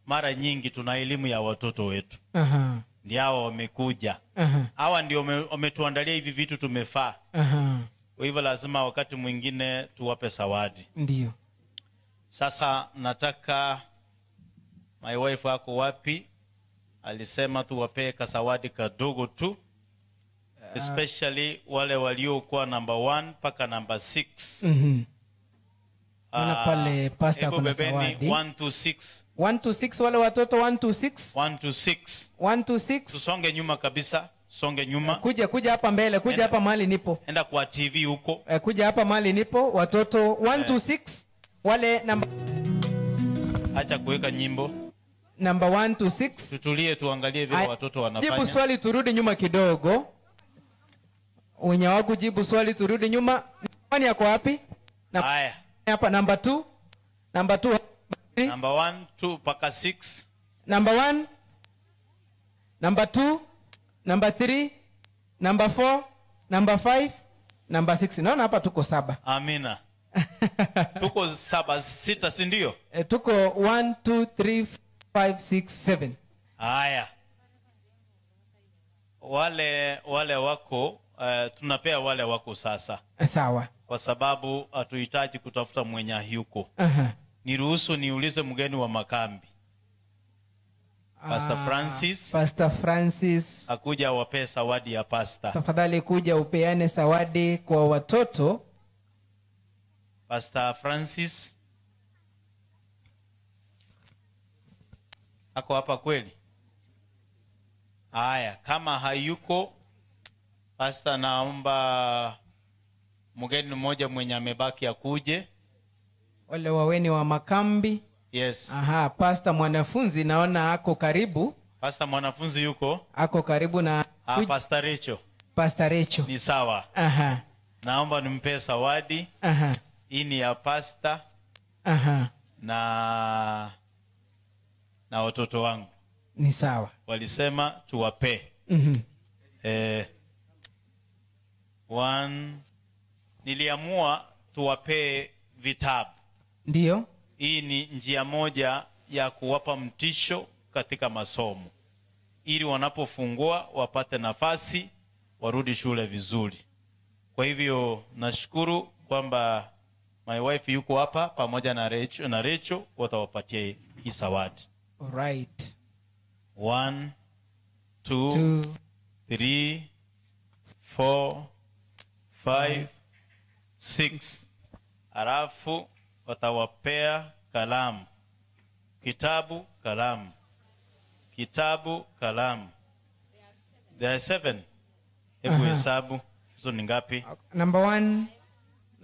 mara nyingi tuna elimu ya watoto wetu. Ndio hao wamekuja. Hawa ndio wametuandalia hivi vitu tumefaa. Kwa hivyo lazima wakati mwingine tuwape zawadi. Ndio. Sasa nataka my wife wako wapi? Alisema tuwape kasawadi kadogo tu. Especially wale waliokuwa number 1 mpaka number 6. Naona pale pastor kuna zawadi. 1 to 6. 1 to 6 wale watoto 1 to 6. 1 to 6. 1 to 6. Tusonge nyuma kabisa, songe nyuma. Kuja hapa mbele, kuja hapa mahali nipo. Enda kwa TV huko. Kuja hapa mahali nipo watoto 1 to 6 wale namba. Acha kuweka nyimbo. Number 1 to 6. Tutulie tuangalie vile watoto wanafanya. Jibu swali turudi nyuma kidogo. Wenye hawakujibu swali turudi nyuma. Nani yako wapi? Haya. Hapa number 2. Number 2. Number 1, 2 mpaka 6. Number 1. Number 2, number 3, number 4, number 5, number 6. Naona hapa tuko 7. Amina. Tuko 7 6, si ndio? Tuko 1 2 3 5 6 7. Haya. Wale wako tunapea wale wako sasa. Sawa. Kwa sababu hatuhitaji kutafuta mwenye yuko. Niruhusu niulize mgeni wa makambi. Pastor Francis. Pastor Francis akuja wape zawadi ya pastor. Tafadhali kuja upeane zawadi kwa watoto. Pastor Francis ako hapa kweli? Haya, kama hayuko pastor, naomba mgeni mmoja mwenye amebaki akuje. Wale waweni wa makambi. Yes. Aha, pastor mwanafunzi naona ako karibu. Pastor mwanafunzi yuko? Ako karibu na Pastor Rachel. Pastor Rachel. Ni sawa. Aha. Naomba nimpe zawadi. Aha. Hii ni ya pastor. Aha. Na watoto wangu. Ni sawa. Walisema tuwape. Mhm. Niliamua tuwape vitabu. Ndio. Hii ni njia moja ya kuwapa mtisho katika masomo, ili wanapofungua wapate nafasi warudi shule vizuri. Kwa hivyo nashukuru kwamba my wife yuko hapa pamoja na Rachel, watawapatia hii zawadi. All right. 1 2 3 4 5 6. Alafu watawapea kalamu. Kitabu, kalamu. Kitabu, kalamu. There are 7. Hebu hesabu. Hizo ni ngapi? Number 1,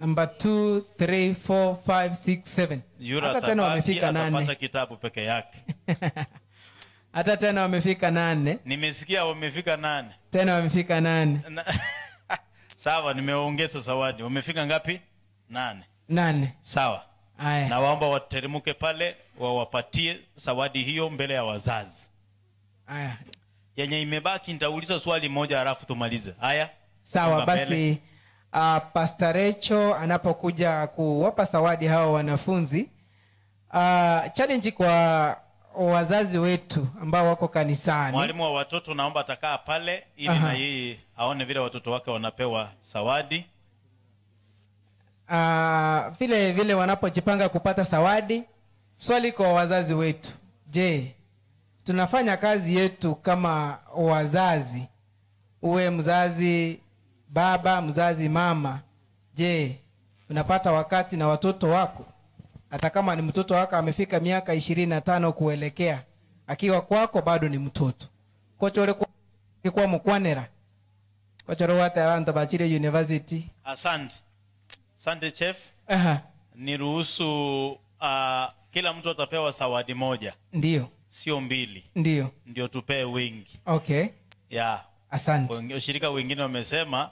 number 2, 3, 4, 5, 6, 7. Hata tena wamefika 8. Atapata kitabu peke yake. Hata tena wamefika 8. Nimesikia wamefika 8. Tena wamefika 8. Sawa, nimeongeza zawadi. Wamefika ngapi? 8. 8. Sawa. Aya. Na waomba wateremke pale wawapatie zawadi hiyo mbele ya wazazi. Aya. Yenye imebaki nitauliza swali moja halafu tumalize. Haya. Sawa basi. Pastor Rachel anapokuja kuwapa zawadi hao wanafunzi, challenge kwa wazazi wetu ambao wako kanisani. Mwalimu wa watoto naomba atakaa pale ili na yeye aone vile watoto wake wanapewa zawadi. Vile vile wanapojipanga kupata zawadi, swali kwa wazazi wetu. Je, tunafanya kazi yetu kama wazazi? Uwe mzazi baba, mzazi mama. Je, unapata wakati na watoto wako? Hata kama ni mtoto wako amefika miaka 25 kuelekea, akiwa kwako bado ni mtoto. Kochore kwa mukwanera. Kochore wate abantu bachire university. Asante. Asante chef. Aha. Niruhusu kila mtu atapewa zawadi moja. Ndio. Sio mbili. Ndio. Ndio tupee wengi. Okay. Yeah. Asante. Washirika wengine wamesema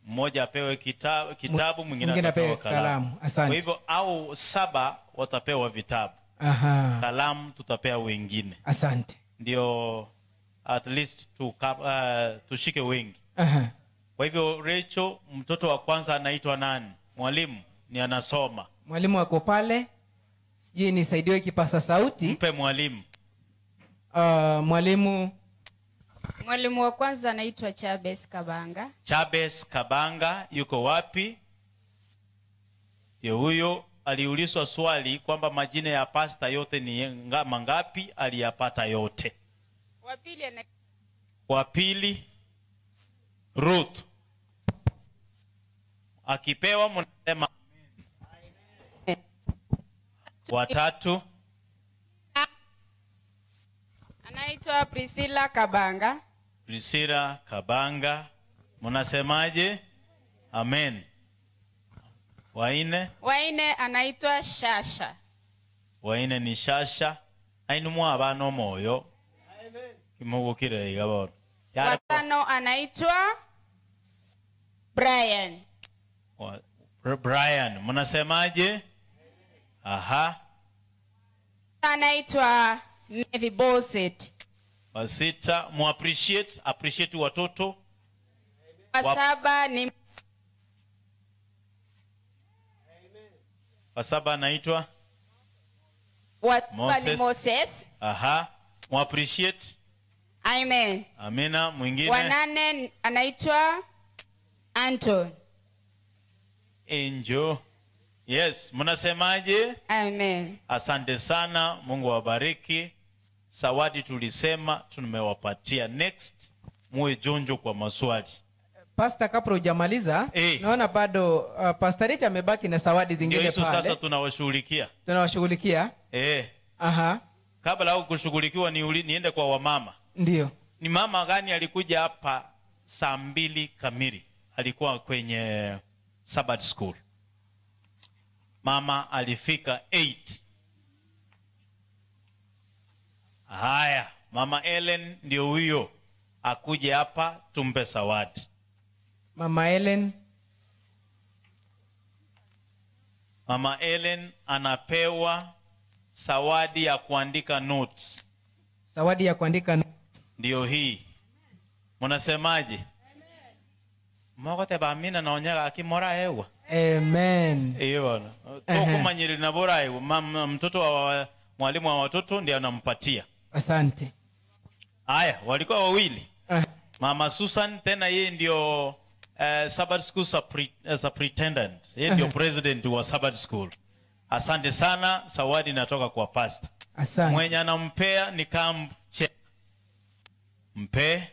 mmoja apewe kitabu, mwingine apewe kalamu. Asante. Kwa hivyo au 7 watapewa vitabu. Aha. Kalamu tutapea wengine. Asante. Ndio at least tushike wengi. Aha. Kwa hivyo Rachel, mtoto wa kwanza anaitwa nani? Mwalimu ni anasoma. Mwalimu wako pale. Sijui nisaidiwe kipasa sauti. Mpe mwalimu. Mwalimu wa kwanza anaitwa Chabes Kabanga. Chabes Kabanga yuko wapi? Huyo aliulizwa swali kwamba majina ya pasta yote ni mangapi, aliyapata yote. Wa pili Ruth. Akipewa mnasema amen. Watatu anaitwa Priscilla Kabanga. Priscilla Kabanga, mnasemaje? Amen. Waine anaitwa Shasha. Waine ni Shasha. Ainumwa abana moyo. Amen. Kimugukire igabona. Watano anaitwa Brian. Brian, mnasemaje? Aha. Anaitwa Mephibosheth. Wasita, mu appreciate watoto. Wasaba ni Wa saba anaitwa Moses. Moses. Aha. Mu appreciate. Amen. Amina. Mwingine. Wa nane anaitwa Anton. Angel. Yes, mnasemaje? Amen. Asante sana, Mungu awabariki. Zawadi tulisema tumewapatia. Next, muwe jonjo kwa maswali. Pastor, kabla hujamaliza, naona bado Pastor Rich amebaki na zawadi zingine pale. Ndio sasa tunawashughulikia. Tunawashughulikia? Aha. Kabla au kushughulikiwa niende kwa wamama. Ndio. Ni mama gani alikuja hapa saa 2 kamili? Alikuwa kwenye Sabbath school. Mama alifika 8. Haya, Mama Ellen ndio huyo. Akuje hapa tumpe zawadi. Mama Ellen. Mama Ellen anapewa zawadi ya kuandika notes. Zawadi ya kuandika notes. Ndio hii. Mnasemaje? Mwakote ba amina naonyaka akimora hewa. Amen. Iyo bwana. Tokumanyiri na bora hewa. Mtoto wa mwalimu wa watoto ndiye anampatia. Asante. Haya, walikuwa wawili. Mama Susan tena yeye ndio Sabbath School superintendent. Yeye ndio president wa Sabbath School. Asante sana, zawadi inatoka kwa pastor. Asante. Mwenye anampea ni camp chair. Mpe.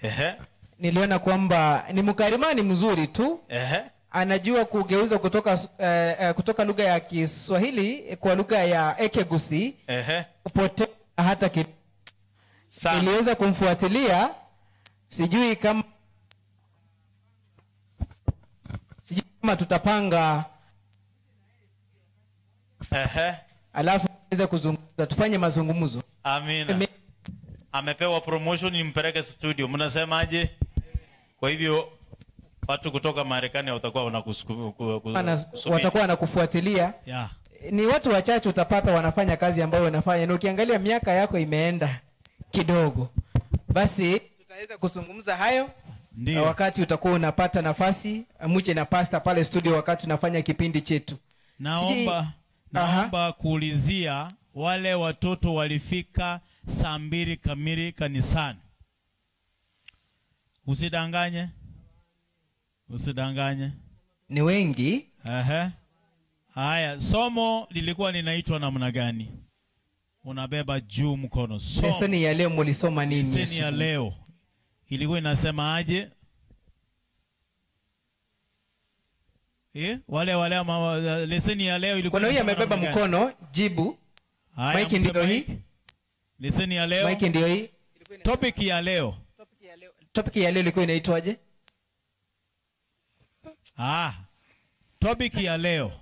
Ehe. Niliona kwamba ni mkarimani mzuri tu. Ehe. Anajua kugeuza kutoka lugha ya Kiswahili kwa lugha ya Ekegusi. Ehe. Kupotea hata niliweza kumfuatilia, sijui kama tutapanga. Ehe. Alafu tuweze kuzungumza, tufanye mazungumzo. Amina. Amepewa promotion, nimpeleke studio. Mnasemaje? Kwa hivyo watu kutoka Marekani watakuwa watakuwa wanakufuatilia. Yeah. Ni watu wachache utapata wanafanya kazi ambayo wanafanya, na ukiangalia miaka yako imeenda kidogo. Basi tutaweza kuzungumza hayo. Ndiyo. Wakati utakuwa unapata nafasi, muje na pastor pale studio wakati tunafanya kipindi chetu. Naomba kuulizia wale watoto walifika saa 2 kamili kanisani. Usidanganye. Usidanganye. Ni wengi. Aha. Haya, somo lilikuwa linaitwa namna gani? Unabeba juu mkono. Somo. Lesoni ya leo mlisoma nini? Lesoni ya leo ilikuwa inasema aje? Wale lesoni ya leo ilikuwa. Kuna huyu amebeba mkono, jibu. Mike ndio hii. Lesoni ya leo. Mike ndio hii. Topic ya leo. Topic ya leo ilikuwa inaitwaje? Topic ya leo.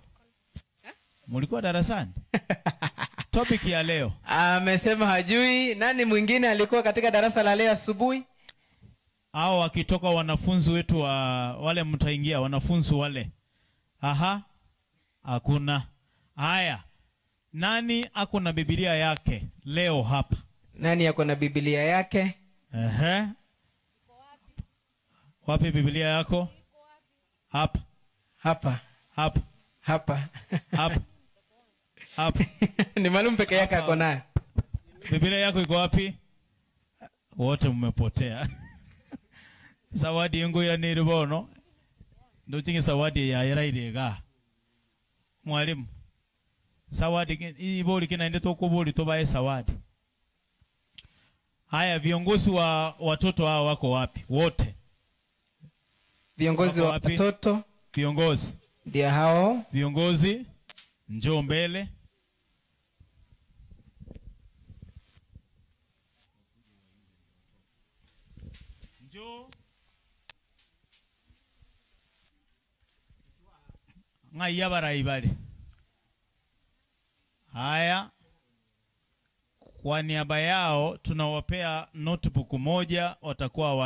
Mlikuwa darasani? Topic ya leo. Amesema hajui. Nani mwingine alikuwa katika darasa la leo asubuhi? Hao wakitoka wanafunzi wetu wa wale mtaingia wanafunzi wale. Aha. Hakuna. Haya. Nani ako na Biblia yake leo hapa? Nani ako na Biblia yake? Ehe. Wapi Biblia yako? Hapa. Hapa. Hapa. Hapa. Hapa. Hapa. Ni maalum peke yake ako nayo. Biblia yako iko wapi? Wote mmepotea. Zawadi yangu ya nilibono. Ndio chingi zawadi ya irairega. Mwalimu. Zawadi iboli kinaende tokoboli tobaye zawadi. Haya, viongozi wa watoto hao wako wapi? Wote. Viongozi wa watoto. Viongozi. Ndio hao. Viongozi njoo mbele. Njoo. Ngai abara ibale. Haya. Kwa niaba yao tunawapea notebook moja, watakuwa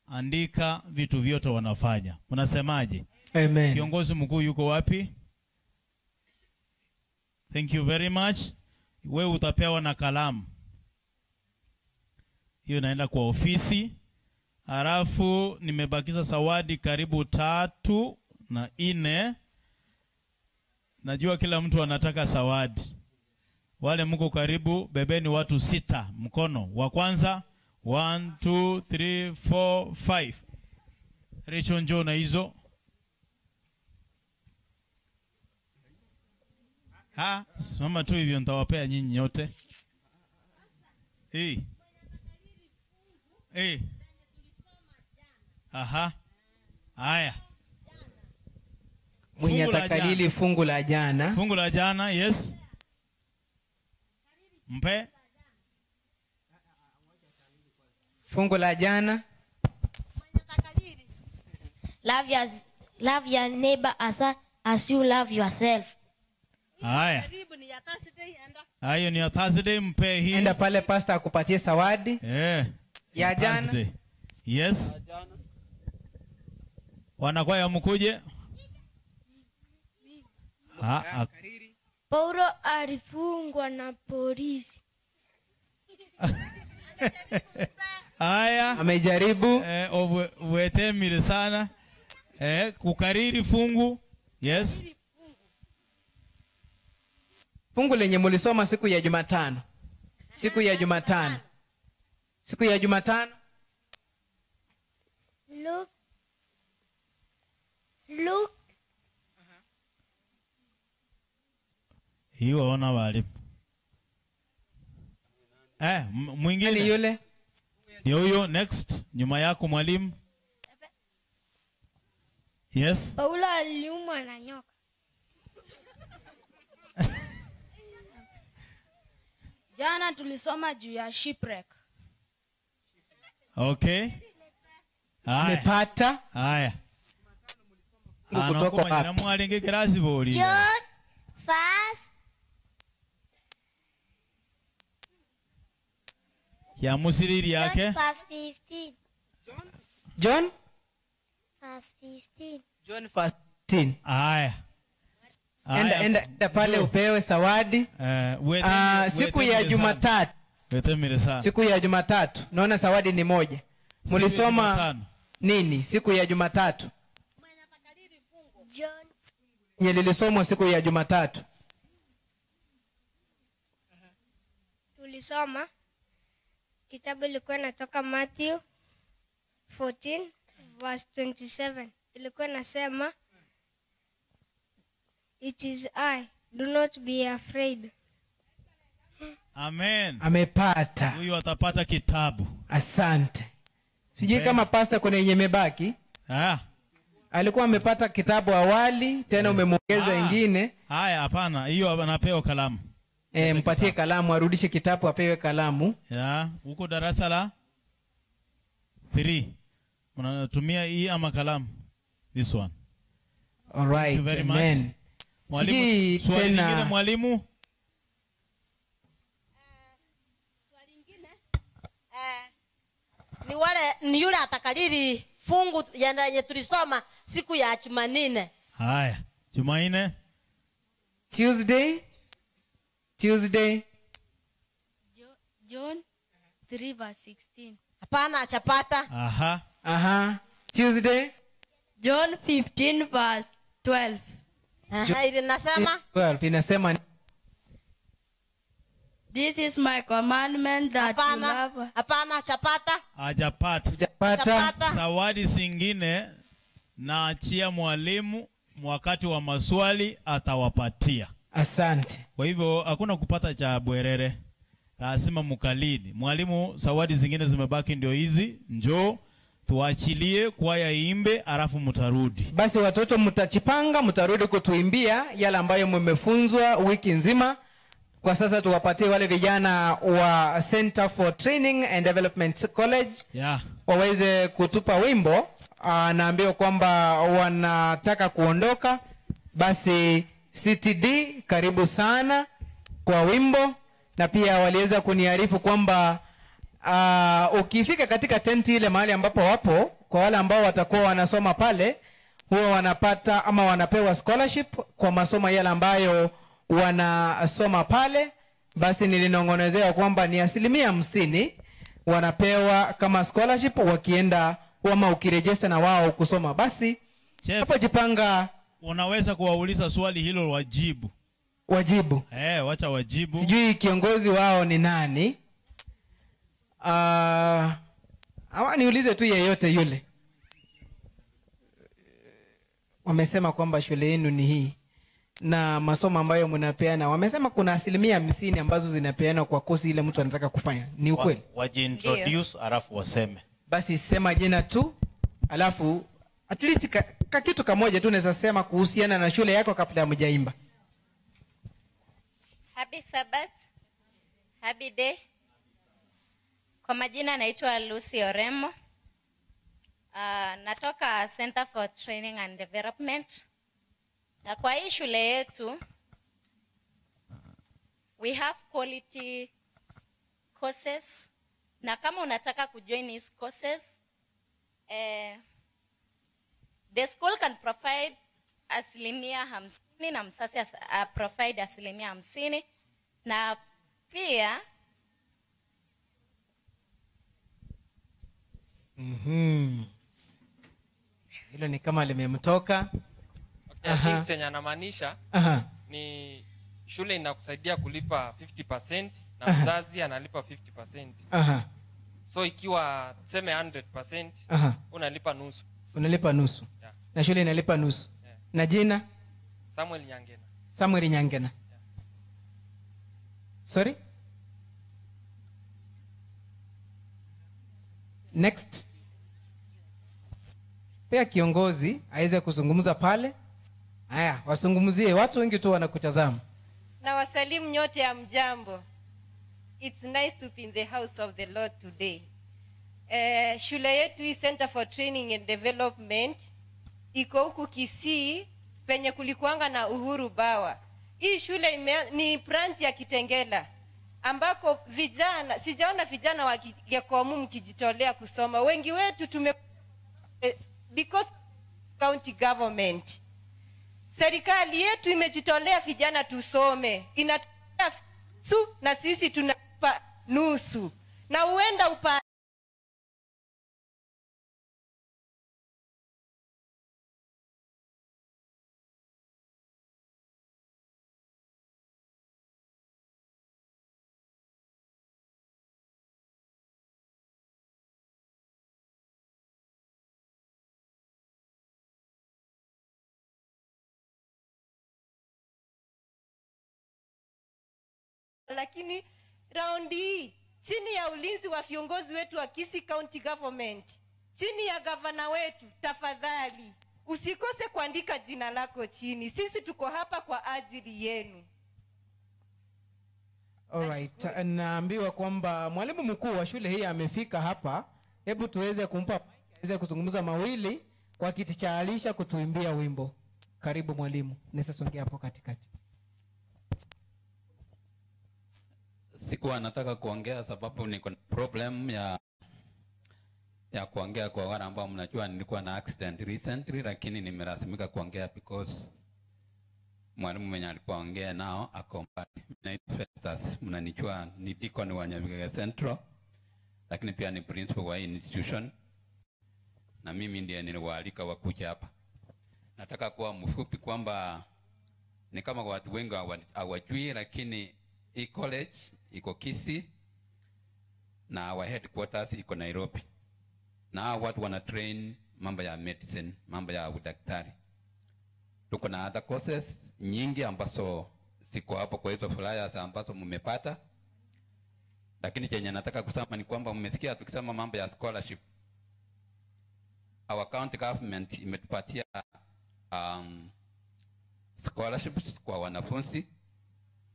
wanaandika vitu vyote wanafanya. Unasemaje? Amen. Kiongozi mkuu yuko wapi? Thank you very much. Wewe utapewa na kalamu. Hiyo naenda kwa ofisi. Halafu nimebakiza zawadi karibu 3 na 4. Najua kila mtu anataka zawadi. Wale mko karibu, bebeni watu 6 mkono. Wa kwanza 1 2 3 4 5. Rachel, njoo na hizo. Ha, simama tu hivyo nitawapea nyinyi nyote. Aha. Haya. Mwenye atakalili fungu la jana. Fungu la jana, yes. Mpe. Fungu la jana. Love your neighbor as you love yourself. Haya. Hayo ni ya Thursday, mpe hii. Enda pale pastor akupatie zawadi. Ya jana. Thursday. Yes. Wanakwaya mkuje. Paulo alifungwa na polisi. Haya. Amejaribu. Wetemire sana. Kukariri fungu. Yes. Fungu lenye mulisoma siku ya Jumatano. Siku ya Jumatano. Siku ya Jumatano. Luke. Hiyo ona walimu. Mwingine. Ni yule. Ndio huyo next, nyuma yako mwalimu. Yes. Paulo aliumwa na nyoka. Jana tulisoma juu ya shipwreck. Okay. Amepata. Haya. Kutoka wapi? John verse ya musiriri yake. John verse 15. John verse 15. John verse 15. Haya. Enda pale upewe zawadi. Siku ya Jumatatu. Siku ya Jumatatu. Naona zawadi ni moja. Mulisoma nini siku ya Jumatatu? John. Nilisomwa siku ya Jumatatu. Tulisoma kitabu ilikuwa inatoka Matthew 14 verse 27. Ilikuwa inasema, It is I, do not be afraid. Amen. Amepata. Huyu atapata kitabu. Asante. Sijui kama pastor kuna yenye imebaki. Alikuwa amepata kitabu awali, tena umemuongeza ingine. Haya, hapana, hiyo anapewa kalamu. Mpatie kalamu, arudishe kitabu apewe kalamu. Ya, huko darasa la 3. Unatumia hii ama kalamu? This one. All right. Thank you very Amen. much. Mwalimu, swali lingine mwalimu? Swali lingine ni wale ni yule atakalili fungu yenye tulisoma siku ya Jumanne. Haya, Jumanne. Tuesday. John 3 verse 16. Hapana, chapata. Aha. Aha. Tuesday. John 15 verse 12. Aha, inasema 12 inasema, This is my commandment that you love. Hapana, chapata. Hajapata. Zawadi zingine naachia mwalimu wakati wa maswali atawapatia. Asante. Kwa hivyo hakuna kupata cha bwerere. Lazima mukalili. Mwalimu, zawadi zingine zimebaki ndio hizi. Njoo tuachilie kwaya iimbe alafu mtarudi. Basi watoto mtachipanga, mtarudi kutuimbia yale ambayo mmefunzwa wiki nzima. Kwa sasa tuwapatie wale vijana wa Center for Training and Development College waweze kutupa wimbo. Naambiwa kwamba wanataka kuondoka. Basi CTD karibu sana kwa wimbo. Na pia waliweza kuniarifu kwamba ukifika katika tenti ile mahali ambapo wapo, kwa wale ambao watakuwa wanasoma pale, huwa wanapata ama wanapewa scholarship kwa masomo yale ambayo wanasoma pale. Basi nilinongonezea kwamba ni 50% wanapewa kama scholarship wakienda ama ukirejesta na wao kusoma. Basi Hapo jipanga. Unaweza kuwauliza swali hilo wajibu. Wajibu. Wacha wajibu. Sijui kiongozi wao ni nani. Ama niulize tu yeyote yule. Wamesema kwamba shule yenu ni hii na masomo ambayo mnapeana. Wamesema kuna 50% ambazo zinapeana kwa kosi ile mtu anataka kufanya. Ni ukweli? Wajiintroduce alafu waseme. Basi sema jina tu alafu at least ka kitu kamoja tu unaweza sema kuhusiana na shule yako kabla hamjaimba. Happy Sabbath. Happy day. Kwa majina naitwa Lucy Oremo. Natoka Center for Training and Development. Na kwa hii shule yetu we have quality courses. Na kama unataka kujoin these courses, the school can provide 50% na msasi provide 50%. Na pia Hilo ni kama limemtoka. Okay, I think chenye anamaanisha ni shule inakusaidia kulipa 50% na mzazi analipa 50%. So ikiwa tuseme 100%, unalipa nusu. Unalipa nusu. Yeah. Na shule inalipa nusu. Yeah. Na jina? Samuel Nyangena. Samuel Nyangena. Yeah. Sorry? Next. Pia kiongozi aweze kuzungumza pale. Haya, wasungumzie, watu wengi tu wanakutazama. Na wasalimu nyote ya mjambo. It's nice to be in the house of the Lord today. Shule yetu hii Center for Training and Development iko huku Kisii penye kulikuanga na Uhuru Bawa. Hii shule ni branch ya Kitengela ambako vijana, sijaona vijana wa Gekomu mkijitolea kusoma. Wengi wetu tume because county government, serikali yetu imejitolea vijana tusome, inatolea nusu na sisi tunalipa nusu, na huenda lakini raundi hii chini ya ulinzi wa viongozi wetu wa Kisii County Government, chini ya gavana wetu, tafadhali usikose kuandika jina lako chini. Sisi tuko hapa kwa ajili yenu. Alright, naambiwa kwamba mwalimu mkuu wa shule hii amefika hapa. Hebu tuweze kumpa aweze kuzungumza mawili kwa kiti cha Alisha kutuimbia wimbo. Karibu mwalimu. Nisisongea hapo katikati. Sikuwa nataka kuongea sababu niko na problem ya kuongea kwa wale ambao mnajua nilikuwa na accident recently, lakini nimelazimika kuongea because mwalimu mwenye alikuwa ongea nao ako mbali. Naitwa Festus, mnanijua, ni deacon wa Nyabigege Central, lakini pia ni principal wa institution, na mimi ndiye niliwaalika wakuja hapa. Nataka kuwa mfupi kwamba ni kama watu wengi hawajui, lakini hii college iko Kisii na our headquarters iko Nairobi. Na hao watu wana train mambo ya medicine, mambo ya udaktari. Tuko na other courses nyingi ambazo siko hapo kwa hizo flyers ambazo mmepata. Lakini chenye nataka kusema ni kwamba mmesikia tukisema mambo ya scholarship. Our county government imetupatia scholarships kwa wanafunzi.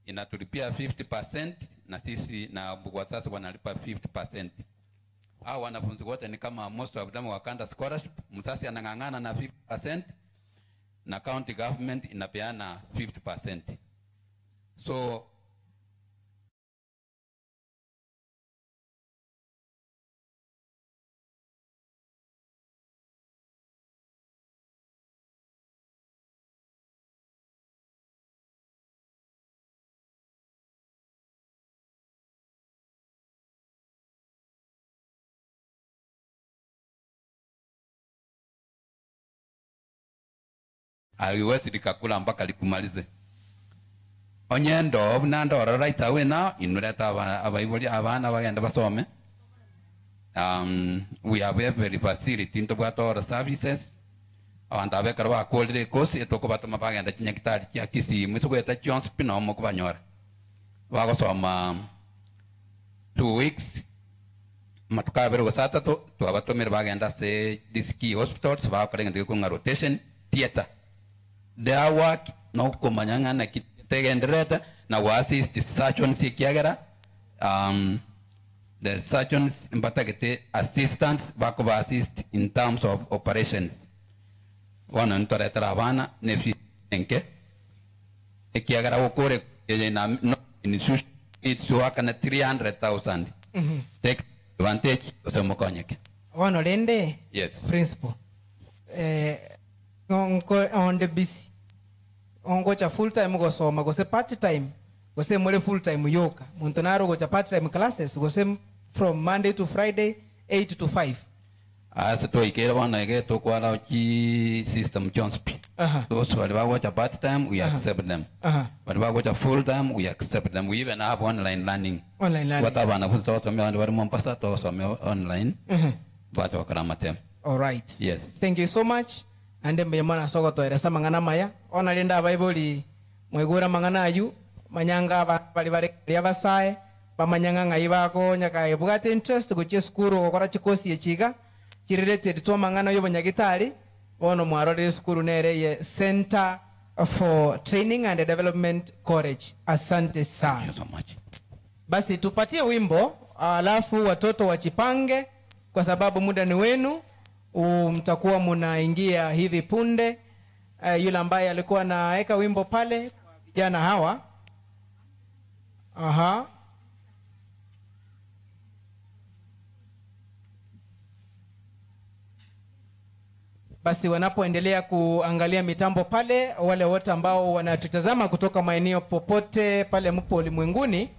Inatulipia 50% na sisi na wazazi wanalipa 50%. Hao wanafunzi wote ni kama most of them wakanda scholarship, mzazi anang'ang'ana na 50% na county government inapeana 50%. So Aliwezi likakula mpaka likumalize. Onyendo nando right away now inureta abaiboli abana bagenda basome. We have every facility into all services. Abantu abekara bakolire kosi etoko batoma bagenda chinyakitari chia Kisii mwitugweta Jones Pinomo kubanyora. Bagosoma 2 weeks matukabere gosatatu twabatomire bagenda se diski hospitals bakora ngende ko rotation theater. Their work no kumanyanga na kitegendereta na assist surgeons ikiagera the surgeons mbatagete assistants bakuba assist in terms of operations. Wana ntoretera abana nefi enke ikiagera gukure na no institution it's work na 300,000. Take advantage osemokonyeke. Wano lende. Yes. Principal. On the busy. Ongocha full time gosoma gose part time gose more full time yoka muntu naro gocha part time classes gose from Monday to Friday 8 to 5. Ase to ikera wana ege to kwara chi system Jones P. Those who are part time we accept them. But we full time we accept them. We even have online learning. Online learning. What abana full to me and wari Mombasa to so me online. But wakara. All right. Yes. Thank you so much. Ande mwana soko toeresa mangana maya ona linda baibuli mwegura mangana ayu manyanga bali bali basae bamanyanga ngaibako nyaka bugate interest goche skuru gokora chikosi echiga chirelated to mangana yo banyagitari bono mwarore skuru nere ye Center for Training and Development College. Asante sana. Thank you so much. Basi tupatie wimbo alafu watoto wachipange kwa sababu muda ni wenu. Mtakuwa munaingia hivi punde. Yule ambaye alikuwa anaweka wimbo pale vijana hawa. Aha. Basi wanapoendelea kuangalia mitambo pale, wale wote ambao wanatutazama kutoka maeneo popote pale mpo ulimwenguni,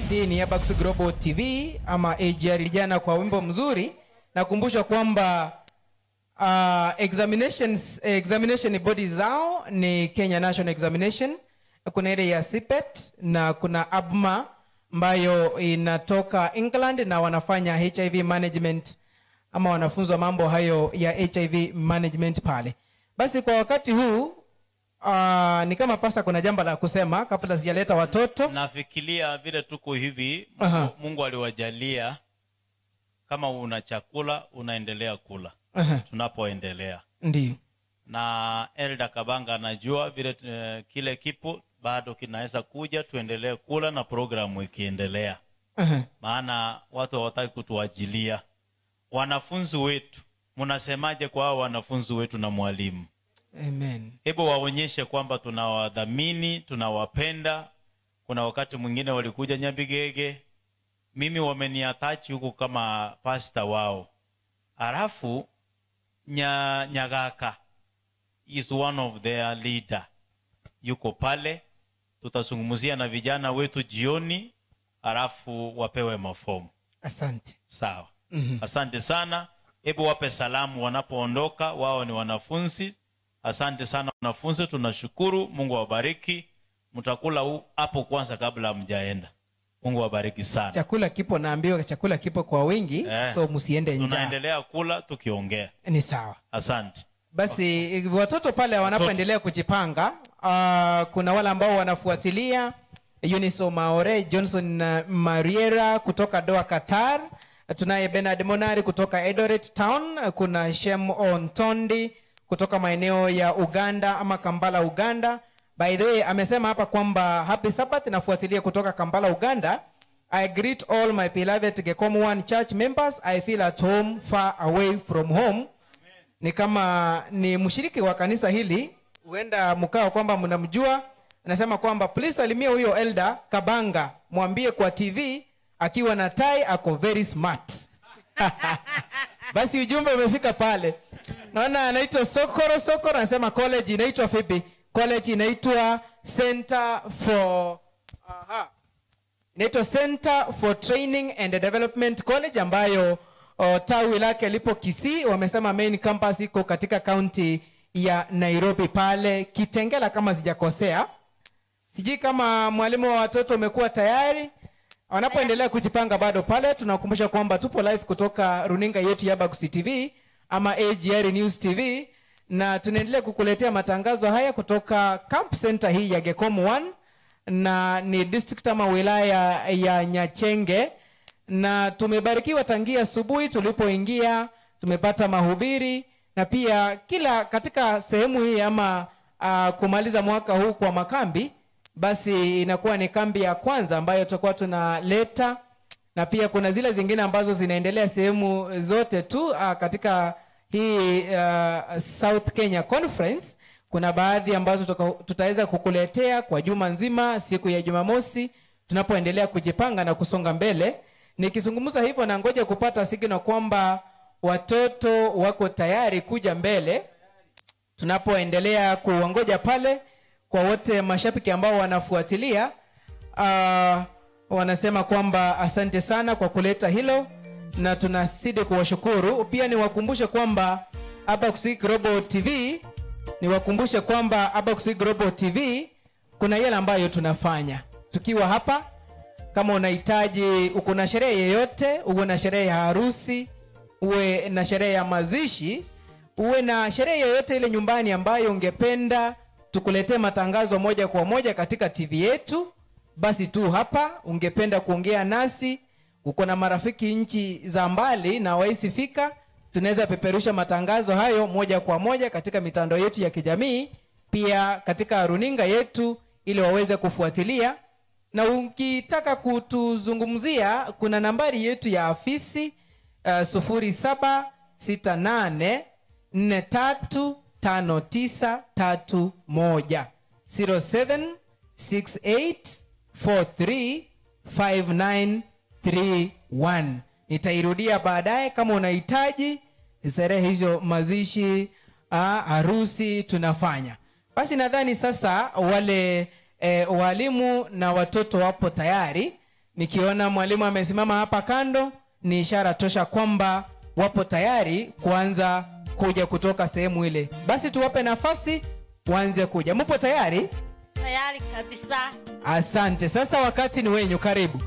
hii ni Abax Global TV ama AGR vijana kwa wimbo mzuri. Nakumbusha kwamba examination bodies zao ni Kenya National Examination, kuna ile ya CPET na kuna ABMA ambayo inatoka England na wanafanya HIV management ama wanafunzwa mambo hayo ya HIV management pale. Basi kwa wakati huu ni kama pasta kuna jambo la kusema kabla sijaleta watoto. Nafikiria vile tuko hivi, Mungu aliwajalia kama una chakula unaendelea kula. Tunapoendelea. Ndiyo. Na Elda Kabanga anajua vile kile kipo bado kinaweza kuja, tuendelee kula na programu ikiendelea. Maana watu hawataki kutuajilia. Wanafunzi wetu, mnasemaje kwa hao wanafunzi wetu na mwalimu? Amen. Hebu waonyeshe kwamba tunawadhamini, tunawapenda. Kuna wakati mwingine walikuja Nyabigege, mimi wameniatachi huko kama pastor wao. Alafu Nyagaka is one of their leader. Yuko pale, tutazungumzia na vijana wetu jioni, alafu wapewe mafomu. Asante. Sawa. Asante sana. Hebu wape salamu wanapoondoka, wao ni wanafunzi. Asante sana wanafunzi, tunashukuru. Mungu awabariki. Mtakula hapo kwanza kabla hamjaenda. Mungu awabariki sana. Chakula kipo, naambiwa chakula kipo kwa wingi, so msiende njaa. Tunaendelea kula tukiongea. Ni sawa. Asante. Basi watoto pale wanapoendelea kujipanga, kuna wale ambao wanafuatilia Eunice Maore, Johnson Mariera kutoka Doha Qatar, tunaye Bernard Monari kutoka Eldoret Town, kuna Shem Ontondi kutoka maeneo ya Uganda ama Kampala Uganda. By the way, amesema hapa kwamba happy Sabbath, nafuatilia kutoka Kampala Uganda. I greet all my beloved Gekomo One Church members. I feel at home far away from home. Ni kama ni mshiriki wa kanisa hili, huenda mkao kwamba mnamjua. Anasema kwamba please salimia huyo Elder Kabanga, mwambie kwa TV akiwa na tai ako very smart. Basi ujumbe umefika pale. Naona anaitwa Sokoro Sokoro, anasema college inaitwa vipi? College inaitwa Center for inaitwa Center for Training and Development College ambayo tawi lake lipo Kisii. Wamesema main campus iko katika county ya Nairobi pale Kitengela kama sijakosea. Sijui kama mwalimu wa watoto umekuwa tayari. Wanapoendelea kujipanga bado pale, tunakumbusha kwamba tupo live kutoka runinga yetu ya Abakusi TV ama AGR News TV, na tunaendelea kukuletea matangazo haya kutoka Camp Center hii ya Gekomu 1, na ni district ama wilaya ya Nyachenge. Na tumebarikiwa tangia asubuhi tulipoingia, tumepata mahubiri na pia kila katika sehemu hii ama kumaliza mwaka huu kwa makambi, basi inakuwa ni kambi ya kwanza ambayo tutakuwa tunaleta, na pia kuna zile zingine ambazo zinaendelea sehemu zote tu katika hii South Kenya Conference. Kuna baadhi ambazo tutaweza kukuletea kwa juma nzima siku ya Jumamosi tunapoendelea kujipanga na kusonga mbele. Nikizungumza hivyo na ngoja kupata signal kwamba watoto wako tayari kuja mbele tunapoendelea kuwangoja pale. Kwa wote mashabiki ambao wanafuatilia, wanasema kwamba asante sana kwa kuleta hilo na tunazidi kuwashukuru. Pia niwakumbushe kwamba Abakusi Global TV, niwakumbushe kwamba Abakusi Global TV kuna yale ambayo tunafanya tukiwa hapa. Kama unahitaji, uko na sherehe yoyote, uwe na sherehe ya harusi, uwe na sherehe ya mazishi, uwe na sherehe yoyote ile nyumbani ambayo ungependa tukuletee matangazo moja kwa moja katika TV yetu, basi tu hapa. Ungependa kuongea nasi, uko na marafiki nchi za mbali na waisifika, tunaweza peperusha matangazo hayo moja kwa moja katika mitandao yetu ya kijamii, pia katika runinga yetu ili waweze kufuatilia. Na ukitaka kutuzungumzia, kuna nambari yetu ya afisi 0768435931, 0768435931. Nitairudia baadaye kama unahitaji sherehe hizo, mazishi, harusi tunafanya. Basi nadhani sasa wale walimu na watoto wapo tayari. Nikiona mwalimu amesimama hapa kando, ni ishara tosha kwamba wapo tayari kuanza kuja kutoka sehemu ile. Basi tuwape nafasi waanze kuja. Mpo tayari? Tayari kabisa. Asante. Sasa wakati ni wenyu, karibu.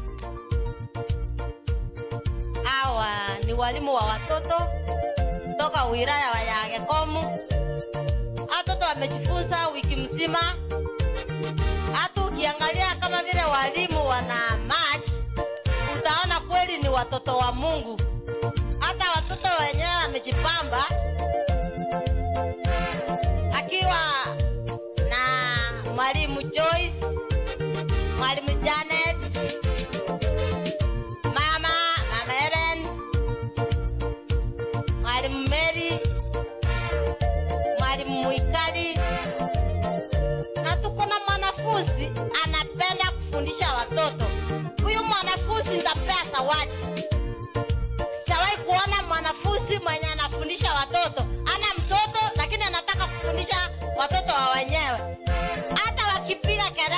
Hawa ni walimu wa watoto kutoka wilaya ya Gekomu. Watoto wamejifunza wiki mzima. Hata ukiangalia kama vile walimu wana match, utaona kweli ni watoto wa Mungu. Hata watoto wenyewe wamejipamba, akiwa na mwalimu Joyce, mwalimu Janet, mama Ellen, mwalimu Mary, mwalimu Mwikali. Na tuko na mwanafunzi anapenda kufundisha watoto. Huyu mwanafunzi nitampea zawadi. Sijawahi kuona mwanafunzi mwenye anafundisha watoto. Ana mtoto lakini anataka kufundisha watoto wa wenyewe. Hata wakipiga kelele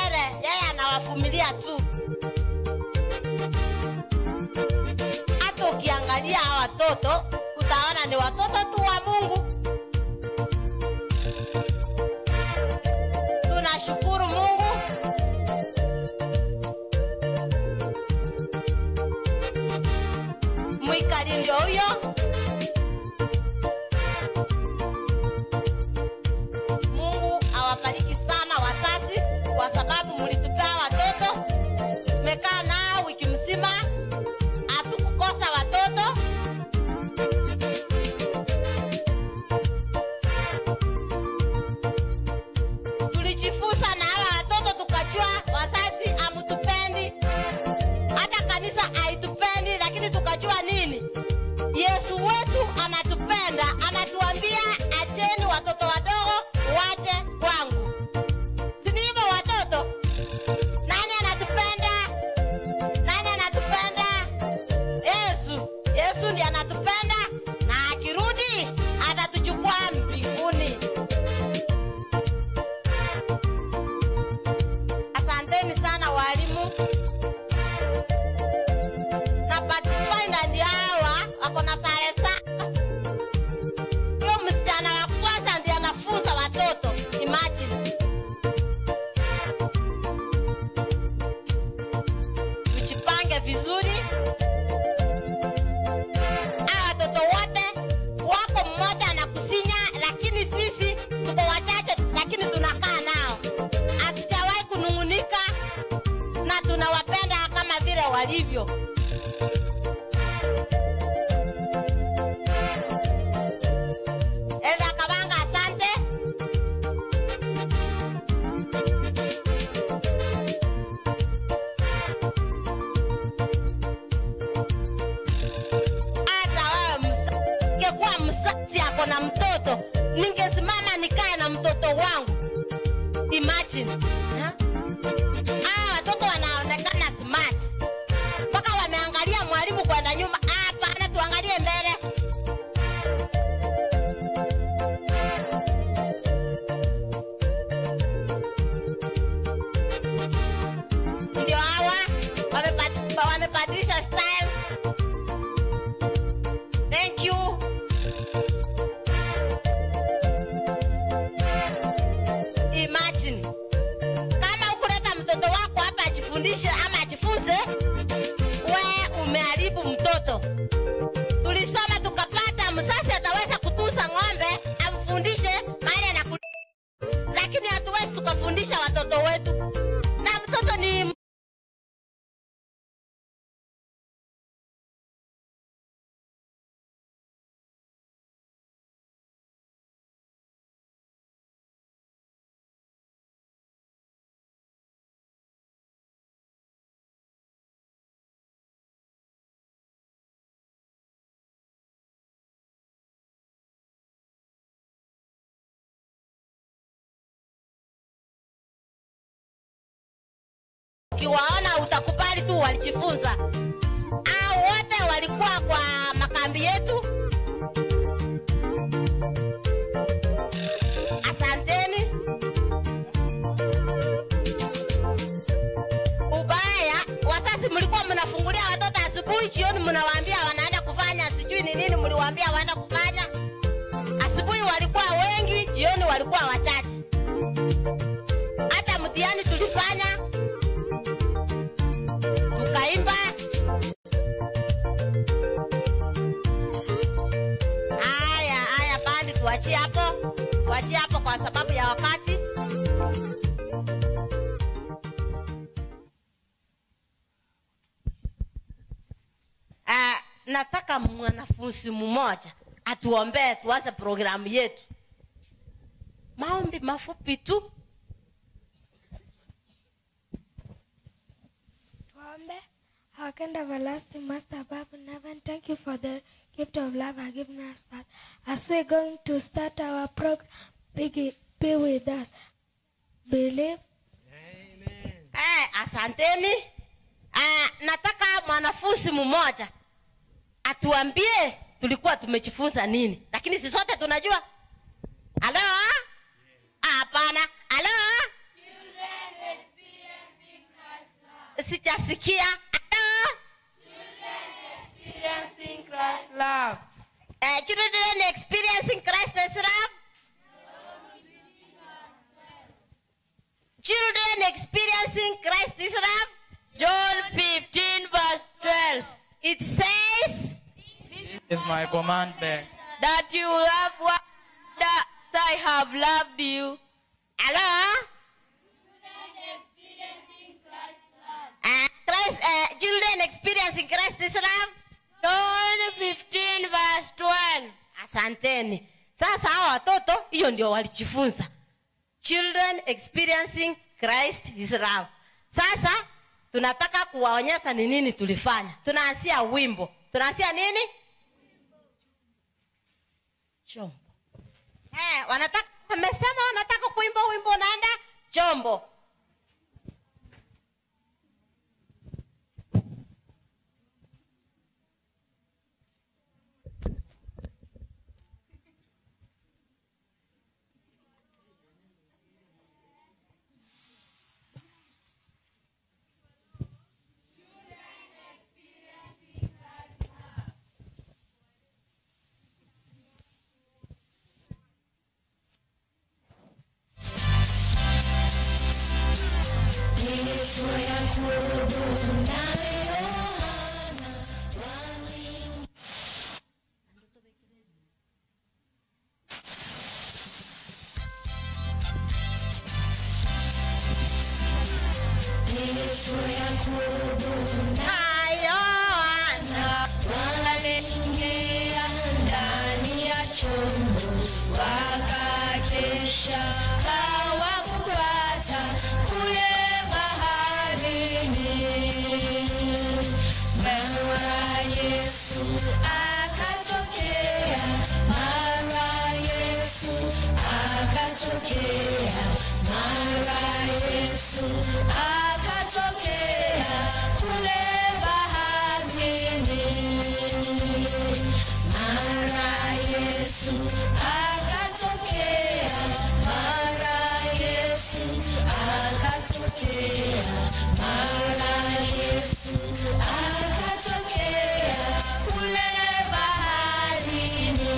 hivyo. Ela Kabanga, asante. Hata wewe ungekuwa mzazi ako na mtoto, ningesimama nikae na mtoto wangu. Imagine. Watoto wanaonekana smart. Mpaka wameangalia mwalimu kwenda nyuma. Hapana, tuangalie mbele. Ndio hawa wamebadilisha style. Thank you. Imagine. Kama ukuleta mtoto wako hapa ajifundishe ama ajifunze, we umeharibu mtoto. Tulisoma tukapata mzazi ataweza kutunza ng'ombe, amfundishe mahali anakula. Lakini hatuwezi tukafundisha watoto wetu. Na mtoto ni ukiwaona utakubali tu walijifunza. Hao wote walikuwa kwa makambi yetu. Asanteni. Ubaya, wazazi mlikuwa mnafungulia watoto asubuhi, jioni mnawaambia wanaenda kufanya sijui ni nini mliwaambia wanaenda kufanya. Asubuhi walikuwa wengi, jioni walikuwa wachache. Hata mtihani tulifanya, tukaimba. Haya bandi tuachie hapo. Tuachie hapo kwa sababu ya wakati. Nataka mwanafunzi mmoja atuombee tuanze programu yetu. Maombi mafupi tu. Tuombe. Our kind everlasting Master above in heaven, thank you for the gift of love you given us, Father. As we're going to start our program, be with us. Believe. Amen. Asanteni. Nataka mwanafunzi mmoja atuambie tulikuwa tumejifunza nini. Lakini sisi sote tunajua. Hello? Hapana. Hello? Children experiencing Christ's love. Sijasikia. Hello? Children experiencing Christ's love. Children experiencing Christ's love. Children experiencing Christ's love. John 15 verse 12. It says, this is my commandment, that you love one that I have loved you. Hello? Children experiencing Christ's love. John 15 verse 12. Asanteni. Sasa hawa watoto hiyo ndio walijifunza. Children experiencing Christ is love. Sasa tunataka kuwaonyesha ni nini tulifanya. Tunaanzia wimbo. Tunaanzia nini? Chombo. Wanataka, wamesema wanataka kuimba wimbo naenda chombo. Yohana waliingia ndani ya chombo, wakakesha hawakupata kule baharini. Mara Yesu akatokea, mara Yesu akatokea, mara Yesu akatokea kule baharini. Mara Yesu akatokea, mara Yesu akatokea, mara Yesu akatokea kule baharini.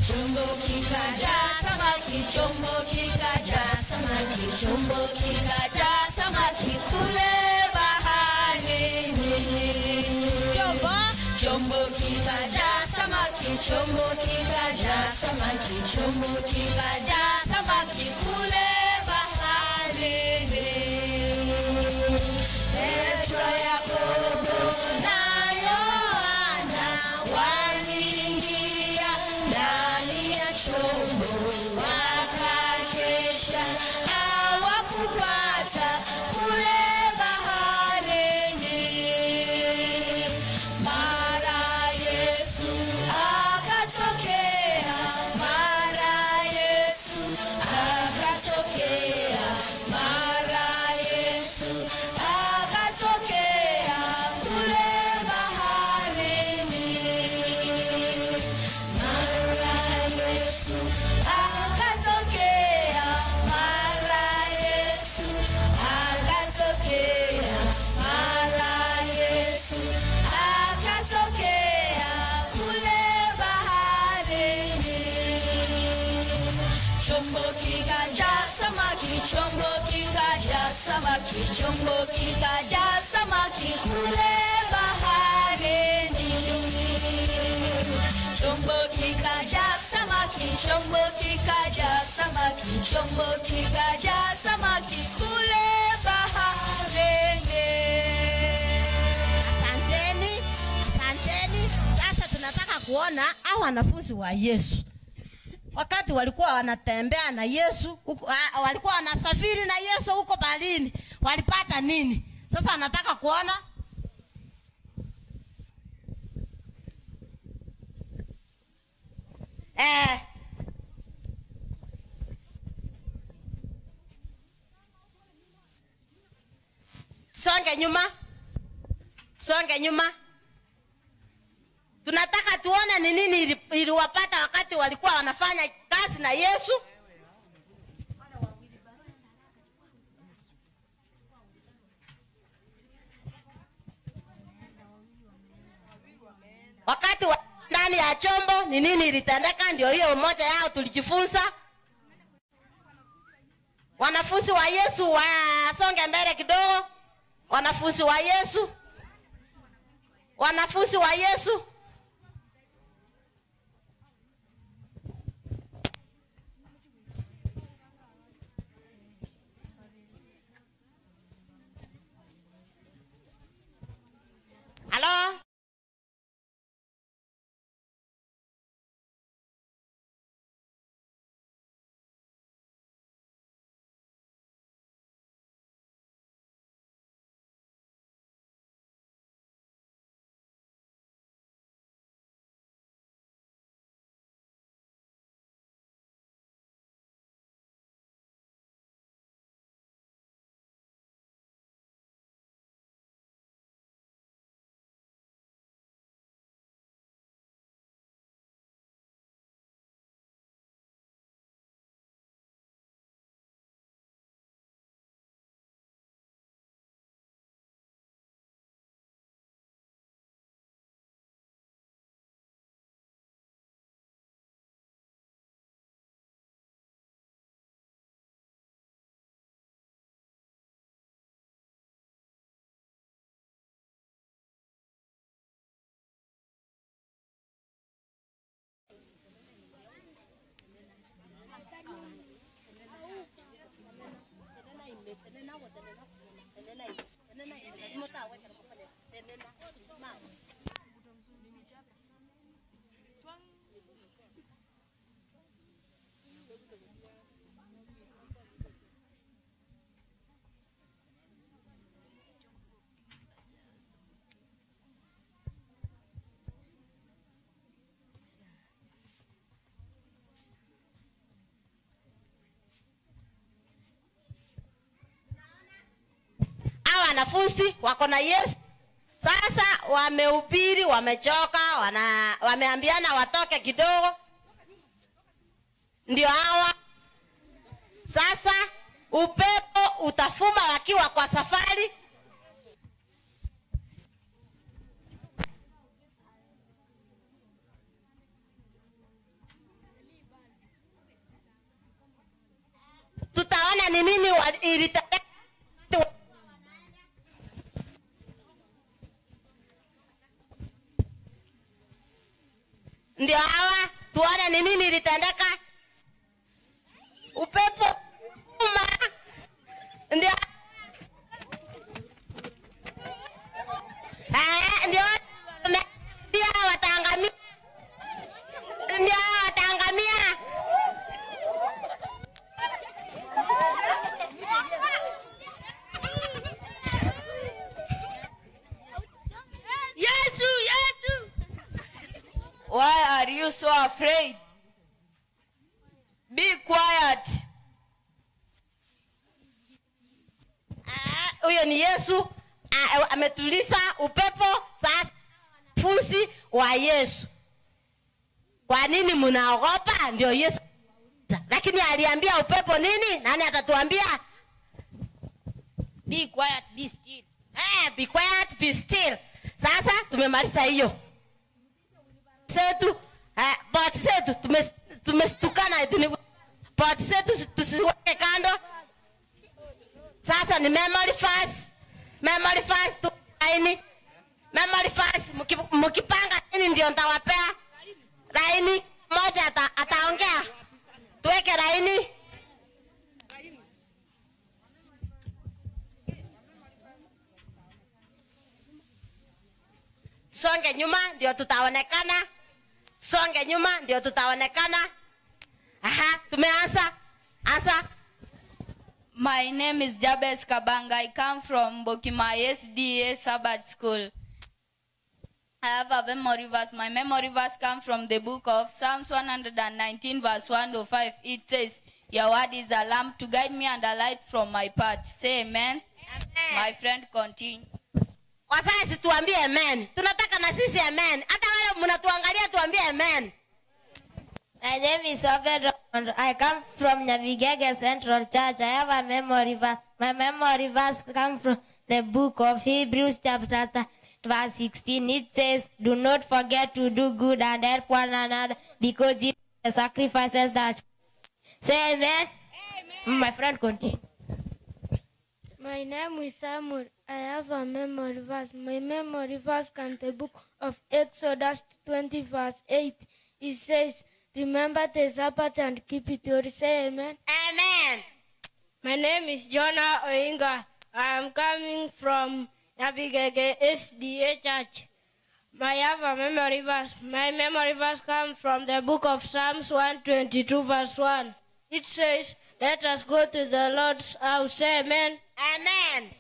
Chombo kikajaa samaki, chombo kikajaa samaki, chombo kikajaa samaki kule baharini. Chombo kikajaa samaki, chombo kikajaa samaki, chombo kikajaa samaki kule baharini. Petro, Yakobo na Yohana waliingia ndani ya chombo, wakakesha hawakupata kule baharini. Mara Yesu akatokea, mara Yesu akatokea, mara Yesu akatokea kule baharini. Mara Yesu akatokea, mara Yesu akatokea, mara Yesu akatokea kule baharini. Chombo kikajaa samaki, chombo kikajaa samaki, chombo kikajaa samaki kule baharini. Chombo kikajaa samaki, chombo kikajaa samaki, chombo kikajaa samaki kule baharini. Asanteni, asanteni. Sasa tunataka kuona hao wanafunzi wa Yesu wakati walikuwa wanatembea na Yesu huko, walikuwa wanasafiri na Yesu huko baharini, walipata nini? Sasa nataka kuona songe nyuma, songe nyuma. Tunataka tuone ni nini iliwapata wakati walikuwa wanafanya kazi na Yesu. Wakati wa ndani ya chombo ni nini ilitendeka? Ndio hiyo mmoja yao tulijifunza. Wanafunzi wa Yesu wasonge mbele kidogo. Wanafunzi wa Yesu, wanafunzi wa Yesu. Halo? Wanafunzi wako na Yesu. Sasa wamehubiri, wamechoka, wameambiana watoke kidogo. Ndio hawa. Sasa upepo utafuma wakiwa kwa safari. Tutaona ni nini ilitendeka. Ndio hawa, tuone ni nini ilitendeka. Upepo uma. Ndio. Ndio wataangamia. Ndio wataangamia. Yesu, Yesu. Why are you so afraid? Be quiet. Huyo ni Yesu ametuliza upepo. Sasa wanafunzi wa Yesu, kwa nini mnaogopa? Ndio Yesu. Lakini aliambia upepo nini? Nani atatuambia? Be quiet, be still. Be quiet, be still. Sasa tumemaliza hiyo. Setu, but setu tumestukana, but setu tusiweke kando. Sasa ni memory verse. Memory verse tu laini. Memory verse mkipanga nini ndio nitawapea. Laini moja ataongea. Tuweke laini. Songe nyuma ndio tutaonekana. Songe nyuma ndio tutaonekana. Aha, tumeanza. Anza. My name is Jabez Kabanga. I come from Bokima SDA Sabbath School. I have a memory verse. My memory verse comes from the book of Psalms 119 verse 105. It says, "Your word is a lamp to guide me and a light from my path." Say amen. Amen. My friend, continue. Wazazi tuambie amen. Tunataka na sisi amen. Hata wale mnatuangalia tuambie amen. My name is Obed. I come from Nyabigege Central Church. I have a memory verse. My memory verse comes from the book of Hebrews chapter verse 16. It says, "Do not forget to do good and help one another, because these are the sacrifices that." Say amen. Amen. My friend, continue. My name is Samuel. I have a memory verse. My memory verse comes from the book of Exodus 20 verse 8. It says, "Remember the Sabbath and keep it holy." Say amen. Amen. My name is Jonah Oinga. I am coming from Nabigege SDA Church. I have a memory verse. My memory verse comes from the book of Psalms 122 verse 1. It says, "Let us go to the Lord's house." Say amen. Amen.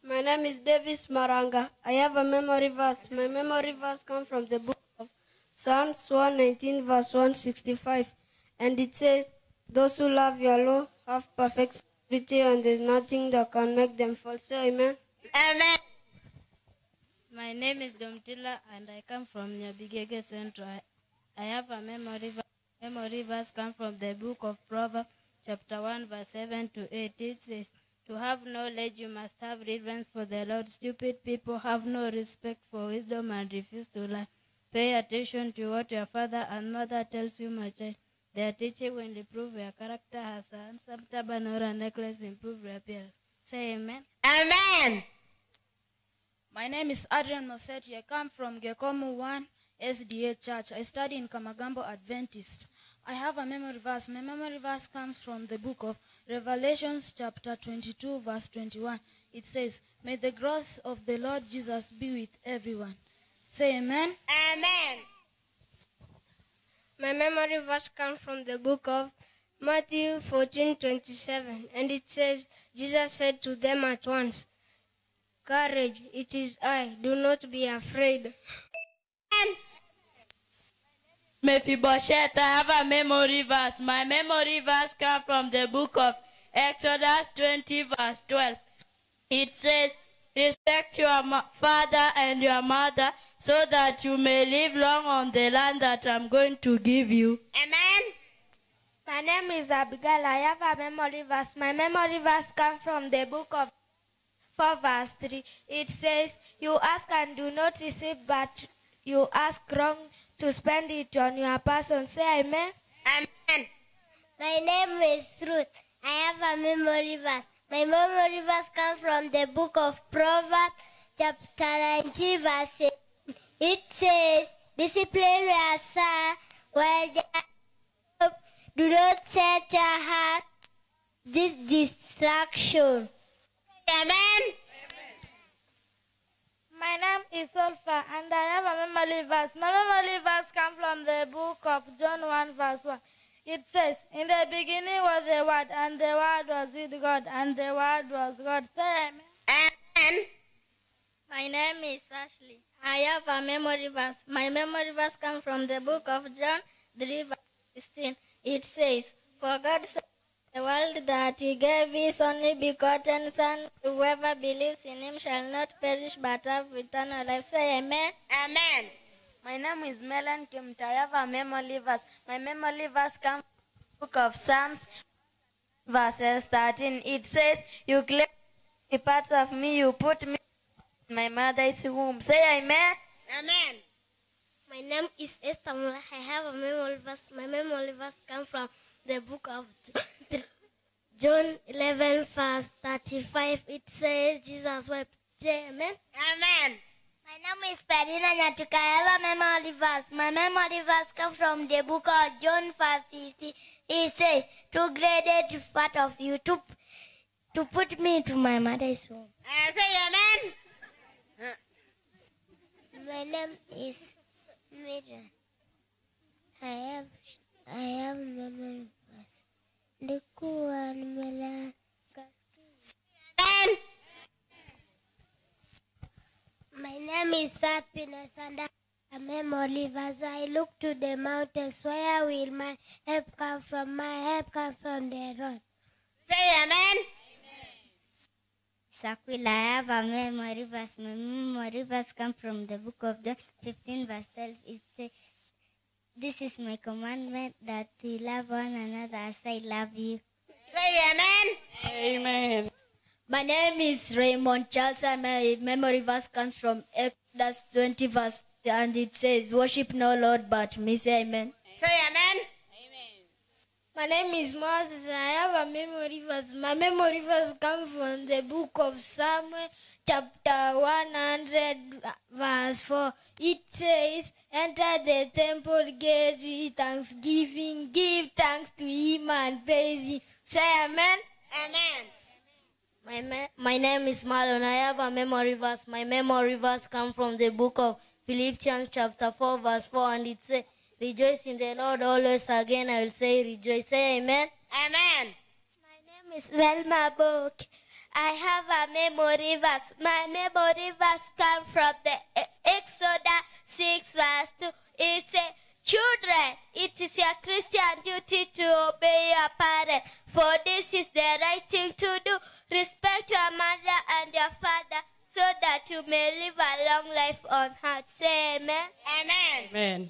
My name is Davis Maranga. I have a memory verse. My memory verse comes from the book of Psalms 119 verse 165. And it says, "Those who love your law have perfect security, and there's nothing that can make them fall." Say amen. Amen. My name is Domtila and I come from Nyabigege Central. I have a memory verse. Memory verse comes from the book of Proverbs, chapter 1, verse 7 to 8. It says, "To have knowledge, you must have reverence for the Lord. Stupid people have no respect for wisdom and refuse to learn. Pay attention to what your father and mother tells you, my child. Their teaching will improve your character as a handsome turban or a necklace improve your appearance." Say amen. Amen. My name is Adrian Mosetti. I come from Gekomu 1 SDA Church. I study in Kamagambo Adventist. I have a memory verse. My memory verse comes from the book of Revelations chapter 22 verse 21. It says, "May the grace of the Lord Jesus be with everyone." Say amen. Amen. My memory verse comes from the book of Matthew 14:27, and it says, "Jesus said to them at once, 'Courage, it is I, do not be afraid.'" Mephibosheth, I have a memory verse. My memory verse comes from the book of Exodus 20 verse 12. It says, Respect your father and your mother, so that you may live long on the land that I'm going to give you. Amen. My name is Abigail. I have a memory verse. My memory verse comes from the book of 4 verse 3. It says, you ask and do not receive, but you ask wrong to spend it on your person. Say amen. Amen. My name is Ruth. I have a memory verse. My memory verse comes from the book of Proverbs, chapter 19, verse 8. It says, discipline your son while they are up. Do not set your heart this distraction. Amen. My name is Olfa, and I have a memory verse. My memory verse comes from the book of John 1, verse 1. It says, in the beginning was the Word, and the Word was with God, and the Word was God. Say amen. Amen. My name is Ashley. I have a memory verse. My memory verse comes from the book of John 3, verse 16. It says, for God sent the world that he gave his only begotten Son, whoever believes in him shall not perish but have eternal life. Say amen. Amen. My name is Melan Kimta. I have a memory verse. My memory verse comes from the book of Psalms, verses 13. It says, you claim the parts of me, you put me in my mother's womb. Say amen. Amen. My name is Esther Mula. I have a memory verse. My memory verse comes from the book of John 11, verse 35. It says, Jesus wept. Say amen. Amen. My name is Perina Nyatuka. I have a memory verse. My memory verse comes from the book of John 5:50. It says, too great a part of you to put me into my mother's womb. Say amen. My name is Mira. I have memory verse. Nilikuwa nimelala. Amen. My name is Happiness, and I have a memory verse. I look to the mountains. Where will my help come from? My help comes from the Lord. Say amen. Sakwila, I have a memory verse. My memory verse comes from the book of John 15, verse 12. It says, this is my commandment, that we love one another as I love you. Say amen. Amen. My name is Raymond Charles, and my memory verse comes from Exodus 20, verse, and it says, worship no Lord but me. Say amen. Say amen. Amen. My name is Moses, and I have a memory verse. My memory verse comes from the book of Samuel, chapter 100, verse 4. It says, enter the temple gate with thanksgiving, give thanks to him and praise him. Say amen. Amen. My name is Marlon. I have a memory verse. My memory verse comes from the book of Philippians chapter 4, verse 4, and it says, rejoice in the Lord always. Again, I will say rejoice. Say amen. Amen. My name is Velma Book. I have a memory verse. My memory verse comes from the Exodus 6, verse 2. It says, children, it is your Christian duty to obey your parents, for this is the right thing to do. Respect your mother and your father, so that you may live a long life on earth. Say amen. Amen. Amen.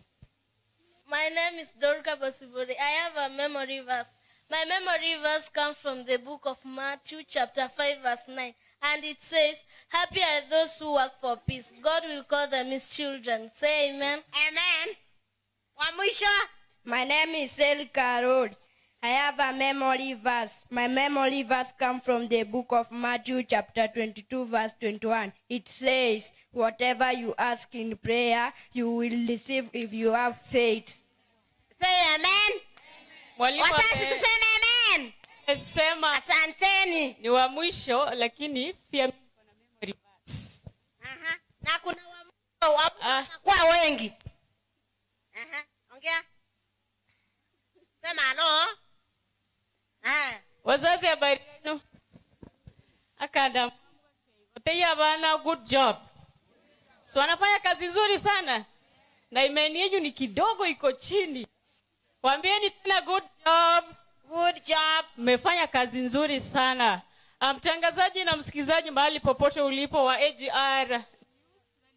My name is Dorka Bosibori. I have a memory verse. My memory verse comes from the book of Matthew, chapter 5, verse 9. And it says, happy are those who work for peace. God will call them his children. Say amen. Amen. My name is El Karol. I have a memory verse. My memory verse comes from the book of Matthew, chapter 22, verse 21. It says, whatever you ask in prayer, you will receive if you have faith. Say amen. Wazazi tuseme amen. Sema asanteni. Ni wa mwisho, lakini pia mimi niko na memory verse. Aha. Na kuna wa mwisho kwa wengi. Aha. Ongea. Sema halo. Wazazi habari yenu? Akada Oteya bana, good job. So wanafanya kazi nzuri sana. Na imani yenu ni kidogo iko chini. Waambieni tena good job. Good job. Mmefanya kazi nzuri sana. Mtangazaji na msikilizaji mahali popote ulipo wa AGR,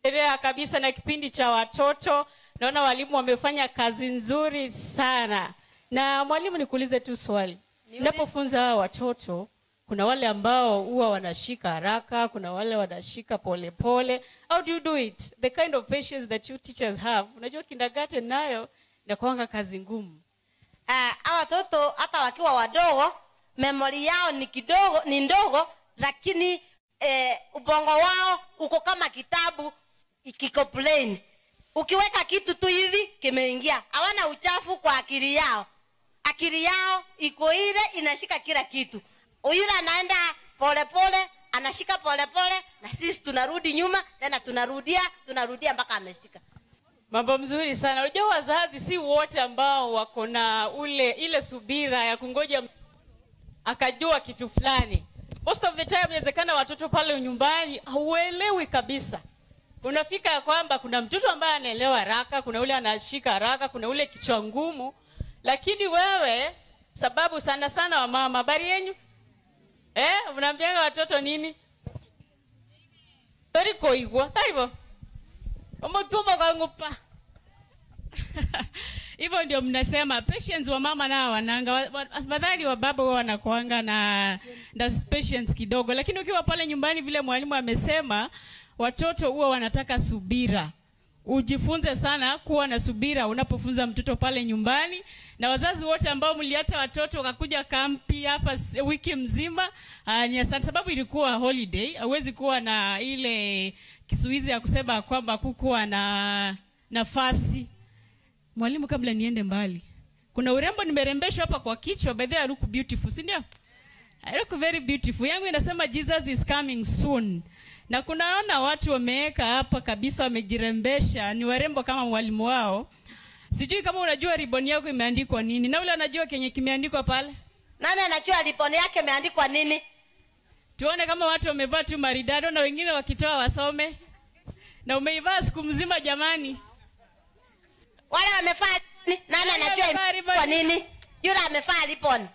endelea kabisa na kipindi cha watoto. Naona walimu wamefanya kazi nzuri sana. Na mwalimu, nikuulize tu swali. Ninapofunza hawa watoto, kuna wale ambao huwa wanashika haraka, kuna wale wanashika pole pole. How do you do it? The kind of patience that you teachers have. Unajua kindergarten nayo inakuanga kazi ngumu. Hawa watoto hata wakiwa wadogo, memory yao ni kidogo, ni ndogo, lakini ubongo wao uko kama kitabu kiko plain. Ukiweka kitu tu hivi kimeingia. Hawana uchafu kwa akili yao. Akili yao iko ile inashika kila kitu. Yule anaenda pole pole, anashika pole pole, na sisi tunarudi nyuma, tena tunarudia mpaka ameshika. Mambo mzuri sana. Unajua wazazi si wote ambao wako na ile subira ya kungoja akajua kitu fulani. Most of the time inawezekana watoto pale nyumbani hauelewi kabisa. Unafika kwamba kuna mtoto ambaye anaelewa haraka, kuna ule anashika haraka, kuna ule kichwa ngumu. Lakini wewe, sababu sana sana wa mama, habari yenu? Unaambianga watoto nini? Tori koigwa, taibo. Omotuma kangupa. Hivyo ndio mnasema patience wa mama nao wananga, afadhali wa baba wao wanakuanga na patience kidogo. Lakini ukiwa pale nyumbani vile mwalimu amesema, watoto huwa wanataka subira. Ujifunze sana kuwa na subira unapofunza mtoto pale nyumbani. Na wazazi wote ambao mliacha watoto wakakuja kampi hapa wiki mzima, ni asante, sababu ilikuwa holiday. Hauwezi kuwa na ile kisuizi ya kusema kwamba kukuwa na nafasi. Mwalimu, kabla niende mbali, kuna urembo nimerembeshwa hapa kwa kichwa. By the way, I look beautiful, si ndio? I look very beautiful. Yangu inasema Jesus is coming soon. Na kunaona watu wameweka hapa kabisa, wamejirembesha, ni warembo kama mwalimu wao. Sijui kama unajua ribbon yako imeandikwa nini. Na ule anajua kenye kimeandikwa pale? Nani anajua ribbon yake imeandikwa nini? Tuone kama watu wamevaa tu maridado na wengine wakitoa wasome. Na umeivaa siku mzima jamani. Wale wamevaa nini? Nani anajua imeandikwa nini? Yule amevaa ribbon.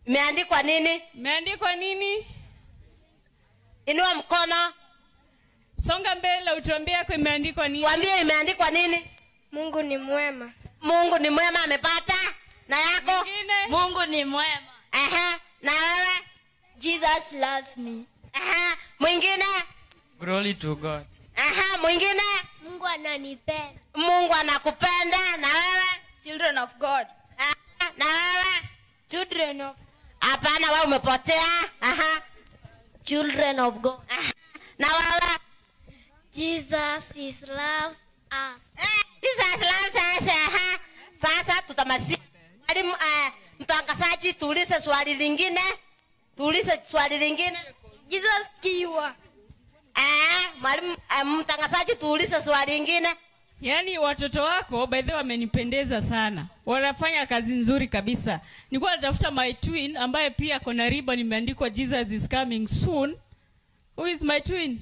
Imeandikwa nini? Imeandikwa nini? Inua mkono. Songa mbele utuambie yako imeandikwa nini? Tuambie imeandikwa nini? Mungu ni mwema. Mungu ni mwema amepata. Na yako? Mwingine? Mungu ni mwema. Aha, na wewe? Jesus loves me. Aha, mwingine? Glory to God. Aha, mwingine? Mungu ananipenda. Mungu anakupenda. Na wewe? Children of God. Aha, na wewe? Children of. Hapana, wewe umepotea. Aha. Children of God. Aha. Na wewe? Jesus is loves us. Jesus loves us. Aha. Sasa tutamalizia. Mwalimu, mtangazaji, tuulize swali lingine. Tuulize swali lingine. Jesus kiwa. Mwalimu, mtangazaji, tuulize swali lingine. Yaani watoto wako by the way wamenipendeza sana. Wanafanya kazi nzuri kabisa. Nilikuwa natafuta my twin ambaye pia kona ribbon imeandikwa Jesus is coming soon. Who is my twin?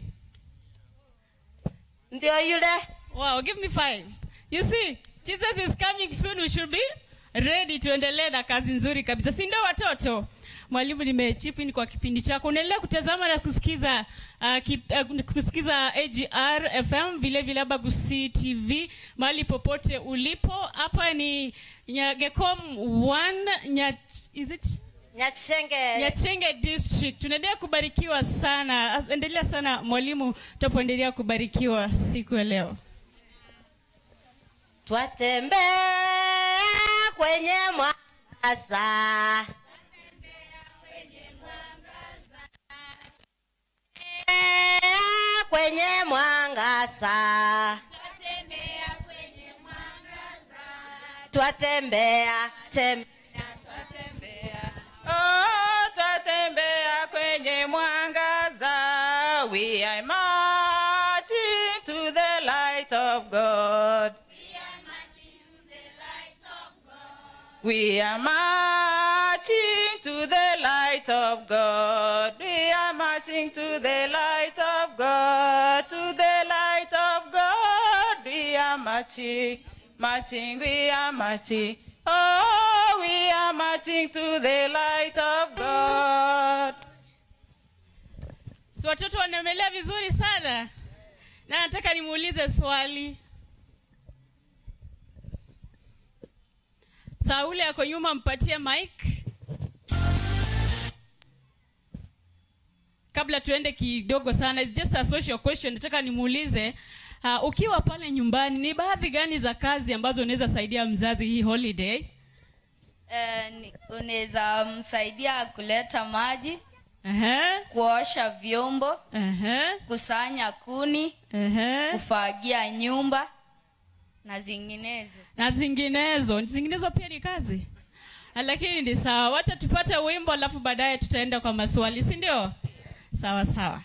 Ndio yule. Wow, give me 5. You see, Jesus is coming soon. We should be ready tuendelee na kazi nzuri kabisa. Si ndio watoto? Mwalimu, nimechip in kwa kipindi chako. Unaendelea kutazama na kusikiza kusikiza AGR FM, vile vile Abagusi TV mahali popote ulipo. Hapa ni Gekom 1 is it? Nyachenge. Nyachenge District. Tunaendelea kubarikiwa sana. Endelea sana mwalimu, tutapoendelea kubarikiwa siku ya leo. Twatembea kwenye mwangaza. Kwenye mwangaza. Twatembea kwenye mwangaza. Twatembea, tembea, twatembea. Oh, twatembea kwenye mwangaza. We are marching to the light of God. We are marching to the light of God. We are marching to the light of God. To the light of God. We are marching, marching, we are marching. Oh, we are marching to the light of God. Si watoto wanamelea vizuri sana? Na nataka nimuulize swali. Sauli ako nyuma, mpatie mic. Kabla tuende kidogo sana, it's just a social question. Nataka nimuulize, ukiwa pale nyumbani ni baadhi gani za kazi ambazo unaweza saidia mzazi hii holiday? Unaweza msaidia kuleta maji, kuosha vyombo, kusanya kuni, kufagia nyumba na zinginezo. Na zinginezo. Zinginezo pia ni kazi. Lakini ni sawa. Wacha tupate wimbo alafu baadaye tutaenda kwa maswali, si ndio? Sawa sawa.